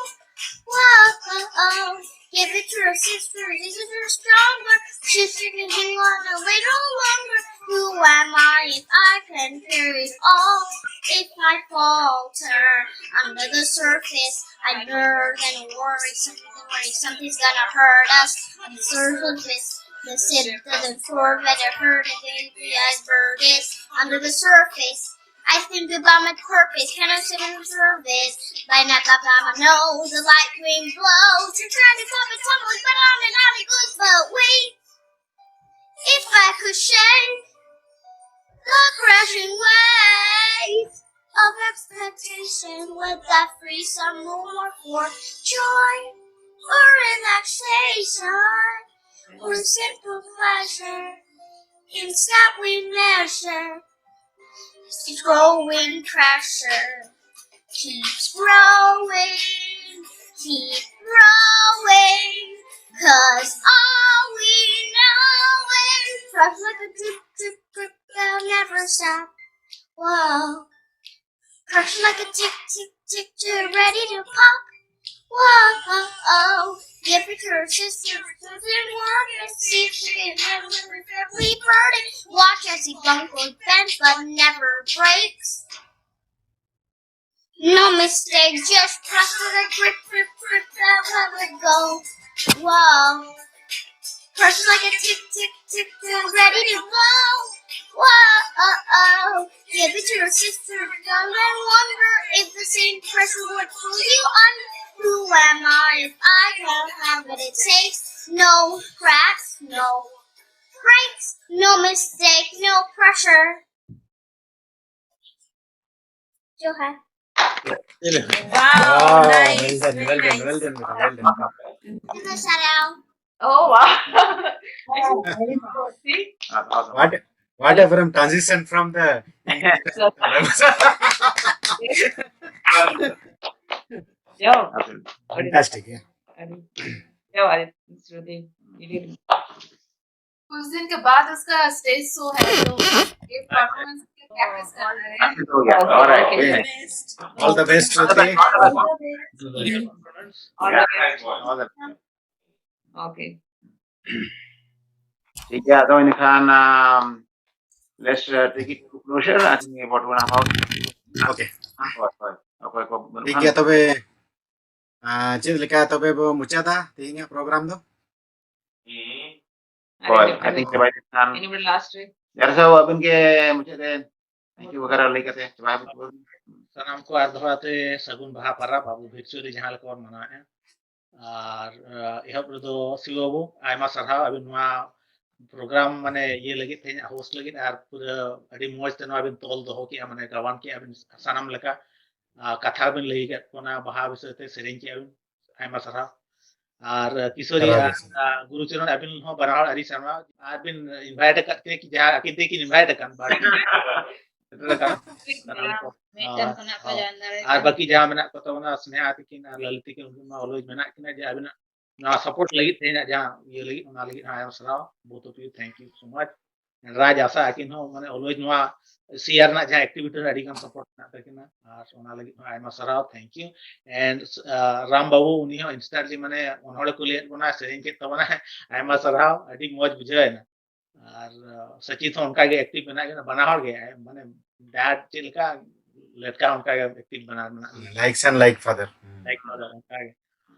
Whoa, oh, oh. Give it to her sister, is it her stronger? Sister can hang on a little longer. Who am I if I can carry it all? If I falter under the surface, I burn and worry. Something worry, something's gonna hurt us. On the surface, the ship doesn't pour, better hurt again. The iceberg is under the surface. I think about my purpose. Can I sit in service? By night, I blow my nose. The light wind blows. You're trying to stop it, tumbling, but I'm an alley good, but wait. If I could shake the crashing waves of expectation, would that free some room more for joy or relaxation or simple pleasure? Instead, we measure this growing pressure keeps growing, keep growing, 'cause all we Whoa. Crush like a tick, tick, tick, tick, ready to pop. Whoa. Give it to your sister, doesn't want to see if she can remember every burden. Watch as he buckles, bends, but never breaks. No mistakes, just press with a grip, grip, grip, grip, let it go. Whoa. Press like a tick, tick, tick, tick, ready to blow. Whoa, oh, oh. Give it to your sister, young. I wonder if the same pressure would pull you under. Who am I if I don't have what it takes? No cracks, no breaks, no mistake, no pressure. Johan. Wow, Wow, nice, well done, very well done, nice. Well done, well done. This is Sarao. Oh wow. See? What, what a from transition from the So, yo, Fantastic, yeah. yo, Adit, Shruti, you did. कुछ दिन के बाद उसका stage show है, तो ये performance क्या कैसे कर रहे हैं? All right, Okay. yeah. All the best, Shruti. All the best. All the Okay. ᱴᱷᱤᱠ ᱜᱮᱭᱟ, ᱟᱫᱚ ᱮᱱᱠᱷᱟᱱ um, let's uh, take it to closure. I think about one hour. Okay. ᱦᱳᱭ, ᱦᱳᱭ. ᱚᱠᱚᱭ ᱠᱚ ᱵᱟᱹᱱᱩᱜ ᱴᱷᱤᱠ ᱠᱷᱟᱱ ᱜᱮᱭᱟ, ᱛᱚᱵᱮ ᱟᱨ ᱪᱮᱫ ᱞᱮᱠᱟ ᱛᱚᱵᱮ ᱵᱚ ᱢᱩᱪᱟᱹᱫᱟ ᱛᱮᱦᱮᱧᱟᱜ ᱯᱨᱳᱜᱨᱟᱢ ᱫᱚ? ᱦᱳᱭ, I think ᱪᱟᱵᱟᱭ ᱠᱷᱟᱱ Anybody last week? ᱡᱟᱨᱥᱟ ᱟᱹᱵᱤᱱ ᱜᱮ ᱢᱩᱪᱟᱹᱫ ᱨᱮ thank you ᱵᱟᱜᱟᱨᱟ ᱞᱟᱹᱭ ᱠᱟᱛᱮ ᱪᱟᱵᱟᱭ ᱵᱤᱱ᱾ ᱥᱟᱱᱟᱢ ᱠᱚ ᱟᱨ ᱫᱚᱦᱲᱟ ᱛᱮ ᱥᱟᱹᱜᱩᱱ ᱵᱟᱦᱟ ᱯᱟᱨᱟᱵᱽ ᱟᱵᱚ ᱵᱷᱤᱨᱪᱩᱣᱟᱞᱤ ᱡᱟᱦᱟᱸ ᱞᱮᱠᱟ ᱵᱚᱱ ᱢᱟᱱᱟᱣᱮᱫᱼᱟ᱾ ᱟᱨ ᱟᱸ, ᱮᱦᱚᱵ ᱨᱮᱫᱚ ᱥᱤᱵᱩ ᱵᱟᱹᱵᱩ ᱟᱭᱢᱟ ᱥᱟᱨᱦᱟᱣ ᱟᱹᱵᱤᱱ ᱱᱚᱣᱟ ᱯᱨᱳᱜᱨᱟᱢ ᱢᱟᱱᱮ ᱤᱭᱟᱹ ᱞᱟᱹᱜᱤᱫ ᱛᱮᱦᱮᱧ ᱦᱳᱥᱴ ᱞᱟᱹᱜᱤᱫ ᱟᱨ ᱯᱩᱨᱟᱹ ᱟᱹᱰᱤ ᱢᱚᱡᱽ ᱛᱮ ᱱᱚᱣᱟ ᱵᱤᱱ ᱛᱚᱞ ᱫᱚᱦᱚ ᱠᱮᱜᱼᱟ, ᱢᱟᱱᱮ ᱜᱟᱵᱟᱱ ᱠᱮᱜᱼᱟ ᱵᱤᱱ ᱥᱟᱱᱟᱢ ᱞᱮᱠᱟ ᱟᱸ, ᱠᱟᱛᱷᱟ ᱵᱤᱱ ᱞᱟᱹᱭ ᱟᱠᱟᱫ ᱵᱚᱱᱟ, ᱵᱟᱦᱟ ᱵᱤᱥᱚᱭ ᱛᱮ ᱥᱮᱨᱮᱧ ᱠᱮᱜᱼᱟ ᱵᱤᱱ, ᱟᱭᱢᱟ ᱥᱟᱨᱦᱟᱣ᱾ ᱟᱨ ᱠᱤᱥᱳᱨᱤ ᱥᱟᱨᱦᱟᱣ ᱟᱨ ᱜᱮ, ᱥᱟᱨᱦᱟᱣ᱾ ᱟᱸ, ᱜᱩᱨᱩ ᱪᱚᱨᱚᱱ ᱟᱹᱵᱤᱱ ᱦᱚᱸ ᱵᱟᱱᱟ ᱦᱚᱲ ᱟᱹᱰᱤ ᱥᱟᱨᱦᱟᱣ᱾ ᱟᱨ ᱵᱤᱱ ᱤᱱᱵᱷᱟᱭᱤᱴ ᱟᱠᱟᱫ ᱠᱤᱱᱟ ᱠᱤ ᱡᱟᱦᱟᱸ ᱟᱹᱠᱤᱱ ᱛᱮᱠᱤᱱ ᱤᱱᱵᱷᱟᱭᱤᱴ ᱟᱠᱟᱱ but ᱥᱮᱴᱮᱨ ᱟᱠᱟᱱ ᱥᱟᱱᱟᱢ ᱠᱚ᱾ ᱢᱤᱫᱴᱮᱱ ᱠᱷᱚᱱᱟᱜ ᱠᱚ ᱦᱚᱸ᱾ join ᱫᱟᱲᱮᱭᱟᱜᱼᱟ᱾ ᱟᱨ ᱵᱟᱹᱠᱤ ᱡᱟᱦᱟᱸ ᱢᱮᱱᱟᱜ ᱠᱚ ᱛᱟᱵᱚᱱᱟ ᱥᱱᱮᱦᱟ ᱛᱤᱠᱤᱱ ᱟᱨ ᱞᱟᱞᱤ ᱛᱤᱠᱤᱱ ᱩᱱᱠᱤᱱ ᱢᱟ always ᱢᱮᱱᱟᱜ ᱠᱤᱱᱟ ᱡᱮ ᱟᱹᱵᱤᱱᱟᱜ ᱱᱚᱣᱟ support ᱞᱟᱹᱜᱤᱫ ᱛᱮᱦᱮᱧᱟᱜ ᱡᱟᱦᱟᱸ ᱤᱭᱟᱹ ᱞᱟᱹᱜᱤᱫ ᱚᱱᱟ ᱞᱟᱹᱜᱤᱫ ᱦᱚᱸ ᱟᱭᱢᱟ ᱥᱟᱨᱦᱟᱣ both of you thank you so much. ᱨᱟᱡᱽ ᱟᱥᱟ ᱟᱹᱠᱤᱱ ᱦᱚᱸ ᱢᱟᱱᱮ always ᱱᱚᱣᱟ ᱥᱤᱭᱟᱨ ᱨᱮᱱᱟᱜ ᱡᱟᱦᱟᱸ ᱮᱠᱴᱤᱵᱷᱤᱴᱤ ᱨᱮ ᱟᱹᱰᱤ ᱜᱟᱱ ᱥᱟᱯᱳᱨᱴ ᱢᱮᱱᱟᱜ ᱛᱟᱹᱠᱤᱱᱟ, ᱟᱨ ᱚᱱᱟ ᱞᱟᱹᱜᱤᱫ ᱦᱚᱸ ᱟᱭᱢᱟ ᱥᱟᱨᱦᱟᱣ, thank you. And ᱨᱟᱢ ᱵᱟᱹᱵᱩ, ᱩᱱᱤ ᱦᱚᱸ ᱤᱱᱥᱴᱮᱱᱴᱞᱤ ᱢᱟᱱᱮ ᱚᱱᱚᱲᱦᱮ ᱠᱩᱞᱤᱭᱮᱫ ᱵᱚᱱᱟ, ᱥᱮᱨᱮᱧ ᱠᱮᱫ ᱛᱟᱵᱚᱱᱟ, ᱟᱭᱢᱟ ᱥᱟᱨᱦᱟᱣ, ᱟᱹᱰᱤ ᱢᱚᱡᱽ ᱵᱩᱡᱷᱟᱹᱣ ᱮᱱᱟ. ᱟᱨ ᱥᱟᱪᱤᱛ ᱦᱚᱸ ᱚᱱᱠᱟ ᱜᱮ ᱮᱠᱴᱤᱵᱷ ᱢᱮᱱᱟᱜ ᱠᱤᱱᱟ, ᱵᱟᱱᱟ ᱦᱚᱲ ᱜᱮ, ᱢᱟᱱᱮ ᱰᱟᱰ ᱪᱮᱫ ᱞᱮᱠᱟ ᱞᱮᱴᱠᱟ, ᱚᱱᱠᱟ ᱜᱮ ᱮᱠᱴᱤᱵᱷ ᱵᱟᱱᱟ ᱦᱚᱲ ᱢᱮᱱᱟᱜ ᱠᱤᱱᱟ. Likes and like father. ᱚᱱᱠᱟ ᱜᱮ.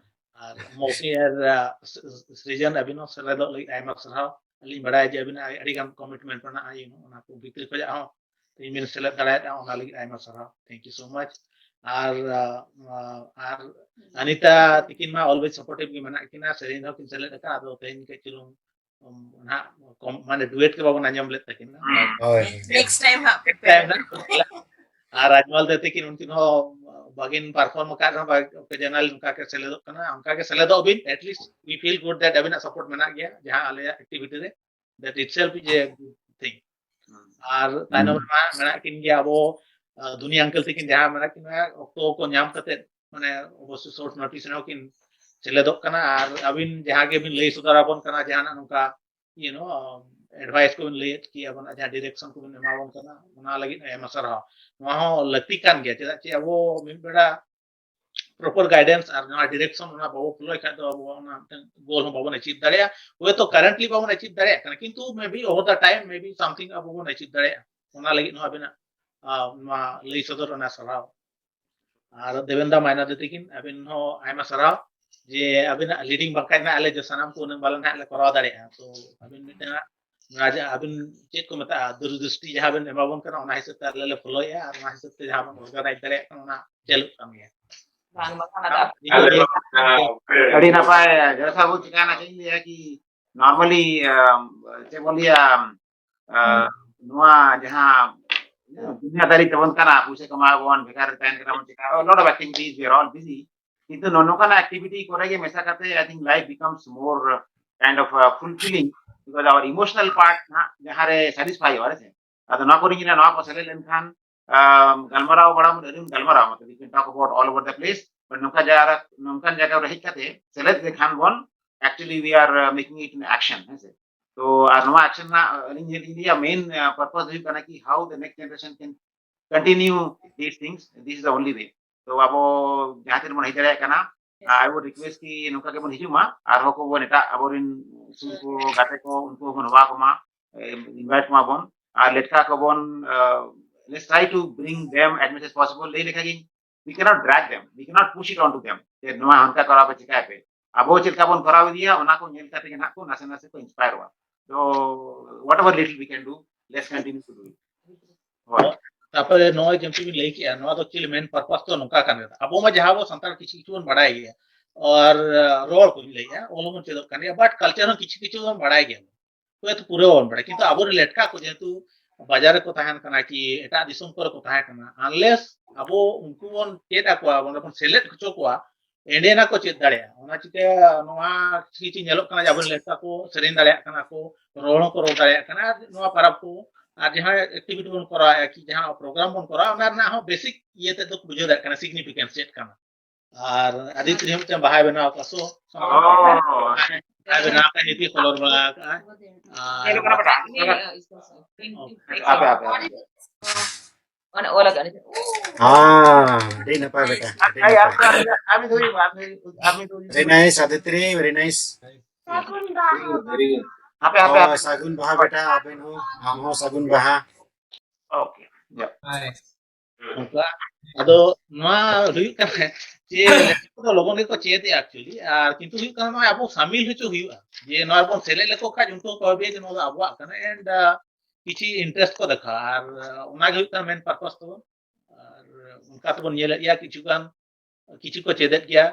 ᱟᱨ ᱢᱚᱯᱤ ᱟᱨ ᱥᱨᱤᱡᱚᱱ, ᱟᱹᱵᱤᱱ ᱦᱚᱸ ᱥᱮᱞᱮᱫᱚᱜ ᱞᱟᱹᱜᱤᱫ ᱟᱭᱢᱟ ᱥᱟᱨᱦᱟᱣ. ᱟᱹᱞᱤᱧ ᱵᱟᱲᱟᱭᱟ ᱡᱮ ᱟᱹᱵᱤᱱᱟᱜ ᱟᱹᱰᱤ ᱜᱟᱱ ᱠᱚᱢᱤᱴᱢᱮᱱᱴ ᱢᱮᱱᱟᱜᱼᱟ, ᱚᱱᱟ ᱠᱚ ᱵᱷᱤᱛᱤᱨ ᱠᱷᱚᱱᱟᱜ ᱦᱚᱸ ᱛᱮᱦᱮᱧ ᱵᱤᱱ ᱥᱮᱞᱮᱫ ᱫᱟᱲᱮᱭᱟᱫᱼᱟ, ᱚᱱᱟ ᱞᱟᱹᱜᱤᱫ ᱟᱭᱢᱟ ᱥᱟᱨᱦᱟᱣ. Thank you so much. ᱟᱨ ᱟᱨ ᱟᱱᱤᱛᱟ ᱛᱤᱠᱤᱱ ᱢᱟ always supportive ᱜᱮ ᱢᱮᱱᱟᱜ ᱠᱤᱱᱟ, ᱥᱮᱨᱮᱧ ᱨᱮᱦᱚᱸ ᱠᱤᱱ ᱥᱮᱞᱮᱫ ᱟᱠᱟᱫ, ᱟᱫᱚ ᱛᱮᱦᱮᱧ ᱠᱟᱹᱡ ᱪᱩᱞᱩᱝ ᱱᱟᱦᱟᱜ ᱢᱟᱱᱮ ᱰᱩᱭᱮᱴ ᱜᱮ ᱵᱟᱵᱚᱱ ᱟᱸᱡᱚᱢ ᱞᱮᱫ ᱛᱟᱹᱠᱤᱱᱟ. ᱦᱳᱭ. Next time ᱦᱟᱸᱜ ᱛᱟᱭᱚᱢ ᱱᱟᱦᱟᱜ ᱟᱨ ᱨᱟᱡᱽᱢᱟᱞ ᱫᱮ ᱛᱤᱠᱤᱱ ᱩᱱᱠᱤᱱ ᱦᱚᱸ ᱵᱟᱹᱠᱤᱱ ᱯᱟᱨᱯᱷᱚᱨᱢ ᱟᱠᱟᱫ ᱨᱮᱦᱚᱸ ᱵᱟᱠᱚ ᱡᱟᱱᱟᱞ ᱚᱱᱠᱟ ᱜᱮ ᱥᱮᱞᱮᱫᱚᱜ ᱠᱟᱱᱟ, ᱚᱱᱠᱟ ᱜᱮ ᱥᱮᱞᱮᱫᱚᱜ ᱵᱤᱱ. At least we feel good that ᱟᱹᱵᱤᱱᱟᱜ ᱥᱟᱯᱳᱨᱴ ᱢᱮᱱᱟᱜ ᱜᱮᱭᱟ ᱡᱟᱦᱟᱸ ᱟᱞᱮᱭᱟᱜ ᱮᱠᱴᱤᱵᱷᱤᱴᱤ ᱨᱮ. That itself is a good thing. ᱟᱨ ᱛᱟᱭᱱᱚᱢ ᱨᱮᱢᱟ ᱢᱮᱱᱟᱜ ᱠᱤᱱ ᱜᱮᱭᱟ ᱟᱵᱚ ᱫᱷᱩᱱᱤ ᱟᱝᱠᱮᱞ ᱛᱤᱠᱤᱱ, ᱡᱟᱦᱟᱸ ᱢᱮᱱᱟᱜ ᱠᱤᱱᱟ ᱚᱠᱛᱚ ᱠᱚ ᱧᱟᱢ ᱠᱟᱛᱮ ᱢᱟᱱᱮ ᱚᱵᱚᱥᱥᱳᱭ ᱥᱚᱨᱴ ᱱᱳᱴᱤᱥ ᱨᱮᱦᱚᱸ ᱠᱤᱱ ᱥᱮᱞᱮᱫᱚᱜ ᱠᱟᱱᱟ. ᱟᱨ ᱟᱹᱵᱤᱱ ᱡᱟᱦᱟᱸ ᱜᱮᱵᱤᱱ ᱞᱟᱹᱭ ᱥᱚᱫᱚᱨ ᱟᱵᱚᱱ ᱠᱟᱱᱟ, ᱡᱟᱦᱟᱱᱟᱜ ᱱᱚᱝᱠᱟ you know advice ᱠᱚᱵᱤᱱ ᱞᱟᱹᱭᱮᱫ ᱠᱤ ᱟᱵᱚᱱᱟᱜ ᱡᱟᱦᱟᱸ direction ᱠᱚᱵᱤᱱ ᱮᱢᱟᱵᱚᱱ ᱠᱟᱱᱟ, ᱚᱱᱟ ᱞᱟᱹᱜᱤᱫ ᱟᱭᱢᱟ ᱥᱟᱨᱦᱟᱣ. ᱱᱚᱣᱟ ᱦᱚᱸ ᱞᱟᱹᱠᱛᱤ ᱠᱟᱱ ᱜᱮᱭᱟ, ᱪᱮᱫᱟᱜ ᱪᱮ ᱟᱵᱚ ᱢᱤᱫ ᱵᱮᱲᱟ proper guidance ᱟᱨ ᱱᱚᱣᱟ direction ᱚᱱᱟ ᱵᱟᱵᱚ ᱯᱷᱚᱞᱳᱭ ᱠᱷᱟᱱ ᱫᱚ ᱟᱵᱚ ᱚᱱᱟ ᱢᱤᱫᱴᱟᱝ ᱜᱳᱞ ᱦᱚᱸ ᱵᱟᱵᱚᱱ ᱟᱪᱤᱵᱷ ᱫᱟᱲᱮᱭᱟᱜᱼᱟ. ᱦᱚᱭᱛᱳ currently ᱵᱟᱵᱚᱱ ᱟᱪᱤᱵᱷ ᱫᱟᱲᱮᱭᱟᱜ ᱠᱟᱱᱟ, ᱠᱤᱱᱛᱩ maybe over the time maybe something ᱟᱵᱚ ᱵᱚᱱ ᱟᱪᱤᱵᱷ ᱫᱟᱲᱮᱭᱟᱜᱼᱟ. ᱚᱱᱟ ᱞᱟᱹᱜᱤᱫ ᱦᱚᱸ ᱟᱵᱤᱱᱟᱜ ᱱᱚᱣᱟ ᱞᱟᱹᱭ ᱥᱚᱫᱚᱨ ᱚᱱᱟ ᱥᱟᱨᱦᱟᱣ. ᱟᱨ ᱫᱮᱵᱮᱱᱫᱟ ᱢᱟᱭᱱᱟᱫᱮ ᱛᱤᱠᱤᱱ, ᱟᱹᱵᱤᱱ ᱦᱚᱸ ᱟᱭᱢᱟ ᱥᱟᱨᱦᱟᱣ ᱡᱮ ᱟᱹᱵᱤᱱᱟᱜ ᱞᱤᱰᱤᱝ ᱵᱟᱝᱠᱷᱟᱱ ᱱᱟᱦᱟᱜ ᱟᱞᱮ ᱡᱮ ᱥᱟᱱᱟᱢ ᱠᱚ ᱩᱱᱟᱹᱜ ᱵᱟᱞᱮ ᱱᱟᱦᱟᱜ ᱞᱮ ᱠᱚᱨᱟᱣ ᱫᱟᱲᱮᱭᱟᱜᱼᱟ. ᱛᱚ ᱟᱹᱵᱤᱱ ᱢᱤᱫᱴᱟᱝ ᱟᱹᱵᱤᱱ ᱪᱮᱫ ᱠᱚ ᱢᱮᱛᱟᱜᱼᱟ, ᱫᱩᱨᱫᱨᱤᱥᱴᱤ ᱡᱟᱦᱟᱸ ᱵᱤᱱ ᱮᱢᱟ ᱵᱚᱱ ᱠᱟᱱᱟ, ᱚᱱᱟ ᱦᱤᱥᱟᱹᱵ ᱛᱮ ᱟᱞᱮ ᱞᱮ ᱯᱷᱚᱞᱳᱭᱮᱫᱼᱟ ᱟᱨ ᱚᱱᱟ ᱦᱤᱥᱟᱹᱵ ᱛᱮ ᱡᱟᱦᱟᱸ ᱵᱚᱱ ᱚᱨᱜᱟᱱᱟᱭᱤᱡᱽ ᱫᱟᱲᱮᱭᱟᱜ ᱠᱟᱱᱟ, ᱚᱱᱟ ᱪᱟᱹᱞᱩᱜ ᱠᱟᱱ ᱜᱮᱭᱟ. ᱵᱟᱝ ᱵᱟᱝᱠᱷᱟᱱ ᱟᱹᱰᱤ ᱱᱟᱯᱟᱭ. ᱡᱟᱦᱟᱸ ᱥᱟᱵ ᱪᱤᱠᱟᱹᱭᱮᱱᱟ ᱪᱮᱫ ᱤᱧ ᱞᱟᱹᱭᱟ ᱠᱤ normally ᱪᱮᱫ ᱵᱚᱱ ᱞᱟᱹᱭᱟ, ᱱᱚᱣᱟ ᱡᱟᱦᱟᱸ ᱫᱩᱱᱤᱭᱟᱹᱫᱟᱨᱤ ᱛᱟᱵᱚᱱ ᱠᱟᱱᱟ, ᱯᱩᱭᱥᱟᱹ ᱠᱟᱢᱟᱣ ᱵᱚᱱ ᱵᱷᱮᱜᱟᱨ ᱨᱮ ᱛᱟᱦᱮᱱ ᱠᱟᱱᱟ ᱵᱚᱱ, ᱪᱮᱠᱟ lot of activities, we are all busy. ᱠᱤᱱᱛᱩ ᱱᱚᱜᱼᱚ ᱱᱚᱝᱠᱟᱱᱟᱜ ᱮᱠᱴᱤᱵᱷᱤᱴᱤ ᱠᱚᱨᱮ ᱜᱮ ᱢᱮᱥᱟ ᱠᱟᱛᱮ I think life becomes more kind of fulfilling because our emotional part ᱦᱟᱸᱜ ᱡᱟᱦᱟᱸ ᱨᱮ ᱥᱟᱴᱤᱥᱯᱷᱟᱭ ᱦᱩᱭᱩᱜᱼᱟ, ᱦᱮᱸ ᱥᱮ? ᱟᱫᱚ ᱱᱚᱣᱟ ᱠᱚᱨᱮ ᱡᱩᱫᱤ ᱱᱚᱣᱟ ᱠᱚ ᱥᱮᱞᱮᱫ ᱞᱮᱱᱠᱷᱟᱱ ᱜᱟᱞᱢᱟᱨᱟᱣ ᱵᱟᱲᱟ ᱵᱚᱱ ᱟᱹᱰᱤ ᱜᱟᱞᱢᱟᱨᱟᱣ ᱢᱚᱛᱞᱚᱵ we can talk about all over the place, but ᱱᱚᱝᱠᱟ ᱡᱟᱭᱜᱟ ᱱᱚᱝᱠᱟᱱ ᱡᱟᱭᱜᱟ ᱨᱮ ᱦᱮᱡ ᱠᱟᱛᱮ ᱥᱮᱞᱮᱫ ᱞᱮᱠᱷᱟᱱ ᱵᱚᱱ actually we are making it an action, ᱦᱮᱸ ᱥᱮ? ᱛᱚ ᱟᱨ ᱱᱚᱣᱟ ᱟᱠᱥᱮᱱ ᱨᱮᱱᱟᱜ ᱟᱹᱞᱤᱧ ᱞᱤᱧ ᱞᱟᱹᱭᱟ ᱢᱮᱱ ᱯᱟᱨᱯᱚᱥ ᱫᱚ ᱦᱩᱭᱩᱜ ᱠᱟᱱᱟ ᱠᱤ how the next generation can continue these things. This is the only way. ᱛᱚ ᱟᱵᱚ ᱡᱟᱦᱟᱸ ᱛᱤᱱ ᱵᱚᱱ ᱦᱮᱡ ᱫᱟᱲᱮᱭᱟᱜ ᱠᱟᱱᱟ, I would request ᱠᱤ ᱱᱚᱝᱠᱟ ᱜᱮᱵᱚᱱ ᱦᱤᱡᱩᱜ ᱢᱟ, ᱟᱨᱦᱚᱸ ᱠᱚᱵᱚᱱ ᱮᱴᱟᱜ ᱟᱵᱚᱨᱮᱱ ᱥᱩᱨ ᱠᱚ ᱜᱟᱛᱮ ᱠᱚ ᱩᱱᱠᱩ ᱦᱚᱸᱵᱚᱱ ᱦᱚᱦᱚ ᱟᱠᱚ ᱢᱟ, ᱤᱱᱵᱷᱟᱭᱤᱴ ᱠᱚᱢᱟ ᱵᱚᱱ, ᱟᱨ ᱞᱮᱴᱠᱟ ᱠᱚᱵᱚᱱ, let's try to bring them as much as possible. ᱞᱟᱹᱭ ᱞᱮᱠᱷᱟᱱ ᱜᱮ we cannot drag them, we cannot push it onto them ᱡᱮ ᱱᱚᱣᱟ ᱦᱟᱱᱠᱟ ᱠᱚᱨᱟᱣ ᱯᱮ, ᱪᱤᱠᱟᱭ ᱯᱮ᱾ ᱟᱵᱚ ᱪᱮᱫ ᱞᱮᱠᱟ ᱵᱚᱱ ᱠᱚᱨᱟᱣ ᱤᱫᱤᱭᱟ, ᱚᱱᱟ ᱠᱚ ᱧᱮᱞ ᱠᱟᱛᱮ ᱜᱮ ᱱᱟᱦᱟᱜ ᱠᱚ ᱱᱟᱥᱮ ᱱᱟᱥᱮ ᱠᱚ ᱤᱱᱥᱯᱟᱭᱟᱨᱚᱜᱼᱟ᱾ So whatever little we can do, let's continue to do it. ᱦᱳᱭ᱾ ᱛᱟᱯᱚᱨᱮ ᱱᱚᱜᱼᱚᱭ ᱡᱮᱢᱛᱤ ᱵᱤᱱ ᱞᱟᱹᱭ ᱠᱮᱜᱼᱟ, ᱱᱚᱣᱟ ᱫᱚ ᱪᱮᱫ ᱢᱮᱱ ᱯᱟᱨᱯᱟᱥ ᱫᱚ ᱱᱚᱝᱠᱟ ᱠᱟᱱ ᱜᱮᱭᱟ᱾ ᱟᱵᱚ ᱢᱟ ᱡᱟᱦᱟᱸ ᱟᱵᱚ ᱥᱟᱱᱛᱟᱲ ᱠᱤᱪᱷᱩ ᱠᱤᱪᱷᱩ ᱵᱚᱱ ᱵᱟᱲᱟᱭ ᱜᱮᱭᱟ, ᱟᱨ ᱨᱚᱲ ᱠᱚᱧ ᱞᱟᱹᱭᱮᱜᱼᱟ, ᱚᱞ ᱦᱚᱸᱵᱚᱱ ᱪᱮᱫᱚᱜ ᱠᱟᱱ ᱜᱮᱭᱟ, ᱵᱟᱴ ᱠᱟᱞᱪᱟᱨ ᱦᱚᱸ ᱠᱤᱪᱷᱩ ᱠᱤᱪᱷᱩ ᱵᱚᱱ ᱵᱟᱲᱟᱭ ᱜᱮᱭᱟ, ᱦᱚᱭᱛᱳ ᱯᱩᱨᱟᱹ ᱵᱟᱵᱚᱱ ᱵᱟᱲᱟᱭᱟ, ᱠᱤᱱᱛᱩ ᱟᱵᱚᱨᱮᱱ ᱞᱮᱴᱠᱟ ᱠᱚ ᱡᱮᱦᱮᱛᱩ ᱵᱟᱡᱟᱨ ᱨᱮᱠᱚ ᱛᱟᱦᱮᱱ ᱠᱟᱱᱟ ᱠᱤ ᱮᱴᱟᱜ ᱫᱤᱥᱚᱢ ᱠᱚᱨᱮ ᱠᱚ ᱛᱟᱦᱮᱸ ᱠᱟᱱᱟ, ᱟᱱᱞᱮᱥ ᱟᱵᱚ ᱩᱱᱠᱩ ᱵᱚᱱ ᱪᱮᱫ ᱟᱠᱚᱣᱟ, ᱚᱸᱰᱮ ᱵᱚᱱ ᱥᱮᱞᱮᱫ ᱦᱚᱪᱚ ᱠᱚᱣᱟ, ᱮᱸᱰᱮᱱᱟ ᱠᱚ ᱪᱮᱫ ᱫᱟᱲᱮᱭᱟᱜᱼᱟ᱾ ᱚᱱᱟ ᱪᱤᱠᱟᱹ ᱱᱚᱣᱟ ᱠᱤᱪᱷᱩ ᱠᱤᱪᱷᱩ ᱧᱮᱞᱚᱜ ᱠᱟᱱᱟ ᱡᱮ ᱟᱵᱚᱨᱮᱱ ᱞᱮᱴᱠᱟ ᱠᱚ ᱥᱮᱨᱮᱧ ᱫᱟᱲᱮᱭᱟᱜ ᱠᱟᱱᱟ ᱠᱚ, ᱨᱚᱲ ᱦᱚᱸᱠᱚ ᱨᱚᱲ ᱫᱟᱲᱮᱭᱟᱜ ᱠᱟᱱᱟ, ᱟᱨ ᱱᱚᱣᱟ ᱯᱟᱨᱟᱵᱽ ᱠᱚ ᱟᱨ ᱡᱟᱦᱟᱸ ᱮᱠᱴᱤᱵᱷᱤᱴᱤ ᱵᱚᱱ ᱠᱚᱨᱟᱣᱮᱫᱼᱟ ᱠᱤ ᱡᱟᱦᱟᱸ ᱯᱨᱳᱜᱨᱟᱢ ᱵᱚᱱ ᱠᱚᱨᱟᱣᱟ, ᱚᱱᱟ ᱨᱮᱱᱟᱜ ᱦᱚᱸ ᱵᱮᱥᱤᱠ ᱤᱭᱟᱹ ᱛᱮᱫ ᱫᱚ ᱵᱩᱡᱷᱟᱹᱣ ᱫᱟᱲᱮᱭᱟᱜ ᱠᱟᱱᱟ ᱥᱤᱜᱱᱤᱯᱷᱤᱠᱮᱱᱥ ᱪᱮᱫ ᱠᱟᱱᱟ᱾ ᱟᱨ ᱟᱫᱤᱛ ᱨᱮ ᱢᱤᱫᱴᱮᱱ ᱵᱟᱦᱟᱭ ᱵᱮᱱᱟᱣ ᱟᱠᱟᱫ, ᱥᱚ ᱚ, ᱵᱟᱦᱟᱭ ᱵᱮᱱᱟᱣ ᱟᱠᱟᱫ, ᱱᱤᱛ ᱠᱚᱞᱚᱨ ᱵᱟᱲᱟ ᱟᱠᱟᱫᱼᱟ᱾ ᱟᱨ ᱧᱮᱞᱚᱜ ᱠᱟᱱᱟ ᱵᱮᱴᱟ? ᱦᱟᱯᱮ, ᱦᱟᱯᱮ, ᱦᱟᱯᱮ᱾ ᱚᱱᱮ ᱚᱞ ᱟᱠᱟᱫ ᱞᱤᱧ᱾ ᱦᱮᱸ, ᱟᱹᱰᱤ ᱱᱟᱯᱟᱭ ᱵᱮᱴᱟ, ᱟᱹᱰᱤ ᱟᱨ ᱱᱟᱯᱟᱭ᱾ ᱟᱨ ᱟᱨ ᱢᱤᱫ ᱫᱷᱟᱣ ᱦᱩᱭᱩᱜᱼᱟ, ᱟᱨ ᱢᱤᱫ ᱟᱨ ᱢᱤᱫ ᱫᱷᱟᱣ ᱦᱩᱭᱩᱜᱼᱟ᱾ Very nice, Aditri, very nice. ᱥᱟᱹᱜᱩᱱ ᱵᱟᱦᱟ᱾ ᱦᱟᱯᱮ ᱦᱟᱯᱮ ᱦᱳᱭ, ᱦᱟᱯᱮ᱾ ᱥᱟᱹᱜᱩᱱ ᱵᱟᱦᱟ ᱵᱮᱴᱟ, ᱟᱵᱮᱱ ᱦᱚᱸ, ᱟᱢ ᱦᱚᱸ ᱥᱟᱹᱜᱩᱱ ᱵᱟᱦᱟ᱾ Okay. Yeah. ᱱᱚᱝᱠᱟ᱾ ᱟᱫᱚ ᱱᱚᱣᱟ ᱦᱩᱭᱩᱜ ᱠᱟᱱᱟ ᱡᱮ ᱞᱮᱠᱪᱟᱨ ᱠᱚᱫᱚ ᱞᱚᱜᱚᱱ ᱜᱮᱠᱚ ᱪᱮᱫ ᱮᱫᱼᱟ actually, ᱟᱨ ᱠᱤᱱᱛᱩ ᱦᱩᱭᱩᱜ ᱠᱟᱱᱟ ᱱᱚᱣᱟ ᱟᱵᱚ ᱥᱟᱢᱤᱞ ᱦᱚᱪᱚ ᱦᱩᱭᱩᱜᱼᱟ, ᱡᱮ ᱱᱚᱣᱟ ᱵᱚᱱ ᱥᱮᱞᱮᱫ ᱞᱮᱠᱚ ᱠᱷᱟᱱ ᱩᱱᱠᱩ ᱦᱚᱸᱠᱚ ᱵᱷᱟᱵᱤᱭᱟ ᱡᱮ ᱱᱚᱣᱟ ᱫᱚ ᱟᱵᱚᱣᱟᱜ ᱠᱟᱱᱟ, and ᱠᱤᱪᱷᱩ ᱤᱱᱴᱟᱨᱮᱥᱴ ᱠᱚ ᱫᱮᱠᱷᱟᱣᱟ, ᱟᱨ ᱚᱱᱟᱜᱮ ᱦᱩᱭᱩᱜ ᱠᱟᱱᱟ ᱢᱮᱱ ᱯᱟᱨᱯᱟᱥ ᱛᱟᱵᱚᱱ᱾ ᱟᱨ ᱚᱱᱠᱟ ᱛᱮᱵᱚᱱ ᱧᱮᱞᱮᱫ ᱜᱮᱭᱟ ᱠᱤᱪᱷᱩ ᱜᱟᱱ ᱠᱤᱪᱷᱩ ᱠᱚ ᱪᱮᱫᱮᱫ ᱜᱮᱭᱟ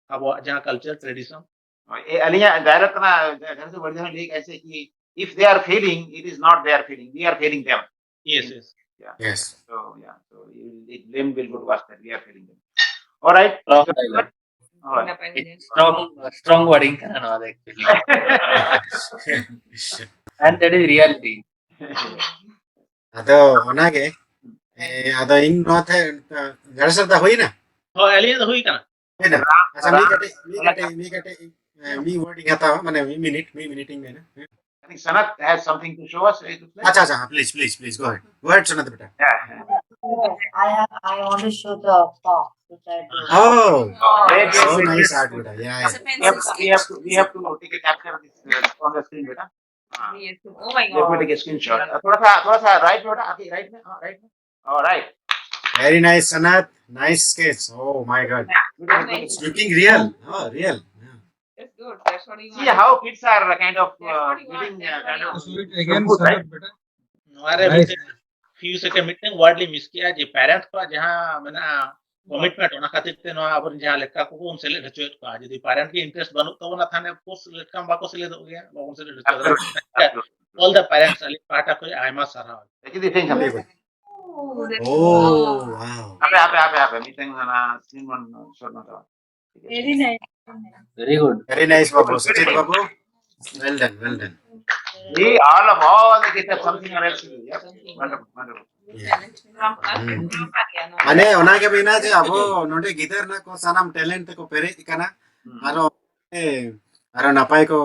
ᱟᱵᱚᱣᱟᱜ ᱡᱟᱦᱟᱸ ᱠᱟᱞᱪᱟᱨ ᱴᱨᱮᱰᱤᱥᱚᱱ᱾ ᱦᱳᱭ, ᱮ, ᱟᱹᱞᱤᱧᱟᱜ ᱰᱟᱭᱨᱮᱠᱴ ᱠᱟᱱᱟ, ᱡᱟᱦᱟᱸ ᱥᱮᱫ ᱵᱟᱹᱲᱤᱡ ᱦᱚᱸ ᱞᱟᱹᱭ ᱠᱟᱜᱼᱟ ᱥᱮ ᱠᱤ, if they are failing, it is not they are failing, we are failing them. Yes, yes. Yes. So, yeah, so it, it blame will go towards that, we are failing them. All right. ᱦᱳᱭ. Strong strong ᱣᱟᱨᱰᱤᱝ ᱠᱟᱱᱟ ᱱᱚᱣᱟ ᱫᱚ actually. And that is reality. ᱟᱫᱚ ᱚᱱᱟᱜᱮ, ᱮ, ᱟᱫᱚ ᱤᱧ ᱱᱚᱣᱟ ᱛᱮ, ᱜᱟᱲᱮᱥᱚᱨ ᱫᱟ ᱦᱩᱭᱱᱟ? ᱦᱳᱭ, ᱟᱹᱞᱤᱧᱟᱜ ᱫᱚ ᱦᱩᱭ ᱠᱟᱱᱟ᱾ ᱦᱩᱭᱱᱟ? ᱟᱪᱪᱷᱟ, ᱢᱤᱫ ᱠᱟᱹᱴᱤᱡ, ᱢᱤᱫ ᱠᱟᱹᱴᱤᱡ, ᱢᱤᱫ ᱠᱟᱹᱴᱤᱡ᱾ ᱢᱤᱫ ᱣᱟᱨᱰ ᱤᱧ ᱦᱟᱛᱟᱣᱟ, ᱢᱟᱱᱮ ᱢᱤᱫ ᱢᱤᱱᱤᱴ, ᱢᱤᱫ ᱢᱤᱱᱤᱴ ᱤᱧ ᱢᱮᱱᱟ᱾ I think Sanat has something to show us. Right? ᱟᱪᱪᱷᱟ ᱟᱪᱪᱷᱟ, please please please go ahead, go ahead Sanat beta. Yeah, yeah. I have, I want to show the box which I do. Oh, Wait, wait, so wait, nice wait. art beta. Yeah, It's yeah. a We have, pencil we have to, sketch. We have to take a capture of this uh, on the screen, beta. Ah, Yes. Oh my let me god. Take a screenshot. Uh, थोड़ा सा, थोड़ा सा right में, बेटा, आगे right में, हाँ, right में. All right. Very nice, Sanat. Nice sketch. Oh my God. It's looking real. Oh, real. Yeah. That's good. That's what you See want. How kids are kind of That's uh, what you want. getting uh, That's what kind you of want. So it again, Good, right? Sanat beta. ᱱᱚᱣᱟ ᱨᱮ Nice. ᱢᱤᱫᱴᱮᱱ ᱯᱷᱤᱭᱩ second ᱢᱤᱫᱴᱮᱱ word ᱞᱤᱧ miss ᱠᱮᱜᱼᱟ ᱡᱮ parent ᱠᱚᱣᱟᱜ ᱡᱟᱦᱟᱸ ᱢᱮᱱᱟᱜᱼᱟ ᱠᱚᱢᱤᱴᱢᱮᱱᱴ, ᱚᱱᱟ ᱠᱷᱟᱹᱛᱤᱨ ᱛᱮ ᱱᱚᱣᱟ ᱟᱵᱚᱨᱮᱱ ᱡᱟᱦᱟᱸ ᱞᱮᱠᱟ ᱠᱚᱵᱚᱱ ᱥᱮᱞᱮᱫ ᱦᱚᱪᱚᱭᱮᱫ ᱠᱚᱣᱟ᱾ ᱡᱩᱫᱤ ᱯᱮᱨᱮᱱᱴ ᱜᱮ ᱤᱱᱴᱟᱨᱮᱥᱴ ᱵᱟᱹᱱᱩᱜ ᱛᱟᱵᱚᱱᱟ, ᱛᱟᱦᱞᱮ ᱠᱳᱨᱥ ᱞᱮᱠᱷᱟᱱ ᱵᱟᱠᱚ ᱥᱮᱞᱮᱫᱚᱜ ᱜᱮᱭᱟ, ᱵᱟᱵᱚᱱ ᱥᱮᱞᱮᱫ ᱦᱚᱪᱚ ᱫᱟᱲᱮᱭᱟᱜᱼᱟ᱾ All the parents, ᱟᱹᱞᱤᱧ ᱯᱟᱦᱴᱟ ᱠᱷᱚᱱ ᱟᱭᱢᱟ ᱥᱟᱨᱦᱟᱣ᱾ Actually, ᱛᱮᱦᱮᱧ ᱠᱷᱟᱱ Very ᱛᱮ. good. Oh, that's Oh, good. Wow. ᱟᱯᱮ ᱟᱯᱮ ᱟᱯᱮ ᱟᱯᱮ ᱢᱤᱫᱴᱮᱱ ᱚᱱᱟ ᱥᱤᱱ ᱵᱚᱱ ᱥᱚᱴ ᱢᱟ ᱛᱟᱵᱚᱱ. Very nice. Very good. Very nice, Babu. Suchit Babu. Well done, well done. See, all of all the kids have something or else to do. Yeah. Wonderful, wonderful. Yeah. Hmm. ᱢᱟᱱᱮ ᱚᱱᱟᱜᱮ ᱢᱮᱱᱟ ᱡᱮ ᱟᱵᱚ ᱱᱚᱰᱮ ᱜᱤᱫᱟᱹᱨ ᱨᱮᱱᱟᱜ ᱠᱚ ᱥᱟᱱᱟᱢ ᱴᱮᱞᱮᱱᱴ ᱛᱮᱠᱚ ᱯᱮᱨᱮᱡ ᱟᱠᱟᱱᱟ᱾ Hmm. ᱟᱨᱚ ᱮ, ᱟᱨᱚ ᱱᱟᱯᱟᱭ ᱠᱚ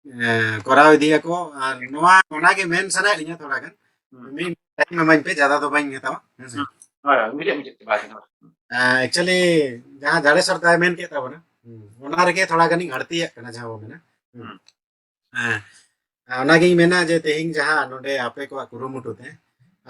ᱮ, ᱠᱚᱨᱟᱣ ᱤᱫᱤᱭᱟᱠᱚ᱾ ᱟᱨ ᱱᱚᱣᱟ ᱚᱱᱟᱜᱮ ᱢᱮᱱ ᱥᱟᱱᱟᱭᱮᱫ ᱞᱤᱧᱟ ᱛᱷᱚᱲᱟ ᱜᱟᱱ᱾ Hmm. ᱢᱤᱫ ᱴᱟᱭᱤᱢ ᱮᱢᱟᱹᱧ ᱯᱮ, ᱡᱟᱫᱟ ᱫᱚ ᱵᱟᱹᱧ ᱦᱟᱛᱟᱣᱟ, ᱦᱮᱸ ᱥᱮ? ᱦᱳᱭ, ᱦᱳᱭ, ᱢᱩᱪᱟᱹᱫ ᱢᱩᱪᱟᱹᱫ ᱛᱮ ᱵᱟᱭ ᱜᱟᱱᱚᱜᱼᱟ. ᱮᱠᱪᱩᱭᱮᱞᱤ ᱡᱟᱦᱟᱸ ᱡᱟᱲᱮᱥᱚᱨ ᱫᱟᱭ ᱢᱮᱱ ᱠᱮᱫ ᱛᱟᱵᱚᱱᱟ, ᱦᱩᱸ, ᱚᱱᱟ ᱨᱮᱜᱮ ᱛᱷᱚᱲᱟ ᱜᱟᱱᱤᱧ ᱟᱹᱲᱛᱤᱭᱟᱜ ᱠᱟᱱᱟ, ᱡᱟᱦᱟᱸ ᱵᱚ ᱢᱮᱱᱟ. ᱦᱩᱸ. ᱦᱩᱸ. ᱦᱮᱸ, ᱚᱱᱟᱜᱤᱧ ᱢᱮᱱᱟ ᱡᱮ ᱛᱮᱦᱮᱧ ᱡᱟᱦᱟᱸ ᱱᱚᱰᱮ ᱟᱯᱮ ᱠᱚᱣᱟᱜ ᱠᱩᱨᱩᱢᱩᱴᱩ ᱛᱮ,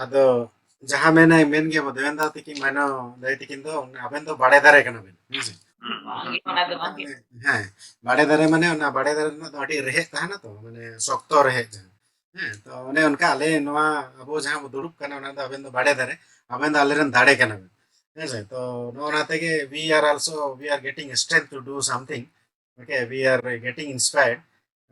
ᱟᱫᱚ ᱡᱟᱦᱟᱸ ᱢᱮᱱᱟᱭ ᱢᱮᱱ ᱜᱮᱭᱟ ᱵᱚ, ᱫᱮᱵᱮᱱ ᱫᱟ ᱛᱤᱠᱤᱱ ᱢᱟᱭᱱᱚ ᱫᱟᱹᱭ ᱛᱤᱠᱤᱱ ᱫᱚ ᱟᱵᱮᱱ ᱫᱚ ᱵᱟᱲᱮ ᱫᱟᱨᱮ ᱠᱟᱱᱟ ᱵᱮᱱ, ᱦᱮᱸ ᱥᱮ? ᱦᱩᱸ. ᱚᱱᱟ ᱫᱚ ᱵᱟᱝ. ᱦᱮᱸ, ᱵᱟᱲᱮ ᱫᱟᱨᱮ ᱢᱟᱱᱮ ᱚᱱᱟ ᱵᱟᱲᱮ ᱫᱟᱨᱮ ᱨᱮᱱᱟᱜ ᱫᱚ ᱟᱹᱰᱤ ᱨᱮᱦᱮᱫ ᱛᱟᱦᱮᱱᱟ ᱛᱚ, ᱢᱟᱱᱮ ᱥᱚᱠᱛᱚ ᱨᱮᱦᱮᱫ ᱡᱟᱦᱟᱸ. ᱦᱮᱸ, ᱛᱚ ᱚᱱᱮ ᱚᱱᱠᱟ ᱟᱞᱮ ᱱᱚᱣᱟ ᱟᱵᱚ ᱡᱟᱦᱟᱸ ᱵᱚ ᱫᱩᱲᱩᱵ ᱠᱟᱱᱟ, ᱚᱱᱟ ᱫᱚ ᱟᱵᱮᱱ ᱫᱚ ᱵᱟᱲᱮ ᱫᱟᱨᱮ, ᱟᱵᱮᱱ ᱫᱚ ᱟᱞᱮᱨᱮᱱ ᱫᱟᱲᱮ ᱠᱟᱱᱟ ᱵᱮᱱ, ᱦᱮᱸ ᱥᱮ? ᱛᱚ ᱱᱚᱜᱼᱚ ᱱᱟ ᱛᱮᱜᱮ we are also, we are getting strength to do something. Okay, we are getting inspired.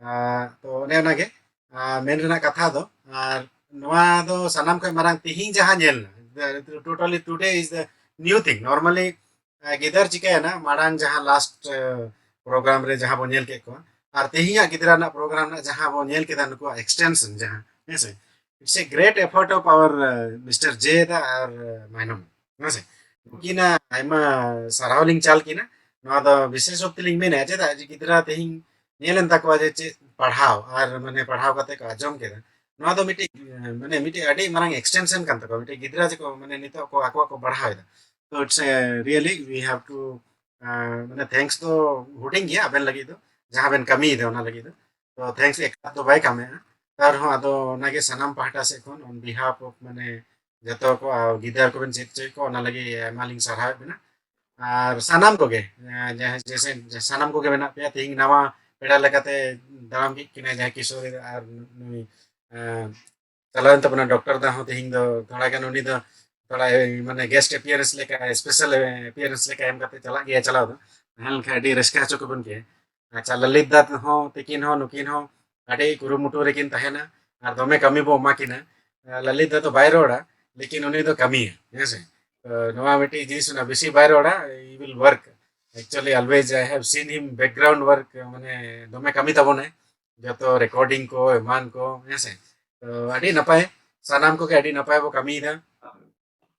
ᱟᱨ ᱛᱚ ᱚᱱᱮ ᱚᱱᱟᱜᱮ ᱟᱨ ᱢᱮᱱ ᱨᱮᱱᱟᱜ ᱠᱟᱛᱷᱟ ᱫᱚ. ᱟᱨ ᱱᱚᱣᱟ ᱫᱚ ᱥᱟᱱᱟᱢ ᱠᱷᱚᱱ ᱢᱟᱨᱟᱝ ᱛᱮᱦᱤᱧ ᱡᱟᱦᱟᱸ ᱧᱮᱞ ᱮᱱᱟ, totally today is the new thing. Normally ᱜᱤᱫᱟᱹᱨ ᱪᱤᱠᱟᱹᱭᱮᱱᱟ, ᱢᱟᱲᱟᱝ ᱡᱟᱦᱟᱸ ᱞᱟᱥᱴ ᱯᱨᱳᱜᱨᱟᱢ ᱨᱮ ᱡᱟᱦᱟᱸ ᱵᱚᱱ ᱧᱮᱞ ᱠᱮᱫ ᱠᱚᱣᱟ ᱟᱨ ᱛᱮᱦᱤᱧᱟᱜ ᱜᱤᱫᱽᱨᱟᱹ ᱨᱮᱱᱟᱜ ᱯᱨᱳᱜᱨᱟᱢ ᱨᱮᱱᱟᱜ ᱡᱟᱦᱟᱸ ᱵᱚᱱ ᱧᱮᱞ ᱠᱮᱫᱟ, ᱱᱩᱠᱩᱣᱟᱜ ᱮᱠᱥᱴᱮᱱᱥᱚᱱ ᱡᱟᱦᱟᱸ, ᱦᱮᱸ ᱥᱮ, it's a great effort of our Mister J ᱫᱟ ᱟᱨ ᱢᱟᱭᱱᱚᱢ, ᱦᱮᱸ ᱥᱮ. ᱱᱩᱠᱤᱱᱟᱜ ᱟᱭᱢᱟ ᱥᱟᱨᱦᱟᱣ ᱞᱤᱧ ᱪᱟᱞ ᱠᱤᱱᱟ. ᱱᱚᱣᱟ ᱫᱚ ᱵᱤᱥᱮᱥ ᱵᱷᱟᱵ ᱛᱮᱞᱤᱧ ᱢᱮᱱᱟ, ᱪᱮᱫᱟᱜ ᱡᱮ ᱜᱤᱫᱽᱨᱟᱹ ᱛᱮᱦᱮᱧ ᱧᱮᱞᱮᱱ ᱛᱟᱠᱚᱣᱟ ᱡᱮ ᱪᱮᱫ ᱯᱟᱲᱦᱟᱣ ᱟᱨ ᱢᱟᱱᱮ ᱯᱟᱲᱦᱟᱣ ᱠᱟᱛᱮ ᱠᱚ ᱟᱸᱡᱚᱢ ᱠᱮᱫᱟ, ᱱᱚᱣᱟ ᱫᱚ ᱢᱤᱫᱴᱤᱡ ᱢᱟᱱᱮ ᱢᱤᱫᱴᱤᱡ ᱟᱹᱰᱤ ᱢᱟᱨᱟᱝ ᱮᱠᱥᱴᱮᱱᱥᱚᱱ ᱠᱟᱱ ᱛᱟᱠᱚᱣᱟ, ᱢᱤᱫᱴᱤᱡ ᱜᱤᱫᱽᱨᱟᱹ ᱡᱮ ᱠᱚ ᱢᱟᱱᱮ ᱱᱤᱛᱚᱜ ᱠᱚ ᱟᱠᱚᱣᱟᱜ ᱠᱚ ᱵᱟᱲᱦᱟᱣ ᱮᱫᱟ᱾ ᱛᱚ it's really we have to ᱢᱟᱱᱮ ᱛᱷᱮᱝᱠᱥ ᱫᱚ ᱦᱩᱰᱤᱧ ᱜᱮᱭᱟ ᱟᱵᱮᱱ ᱞᱟᱹᱜᱤᱫ ᱫᱚ, ᱡᱟᱦᱟᱸ ᱵᱮᱱ ᱠᱟᱹᱢᱤᱭᱮᱫᱟ ᱚᱱᱟ ᱞᱟᱹᱜᱤᱫ ᱫᱚ᱾ ᱛᱚ ᱛᱷᱮᱝᱠᱥ ᱮᱠᱟᱞ ᱫᱚ ᱵᱟᱭ ᱠᱟᱢᱮᱜᱼᱟ᱾ ᱛᱟᱣ ᱨᱮᱦᱚᱸ ᱟᱫᱚ ᱚᱱᱟᱜᱮ ᱥᱟᱱᱟᱢ ᱯᱟᱦᱴᱟ ᱥᱮᱫ ᱠᱷᱚᱱ on behalf of ᱢᱟᱱᱮ ᱡᱚᱛᱚ ᱠᱚ ᱟᱨ ᱜᱤᱫᱟᱹᱨ ᱠᱚᱵᱮᱱ ᱪᱮᱫ ᱦᱚᱪᱚᱭᱮᱫ ᱠᱚᱣᱟ ᱚᱱᱟ ᱞᱟᱹᱜᱤᱫ ᱟᱭᱢᱟ ᱞᱤᱧ ᱥᱟᱨᱦᱟᱣᱮᱫ ᱵᱮᱱᱟ᱾ ᱟᱨ ᱥᱟᱱᱟᱢ ᱠᱚᱜᱮ ᱡᱟᱦᱟᱸᱭ ᱡᱮᱥᱮ ᱥᱟᱱᱟᱢ ᱠᱚᱜᱮ ᱢᱮᱱᱟᱜ ᱯᱮᱭᱟ, ᱛᱮᱦᱮᱧ ᱱᱟᱣᱟ ᱯᱮᱲᱟ ᱞᱮᱠᱟᱛᱮ ᱫᱟᱨᱟᱢ ᱠᱮᱫ ᱠᱤᱱᱟᱭ ᱡᱟᱦᱟᱸᱭ ᱠᱤᱥᱳᱨ ᱟᱨ ᱱᱩᱭ ᱪᱟᱞᱟᱣᱮᱱ ᱛᱟᱵᱚᱱᱟ ᱰᱚᱠᱴᱚᱨ ᱫᱟ ᱦᱚᱸ ᱛᱮᱦᱮᱧ ᱫᱚ ᱛᱷᱚᱲᱟ ᱜᱟᱱ ᱩᱱᱤ ᱫᱚ ᱛᱷᱚᱲᱟ ᱢᱟᱱᱮ ᱜᱮᱥᱴ ᱮᱯᱤᱭᱟᱨᱮᱱᱥ ᱞᱮᱠᱟ, ᱥᱯᱮᱥᱟᱞ ᱮᱯᱤᱭᱟᱨᱮᱱᱥ ᱞᱮᱠᱟ ᱮᱢ ᱠᱟᱛᱮ ᱪᱟᱞᱟᱜ ᱜᱮᱭᱟ ᱪᱟᱞᱟᱣ ᱫᱚ᱾ ᱛᱟᱦᱮᱸ ᱞᱮᱱᱠᱷᱟᱱ ᱟᱹᱰᱤ ᱨᱟᱹᱥᱠᱟᱹ ᱦᱚᱪᱚ ᱠᱚᱵᱚᱱ ᱜᱮᱭᱟ᱾ ᱟᱪᱪᱷᱟ, ᱞᱟᱞᱤᱛ ᱫᱟ ᱦᱚᱸ ᱛᱤᱠᱤᱱ ᱦᱚᱸ ᱱᱩᱠᱤᱱ ᱦᱚᱸ ᱟᱹᱰᱤ ᱠᱩᱨᱩᱢᱩᱴᱩ ᱨᱮᱠᱤᱱ ᱛᱟᱦᱮᱱᱟ ᱟᱨ ᱫᱚᱢᱮ ᱠᱟᱹᱢᱤ ᱵᱚ ᱮᱢᱟ ᱠᱤᱱᱟ᱾ ᱞᱟᱞᱤᱛ ᱫᱟ ᱫᱚ ᱵᱟᱭ ᱨᱚᱲᱟ, ᱞᱮᱠᱤᱱ ᱩᱱᱤ ᱫᱚ ᱠᱟᱹᱢᱤᱭᱟ, ᱦᱮᱸ ᱥᱮ? ᱛᱚ ᱱᱚᱣᱟ ᱢᱤᱫᱴᱤᱡ ᱡᱤᱱᱤᱥ ᱚᱱᱟ ᱵᱮᱥᱤ ᱵᱟᱭ ᱨᱚᱲᱟ, he will work. Actually always I have seen him background work, ᱢᱟᱱᱮ ᱫᱚᱢᱮ ᱠᱟᱹᱢᱤ ᱛᱟᱵᱚᱱᱟᱭ, ᱡᱚᱛᱚ ᱨᱮᱠᱚᱨᱰᱤᱝ ᱠᱚ ᱮᱢᱟᱱ ᱠᱚ, ᱦᱮᱸ ᱥᱮ? ᱛᱚ ᱟᱹᱰᱤ ᱱᱟᱯᱟᱭ, ᱥᱟᱱᱟᱢ ᱠᱚᱜᱮ ᱟᱹᱰᱤ ᱱᱟᱯᱟᱭ ᱵᱚ ᱠᱟᱹᱢᱤᱭᱮᱫᱟ᱾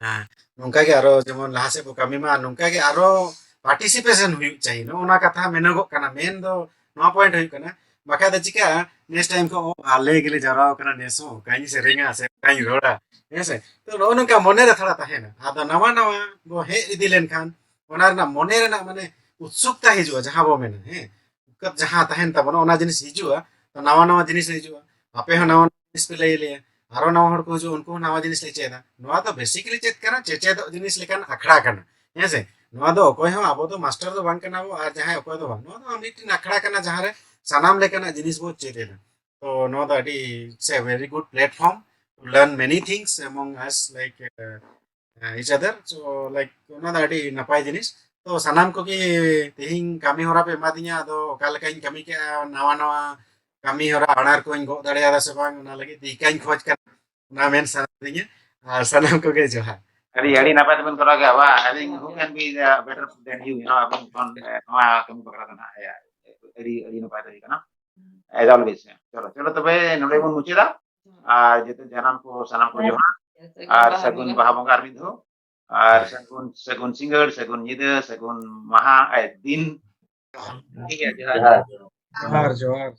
ᱦᱮᱸ, ᱱᱚᱝᱠᱟ ᱜᱮ ᱟᱨᱚ ᱡᱮᱢᱚᱱ ᱞᱟᱦᱟ ᱥᱮᱫ ᱵᱚ ᱠᱟᱹᱢᱤ ᱢᱟ, ᱱᱚᱝᱠᱟ ᱜᱮ ᱟᱨᱚ ᱯᱟᱨᱴᱤᱥᱤᱯᱮᱥᱚᱱ ᱦᱩᱭᱩᱜ ᱪᱟᱹᱦᱤ, ᱱᱚᱜᱼᱚ ᱱᱚᱣᱟ ᱠᱟᱛᱷᱟ ᱢᱮᱱᱚᱜᱚᱜ ᱠᱟᱱᱟ᱾ ᱢᱮᱱ ᱫᱚ ᱱᱚᱣᱟ ᱯᱚᱭᱮᱱᱴ ᱦᱩᱭᱩᱜ ᱠᱟᱱᱟ, ᱵᱟᱠᱷᱟᱡ ᱫᱚ ᱪᱤᱠᱟᱹᱜᱼᱟ, ᱱᱮᱠᱥᱴ ᱴᱟᱭᱤᱢ ᱠᱷᱚᱱ, "ᱚ, ᱟᱞᱮ ᱜᱮᱞᱮ ᱡᱟᱣᱨᱟ ᱟᱠᱟᱱᱟ, ᱱᱮᱥ ᱦᱚᱸ ᱚᱱᱠᱟᱧ ᱥᱮᱨᱮᱧᱟ ᱥᱮ ᱚᱱᱠᱟᱧ ᱨᱚᱲᱟ", ᱦᱮᱸ ᱥᱮ? ᱛᱚ ᱱᱚᱜᱼᱚ ᱱᱚᱝᱠᱟ ᱢᱚᱱᱮ ᱨᱮ ᱛᱷᱚᱲᱟ ᱛᱟᱦᱮᱱᱟ᱾ ᱟᱫᱚ ᱱᱟᱣᱟ ᱱᱟᱣᱟ ᱵᱚ ᱦᱮᱡ ᱤᱫᱤ ᱞᱮᱱᱠᱷᱟᱱ ᱚᱱᱟ ᱨᱮᱱᱟᱜ ᱢᱚᱱᱮ ᱨᱮᱱᱟᱜ ᱢᱟᱱᱮ ᱩᱛᱥᱩᱠᱛᱟ ᱦᱤᱡᱩᱜᱼᱟ, ᱡᱟᱦᱟᱸ ᱵᱚ ᱢᱮᱱᱟ, ᱦᱮᱸ, ᱩᱯᱠᱟᱹᱛ ᱡᱟᱦᱟᱸ ᱛᱟᱦᱮᱱ ᱛᱟᱵᱚᱱᱟ ᱚᱱᱟ ᱡᱤᱱᱤᱥ ᱦᱤᱡᱩᱜᱼᱟ᱾ ᱛᱚ ᱱᱟᱣᱟ ᱱᱟᱣᱟ ᱡᱤᱱᱤᱥ ᱦᱤᱡᱩᱜᱼᱟ, ᱟᱯᱮ ᱦᱚᱸ ᱱᱟᱣᱟ ᱱᱟᱣᱟ ᱡᱤᱱᱤᱥ ᱯᱮ ᱞᱟᱹᱭ ᱟᱞᱮᱭᱟ, ᱟᱨᱚ ᱱᱟᱣᱟ ᱦᱚᱲ ᱠᱚ ᱦᱤᱡᱩᱜᱼᱟ, ᱩᱱᱠᱩ ᱦᱚᱸ ᱱᱟᱣᱟ ᱡᱤᱱᱤᱥ ᱞᱮ ᱪᱮᱫᱟ᱾ ᱱᱚᱣᱟ ᱫᱚ ᱵᱮᱥᱤᱠᱟᱞᱤ ᱪᱮᱫ ᱠᱟᱱᱟ? ᱪᱮᱪᱮᱫᱚᱜ ᱡᱤᱱᱤᱥ ᱞᱮᱠᱟᱱ ᱟᱠᱷᱲᱟ ᱠᱟᱱᱟ, ᱦᱮᱸ ᱥᱮ? ᱱᱚᱣᱟ ᱫᱚ ᱚᱠᱚᱭ ᱦᱚᱸ, ᱟᱵᱚ ᱫᱚ ᱢᱟᱥᱴᱟᱨ ᱫᱚ ᱵᱟᱝ ᱠᱟᱱᱟ ᱵᱚ, ᱟᱨ ᱡᱟᱦᱟᱸᱭ ᱚᱠᱚᱭ ᱫᱚ ᱵᱟᱝ, ᱱᱚᱣᱟ ᱫᱚ ᱢᱤᱫᱴᱮᱱ ᱟᱠᱷᱲᱟ ᱠᱟᱱᱟ ᱡᱟᱦᱟᱸ ᱨᱮ ᱥᱟᱱᱟᱢ ᱞᱮᱠᱟᱱᱟᱜ ᱡᱤᱱᱤᱥ ᱵᱚ ᱪᱮᱫ ᱮᱫᱟ᱾ ᱛᱚ ᱱᱚᱣᱟ ᱫᱚ ᱟᱹᱰᱤ, it's a very good platform to learn many things among us, like, uh, each other. So like ᱚᱱᱟ ᱫᱚ ᱟᱹᱰᱤ ᱱᱟᱯᱟᱭ ᱡᱤᱱᱤᱥ᱾ ᱛᱚ ᱥᱟᱱᱟᱢ ᱠᱚᱜᱮ ᱛᱮᱦᱮᱧ ᱠᱟᱹᱢᱤ ᱦᱚᱨᱟ ᱯᱮ ᱮᱢᱟᱫᱤᱧᱟ, ᱟᱫᱚ ᱚᱠᱟ ᱞᱮᱠᱟᱧ ᱠᱟᱹᱢᱤ ᱠᱮᱜᱼᱟ, ᱱᱟᱣᱟ ᱱᱟᱣᱟ ᱠᱟᱹᱢᱤ ᱦᱚᱨᱟ ᱟᱲᱟᱨ ᱠᱚᱧ ᱜᱚᱜ ᱫᱟᱲᱮᱭᱟᱫᱟ ᱥᱮ ᱵᱟᱝ, ᱚᱱᱟ ᱞᱟᱹᱜᱤᱫ ᱛᱮ ᱤᱠᱟᱹᱧ ᱠᱷᱚᱡᱽ ᱠᱟᱱᱟ, ᱚᱱᱟ ᱢᱮᱱ ᱥᱟᱱᱟᱭᱤᱫᱤᱧᱟ᱾ ᱟᱨ ᱥᱟᱱᱟᱢ ᱠᱚᱜᱮ ᱡᱚᱦᱟᱨ᱾ ᱟᱹᱰᱤ, ᱟᱹᱰᱤ ᱱᱟᱯᱟᱭ ᱛᱮᱵᱮᱱ ᱠᱚᱨᱟᱣ ᱠᱮᱜᱼᱟ᱾ ᱵᱟ, ᱟᱹᱞᱤᱧ who can be, uh, better than you, you know, ᱟᱵᱮᱱ ᱠᱷᱚᱱ, ᱮ, ᱱᱚᱣᱟ ᱠᱟᱹᱢᱤ ᱵᱟᱠᱷᱨᱟ ᱫᱚ ᱱᱟᱦᱟᱜ, ᱮ, ᱟᱹᱰᱤ, ᱟᱹᱰᱤ ᱱᱟᱯᱟᱭ ᱛᱮ ᱦᱩᱭ ᱠᱟᱱᱟ᱾ As always, ᱪᱚᱞᱚ, ᱪᱚᱞᱚ ᱛᱚᱵᱮ ᱱᱚᱰᱮ ᱵᱚᱱ ᱢᱩᱪᱟᱹᱫᱟ᱾ ᱟᱨ ᱡᱚᱛᱚ ᱡᱟᱱᱟᱢ ᱠᱚ, ᱥᱟᱱᱟᱢ ᱠᱚ ᱡᱚᱦᱟᱨ᱾ ᱟᱨ ᱥᱟᱹᱜᱩᱱ ᱵᱟᱦᱟ ᱵᱚᱸᱜᱟ ᱟᱨ ᱢᱤᱫ ᱫᱷᱟᱣ᱾ ᱟᱨ ᱥᱟᱹᱜᱩᱱ, ᱥᱟᱹᱜᱩᱱ ᱥᱤᱸᱜᱟᱹᱲ, ᱥᱟᱹᱜᱩᱱ ᱧᱤᱫᱟᱹ, ᱥᱟᱹᱜᱩᱱ ᱢᱟᱦᱟ, ᱟᱭ ᱫᱤᱱ᱾ ᱴᱷᱤᱠ ᱜᱮᱭᱟ, ᱡᱚᱦᱟᱨ᱾ ᱡᱚᱦᱟᱨ᱾ ᱡᱚᱦᱟᱨ, ᱡᱚᱦᱟᱨ᱾